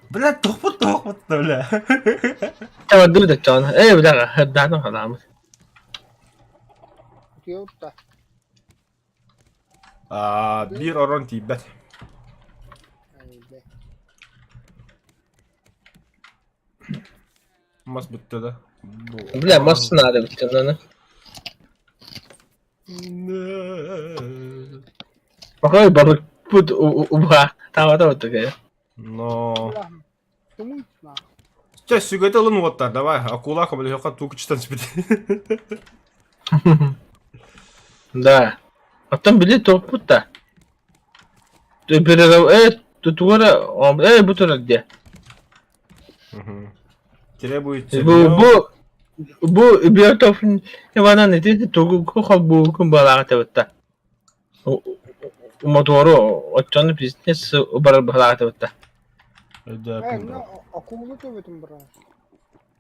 Бля, тохпут тохпут бля. Табардыбыт оччоҕуна. Ээ, бля, хырдаатым ханаамыт. утуйа А, биир орон тиийбэт. Ай, бля. Мас бүттэ да. Бля, мас наада эбит онно. Бакай балыкпыт убаах таабата бутугая. Но... Бля, тумуйт нах. Чэ, сүгэтэ ылын уоттар, давай, акула көмөлөһүөххэ туукучтан сүпүт. Да. Оттон били туохпут да. Перерыв тугу эрэ ээ бу турар диэ. Требуется... Бу бу бу биотоп Иванан ити тугу холбуукун баалаах этэ Мотору оччону бизнес барар баалаах этэ Э, мына акула төбөтүн бара.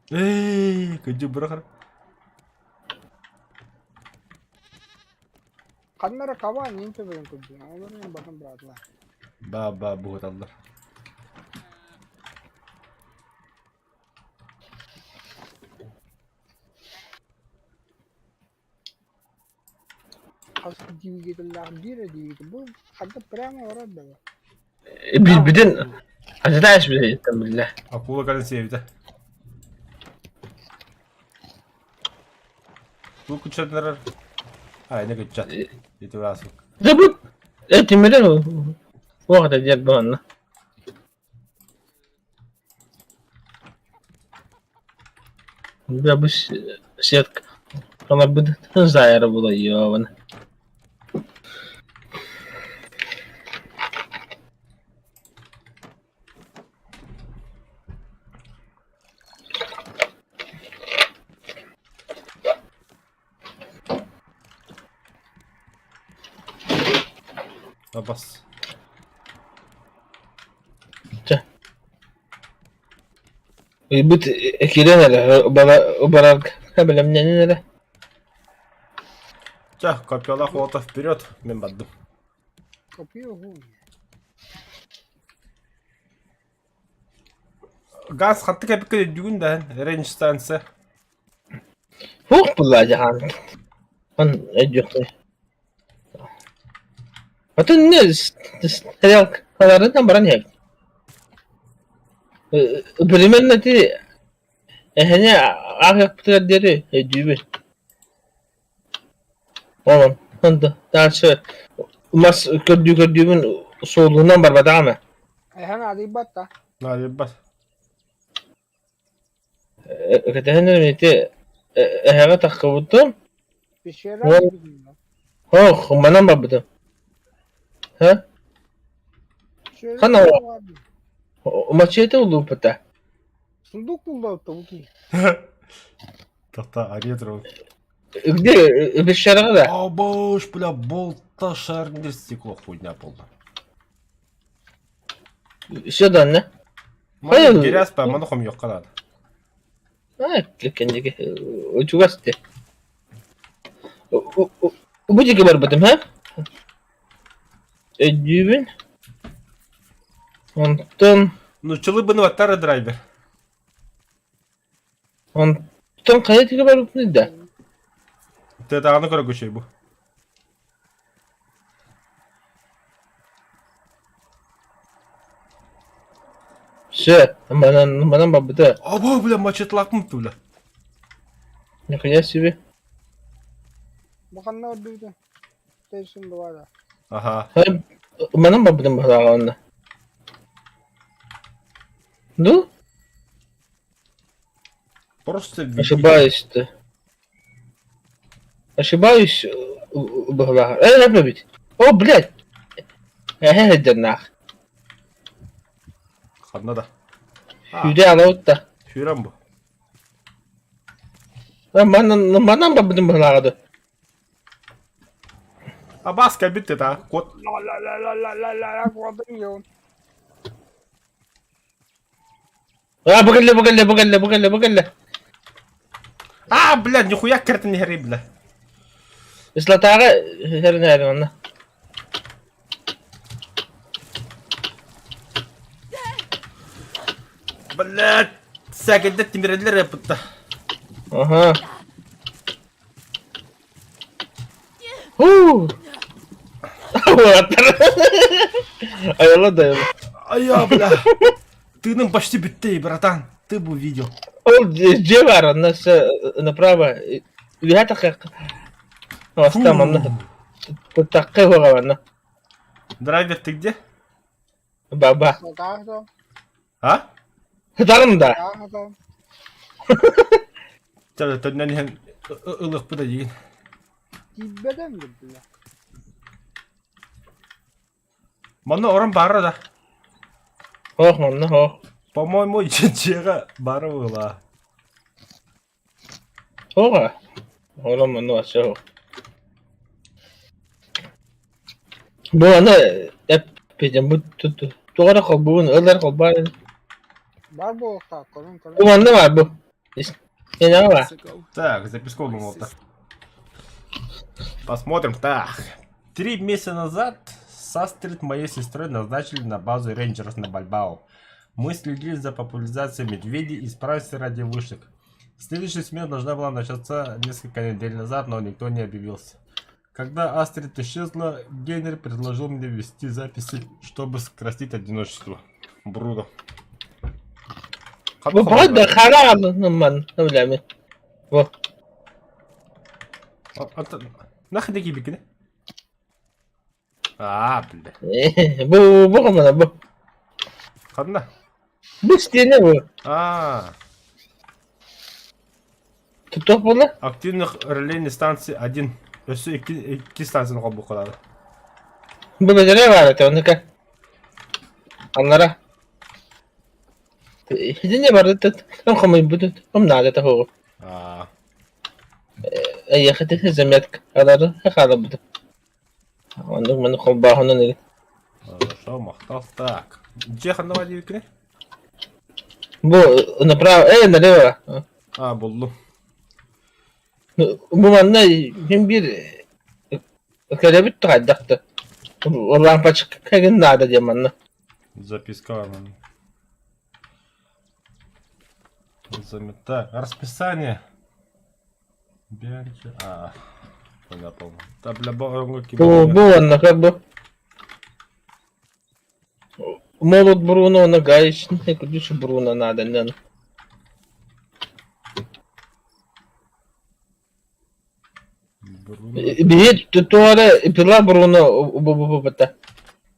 Эй, кыдьы бырахар. Ханна эрэ кабаан иин төбөтүн курдук. Олор иһин батын быраатылар. Ба ба буһуталлар. Хас двигателлээх биир эрэ двигатель. Бу ханна прямо барар да. Билбитин ожидаешь билэ биллэ. Акула кэлэн сиэбитэ. Бу күччэтинэрэр. А, не күччэт. Ити баасык. Да бу этимирен уоҕа диэр баанна. Бля бу сетка Канарбыт зайра була ёбана. Бас. Чэ. Ыйбыт киирэн эрэ, барарга бэлэмнэнин эрэ. Чэ, копьялаах уота вперед, мин бардым. Копье уһун. Газ хаттык эпикке өйдүүгүн да рейндж станция. Хух була дьахан. Он өйдүөхтэй. Атын не стрелкаларынан баран иһэбит. Примерно ити эһэни ааһыахпытыгар диэри өйдүүбүн. Онон дальше мас көрдүү көрдүүбүн суолунан барбатаҕым ээ. Эһэн адыйбат да. Наадыйбат. Кэтэһэн ити эһэҕэ таххыбытым. Пещера Ох, манан барбытым. Ха? Хана мачете улууппута. Сундук булду бу Тохта, аретро. Где пещераҕа да? О, боже, бля, болта шарнир стекло хуйня полна. Все данна. Маны геряс па, маны хом yok надо. А, кэнниги чугас ти. Бу диэки барбытым, ха? Өйдүүбүн. Онтон Ну, чылы быны баттары драйвер. Онтон хайа диэки барбытын да? Тетааны көрө көчөй бу. Все, манан манан барбыта. Або, бля, мачетлакмын бля. Нихуя себе. Бу ханна ордуйду? Station 2 да. Ага. Манан барбытым баһылааҕа онно. Ну? Просто Ошибаюсь-то. Ошибаюсь, баһылааҕа. Э, эбит. О, блядь! Эһэ дьаннаах. Ханна да. Сүүрэ алабыт да. Сүүрэн бу. Манан манан барбытым баһылааҕа да. Абас кэлбит да, кот. La la la la la la la la куотун йон. А, бу кэллэ, бу кэллэ, бу кэллэ, бу кэллэ, бу кэллэ. А, бля, нихуя кертин иһэрий, бля. Ислатааҕы хэрин онно. Блядь, сәкедде тимиреллер япытта. Ага. Хуу. Айла да айла. Ая, бля. Тыным почти бүттей, братан. Ты бы увидел. Ол дьиэ баар онно направо үөһэ тахыахха. Оста манна таххы уоҕа манна. Драйвер, ты где? Баба. Сатаах А? Сытаҕын да? Чэ, төннөн иһэн ылыахпыт эйигин. Тиийбэтем бля. Манна орон баара да. Ох, манна ох. По-моему, дьиэҕэ баара буолаа. Оҕа. Орон манна вообще ох. Бу аны эппитим бу туох эрэ холбуун ылар холбоон Бар буолуохтаах көрүн көрүн. Бу манна баар бу. Сеняҕа баар. Так, записку булуохта. Посмотрим. Так. 3 месяца назад с Астрид, моей сестрой, назначили на базу рейнджеров на Бальбао. Мы следили за популяризацией медведей и справились ради вышек. Следующая смена должна была начаться несколько недель назад, но никто не объявился. Когда Астрид исчезла, Гейнер предложил мне вести записи, чтобы сократить одиночество. Бруно. Бу баҕа хара ман билэми. Бу. Нахрен такие бикини? А, бля. Бу бу хомана бу. Ханна? Бу стене бу. А. Тутуох буолла? Активных релейных станций один. Өссө икки, икки станцияны холбуохха Бу бэдэрэ баар этэ оннука. Аллара. Итиннэ барыта хомуйбут наада тоһоҕо. Аа. Эйиэхэ заметка алары хаалабыт. Оннук маны холбооһунан игин. Хорошо, махтал. Так. Дьиэ ханна баар диэбиккиний? Бу направо, налево. А, буллум. Бу манна син биир кэлэбит хайдах да. Лампочка надо диэн манна. Записка вам. Так, расписание. Бианчи. А, понятно. Да, бля, Бу бу онно как бы. Молот Бруно на гаечный ключ Бруно надо, нен. Бруно. Биһи туора пила Бруно бу бу бу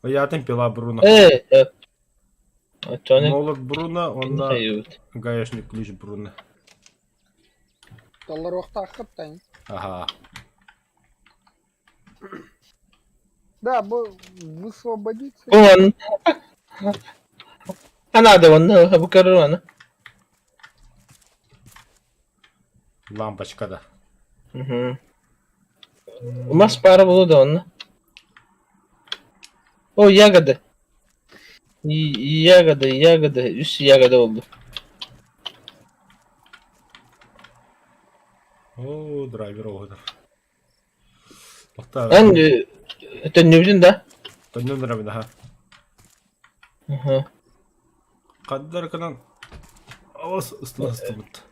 Ятын пила Бруно. Э, Очоны Молот Бруно, он на гаечный ключ Бруно. Толоруохтааххыт Ага. Да, бу высвободиться. Он. А надо он, бу көрөр Лампочка, да. Угу. Мас пара было да он. О, ягоды. Ягоды, ягоды, үс ягода oldu. О, драйвер оҕотор. Эн төннүбүтүн да? Төннөн драйвер, ага. Угу. Хаддар кынан авас ыстыластыбыт.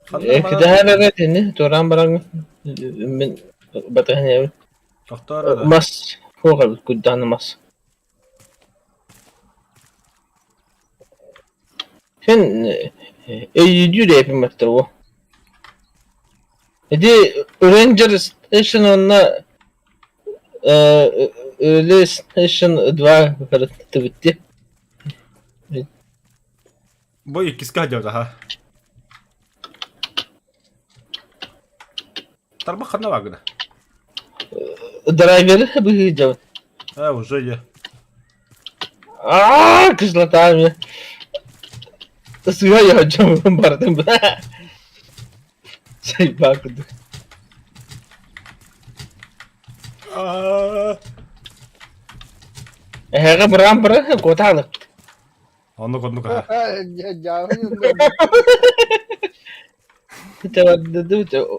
Кидэһэр тини туран баран мин батыһан Тохтоор Мас хуога куддааны мас. Сен өйдүүр эпим баттар бу. Ити Ranger Station онна Relay Station 2 көрөттүбүтти. Бу иккиска дьон, аха. Тарбах ханна багына? Драйвер быһыдьабын. А, уже я. Аа, кислота мне. Сыга я бардым. Сайба кудук. Аа. Эһэҕэ бырам быра куотаалык. Оннук оннук аха.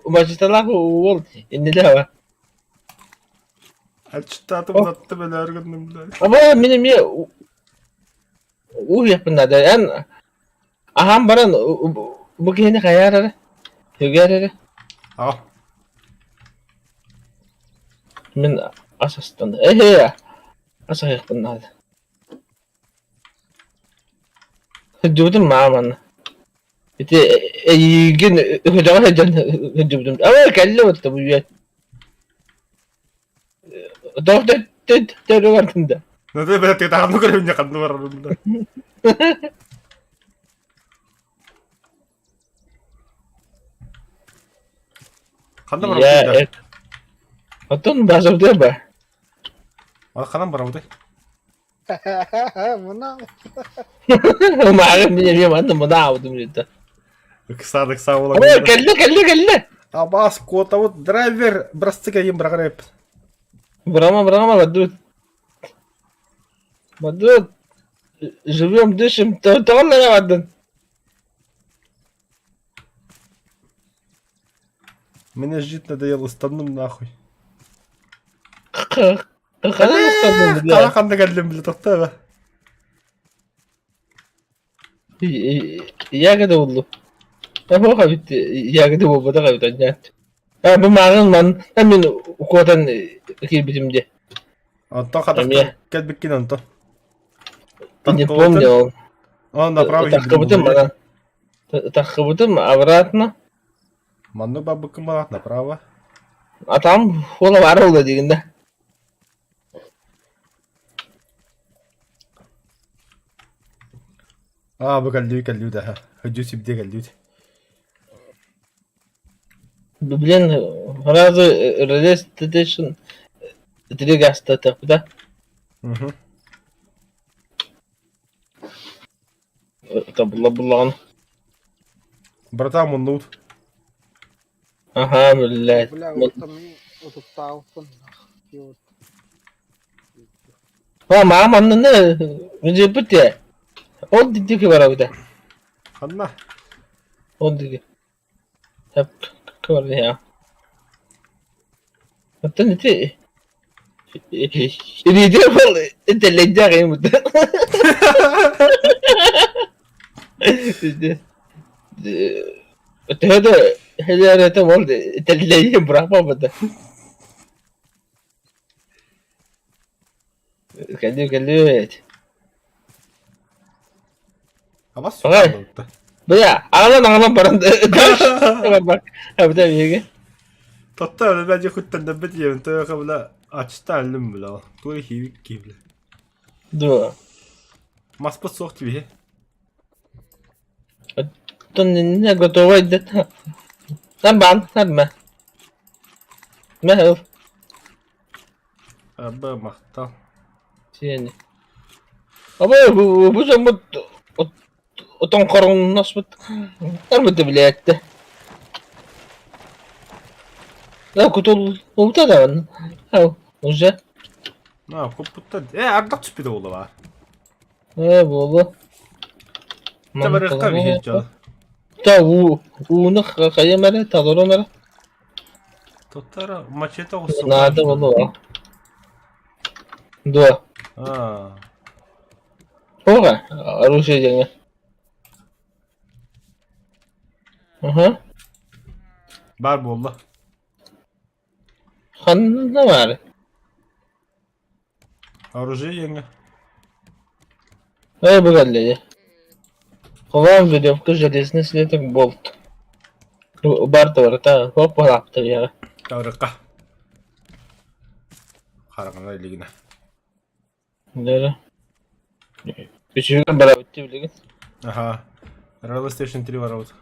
Мачталаах уол иннилээҕэ. Ачтатым заттым өлөр гынным бля. Аба мин эмиэ ууһуйахпын наада. Эн аһаан баран бу киһини хайаар эрэ, үгээр эрэ. Аа. Мин ас астан. Эһээ ас аһыахпын наада. Сылдьыбытым мааман. Ити эйигин өһөдөҕө сылдьан сылдьыбытым. Аба кэллэ батта бу үйэ. Тоҕо төрү бардым да. Ну ты, бля, ты там ну көрүннэ ханна барарым да. Ханна Я барабыт да? Оттон базабытыгар ба. А ханан барабыт? Мына Мааҕын мин эмиэ манна мунаабытым диэтэ. Ыксаан ыксаа буолан. Ой, кэллэ кэллэ кэллэ. Абаас куотабыт драйвер бырастыга иин быраҕар эбит. Бырама бырама бардыбыт. Бардыбыт. Живем, дышим, тоҕо эрэ бардын. Мне жить надоело, станным нахуй. Ханан усталлым Хара бля. ханна кэллим бile тохтоо. Ягода буллум. Оһуоха бүт ягода буолбатах эбит анньаат. А бу мааҕын ман мин укуотан киирбитим дии. Онтон хатахтан Эмиэ. кэлбиккин онтон. Не помню ол. Он направо Таххыбытым манан. Таххыбытым обратно. Маннык барбыккын балаах направо. А там хуола баар буолла диигин да. Аа бу кэллүү кэллүү да. Хөдүү сибдиэ кэллүү. Блин, сразу релиз station три гаста да? Угу. Табылла буллаҕын. Братан муннубут. Аһаа, блядь. Бля, вот мин утуктаабыппын. Вот. А, маам аннаны дьиэппит ээ. Ол диэки барабыта. Ханна? Ол диэки. Сөп көрүө. Оттон ити Илиитэ бол интеллигент юм да. Төһө да хэлээрэтэ бол тэллэйи бырахпаппыта. Кэллиэ кэллиэт. Абас Ой. суутта. Бля, аҕалан аҕалан баран Эбэтэ биһиги. Татта бәдьи хуттан бит ием тойока бла ачта аллым бла. Туй хивик ки бла. Дуо. Маспыт суох тибиһи. Оттон иннэ готовай да. Там бан, там Мэ ыл. Аба махтал. Сиэни. Абы бу дьоммут отон хоруҥнаспыт арбыты билээттэ. Да кутуллубута даҕаны. Уже. На, куппуттан. Э, ардах түспүтэ буолла баар. Ээ буолуо. Табарыахха биһи дьон. Та уу ууну хайым эрэ, толорум эрэ. Тоттара мачете оҕусса. Наада буолуо. Дуо. Аа. Туох оружие диэҥҥэ. Аха. Баар буолла. Ханна баар? Оружие диэҥҥэ. Ээ бу кэллэ дии. Холоон веревка железный слиток болт. Бар барыта туох баҕалаахтар ийэҕэ. Табарыахха. Хараҥана илигинэ. Дөрө. Үчүгэй барабыт дии билигин. Аха. Railway Station 3 барабыт.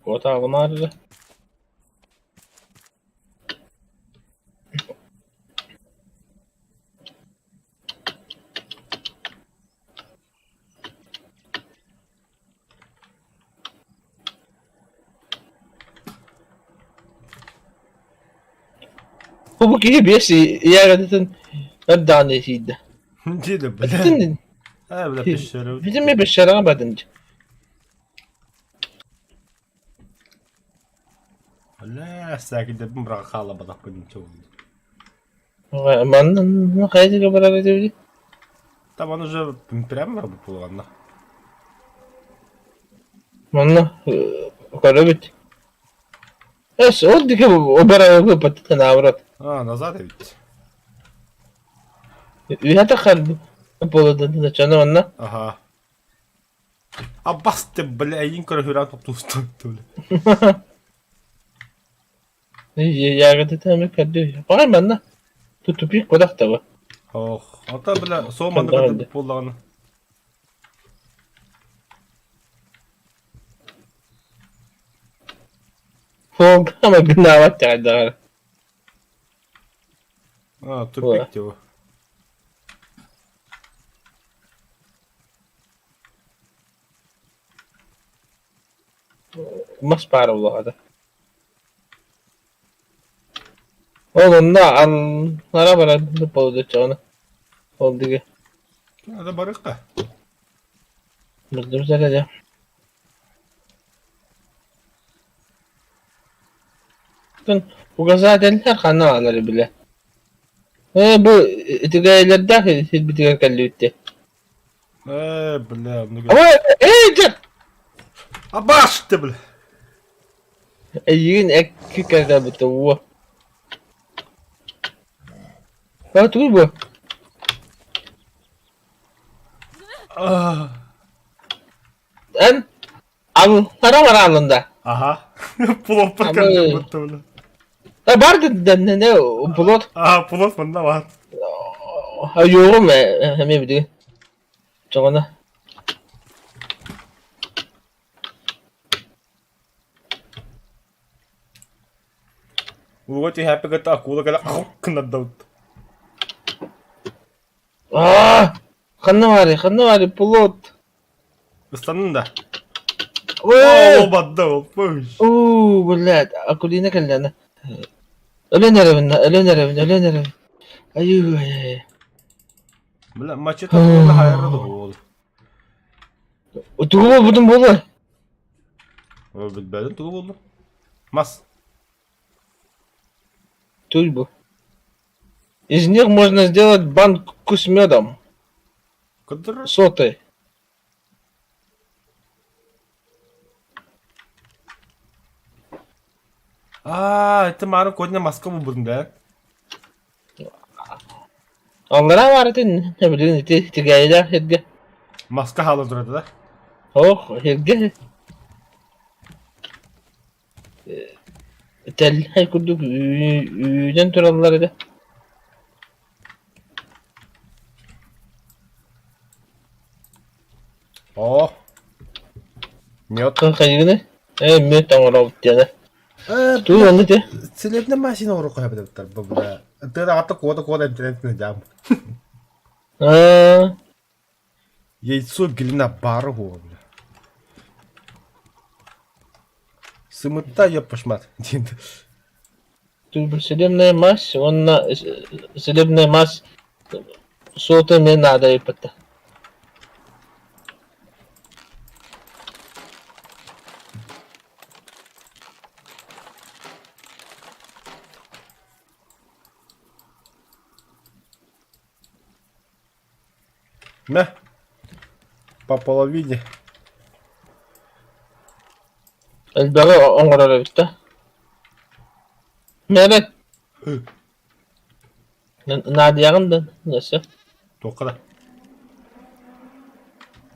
Отаҕым эрэ. Бу киһи биэс иэҕэтин эрдэҕинэ сиирдэ. Диде бля. Бүтүн Аа бля пещера. бүтүн ми пещераҕа бардым дии. Бля, сәкидебин быраҕа хаалабатахпын чугун. Манна хайдыга барар этибит? Там он уже прямо буоллаҕына. Манна көрөбүт. Эс ол диэки барарга баттан наоборот. А, назад ведь. Үһэ тахар буолла чаны манна. Ага. Абас ты, бля, эйин көрө хүрэн топтуустан бля. Ягоды там көрдүү. Баҕар манна тупик кодахтаба. Ох, ата бля, сол манна көрдүк буоллаҕына. Фолгама гынаабат тягадар. А, тупик его. Мас баар буоллаҕа. Ол онно аллара баран буолла Ол диги. Надо барыхха. Билдим сэрэ Оттон указателлэр ханна бааллар билэ. Ээ бу итигэйэлэрдээх сирбитигэр кэллибит дии. Ээ, бля, ну Ой, эй, дьэ! Абаш ты, бля! Эйигин экки кэрдэбитэ уо. А тугуй бу? Эн аллара бараалын да. Аха. Пулоппар Абы. кэлбит бля. Э бар дэннэ пулот. Аа, пулот манна бар. Айуурум эмиэ билигин. Чоҕуна. Ууга түһээппэ кытта акула кэлэ гыннардабыт. Аа! Ханна баарый, ханна баарый пулот? Ыстаннын да. Ой! Оо, бадда ол. Пыш. Уу, блядь, Акулина кэллээнэ. Өлөн эрэбин, өлөн эрэбин, өлөн эрэбин. Айыы, ай. Бля, мачете буолла хайра да буол. Тугу буолбутун буолуой? Билбэтим тугу буолла. Мас. Тульбу. Из них можно сделать банку с медом. Кыдыр. Сотой. Аа, это мары кодина маска булбутун да. Аллараа баар этин, билигин ити тигээйилээх сиргэ. Маска хаала турар да. Ох, сиргэ тэллэй курдук үүнэн тураллар этэ. Оо. Мед. Хайыгыны? Э, мед оҥоробут диэнэ. Э, Туй онно ти. Целебный машина орука хэбэтэбиттэр бу бля. Тыада атта куота куота интернет дьаам. Аа, Яйцо глина бары хуа бля. Сымытта еппашмат. Диэн. туй целебная мазь, уонна целебная мазь суота эмиэ наада эппэттэ. Мэ. По половине. Элбэҕи оҥорор эбит да. Мээрэ. Наадыйаҕын да өссө. Туохха да.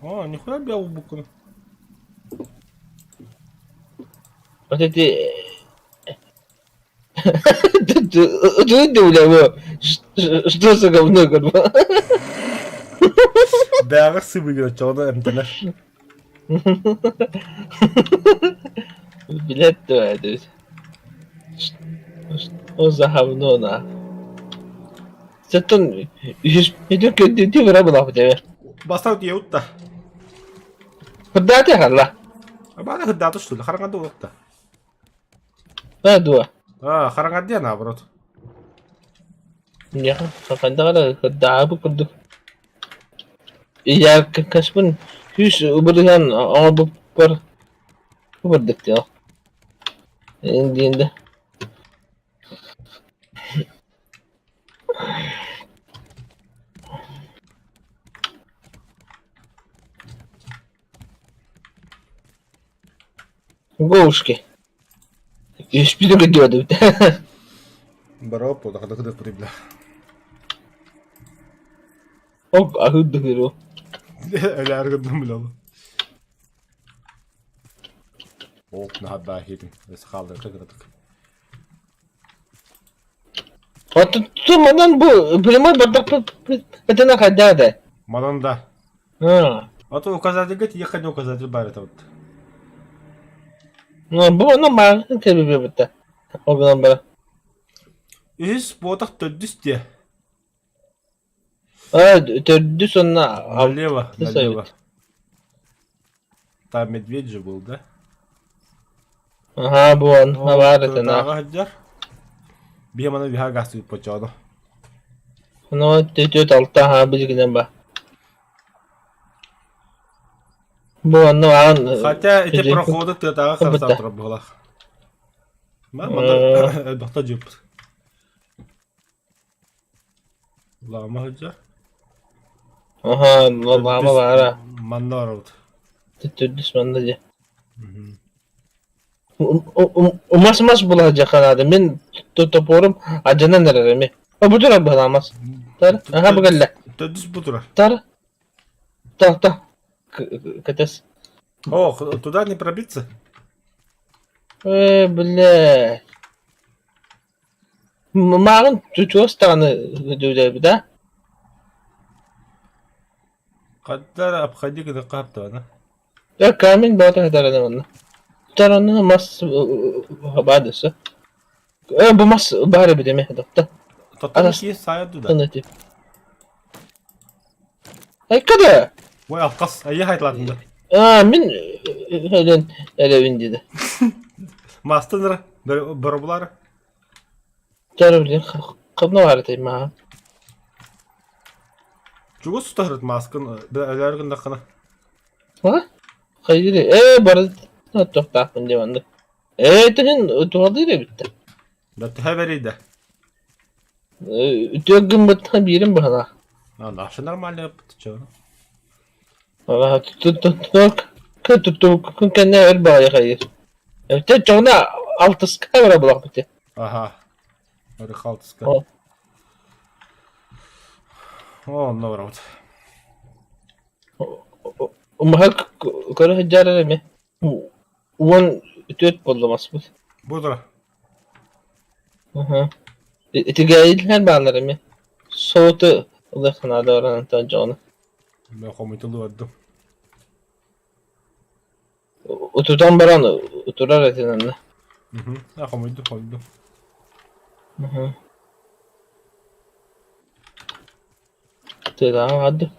О, нихуя белый буквы. Вот эти Что за говно как бы? Бэҕэр сыбыгыра чоҕуна эмтэнэр. Билет это. Что за говно на? Сеттон үһүс көрдүү бара булах тебе. Бастан тиэутта. Кырдааты халла. Абана кырдааты что ли? Хараҥа дуота. А, дуо. А, хараҥа диэн наоборот. Миэхэ хайдах эрэ кырдаабы курдук. Ийэ каспын күүс убурдуһан оҥорбуппар убурдук диэх. Диэн да. Гоушки. Үспүтү көрдүбэт Бароп, хада хада бля. Ок, аһыыр Өлөөр гынным бля. Оп, наһаа хитин. Өс хаалдыр кыгырдык. Оттон манан бу прямой бардак этена хайдаа да. Манан да. А. А то указательга тиеххэ указатель баар этэ вот. Ну, бу ону мааҕын кэбибэбитэ. Ол гынан баран. Үһүс буотах төрдүс диэ. А, төрдүс онно Налево, налево. Там медведь же был, да? Аха, бу онно баар этэ на. Тааҕа сылдьар. Биһи маны биһа гастык почооно. Ну, түөт алта аха билигинэн ба. Бу онно аан Хотя эти проходы тыатааҕы харса турар быһылаах. Манна элбэхтэ дьиэппит. Лаама сылдьар. Аха, лаама баара. Манна барабыт. Төрдүс манна дьэ. Мас мас була дьаханаада. Мин топорум адьанан эрэр эми. Бу турар быһаламас. Тар, аха бу кэллэ. Төрдүс бу турар. Тар. Та, та. Кэтес. О, туда не пробиться? Э, бля. Мааҕын чугас даҕаны дьүлэбит аа Хаттар обходи гына хаптаҕына. Дьэ камень бөҕөтө сытар манна. Сытар онно мас баар өссө. Э бу мас баар эбит эмиэ дохто. Тоттон киһи саайа дуда. Айка да. Ой алкас, айы хайтлатын да. Аа мин өлөн эрэбин диде. Мастыныр, боробулар. Дьэ ханна баар этэй маа? Чугас тутаһырыт мааскын өлөөр гыннаххына. А? Хайдыыр ээ бары туохтаахпын диэ маннык. Ээ түһүн туһалыыр эбит да. Да төһө бэрийдэ? Үтүө гыммыттан биирим быһалаах. А, наша нормально чё? Туттубуккун кэннэ өр баҕайы хайыыр. Эбэтэр дьоҥно алтыска бара булахпыт Ага. Рыхалтыска. О, онно барабыт. Умаһа көрө сылдьар эми. Уон үтүөт буолла маспыт. Бу тура. Итигэйилэр бааллар эми. Соуту ылыахханаада баран антон дьону. Мен хомуйтулу бардым. Утутан баран утурар этин анна. А хомуйду, хомуйду. Тыаҕа барды.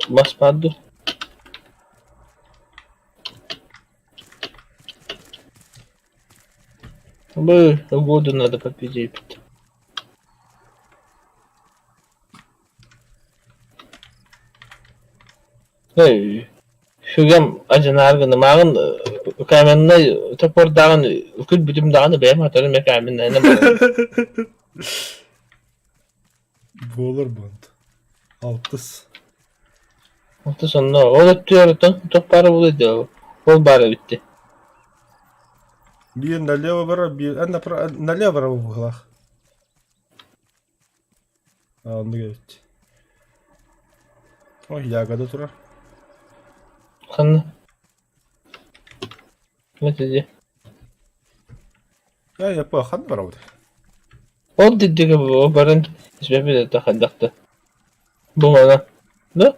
Бас барды. Бы воду надо попить епт. Эй, Сүгэм адьынаар гынымааҕын каменнай топордааҕын күлбүтүм даҕаны бэйэм хатарым ээ каменнайынан барабын. Буолар буолт. Алтыс. Алтыс онно ол өттүгэр оттон туох баара буолуой доо ол баара эбит дии. Биир налево барар, биир налево барар быһыылаах. Оннук эбит. Ой, ягода турар. Ханна? Мэтиди. Я я по ханна барабыт. Ол дидигэ бу баран испэппит это хайдахта. Бу мана. Да?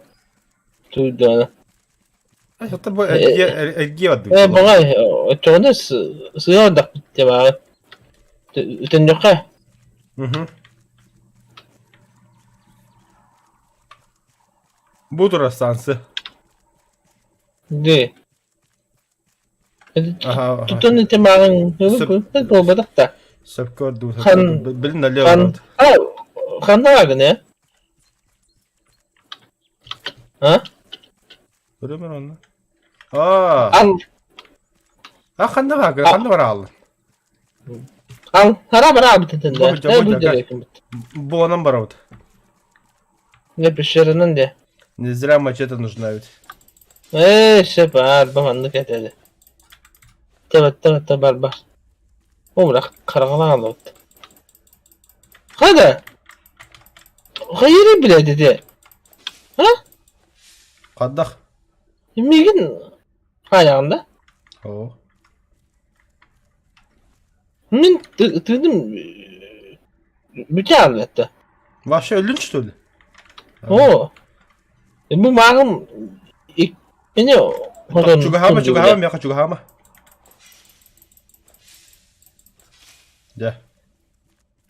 Туйдана. Это бу эргиэ бардым. Э, баҕай, оччоҕуна сыа ордахпыт диэбааҕын. Үтөннөххө. Угу. Бу турар станция. Дии. Тутан ити мааҕын буолбатах да. Сөпкө ордуу. Билин налево. Ханна баагын э? А? Көрөмөр онно. Аа. Ал. А ханна баагын? Ханна бара аллын? Ал, хара бара бүтүн да. Бу дерекин бит. Буонан барабыт. Не пещеранан де. Не зря мачете нужна ведь. Ээ, сөп аар, бу маннык этеді. Тэбэттэ бэтте бар бар. Умрах хараҕалаан олорбут. Хада? Хайыры билэ деді. А? Хаддах. Мигин хайаҕында? Оо. Мин тыыным бүтэ албатта. Вообще өлүн что ли? Оо. Бу мааҕым иккини хотон Чугаһаама, чугаһаама, миэхэ чугаһаама. Дьэ.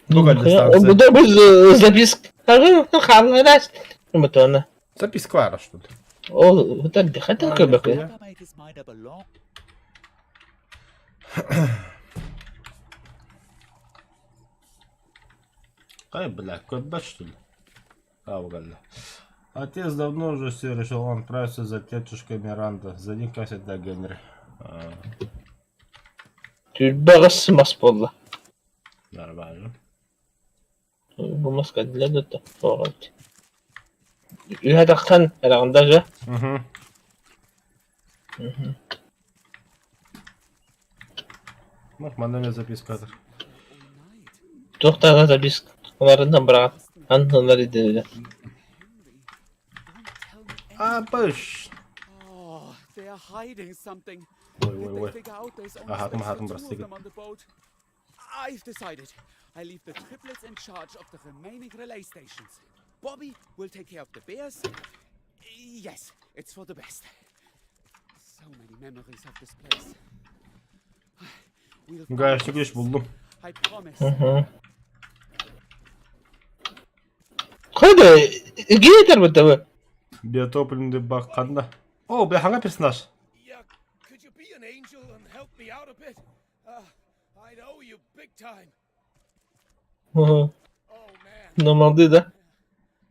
Бу кэллэ станция. Бу бу записка хаалларас. Мотона. Записка баара что ли? Ол хотан хотан көрбөккө. Ай, бля, көрбөт что ли? А, угадали. Отец давно уже все решил, он отправится за тетушкой Миранда. За ним, как всегда, Генри. А. 28 мас буолла. Нормально. Бу маска для да тоҕо. Үһэ тахсан эрэҕин даже. Угу. Манна эмиэ запискатыр. Туох даҕаны запискаларынан быраҕан аннылар идэлэрэ. Абыш! Ой, ой, ой. Аһаатым, аһаатым, прости. I've decided. I leave the triplets in charge of the remaining relay stations. Bobby will take care of the bears. Yes, it's for the best. So many memories of this place. We'll Гаечный ключ буллум. I promise. Хайда, гейтер бутта Биотопливный бак ханна. О, бля, ханга персонаж. Yeah, could you be an angel and help me out a bit? I'd owe you big time. бу. Normalde да.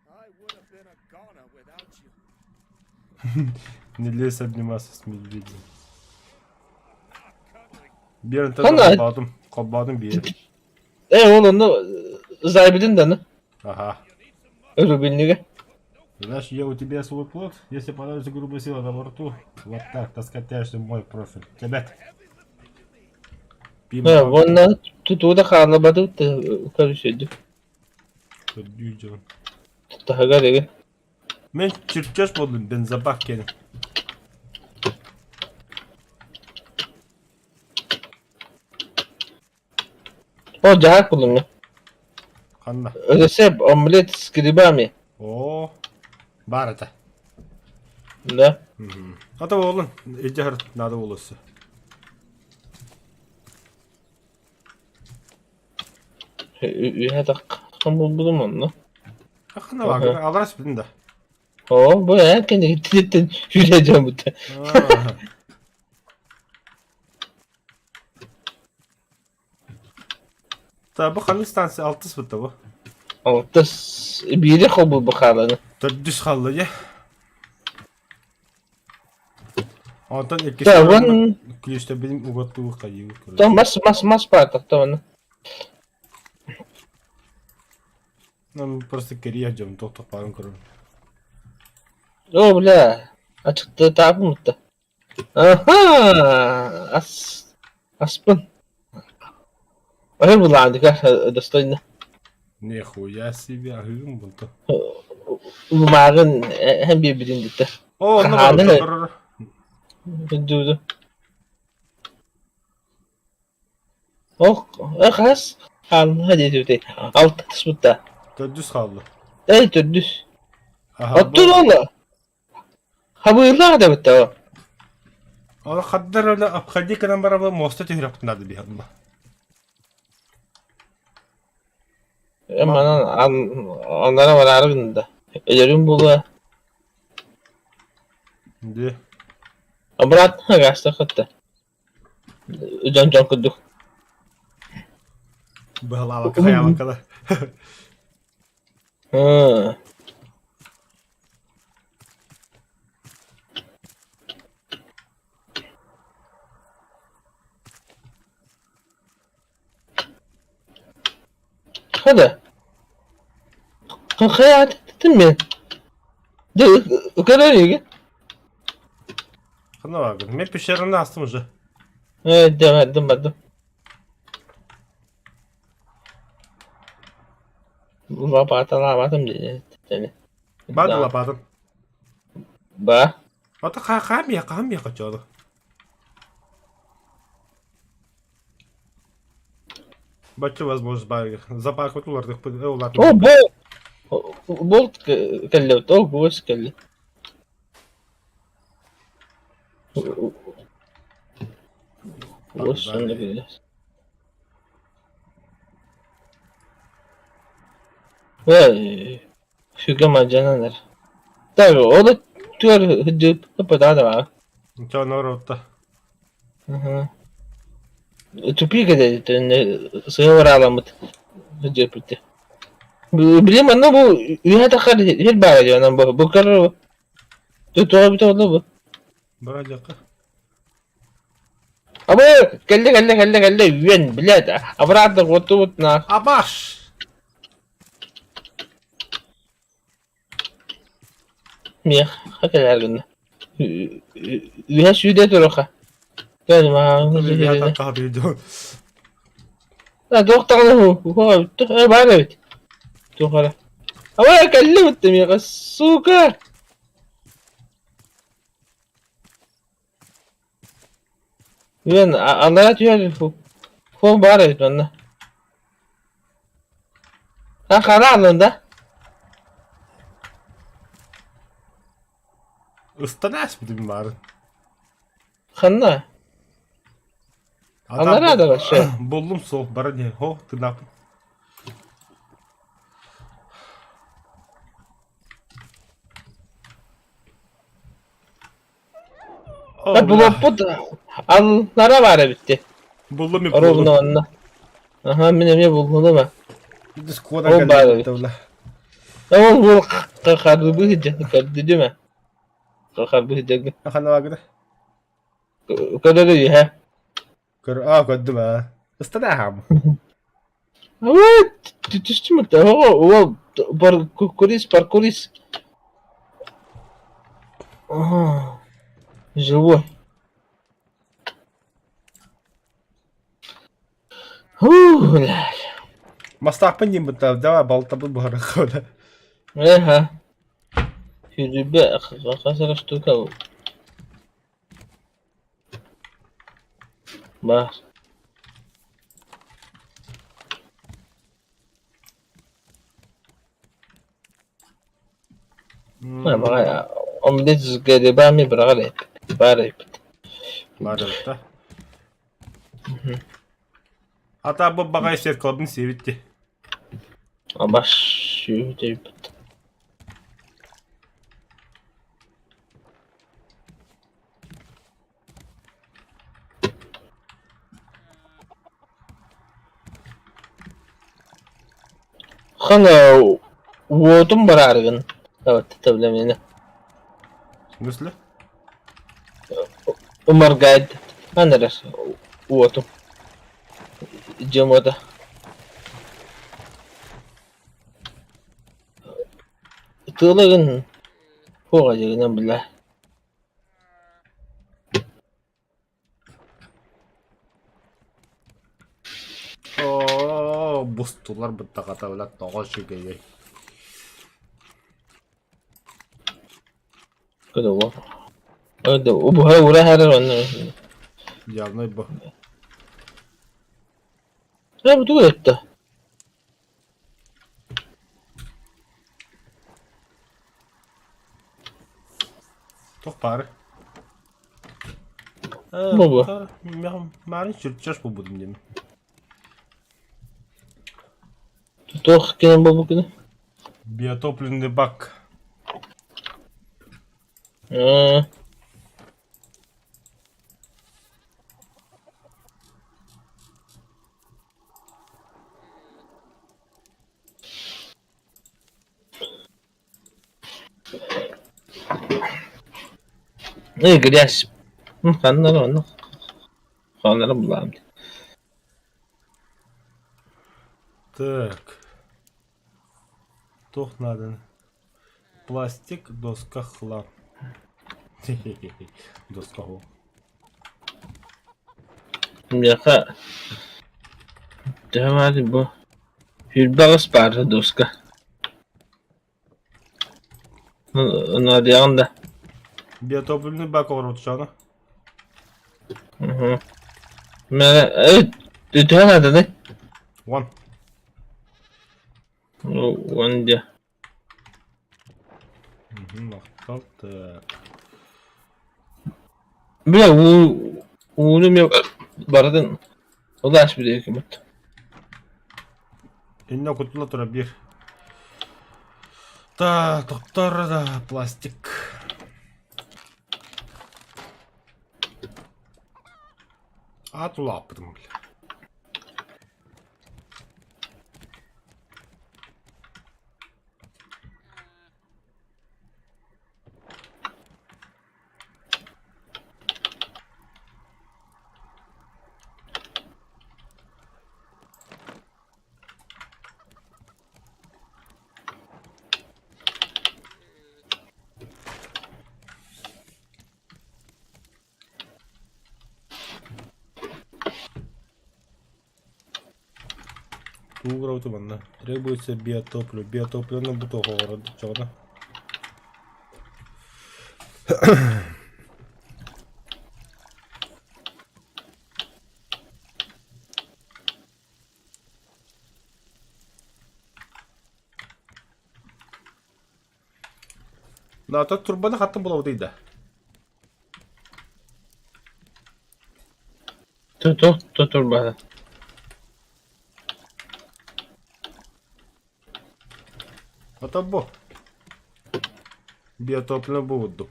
I would have been a goner without you. Не лезь обниматься с медведем. Биэрин Ханна? холбоотум, холбоотум биэр. Э, ол онно зайбидин да Ага. Өрөбүннүгэ. Знаешь, я у тебя свой плод, если понадобится грубая сила на борту, вот так, таскать тяжелый мой профиль. Ребят. Пим. Э, уонна тутууда хааллабатыбыт көрүсөйдү. Көрдүү Таһыгар эгэ. Мен чертеж болдум, бензобак кэлин. О, дьаһаак булуҥҥа. Ханна? Рецепт омлет с грибами. О, баар этэ. Да. Ата буоллун, илдьэ надо буолуосу. Үһэ таххан булбутум онно. Ханна баар, аларас бүтүн да. О, бу эн кэнниттэн сүүрэ дьоммут. Та бу ханнык станция алтыс бутта бу. Алтыс биири холбуу бу хааланы. Төрдүс хаалла дьэ. Онтон иккис Та вон күлүстэрбин угаттуу хайыы то мас мас мас баатахта оны. Ну просто кэрийэр дьон туох баарын көрөн. О, бля. Ачыкты таапын мутта. Аха! Ас аспын. Ой, булаандыка достойно. Нихуя себе, аһыым бунта. Умааҕын эн биэрбитин диттэ. О, онно Хаһааны барар. Дуду. Ох, хас хаалла диэбитий. Алта түспүттэ. Төрдүс хаалла. Эй, төрдүс. Аха, Оттон ол хабыылаах да битта. Ол хаддар эле обходи гынан барабы моста түһүрөхпүт надо биһанна. Манан анара барары гында. Өлөрүм була. Де. Обратно гаста хатта. Дьон дьон курдук. Быһалаабакка хайаабакка да. Хада. Хайаат мен. Көрөр Ханна баагын. Мен пещераны астым уже. Э, дем бардым. Лопата лапатым диэн. Бады лопатын. Ба. Ата хаамия хаамия качоду. Бачча возможность баар. Запах улардык улар. О, бол. Болт кэллэ, о, гвоздь кэллэ. Гвоздь сонно кэллэ. Э, сүгэ мадьананар. Так, ол түөр хүдүп пытаада баа. Чо норотта. Тупик это сыгыраламыт хүдүпүтэ. Билим анна бу үйэ тахар хир баа диэн бу бу көр Туга бүтэ олу бу. Бара жакка. Абы, кэллэ, кэллэ, кэллэ, кэллэ, үөн, блядь, обратно вот на. Абаш! Миэх, кэлэр гынна. Үһэ сүүдэ туруха. Кэл маҕан. Туох даҕаны уһуга баар эбит. Туох эрэ. Абы, кэллэ бутта миэхэ, сука! Үөн аллара түһэр фон баар эбит манна. А хара алында. Ыстанаас бүтүн баарын. Ханна? Аллара да вообще. Буллум сол бара не хо тынапын. Булуппут аллара баар эбит Буллум мен Ровно онно. Аха, мин эмиэ буллум а. Ол баар эбит. Ол бул харбы сылдьа көрдүм э. Харбы сылдьарга. Ханна баагыда? Көрөр үһэ. Көр, аа көрдүм аа. Ыстана Вот, түстүм это. О, паркурис, паркурис. Ага. Живой. Фу, блядь. Мастаахпын диэн бытта, давай балтабын буһарыахха. Эха. Сүүрбэ хас эрэ штука баар. Омлет с грибами быраҕар эбиппит. Баар эбиппит. Баар эбит да. Ата бу баҕайы зеркалбын сиэбит дии. Абаш сүүһүт эбиппит. Хана уотум бараарыгын тэблэминэ. В смысле? Умаргайд ханна эрэ уотум дьиэм уота. Тыалагын суох дьигинэн биллэ. Оо, бустулар быттаҕата бля тоҕо үчүгэйэй. Убуһа ура харар онно. Явно бу. Э, бу тугу этте? Туох баары? Бу бу. Марын чертеж булбутум диэн. Туох кэнэн буолбуккуну? Биотопливный бак. Э, Эй, грязь. Ханнара онно ханнара булаам дии. Так. Туох нааданы? Пластик, доска, хлам. Доска ол. Миэхэ төһө баарый бу сүүрбэ аҕыс баар доска. Наадыйаҕын да? Биотопливный бак оҥорбут Мм. Төһө нааданый? Уон. Уон диэ. Махтал так. Бля уу ууну эмиэ барытын ол аас билиэкиммит. Иннэ кутула тура биир. Та тохтор да пластик. Аат улааппытым бля. Тугу манна? Требуется биотопливо. Биотопливоны бу туох оҥорор дьоҕуна? Наата турбаны хаттан булабытый да? Ту ту турбата. Ото бу. Биотопливо бу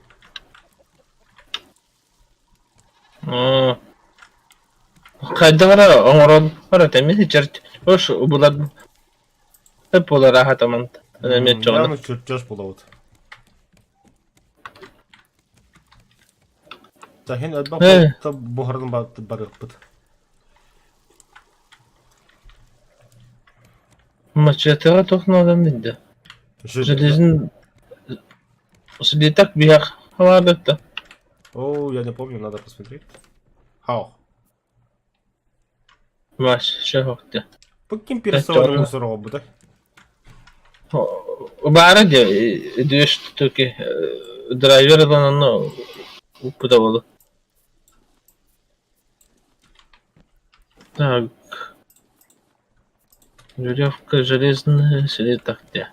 Хайдах эрэ оҥорон барар эмиэ чэрч ош булар буолар аһатаман эмиэ чоҕуна. Яны чертеж булабыт. Тахин элбэх буһарын барыахпыт. Мачетеҕа туох наадам билдэ. Железин Слиток биһэх халаабытта. О, я не помню, надо посмотреть. Хау. Маш, шахохте. Бу ким пересован мусор бута? Баара де две штуки драйвер ылан уппута болу. Так. Веревка железная, слиток де.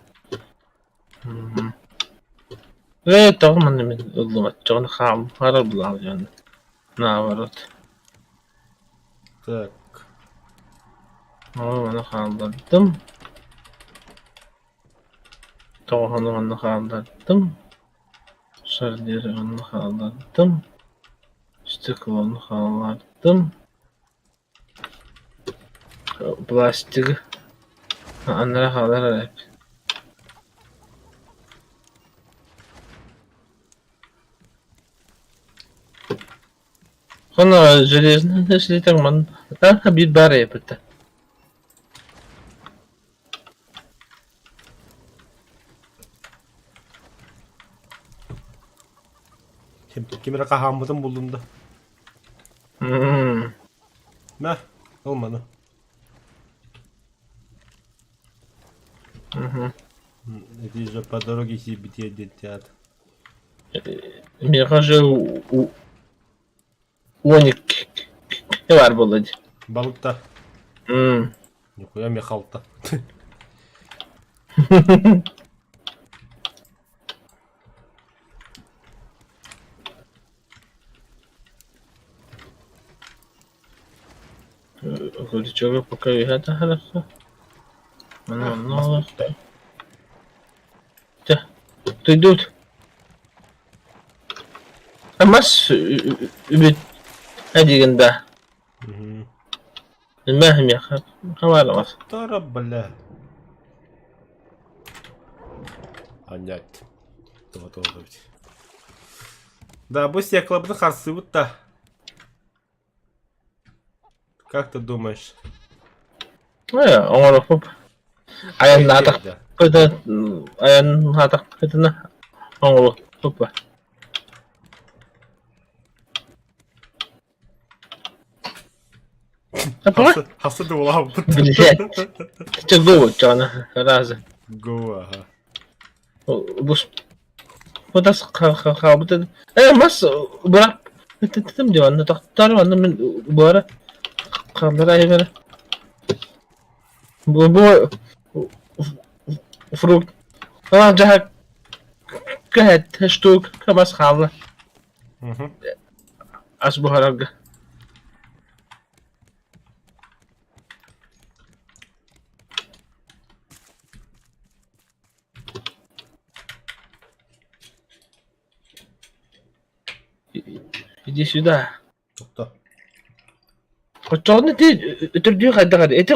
Ээ, тоҕо манна мин ыллым оччоҕуна хаамара булаҕын дьону наоборот. Так. Оо, маны хааллардым. Тоҕоһону манна хааллардым. Шарниры манна хааллардым. Стеклону хааллардым. Пластигы аннара хаалар эрэ Хоно железный слиток ман биир баар эбит Ким эрэ хаһааммытын буллум да. Мэ, ыл маны. Эти же по дороге сибите детят. Миэхэ же уоник бар буолла дии. Балыкта. Нихуя мехалта. Крючок пока это хорошо. Ну, ну, Ты идут. А мас үбүт эдигин да. Мэ хабарламас. Тара, бля. Анять. Това тоже ведь. Да, бу сиэклабыты харсыбыт да. Как ты думаешь? Э, оҥороппуп. Айаннаатахпыт айаннаатахпытына оҥоруохпут. Хасы дуулаабыт. Блядь. Чэ го чана разы. Го, ага. Бу Бу хаалбыт э мас быраап тым диэн онно тохтоор онно мин буора хааллара айбара бу бу фрукт дьаһак кэһэт штук мас хаалла ас буһарарга Иди сюда. Тохто. Оччоҕуна ити өтөрдүү хайдах эрэ ити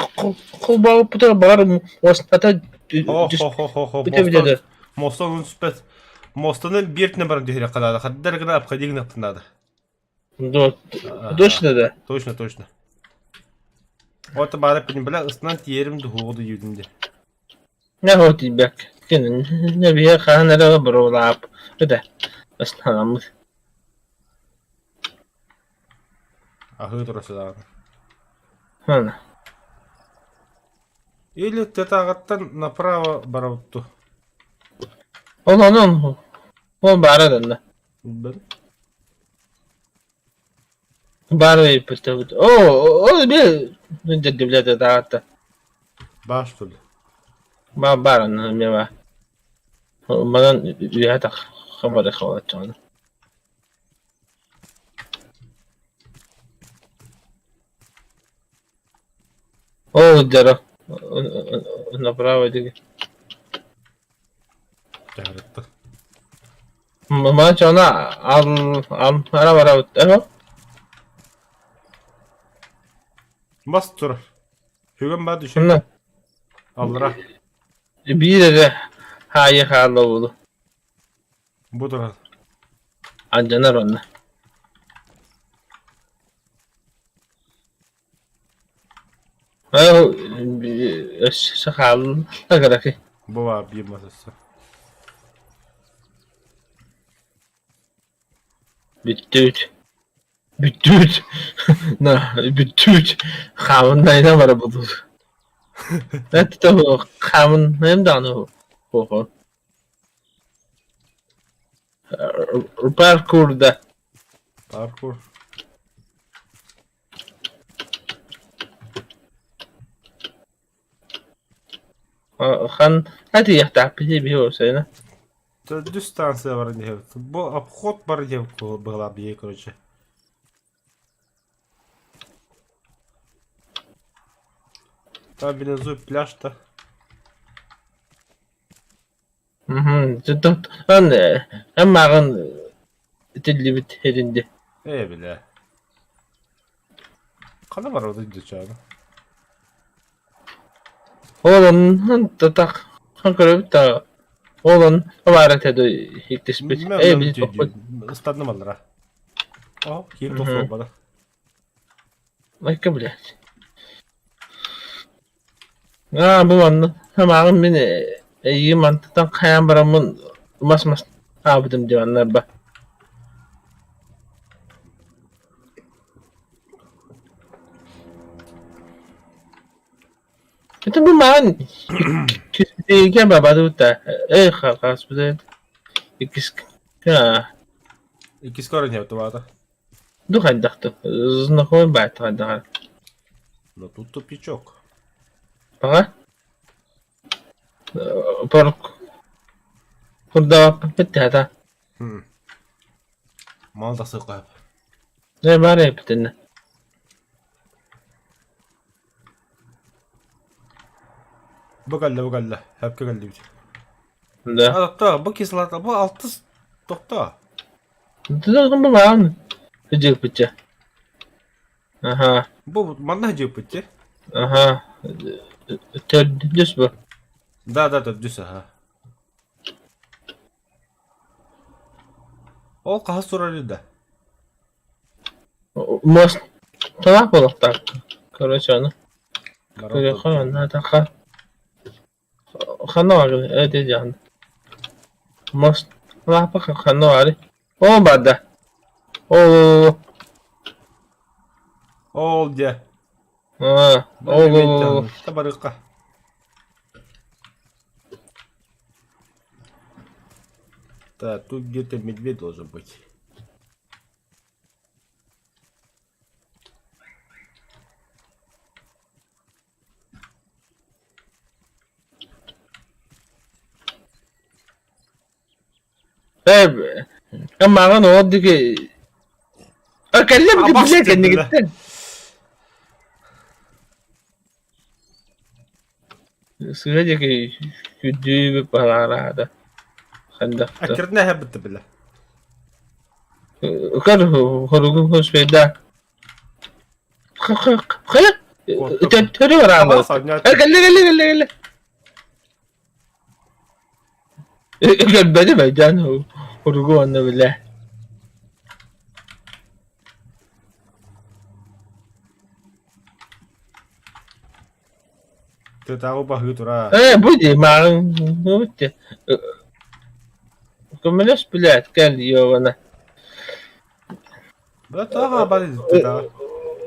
холбообуппутугар баҕар муостата Хо-хо-хо-хо бүтэ Мостон түспэт. Мостаны биир баран түһэриэххэ наада. Хаддар гына обходи гыныахтын наада. Точно да? Точно, точно. Вот баара күнү бля ыстынан тиэрим дуһуоҕу дүйүдүм де. Не вот тиийбэк. Не биһиэхэ хаһан эрэ боруобалаап этэ. Ысталаммыт. Аһыы тура сытаҕын. Хана. Или тытааҕыттан направо барабыт дуу? Ол онон ол баара данна. Билбэтим. Баар ыйыппыттабыт. Оо, ол эмиэ дьэрдибилэ тытааҕытта. Баар что ли? Баар баар онно эмиэ баар. Манан үөһэ тахха барыахха болаччаҕына. Оо, дьоро направо диги. Дьаарытта. Мана чона ал ал ара барабыт эһо. Мас турар. Бүгүн баа düşün. Онно Аллара. биир эрэ хаайы хаалла буолу. Бу турар. Алдьанар онно. Өссө хаалла кыракый. Бу баар биир мас өссө. Бүттүбүт. Бүттүбүт. На, бүттүбүт. Хаамын бара булur. Это хаамын hem даҕаны буолуо. Паркурда. Паркур. Хан хати биһи уопсайына. Төрдүс станция баран иһэбит. Бу обход бар диэн быһалаах бие короче. Там внизу пляж-то. Эн эн мааҕын итиллибит этинди. Ээ билэ. Хана барабыт дьачаана. Ол онон татах хан көрөбүт да ол он баара этэ иктиспит. Ээ биз тохпут. Ыстадным аллара. О, киир тохсуолбата. Майка блядь. Аа бу манна тамаҕым мин эйигин мантан хайаан бараммын мас-мас аабытым диваннарба. Это бу маҕан киспитигэ бабадыбыта эй хаспыт иккис Иккис көрөн иһэбит Ду хайдахты знакомый баайт хайдаҕа. Но тут тупичок. Ага. Порк. Курдаваппыт теата. Мал тахсыахха сөп. Дьэ баар эбитиннэ. Бу кэллэ, бу кэллэ. Сөпкө кэллибит. Да. А, тохтоо, бу кислота, бу алтыс тохтоо. Баҕан дьыыппычча. Аха. Бу манна дьыыппычча. Аха. Төрдүс бу. Да, да, төрдүс, аха. Ол хаһыс турар да? Мост талаах буолуохтаах. Короче, ону. Көрүөххэ манна таха. Ханна баарый? Ээ диэн Мас лааппы ханна баарый? Оо барда. Оо Ол дьэ. Аа, ол Табарыкка. Так, тут где-то медведь должен быть. Ээ, маҕан ол диэки кэллэ бile кэннигиттэн. Сыа диэки күдүүбүт балаараада. Хандахта. Аккирдна хэббитте бile. Көр хоругун хоспейда. Хайа? Төттөрү бараалар. Кэллэ кэллэ кэллэ кэллэ. Көрбөтүм өйдөөн уругу онно билэ. Тытааҕы баһыы тура. Ээ бу дии мааҕын бу Көмөлөс билээт кэл Йована. Братаға бар еді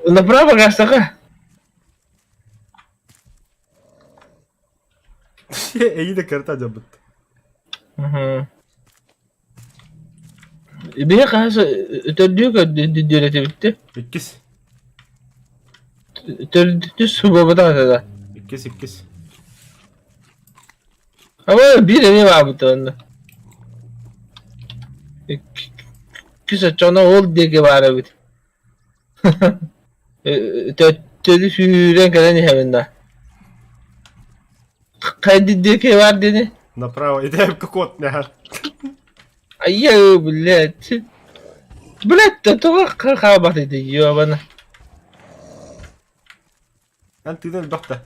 Направо гастаға. Эйи да кырата дьабыт. Биһи хаһыс төрдүө көрдүөрэтибитти. Иккис. Төрдүс субабытах да. Иккис, иккис. Ама биир эмиэ баабыт онно. Иккис оччоҕуна ол диэки баар эбит. Төттөрү сүүрэн кэлэн иһэбин да. Хайдах диэки баар диэни? Направо, идэм кот нэһэр. Айыы, блядь. Блядь, тоҕо хаалбатый дии, ёбана. Эн тыына элбэх да.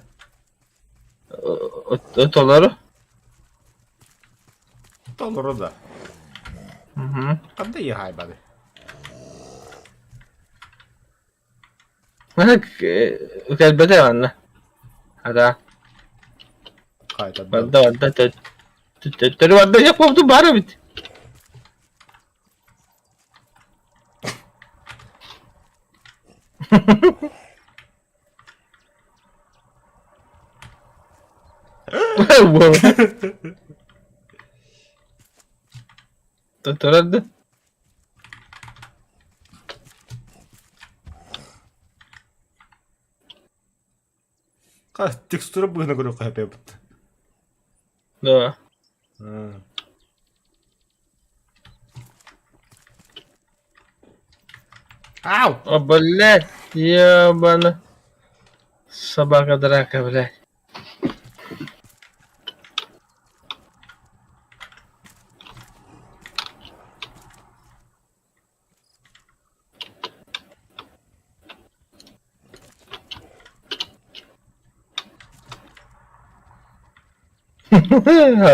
Толору. Толору да. Ханна иһаайбады? Кэлбэтэ манна. Ата. Хайта Барда барда төттөрү барда я куопту бар эбит. Турар да? Текстура быһына көрүөххэ сөп Да. Ау! О, блядь, ебана. Собака драка, блядь.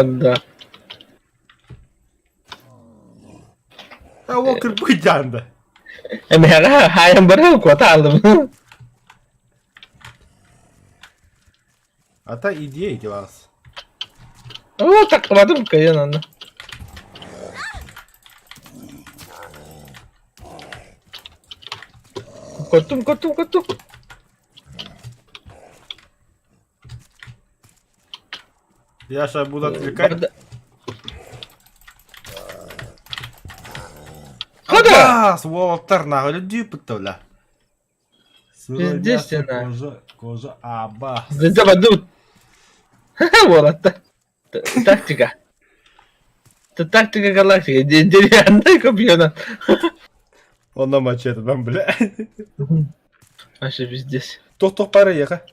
Да. А ол кырбыйдаан да. Эмиэҕэ хаайан баран куота алдым. Ата идея ити баас. О, тахтыбатым кыйын онно. Коттум, коттум, коттум. Я сейчас буду отвлекать. Хода! Уолаттар нахуй дүү бля. Пиздец ты, на. Кожа, кожа, аба. Забаду. Уолатта. Тактика. Тактика галактика. Деревянная копье. Онно мачетынан, бля. Вообще пиздец. Тох-тох пара еха.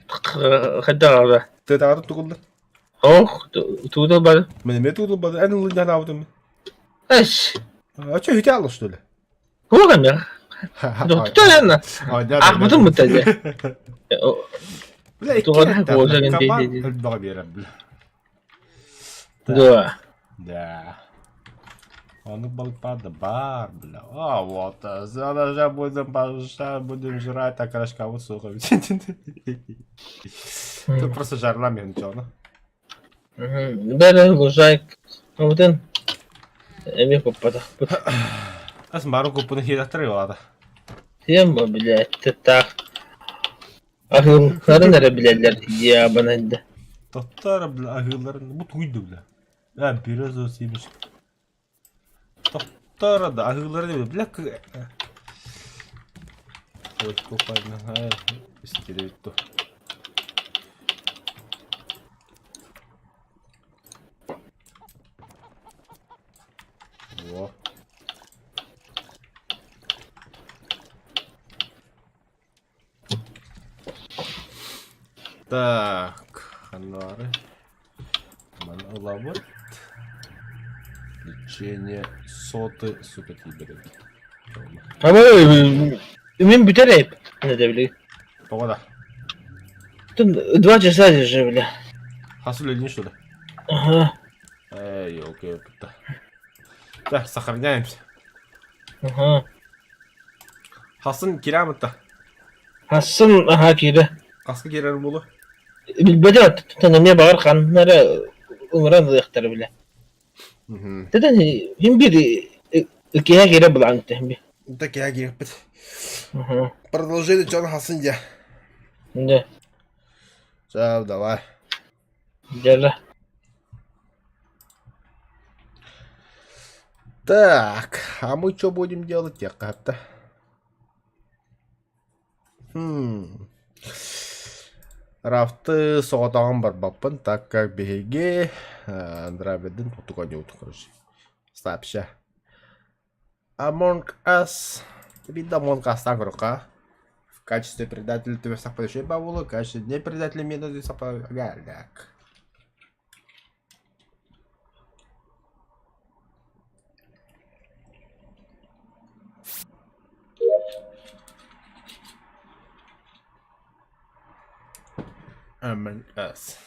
Хайдах Тетаҕытын тугулла. Ох, тугу бар. Мен эме тугул бады. Эн ылын аабытым. Эш. А чё хите алла что ли? Туох эмэ? Тута Ахмытым быта дьэ. Бля, Туган кожа гэн дии. Элбэҕи биэрэр, бля. Да. Да. Он балпада бар, бля. А, вот, сейчас будем, сейчас будем жрать, окрошка вот сука. Тут просто жарла мен чоно. Бәрі лужайк. Абытын. Эми куппатахпыт. Ас мару куппуну хиэдахтар олата. Тем, блядь, ты так. Аһыылларын эрэ билэллэр, ебаный Тоттор, бля, аһыылларын бу туйду, бля. А, береза семечки. Тоттор да аһыылларын бля. Ой, купайна, ай, истерит. Во. Так, ханары. Ман ылабыт. Лечение соты, сука, тиберет. Ama мен бүтэр эп. Не да били. Погода. Тут 2 часа же, бля. Хасул или что ли? Ага. Эй, окей, Так, сохраняемся. Ага. Хасын кирамытта. Хасын, аха, киирэ. Хаска киирэр буолу. Билбэтэ, эмиэ баҕар ханнара ыҥыран ылыахтара бile. Тэтэн хин биир киһэ киирэ булаан би. Так я киирбит. Продолжение Джон Хасын дьэ. Да. Чао, давай. Дьэ Так, а мы что будем делать? Я как-то. Хм. Рафты соҕотоҕун барбаппын, так как биһиги Андромедын тутук оонньуубут, короче. Сообща. Among Us. Биирдэ Among Us-таан көрүөххэ. В качестве предателя түбэстэхпинэ үчүгэй баа буолуо, в качестве не предателя миэнэ галляк. Among Us.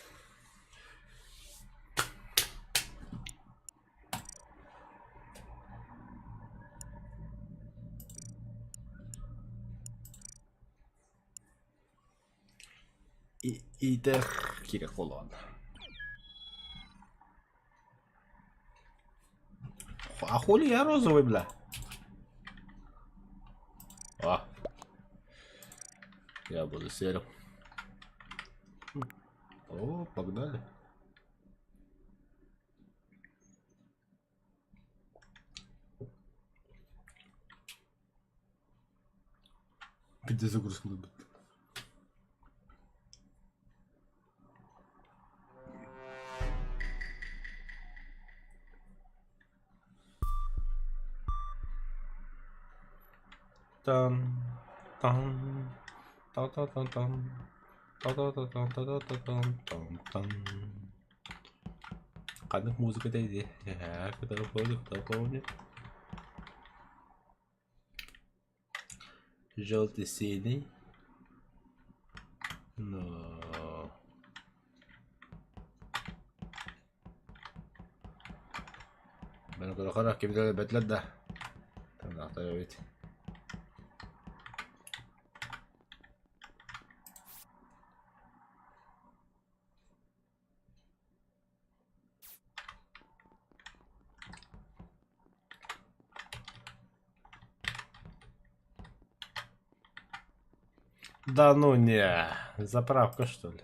Иитэр киирэ холоон. А хули я розовый, бля? А. Я буду серым. О, погнали. Где загрузка будет? Там, там, та та та там, та та та та та та та там, там. Ханнык музыка дии Кто помнит, кто помнит. Желтый синий. Но... Мен көрөхөр кимдер бэтлер да. Танахтар эбит. Да ну не, заправка что ли?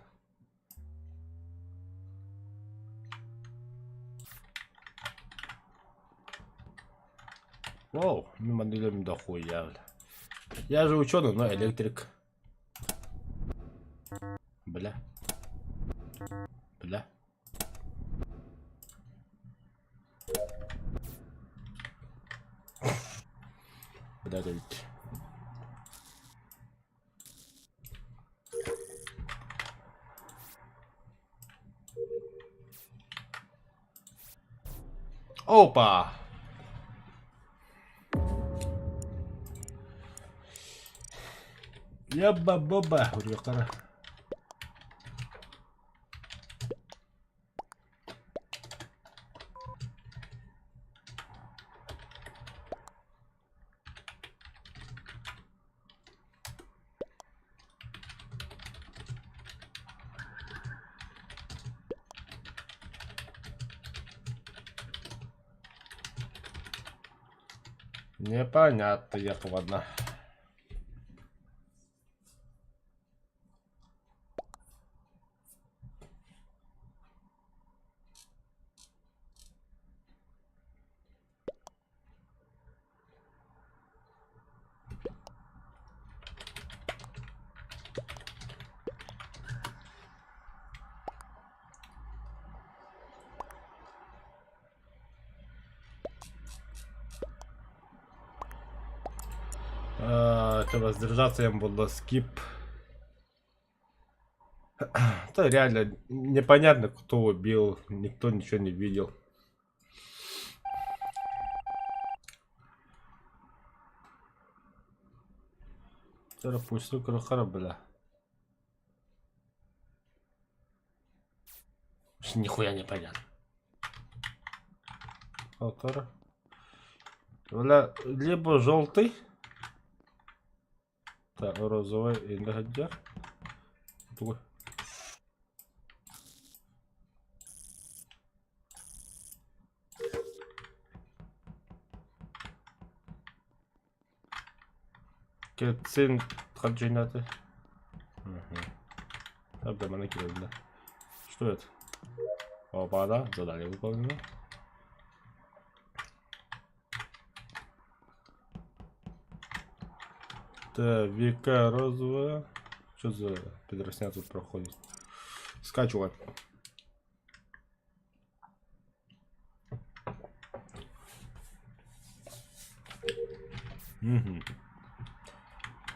Воу, моделем дохуя. Я же ученый, но электрик. Бля. Бля. Бля, ведь. Опа! Ябба-боба, уруйахтара. Непонятно, ехала Это воздержаться я буду скип. Это реально непонятно, кто убил, никто ничего не видел. Пусть бля. Нихуя не понятно. Полтора. Бля, либо желтый. Так, розовый или где? Другой. Кетсин хаджинаты. Угу. Что это? Опа, да, задание выполнено. Так, ВК розовая. Что за пидоросня тут проходит? Скачивай. Угу.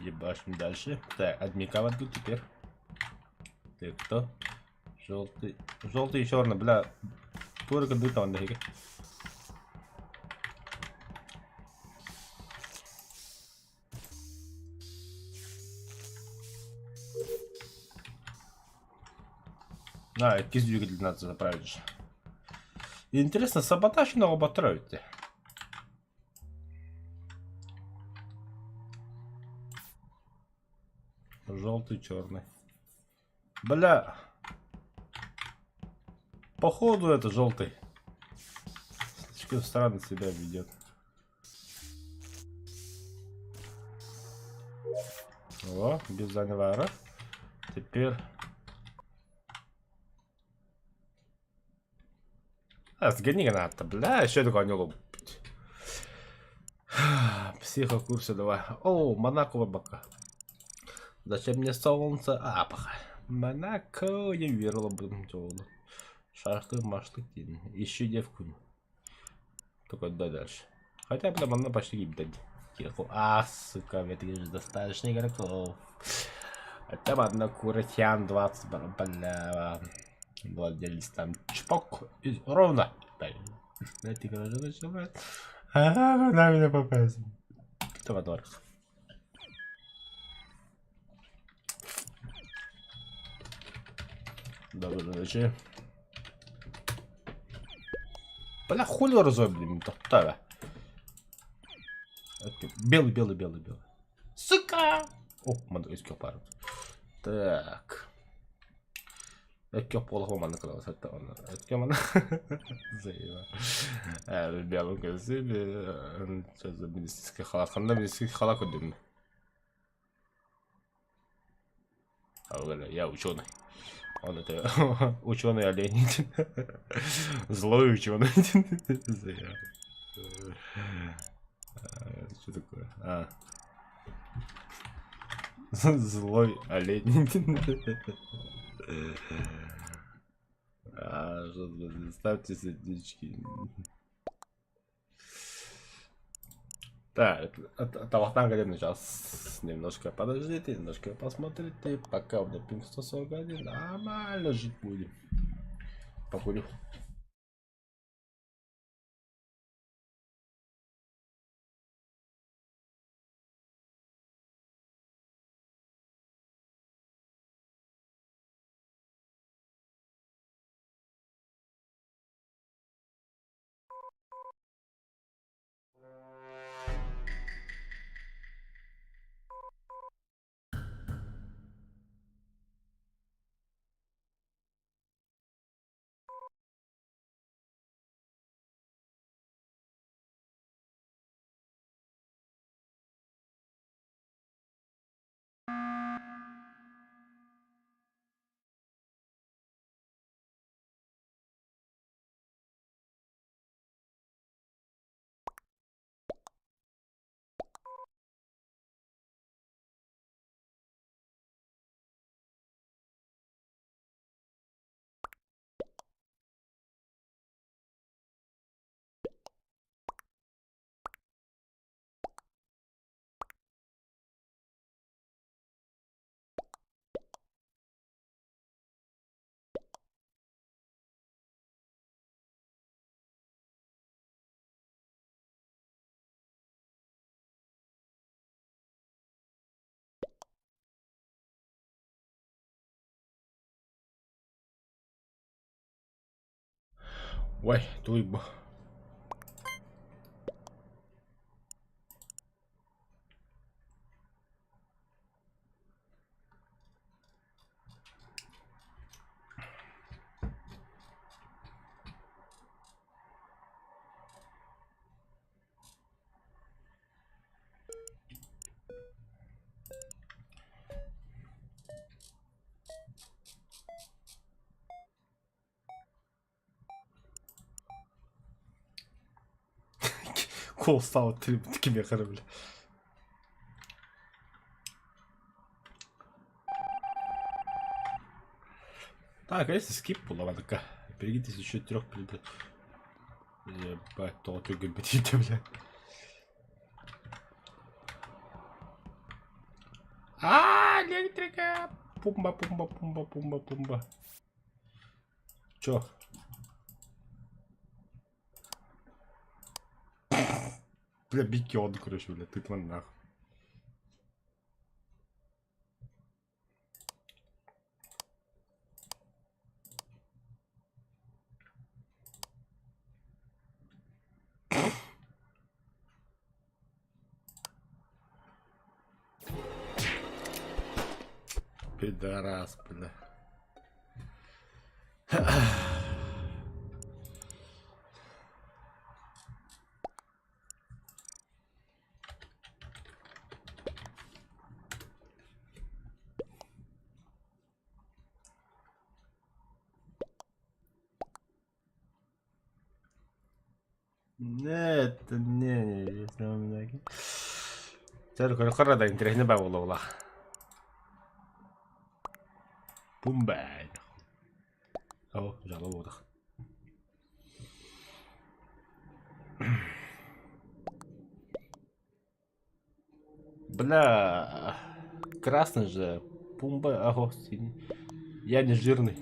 Ебашим дальше. Так, адмика воду теперь. Ты кто? Желтый. Желтый и черный, бля. Только дыта он дыги. А, кисть двигатель надо заправить же. Интересно, саботаж на оботроите? Желтый, черный. Бля. Походу это желтый. Слишком странно себя ведет. О, без анвара. Теперь... А, сгони надо, бля, еще такое не лоб. Психокурсы давай. О, Монако бака. Зачем мне солнце? А, пока. Монако, я верила бы. Шашлык, машлык, ищи девку. Только дай дальше. Хотя, бля, она почти гибдать. А, сука, это же достаточно игроков. Хотя бы одна куротян 20, бля, владелец там чпок и ровно. Блядь, игра уже началась. А, на меня попасть. Кто во дворах? Доброй ночи. Бля, хули разобьем, топтава. Белый, белый, белый, белый. Сука! О, мандайский пару. Так. Өккө полох манна кылабас атта онна. Өккө манна. Заеба. Белым көзі, что за медицинский халат. Ханда медицинский халат көдүм. Я ученый. Он это ученый олень. Злой ученый. Что такое? А. Злой олень. А, что, ставьте сердечки. Так, Тавахтан говорит, сейчас немножко подождите, немножко посмотрите, пока у меня пинг 141, нормально жить будем. Покурю. Ой, туйбо. Куоластаабыт кимиэхэ эрэ бля. Так, а если скип буолла Берегитесь еще трех перед... Ебать, тоҕо түргэн бля. А, электрика! Пумба, пумба, пумба, пумба, пумба. Чё? Бля, бикет, короче, бля, ты нахуй. Пидорас, бля. Нет, не, не, если у меня... Чэ, көрө да интересно баа буолла. Пумба. О, жалоб буолах. Бля, красный же. Пумба, ого, синий. Я не жирный.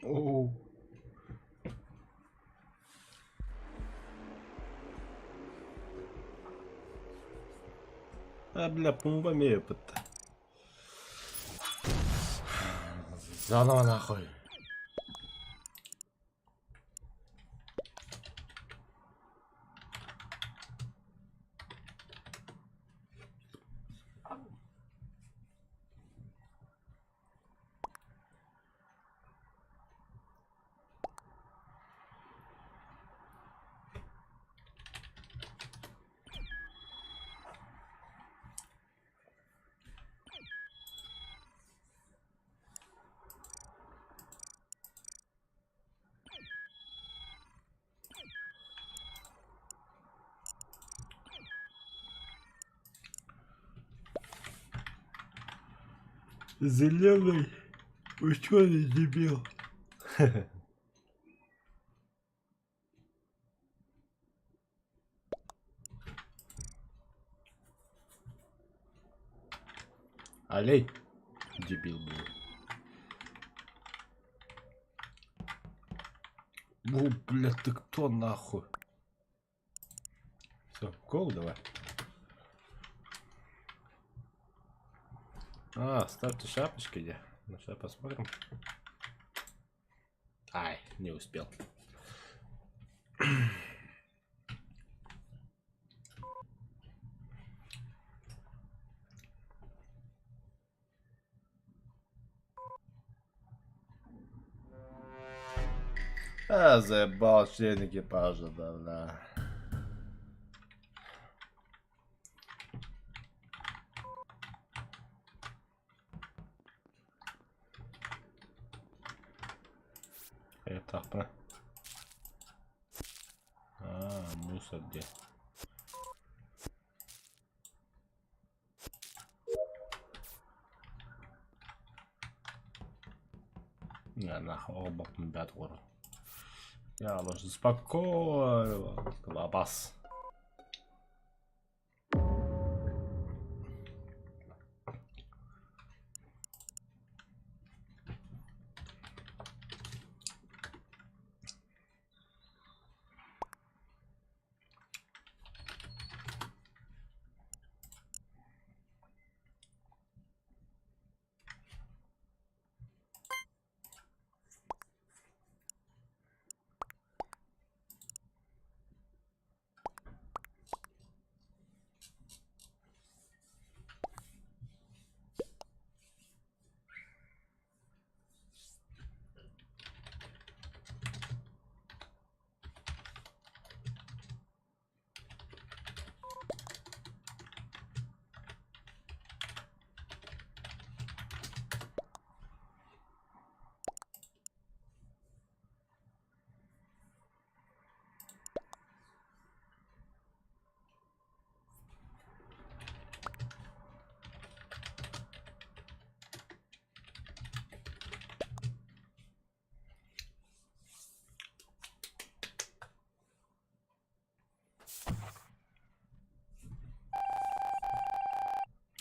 О. А, бля, пумба мепыт. Заново нахуй. Зеленый ученый дебил. Алей, дебил был. О, бля, ты кто нахуй? Все, кол давай. А, ставьте шапочки где. Ну, сейчас посмотрим. Ай, не успел. А, заебал член экипажа, да, бля. Это, А, мусор где? Не, нахуй, оба бят гору. Я ложу спокойно. Лабас.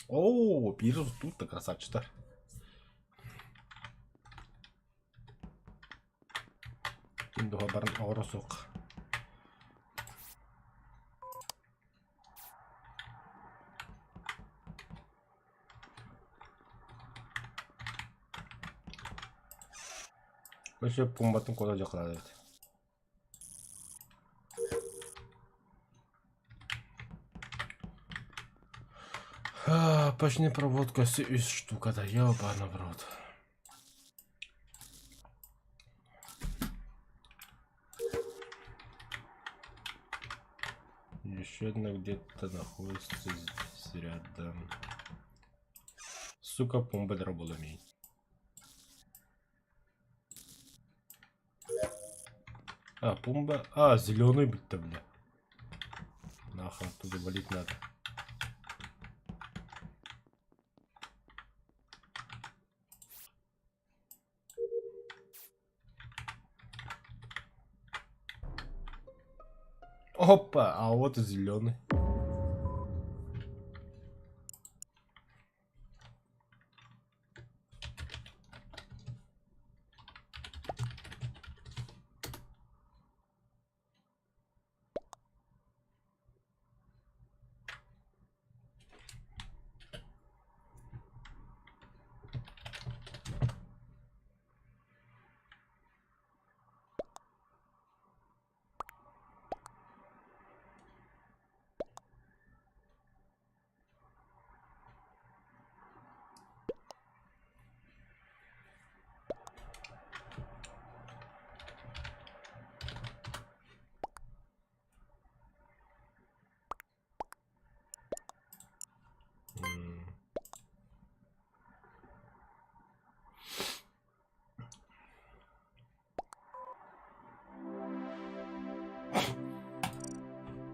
Оо, биир тут да красавчиктар. Ким духа баран оҕоро суох. Өссө пумбатын куота дьахтар эбит. Почни проводка үс штука да ебаный в рот. Еще одна где-то находится здесь рядом. Сука, пумба дроболомей. А, пумба. А, зеленый будто, бля. Нахуй оттуда валить надо. Опа, а вот и зеленый.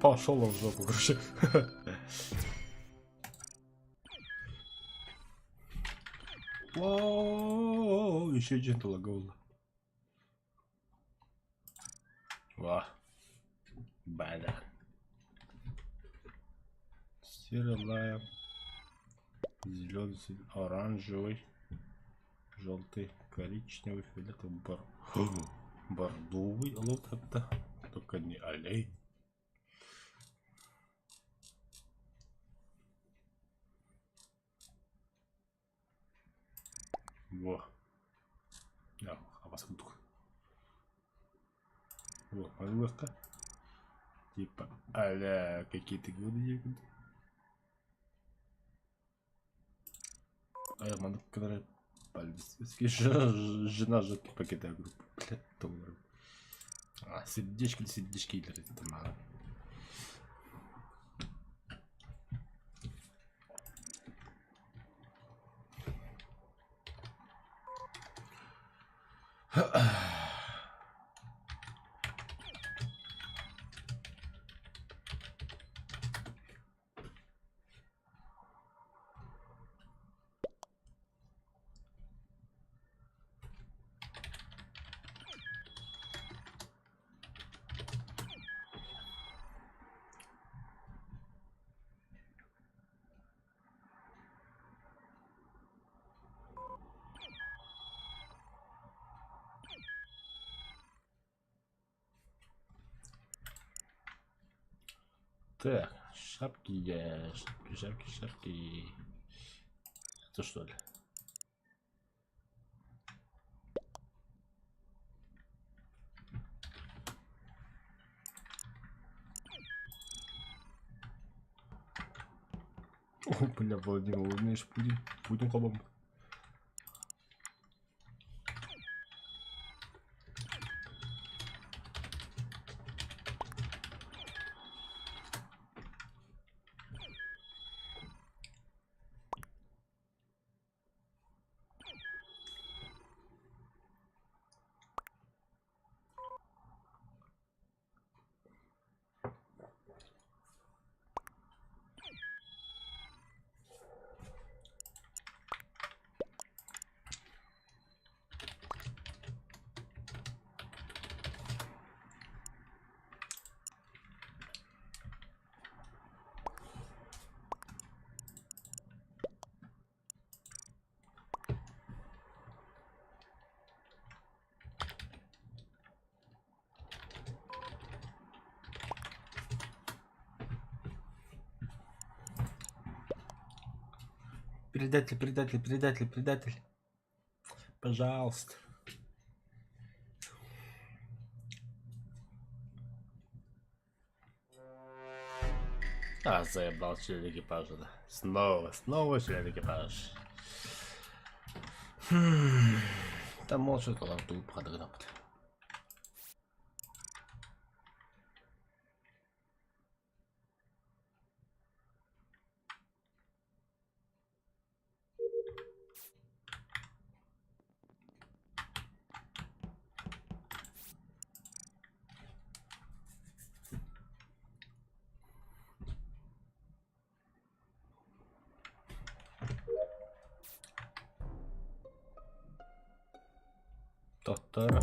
Пошел он в жопу, короче. О, еще один лагал. Ва. Бля. Серый лайм. Зеленый, оранжевый, желтый, коричневый, фиолетовый, бар... бордовый. Вот это. Только не олень. Во. Да, а вас дух. Во, пожалуйста. Типа, а какие-то годы. А я могу полицейский жена жопки покидаю группу. Блядь, долларов. А, сердечки, сердечки, это надо. Так, шапки я, шапки, шапки, шапки. Это что ли? О, бля, Владимир Владимирович Путин, Путин кабам. Предатель, предатель, предатель, предатель. Пожалуйста. А, заебал член экипажа, да. Снова, снова член экипажа. Хм. Там молча тут продогнапт. Доктор.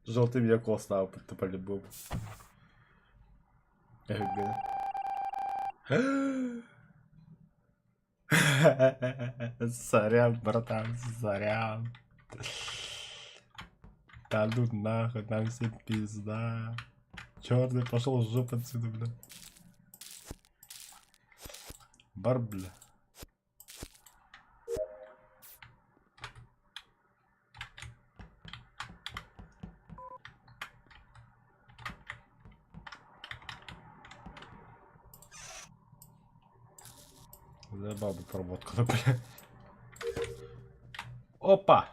Желтый меня кол стал, по-любому. Сорян, братан, сорян. Да ну нахуй, нам всем пизда. Черный пошел в жопу отсюда, бля. Бар, бля. Заебал бы проводку, ну, бля. Опа!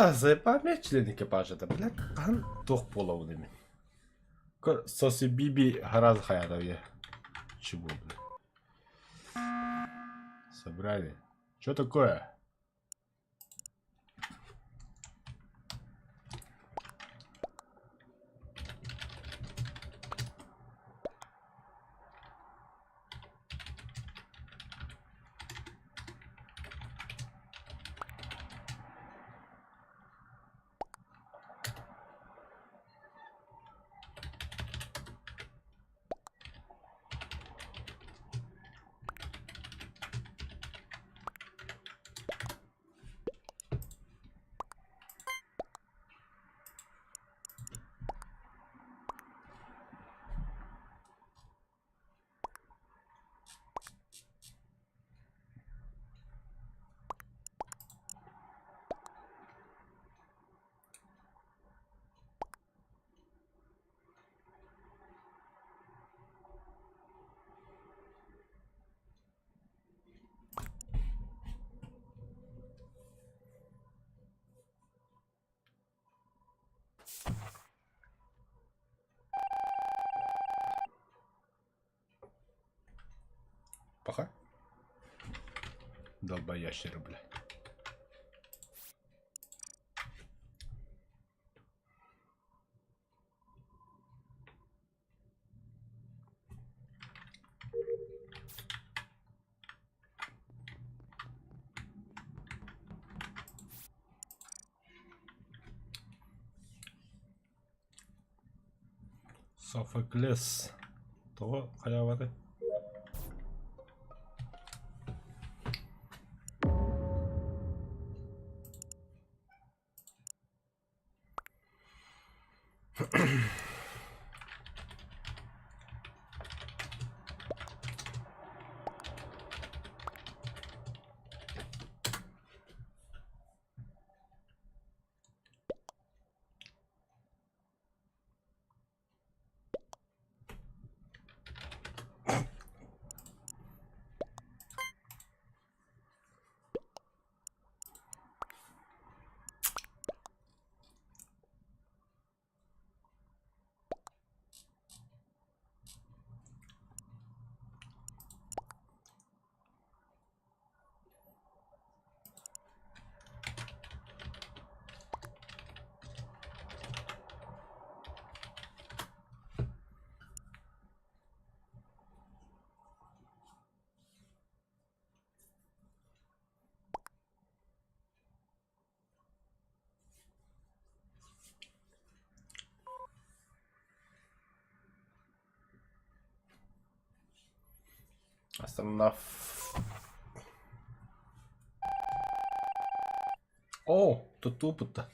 А, заебал член экипажа да, блядь, хаһан туох буолабын мин. Соси Биби хараз хаята я. Чего, блядь? Собрали. Что такое? Пока. Долбоящеры, бля. Софоклес. Тоҕо хайаабатай? Остановь. О, тут тупо-то.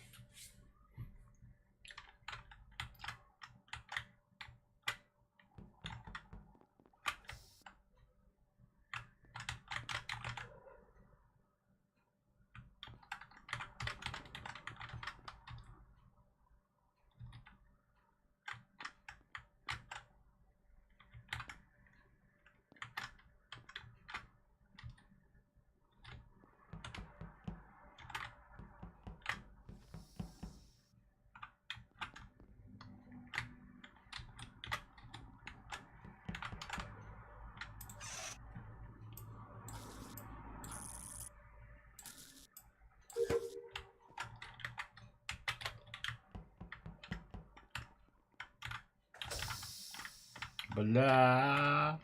Бля.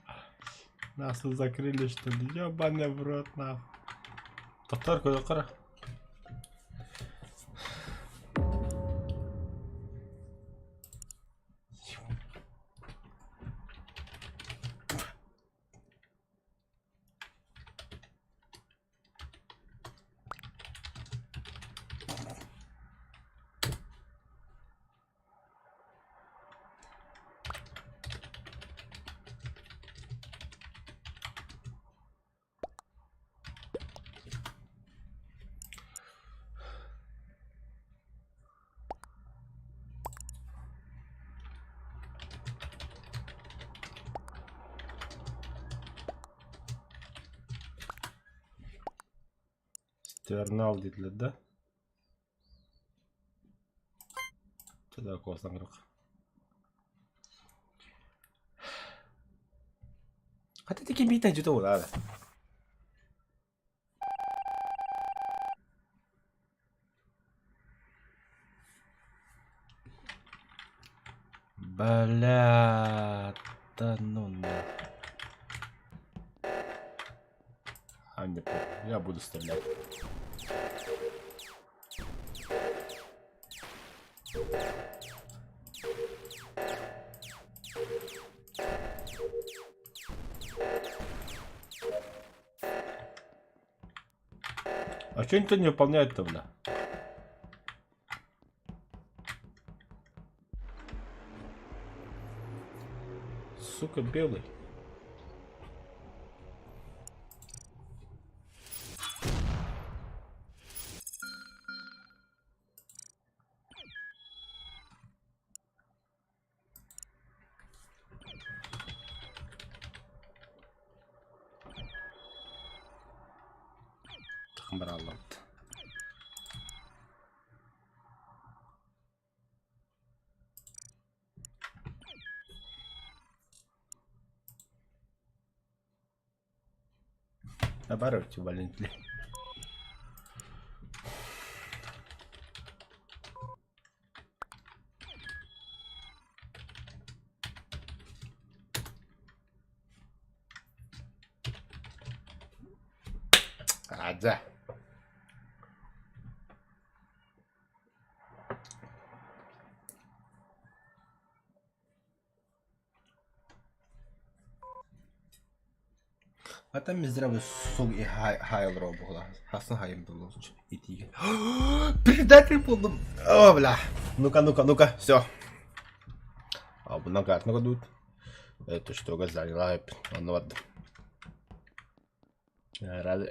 Нас тут закрыли, что ли? Ёбаный в рот, нахуй. Тоқтар қара. Стернал диэтилэр да? Да, куоластаан көрүөх. Хата ити ким биитэ дьүтэ буолаа. Бля, да ну нахуй. А, не похуй, я буду стрелять. А что никто не выполняет-то, бля? Сука, белый. Браллат. Наоборот, валентли. А, да. А там здравый суг и хайл робула. Хасан хайм был идти. Предатель был. О, бля. Ну-ка, ну-ка, ну-ка, все. А, много, ну тут. Это что, заняла. Ну ладно. Рад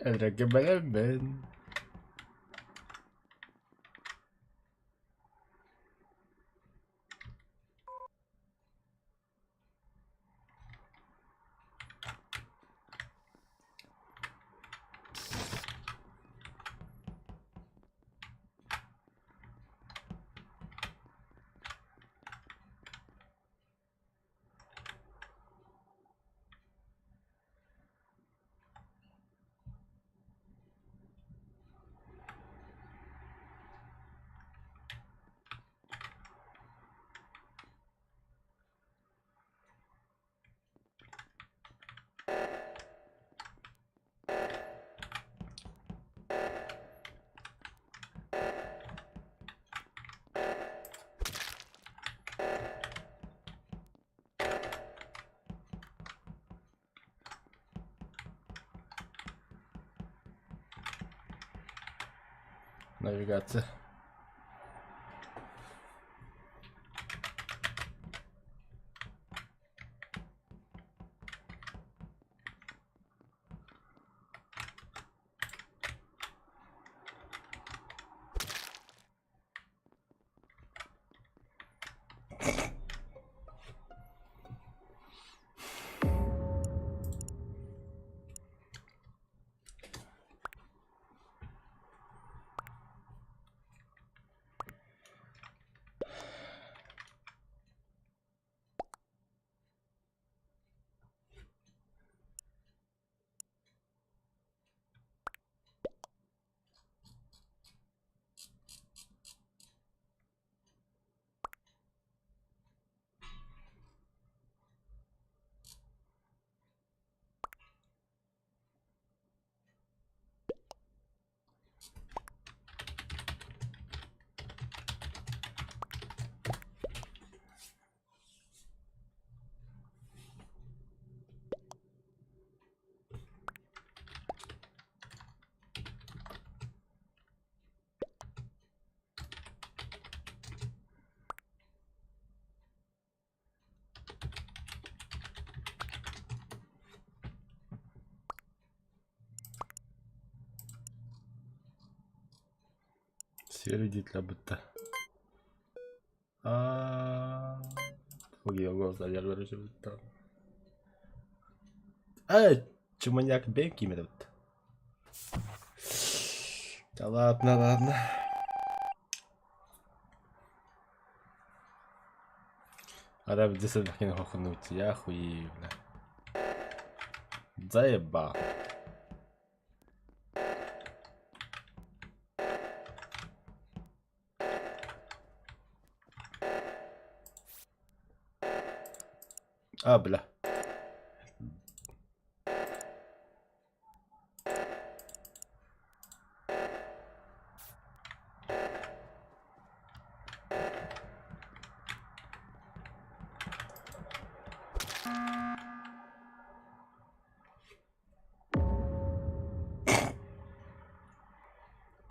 Навигация. Сиэрдитлэ бытта. Аа, Эй, чуманьяк бэйм киимэтэ бытта. Да ладно, ладно. Ара здесь отдохни хохнуть, я хуею, бля. Заебал. А, бля.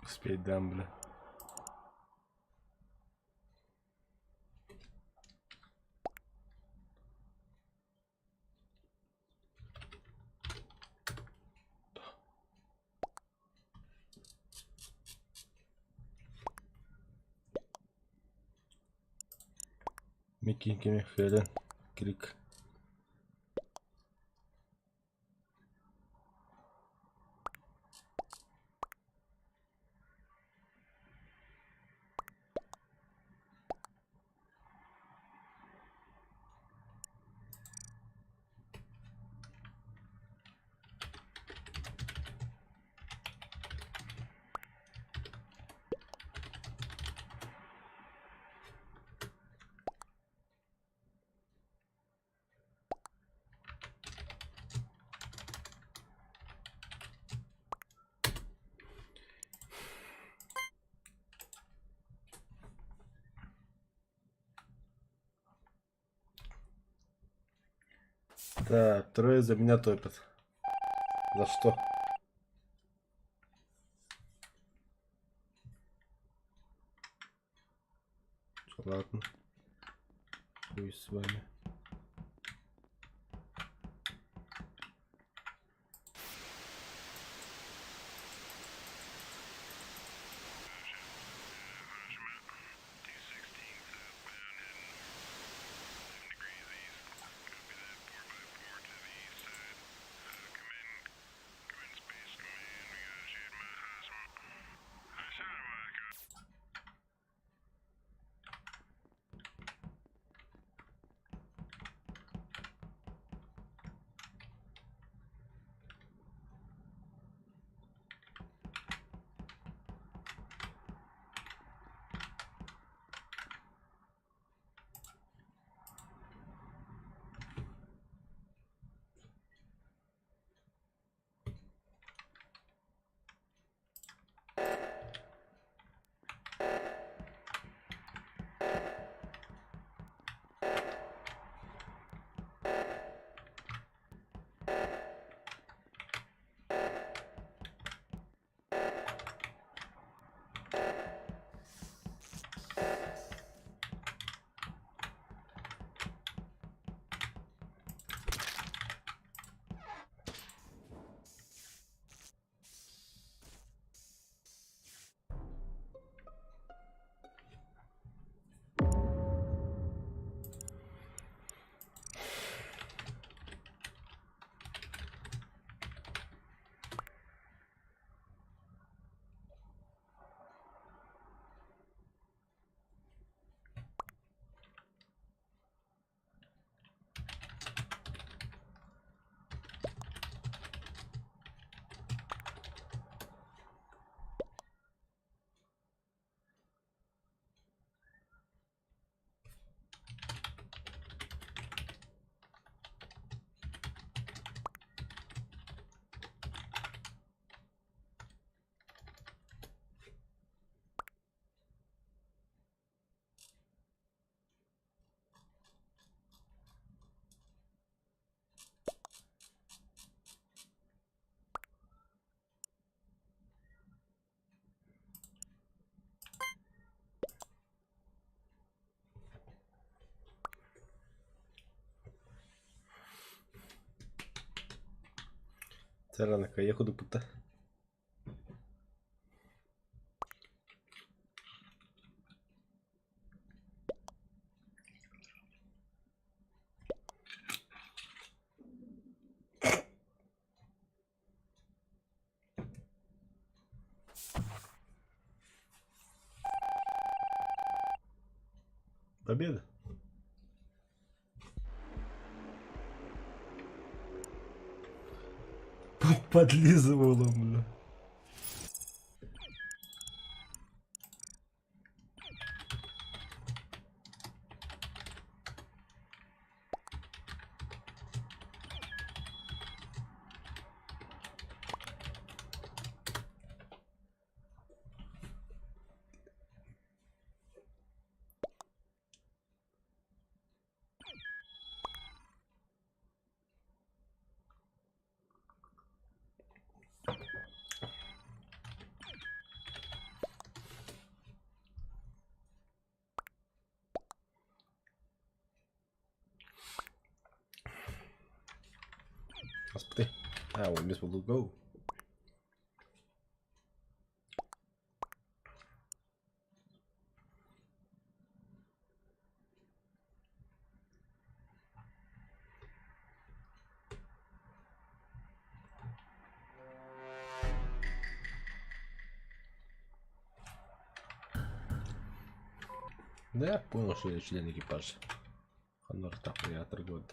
Успеть дам, бля. Микки кими Хелен Крик. Так, трое за меня топят. За что? Ладно. Хуй с вами. Царанка, я худу пута. Победа. Подлизывала, бля. Господи. А, we miss will go. Да я понял, что я член экипажа. Ханор так, я торгую.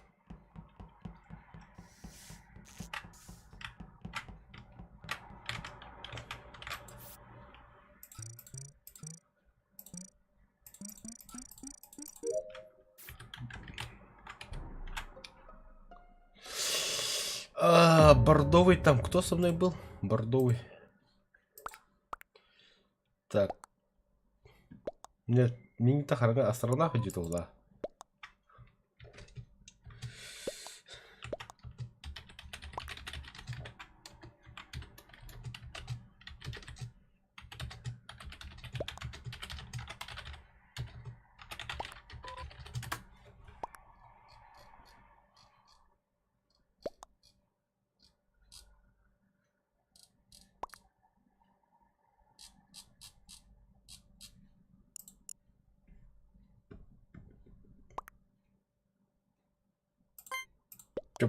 А, бордовый там кто со мной был? Бордовый. Так. Нет, мне не так астронавт где-то, да.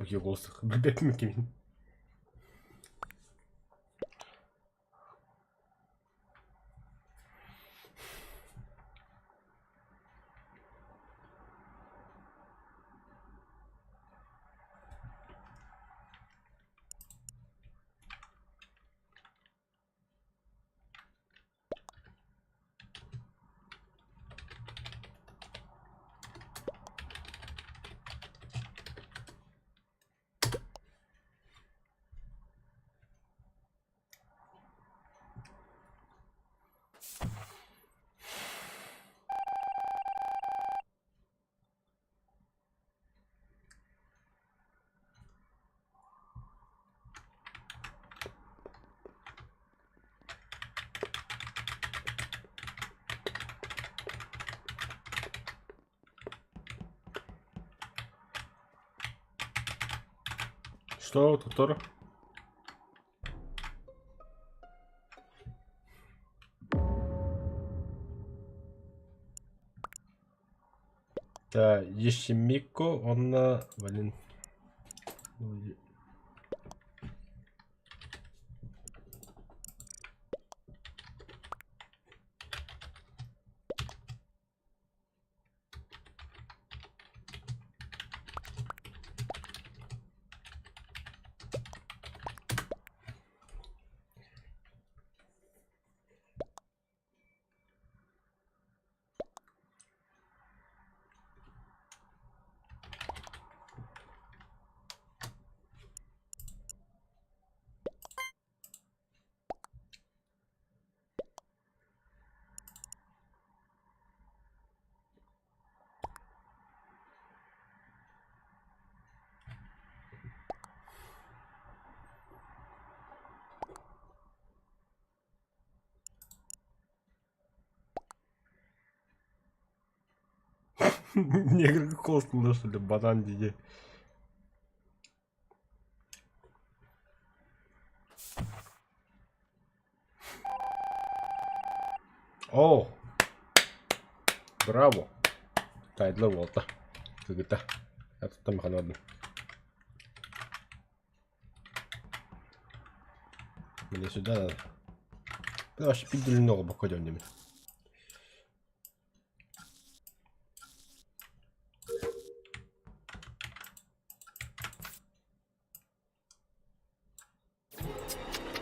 Чё голос? Блядь, Микки. Что, Тутор? Да, Ешемико, он на... Блин. Негр костный, что ли, банан диди. О! Браво! Тайдла волта. Кыгыта. Аттам ханадым. Мне сюда надо. Да, вообще пиздили ногу походим ними.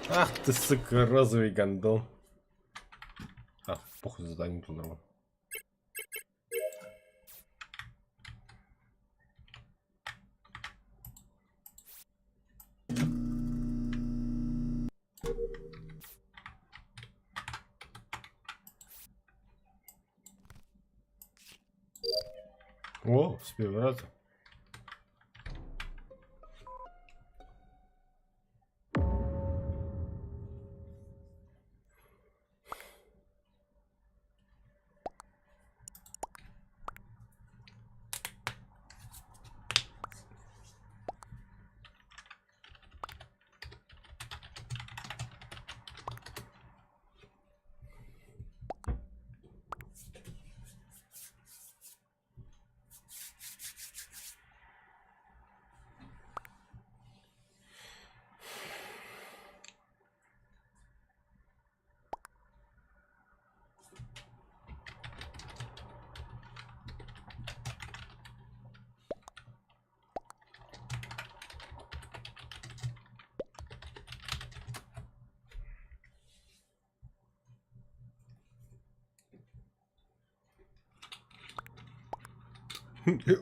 Ах ты, сука, розовый гондон. А, похуй, задание туларбын. О, с первого раза.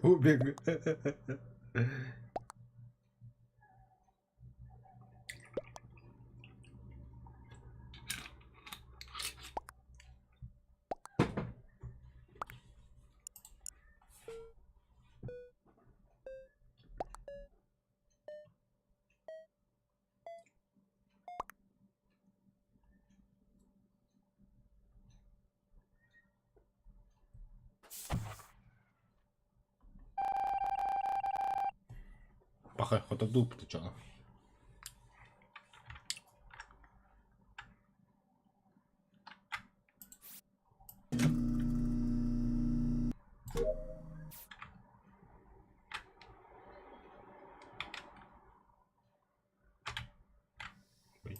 Убег. Пахай, хотоду птичана. Ой.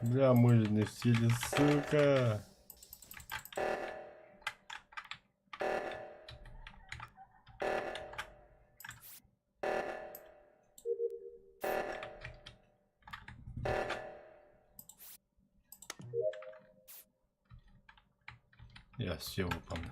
Бля, мы же не в силе, сука. Я все выполнил.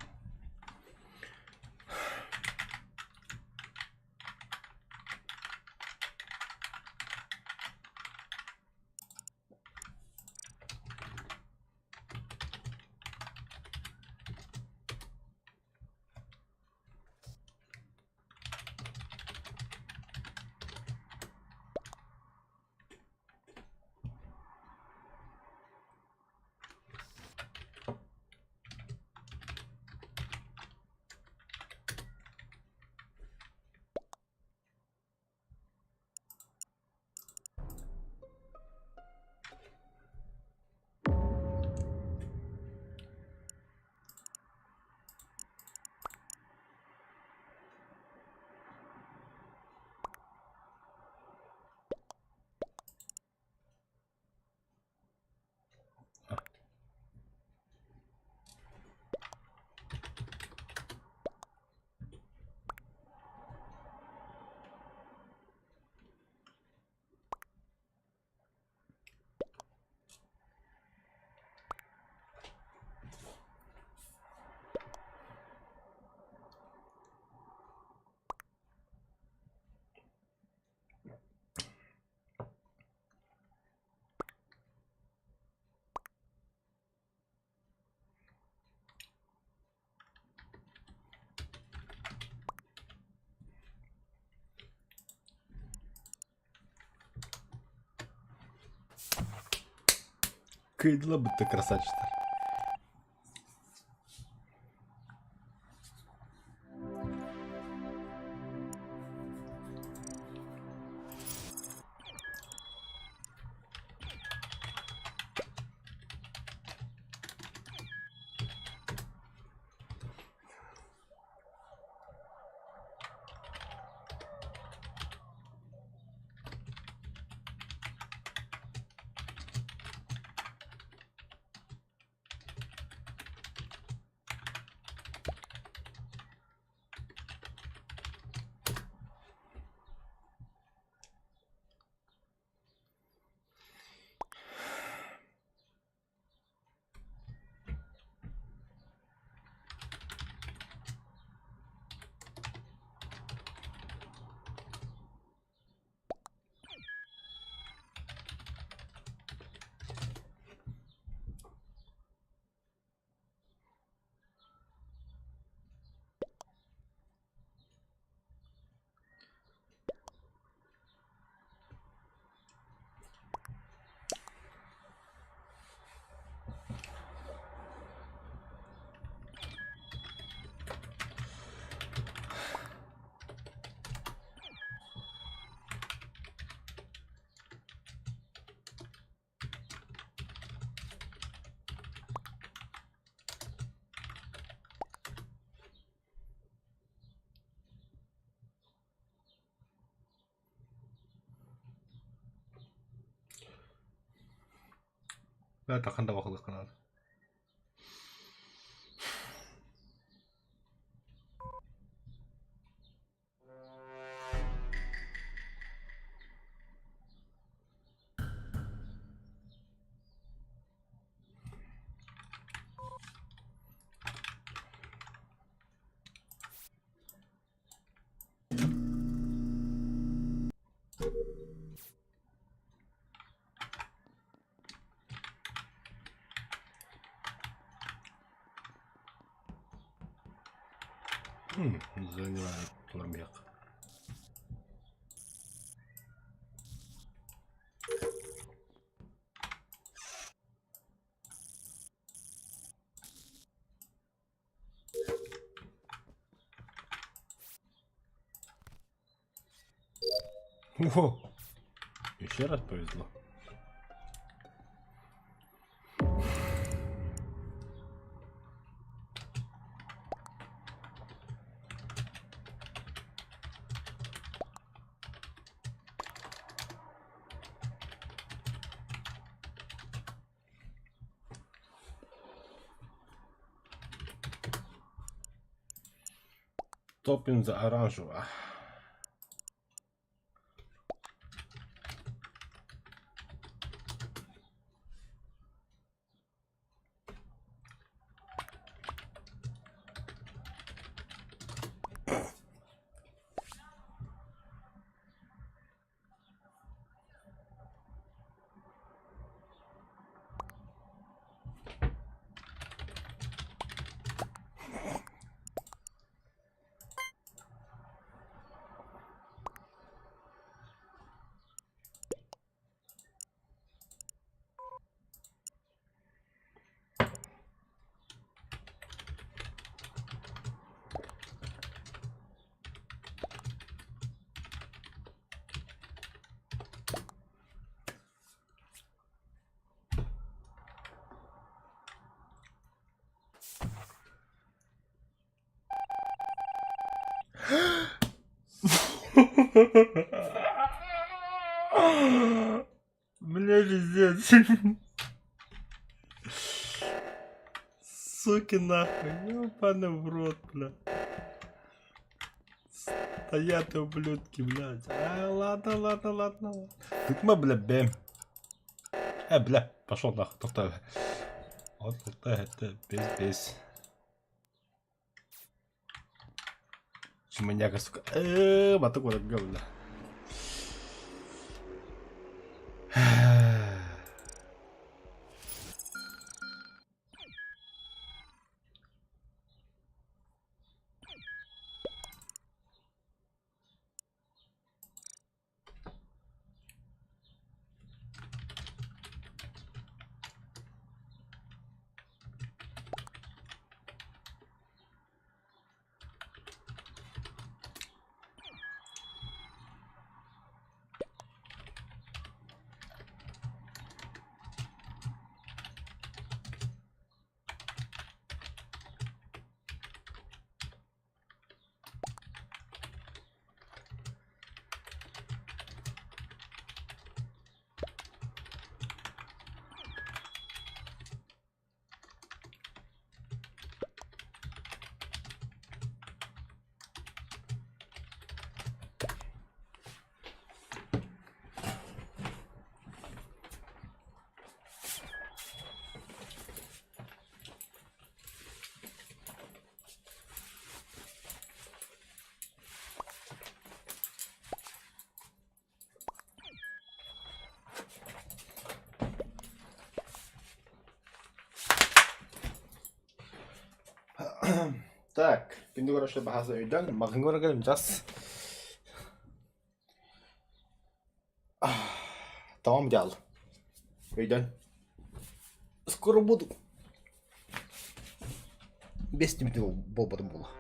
Кыйдыла бытта красавчиктар. Бля, тахан да бахылык надо. Занимает ламех. О, еще раз повезло. Топим за оранжево. Бля, пиздец. Суки нахуй, ёбаный в рот, бля. Стоят ублюдки, блядь. А, ладно, ладно, ладно. Тыкма, бля, бэм. Бля, пошел нахуй, тоқта. Вот, это, без, без. Маньяка, сука. Батык вот бля. Так, күндү көрөөччү баһааса өйдөөн, махын көрө час. Tamam дьаал. Өйдөөн. Скоро буду. Без буолбатым буолла.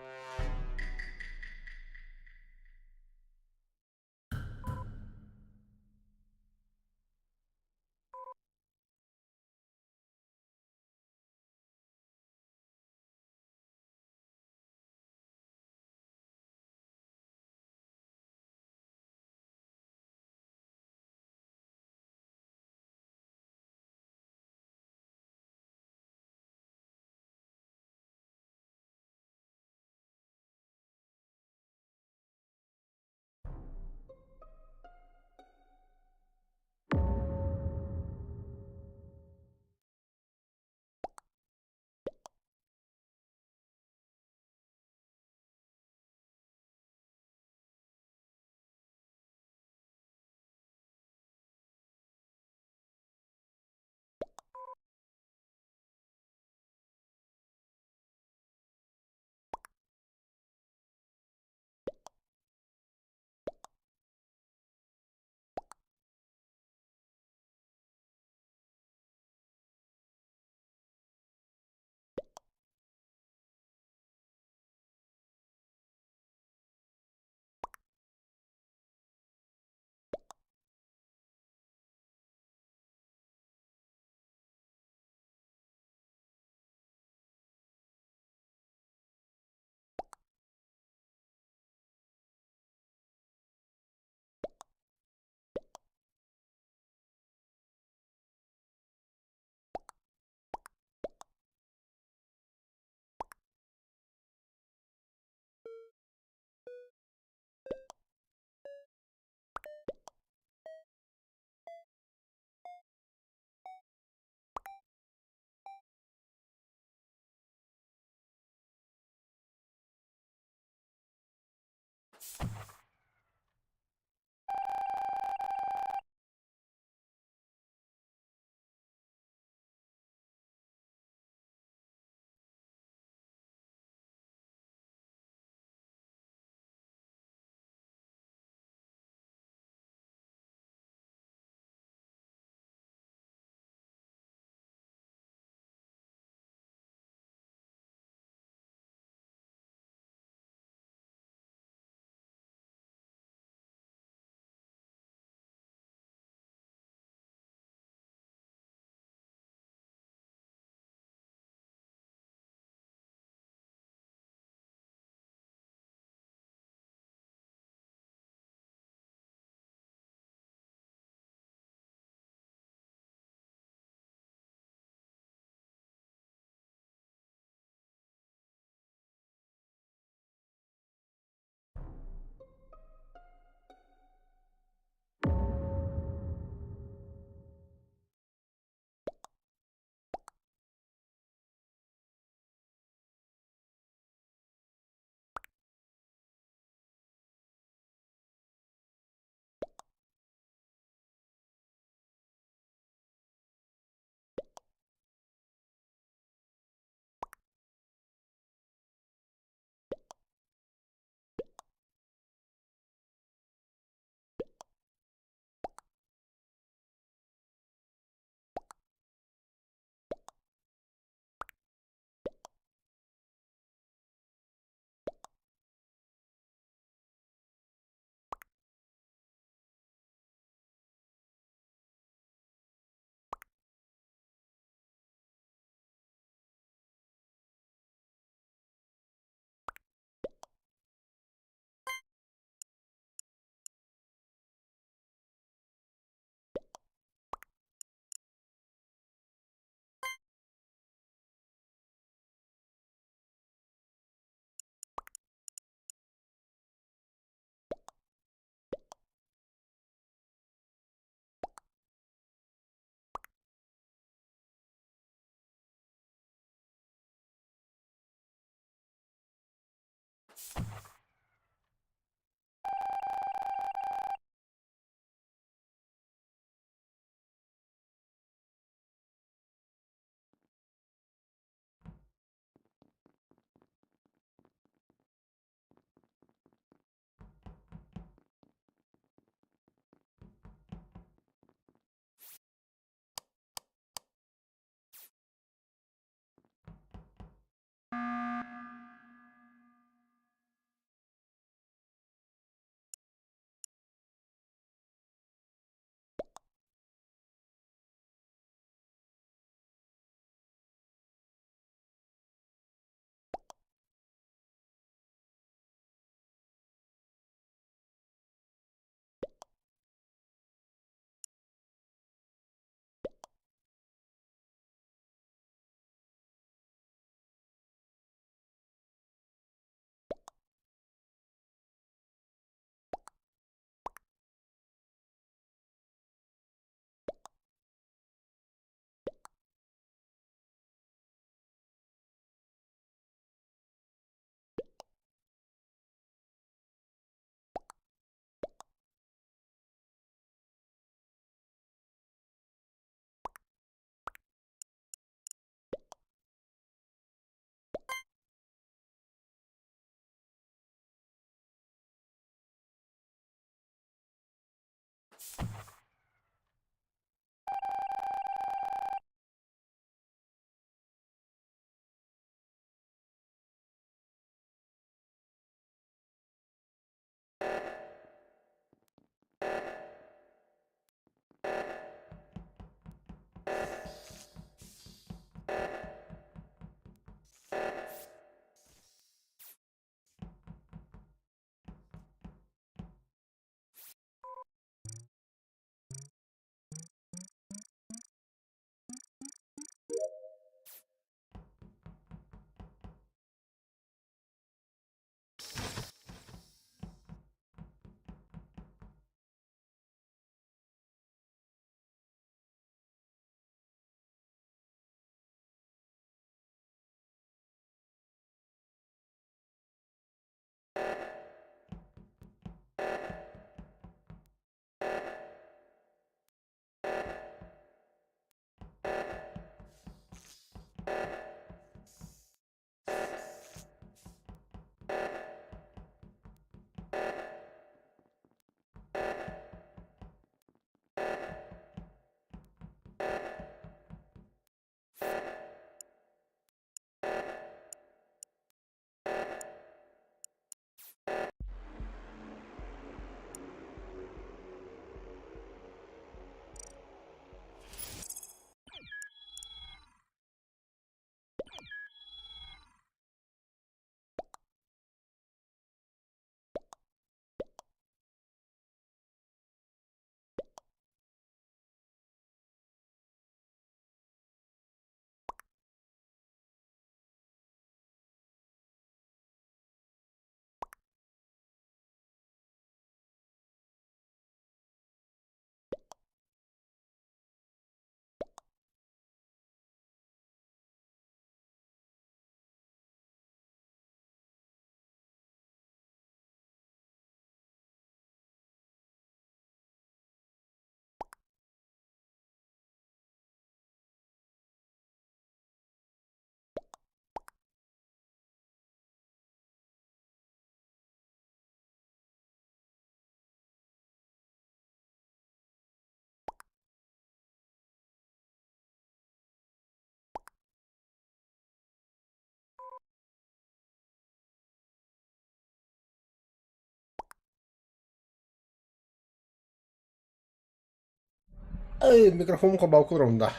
Ай, микрофон хобаукка турабын да.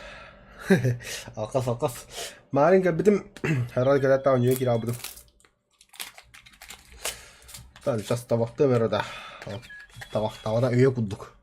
Алкас, алкас. Маарин кэлбитим, харал кэлээт оонньууга киирэ хаалбытым. Так, сейчас табахтыам эрэ да. Табахтаҕына үйэ курдук.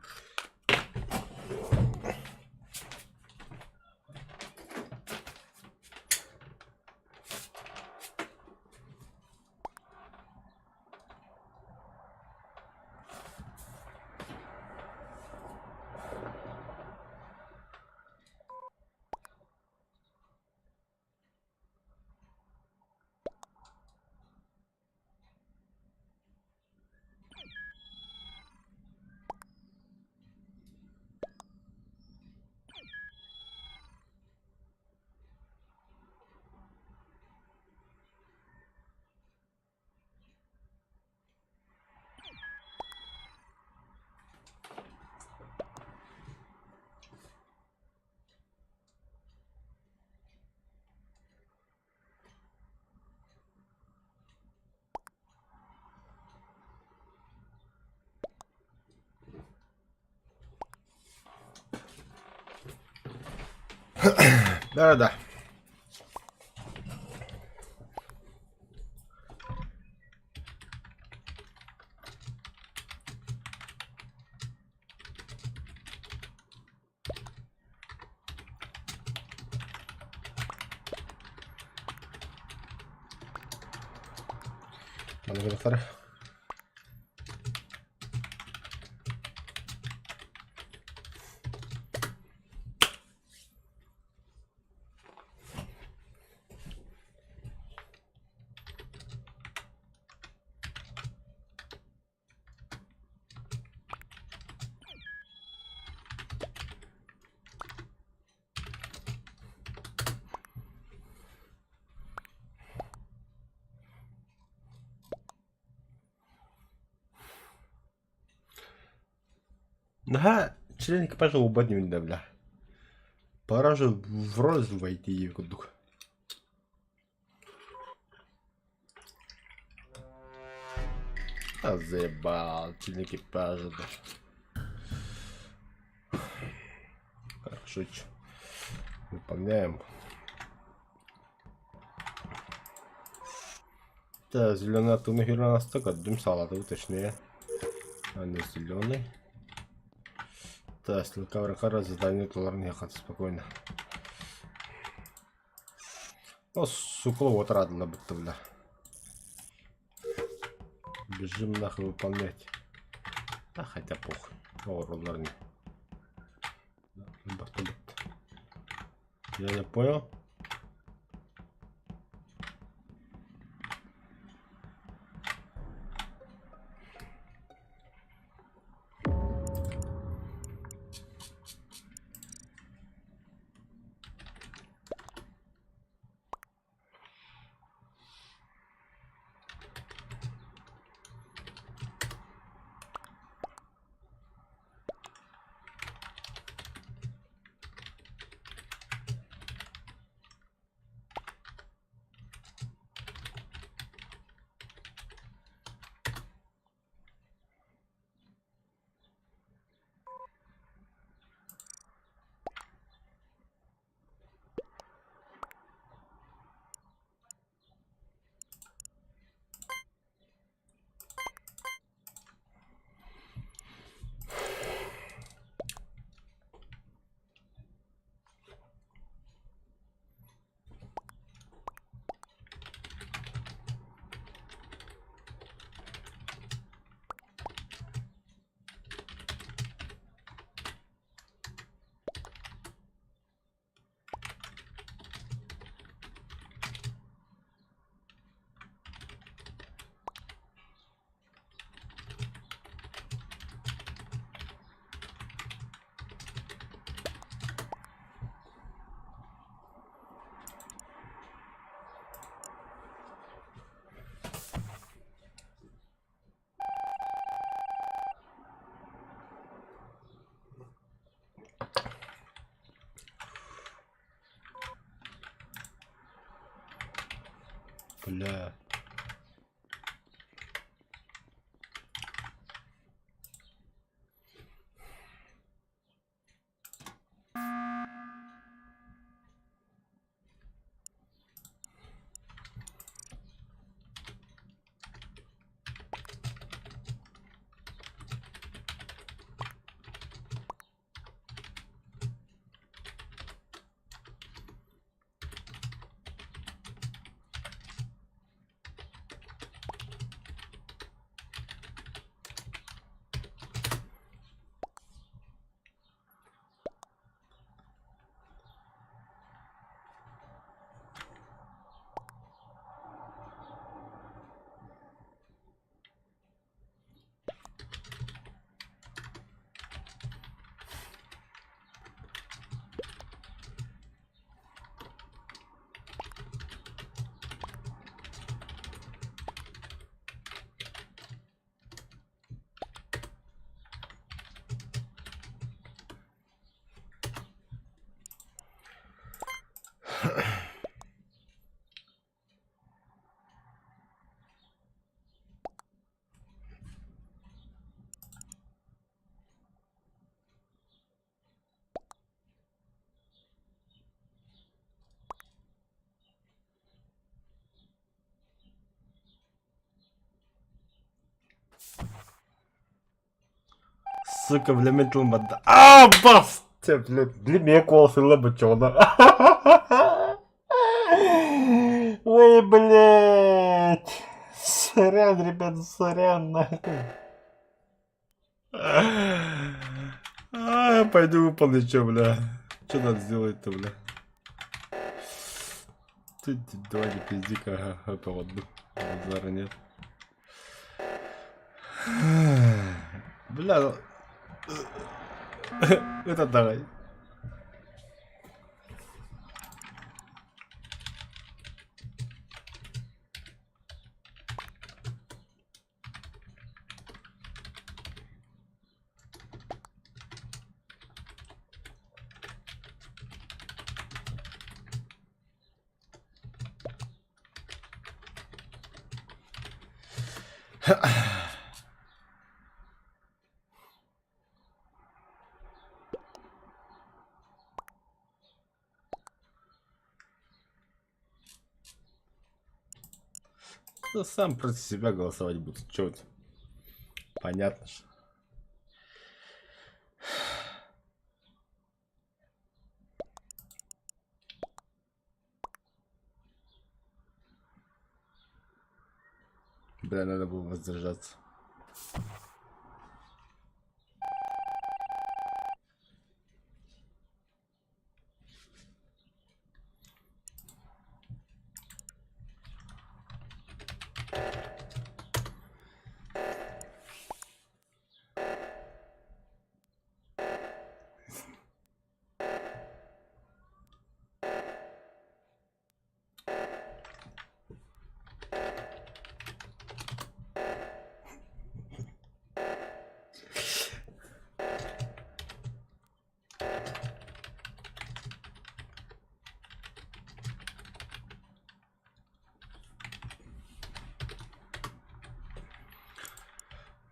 Да-да. Манныгы Наһаа член экипажа уйбат инибин да бля. Пора же в роль войти курдук. А заебал, член экипажа да. Хорошо, чё. Выполняем. Да, зеленый оттуда хера настолько, дым салатовый, точнее. А не зеленый. Да, стрелка задание туларын ехать спокойно. О, сука, вот радла будто, бля. Бежим нахуй выполнять. А хотя похуй. О, роллар не. Я не понял. Бля. Сука, бля, мен тылым барда. А, бас! Те, блядь, для меня голос бычона. Ой, блядь. Сорян, ребят, сорян, нахуй. А, пойду выполню, чё, бля. Что надо сделать-то, бля? Ты, ты, давай не пизди-ка, ага, это ладно. Базара нет. Бля, ну... Это давай. Да сам против себя голосовать буду. Чё это? Понятно же. Бля, надо было воздержаться.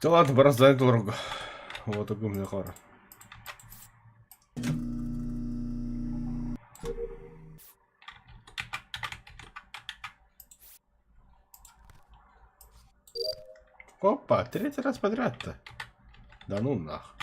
Да ладно, пора сдать дорогу. Вот такой у меня хора. Опа, третий раз подряд-то. Да ну нах.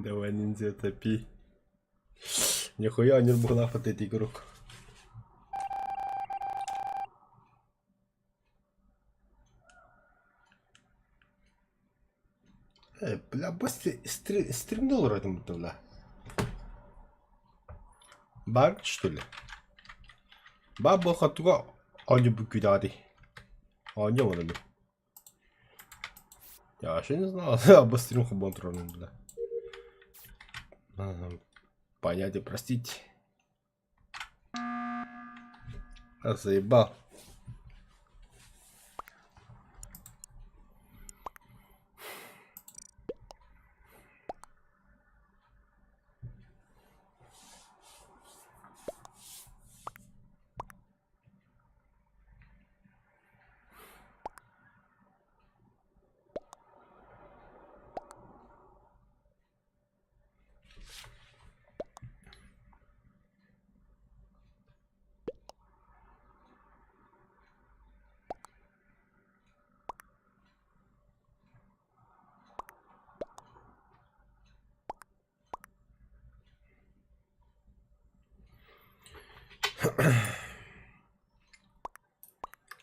Давай, ниндзя, топи. Нихуя не был от этих игрок. Бля, быстро стримнула этим будто, бля. Баг, что ли? Баг буолхаттыга оонньуу бүккүйдэҕэ Оонньуу оҥоробун. Я вообще не знал, об стрим хобон бля. Понятие, простите. А заебал.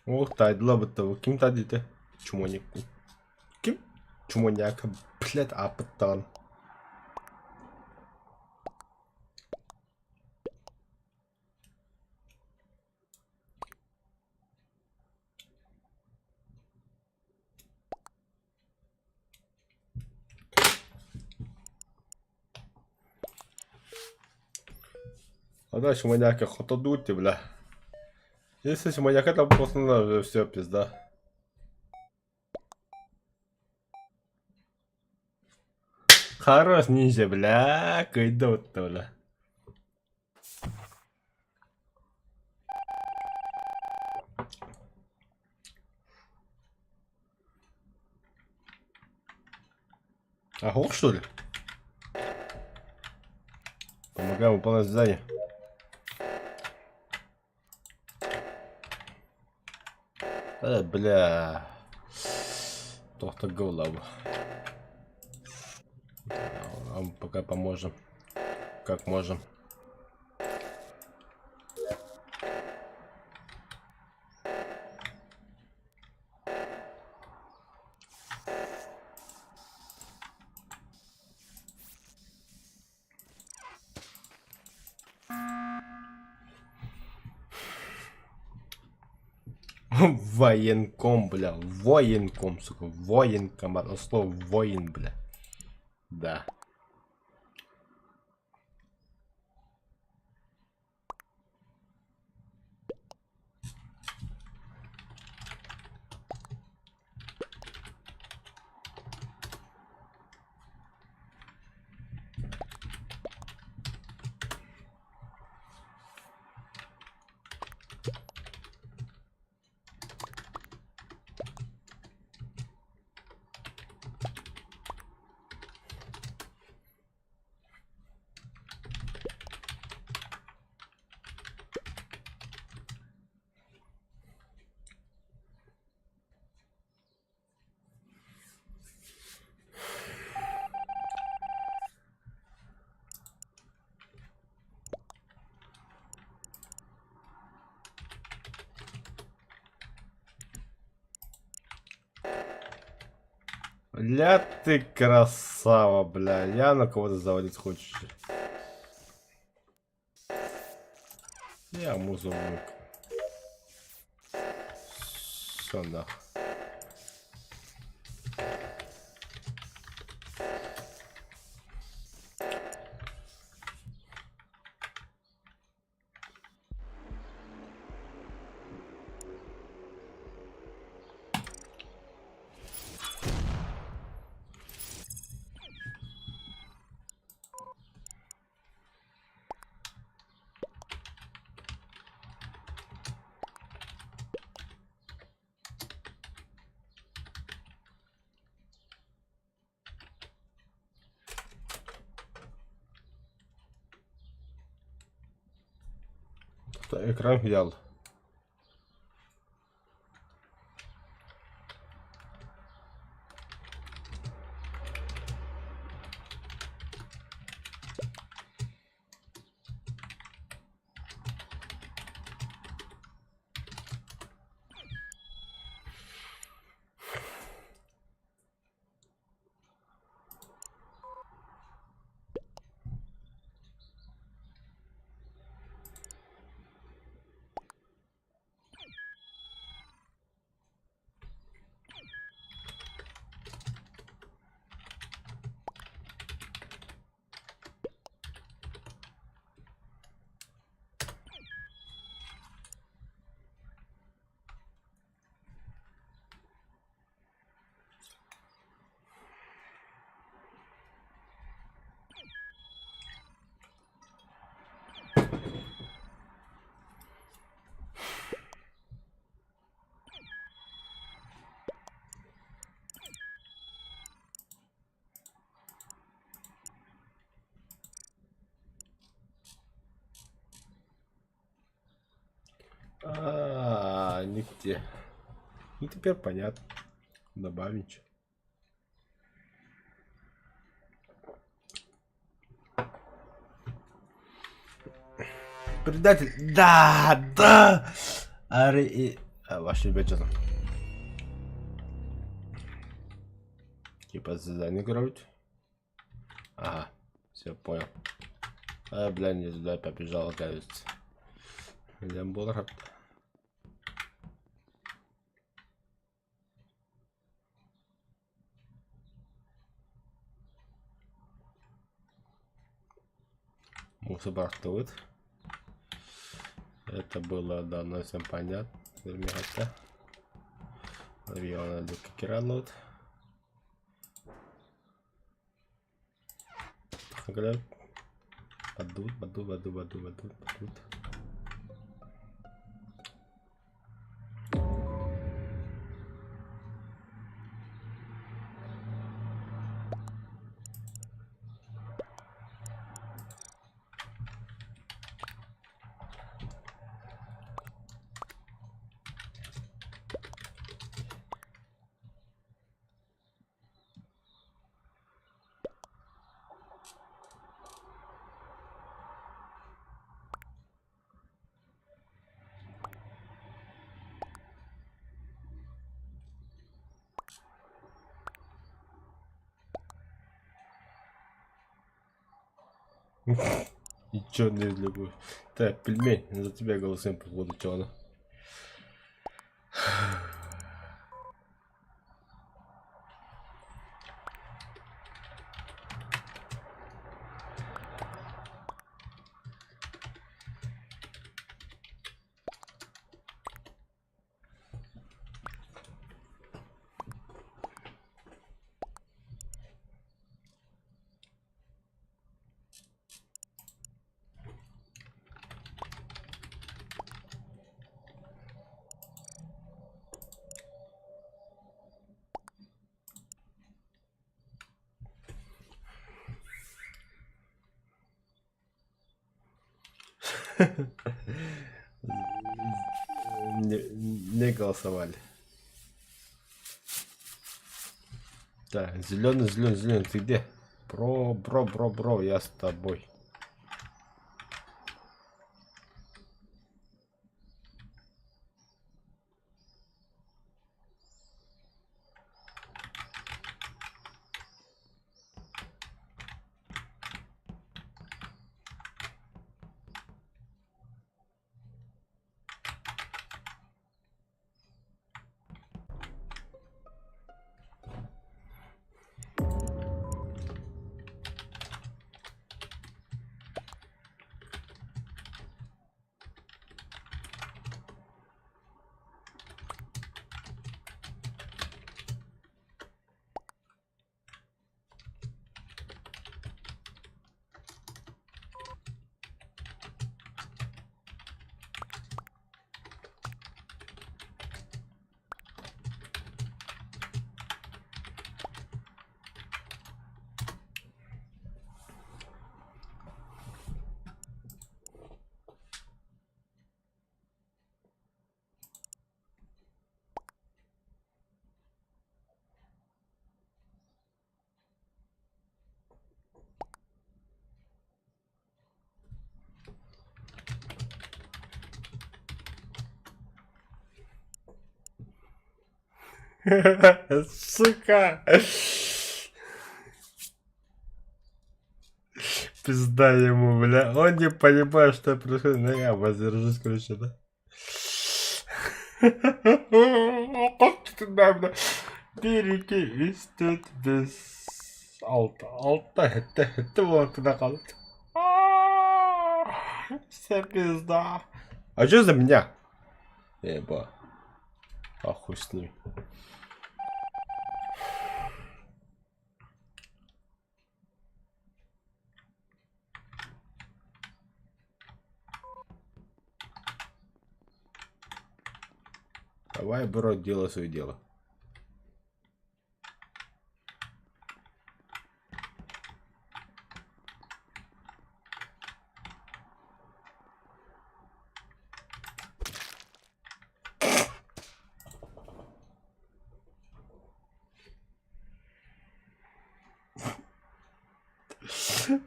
Ох, тайдыла бытта бу. Ким тайдыта? Чумоник. Ким? Чумоняка, блядь, апыттаан. А дальше маньяка хотодути, бля. Если маньяка там просто на все пизда. Хорош ниндзя, бля, кайдот бля. А хох, что ли? Помогаем выполнять задание. Бля. Тохта голову. А мы пока поможем. Как можем. Военком, бля. Военком, сука. Военком. От слова воин, бля. Да. Бля, ты красава, бля. Я на кого-то завалить хочешь. Я музыку. Все нахуй. Экран взял. не те. Ну теперь понятно. Добавить. Предатель. Да, да. Ари и... А, ваши ребята. Типа задание играют. Ага, все понял. А, бля, не туда побежал, кажется. Лямболар. Мусор бартует. Это было давно всем понятно. Киралот. Бадут, бадут, бадут, бадут, бадут, бадут. Ничего не люблю. Так, пельмень, за тебя голосуем по поводу чего. Не, не голосовали. Так, зеленый, зеленый, зеленый, ты где? Бро, бро, бро, бро, я с тобой. Сука! Пизда ему, бля. Он не понимает, что происходит. Ну я воздержусь, короче, да? Bir, iki, üç, dört, beş, altı. Altı, hette, hette bu kaldı. Вся пизда. А что за меня? Еба. А хуй с ним. Давай, бро, делай свое дело.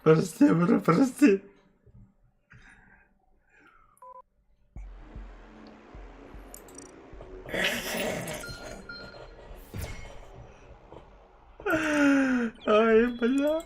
Прости, бро, прости. Ай, бля.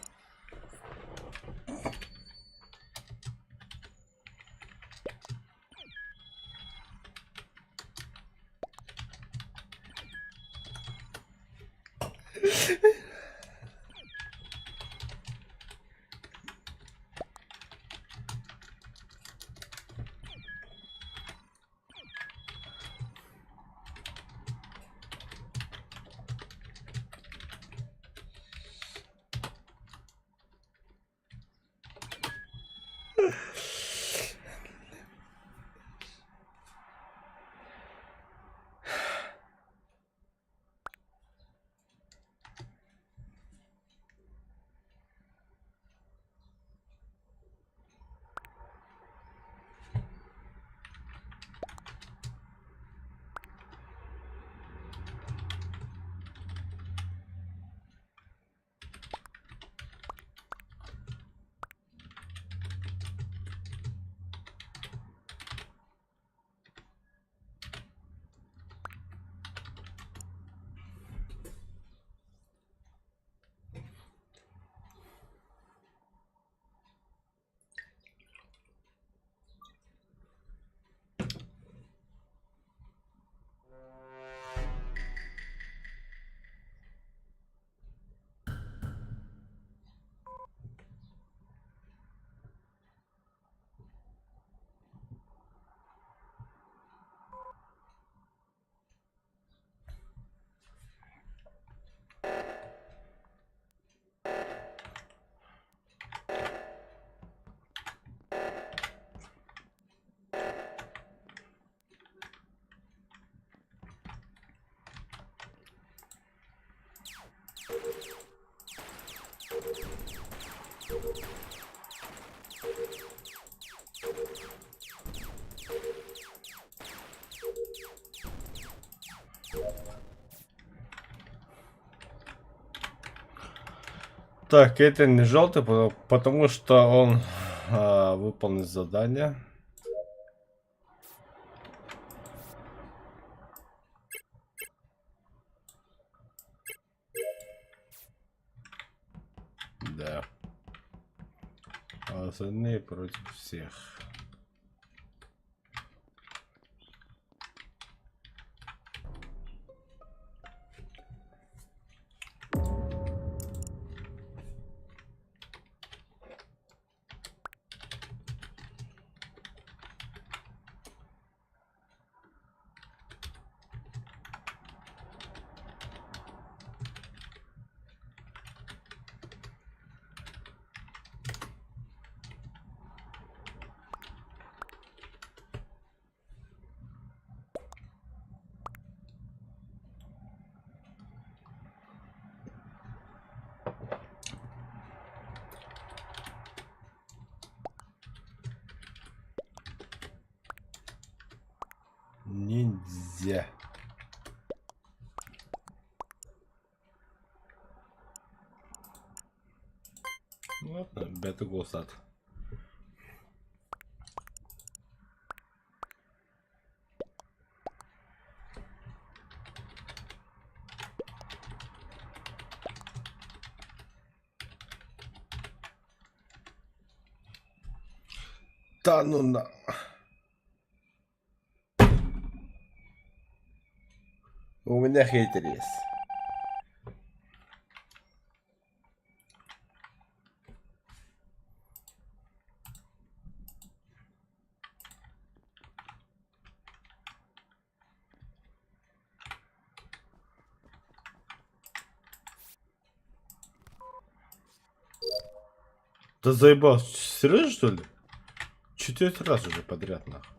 Так, это не желтый, потому что он выполнит задание. Да. А остальные против всех. Ниндзя. Ладно, бета голсат. Да ну на. У меня хейтер есть. Да заебал, серьезно что ли? Четвертый раз уже подряд нахуй.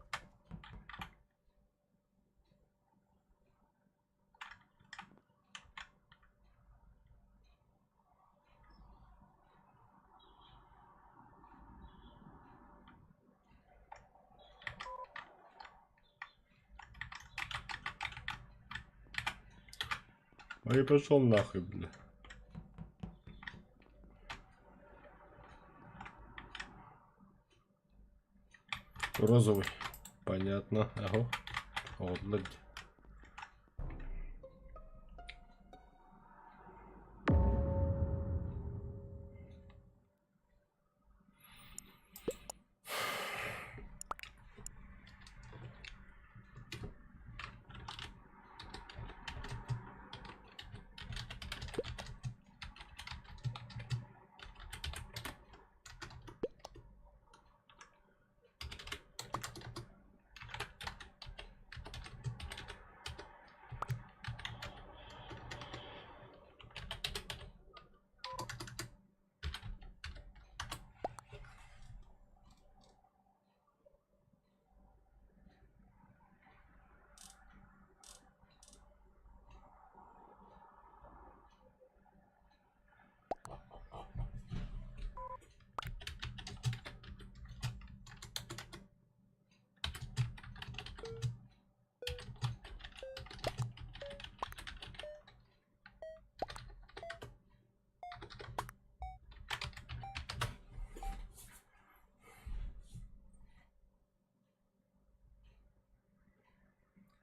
Ой, пошел нахуй, бля. Розовый. Понятно. Ага. Оҕолор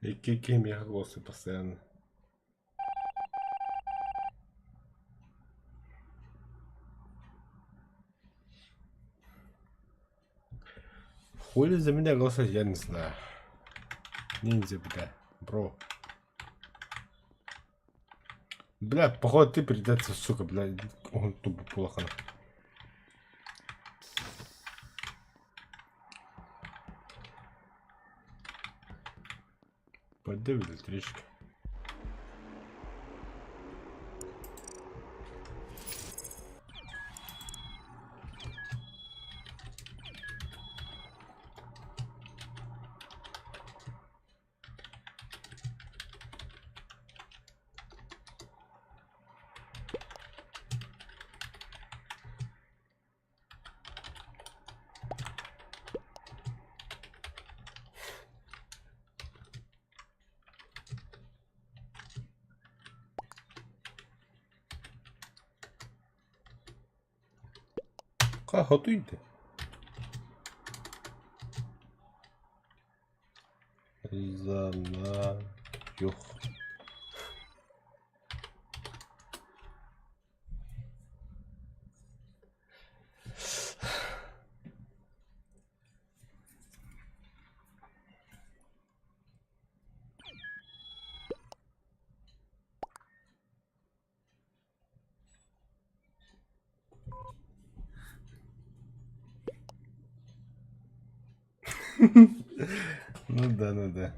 Икки киһи голосы постоянно. Хули за меня голосовать, я не знаю. Ниндзя, бля, бро. Бля, походу ты придется, сука, бля, он тупо плохо. Пойди в электричке. Хотуйте. Знаю. Ну да, ну да.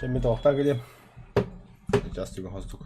Чэ, мин тоохтоон кэлиэм. Сейчас түгэн хостук.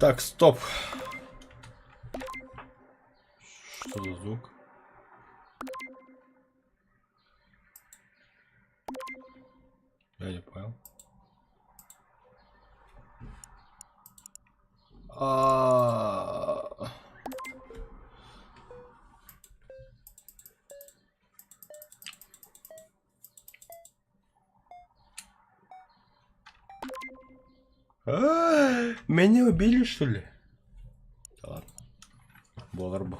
Так, стоп. Что за звук? Я не понял. А. А, Меня убили, что ли? Да ладно. Буолар бу.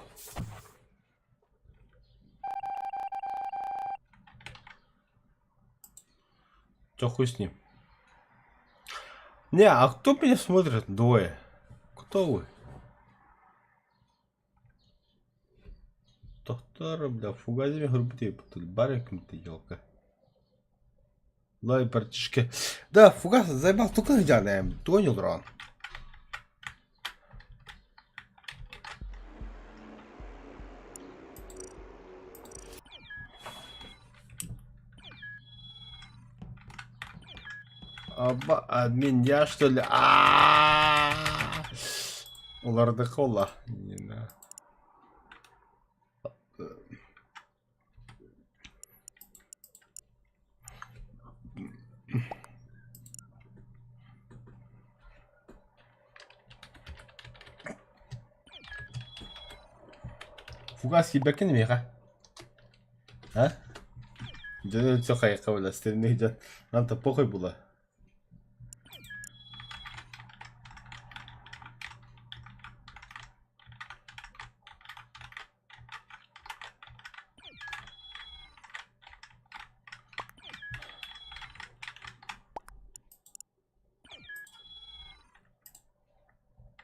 Чё хуй с ним? Не, а кто меня смотрит? Двое. Кто вы? Тохтор, бля, фугазими хрупты, барик ты, елка. Лай, братишки. Да, фугас заебал, только не понял, дрон. Аба, админ я что ли? А-а-а! Улардыхола. Не на. Фугас киирбэккин миэхэ? А? Дьон өлсө хайыкка була, остальные дьон нам-то похуй было.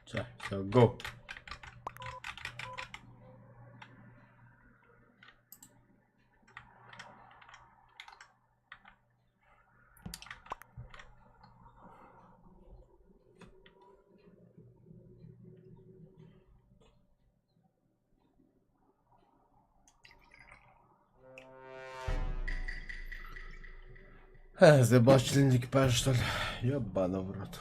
Чэ, все, go. Заебал член экипажа, что ли? Ёбана в рот.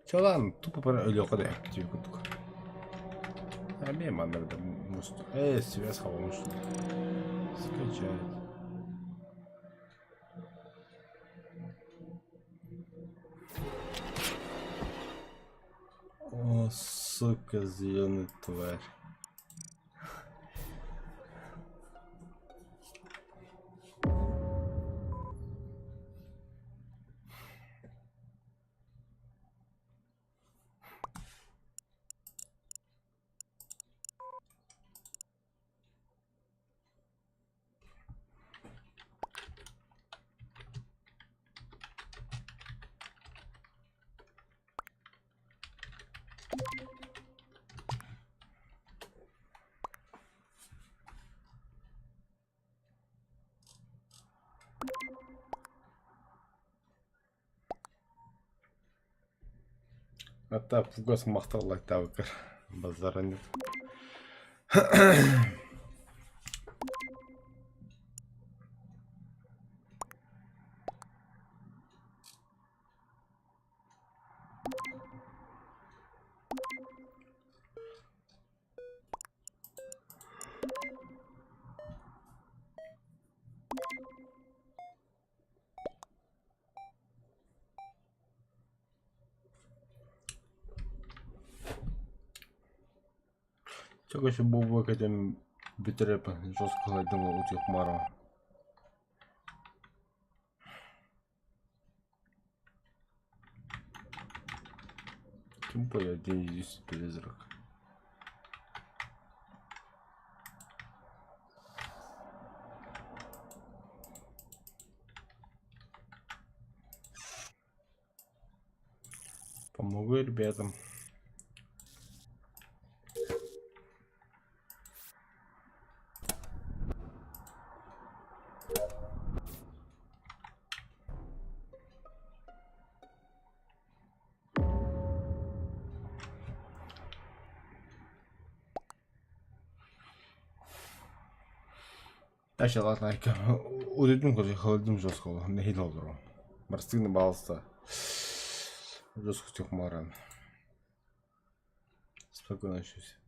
Чэ ладно, тупо өлүөххэ да диэбит курдук. Эмиэ манна да муст. Ээ, связь хабамыш. Скачать. О, сука, зеленый тварь. Ата пугас махталлайтабыкар базара нет. Чего був викатим бітрепа жорсткого думав у цих хмарах. Тем более один единственный призрак. Помогу ребятам. Дальше ладно, удивим, короче, холодим жестко, не олору. Барстыгны балыста. Жестко всех моран. Спокойно ночи всем.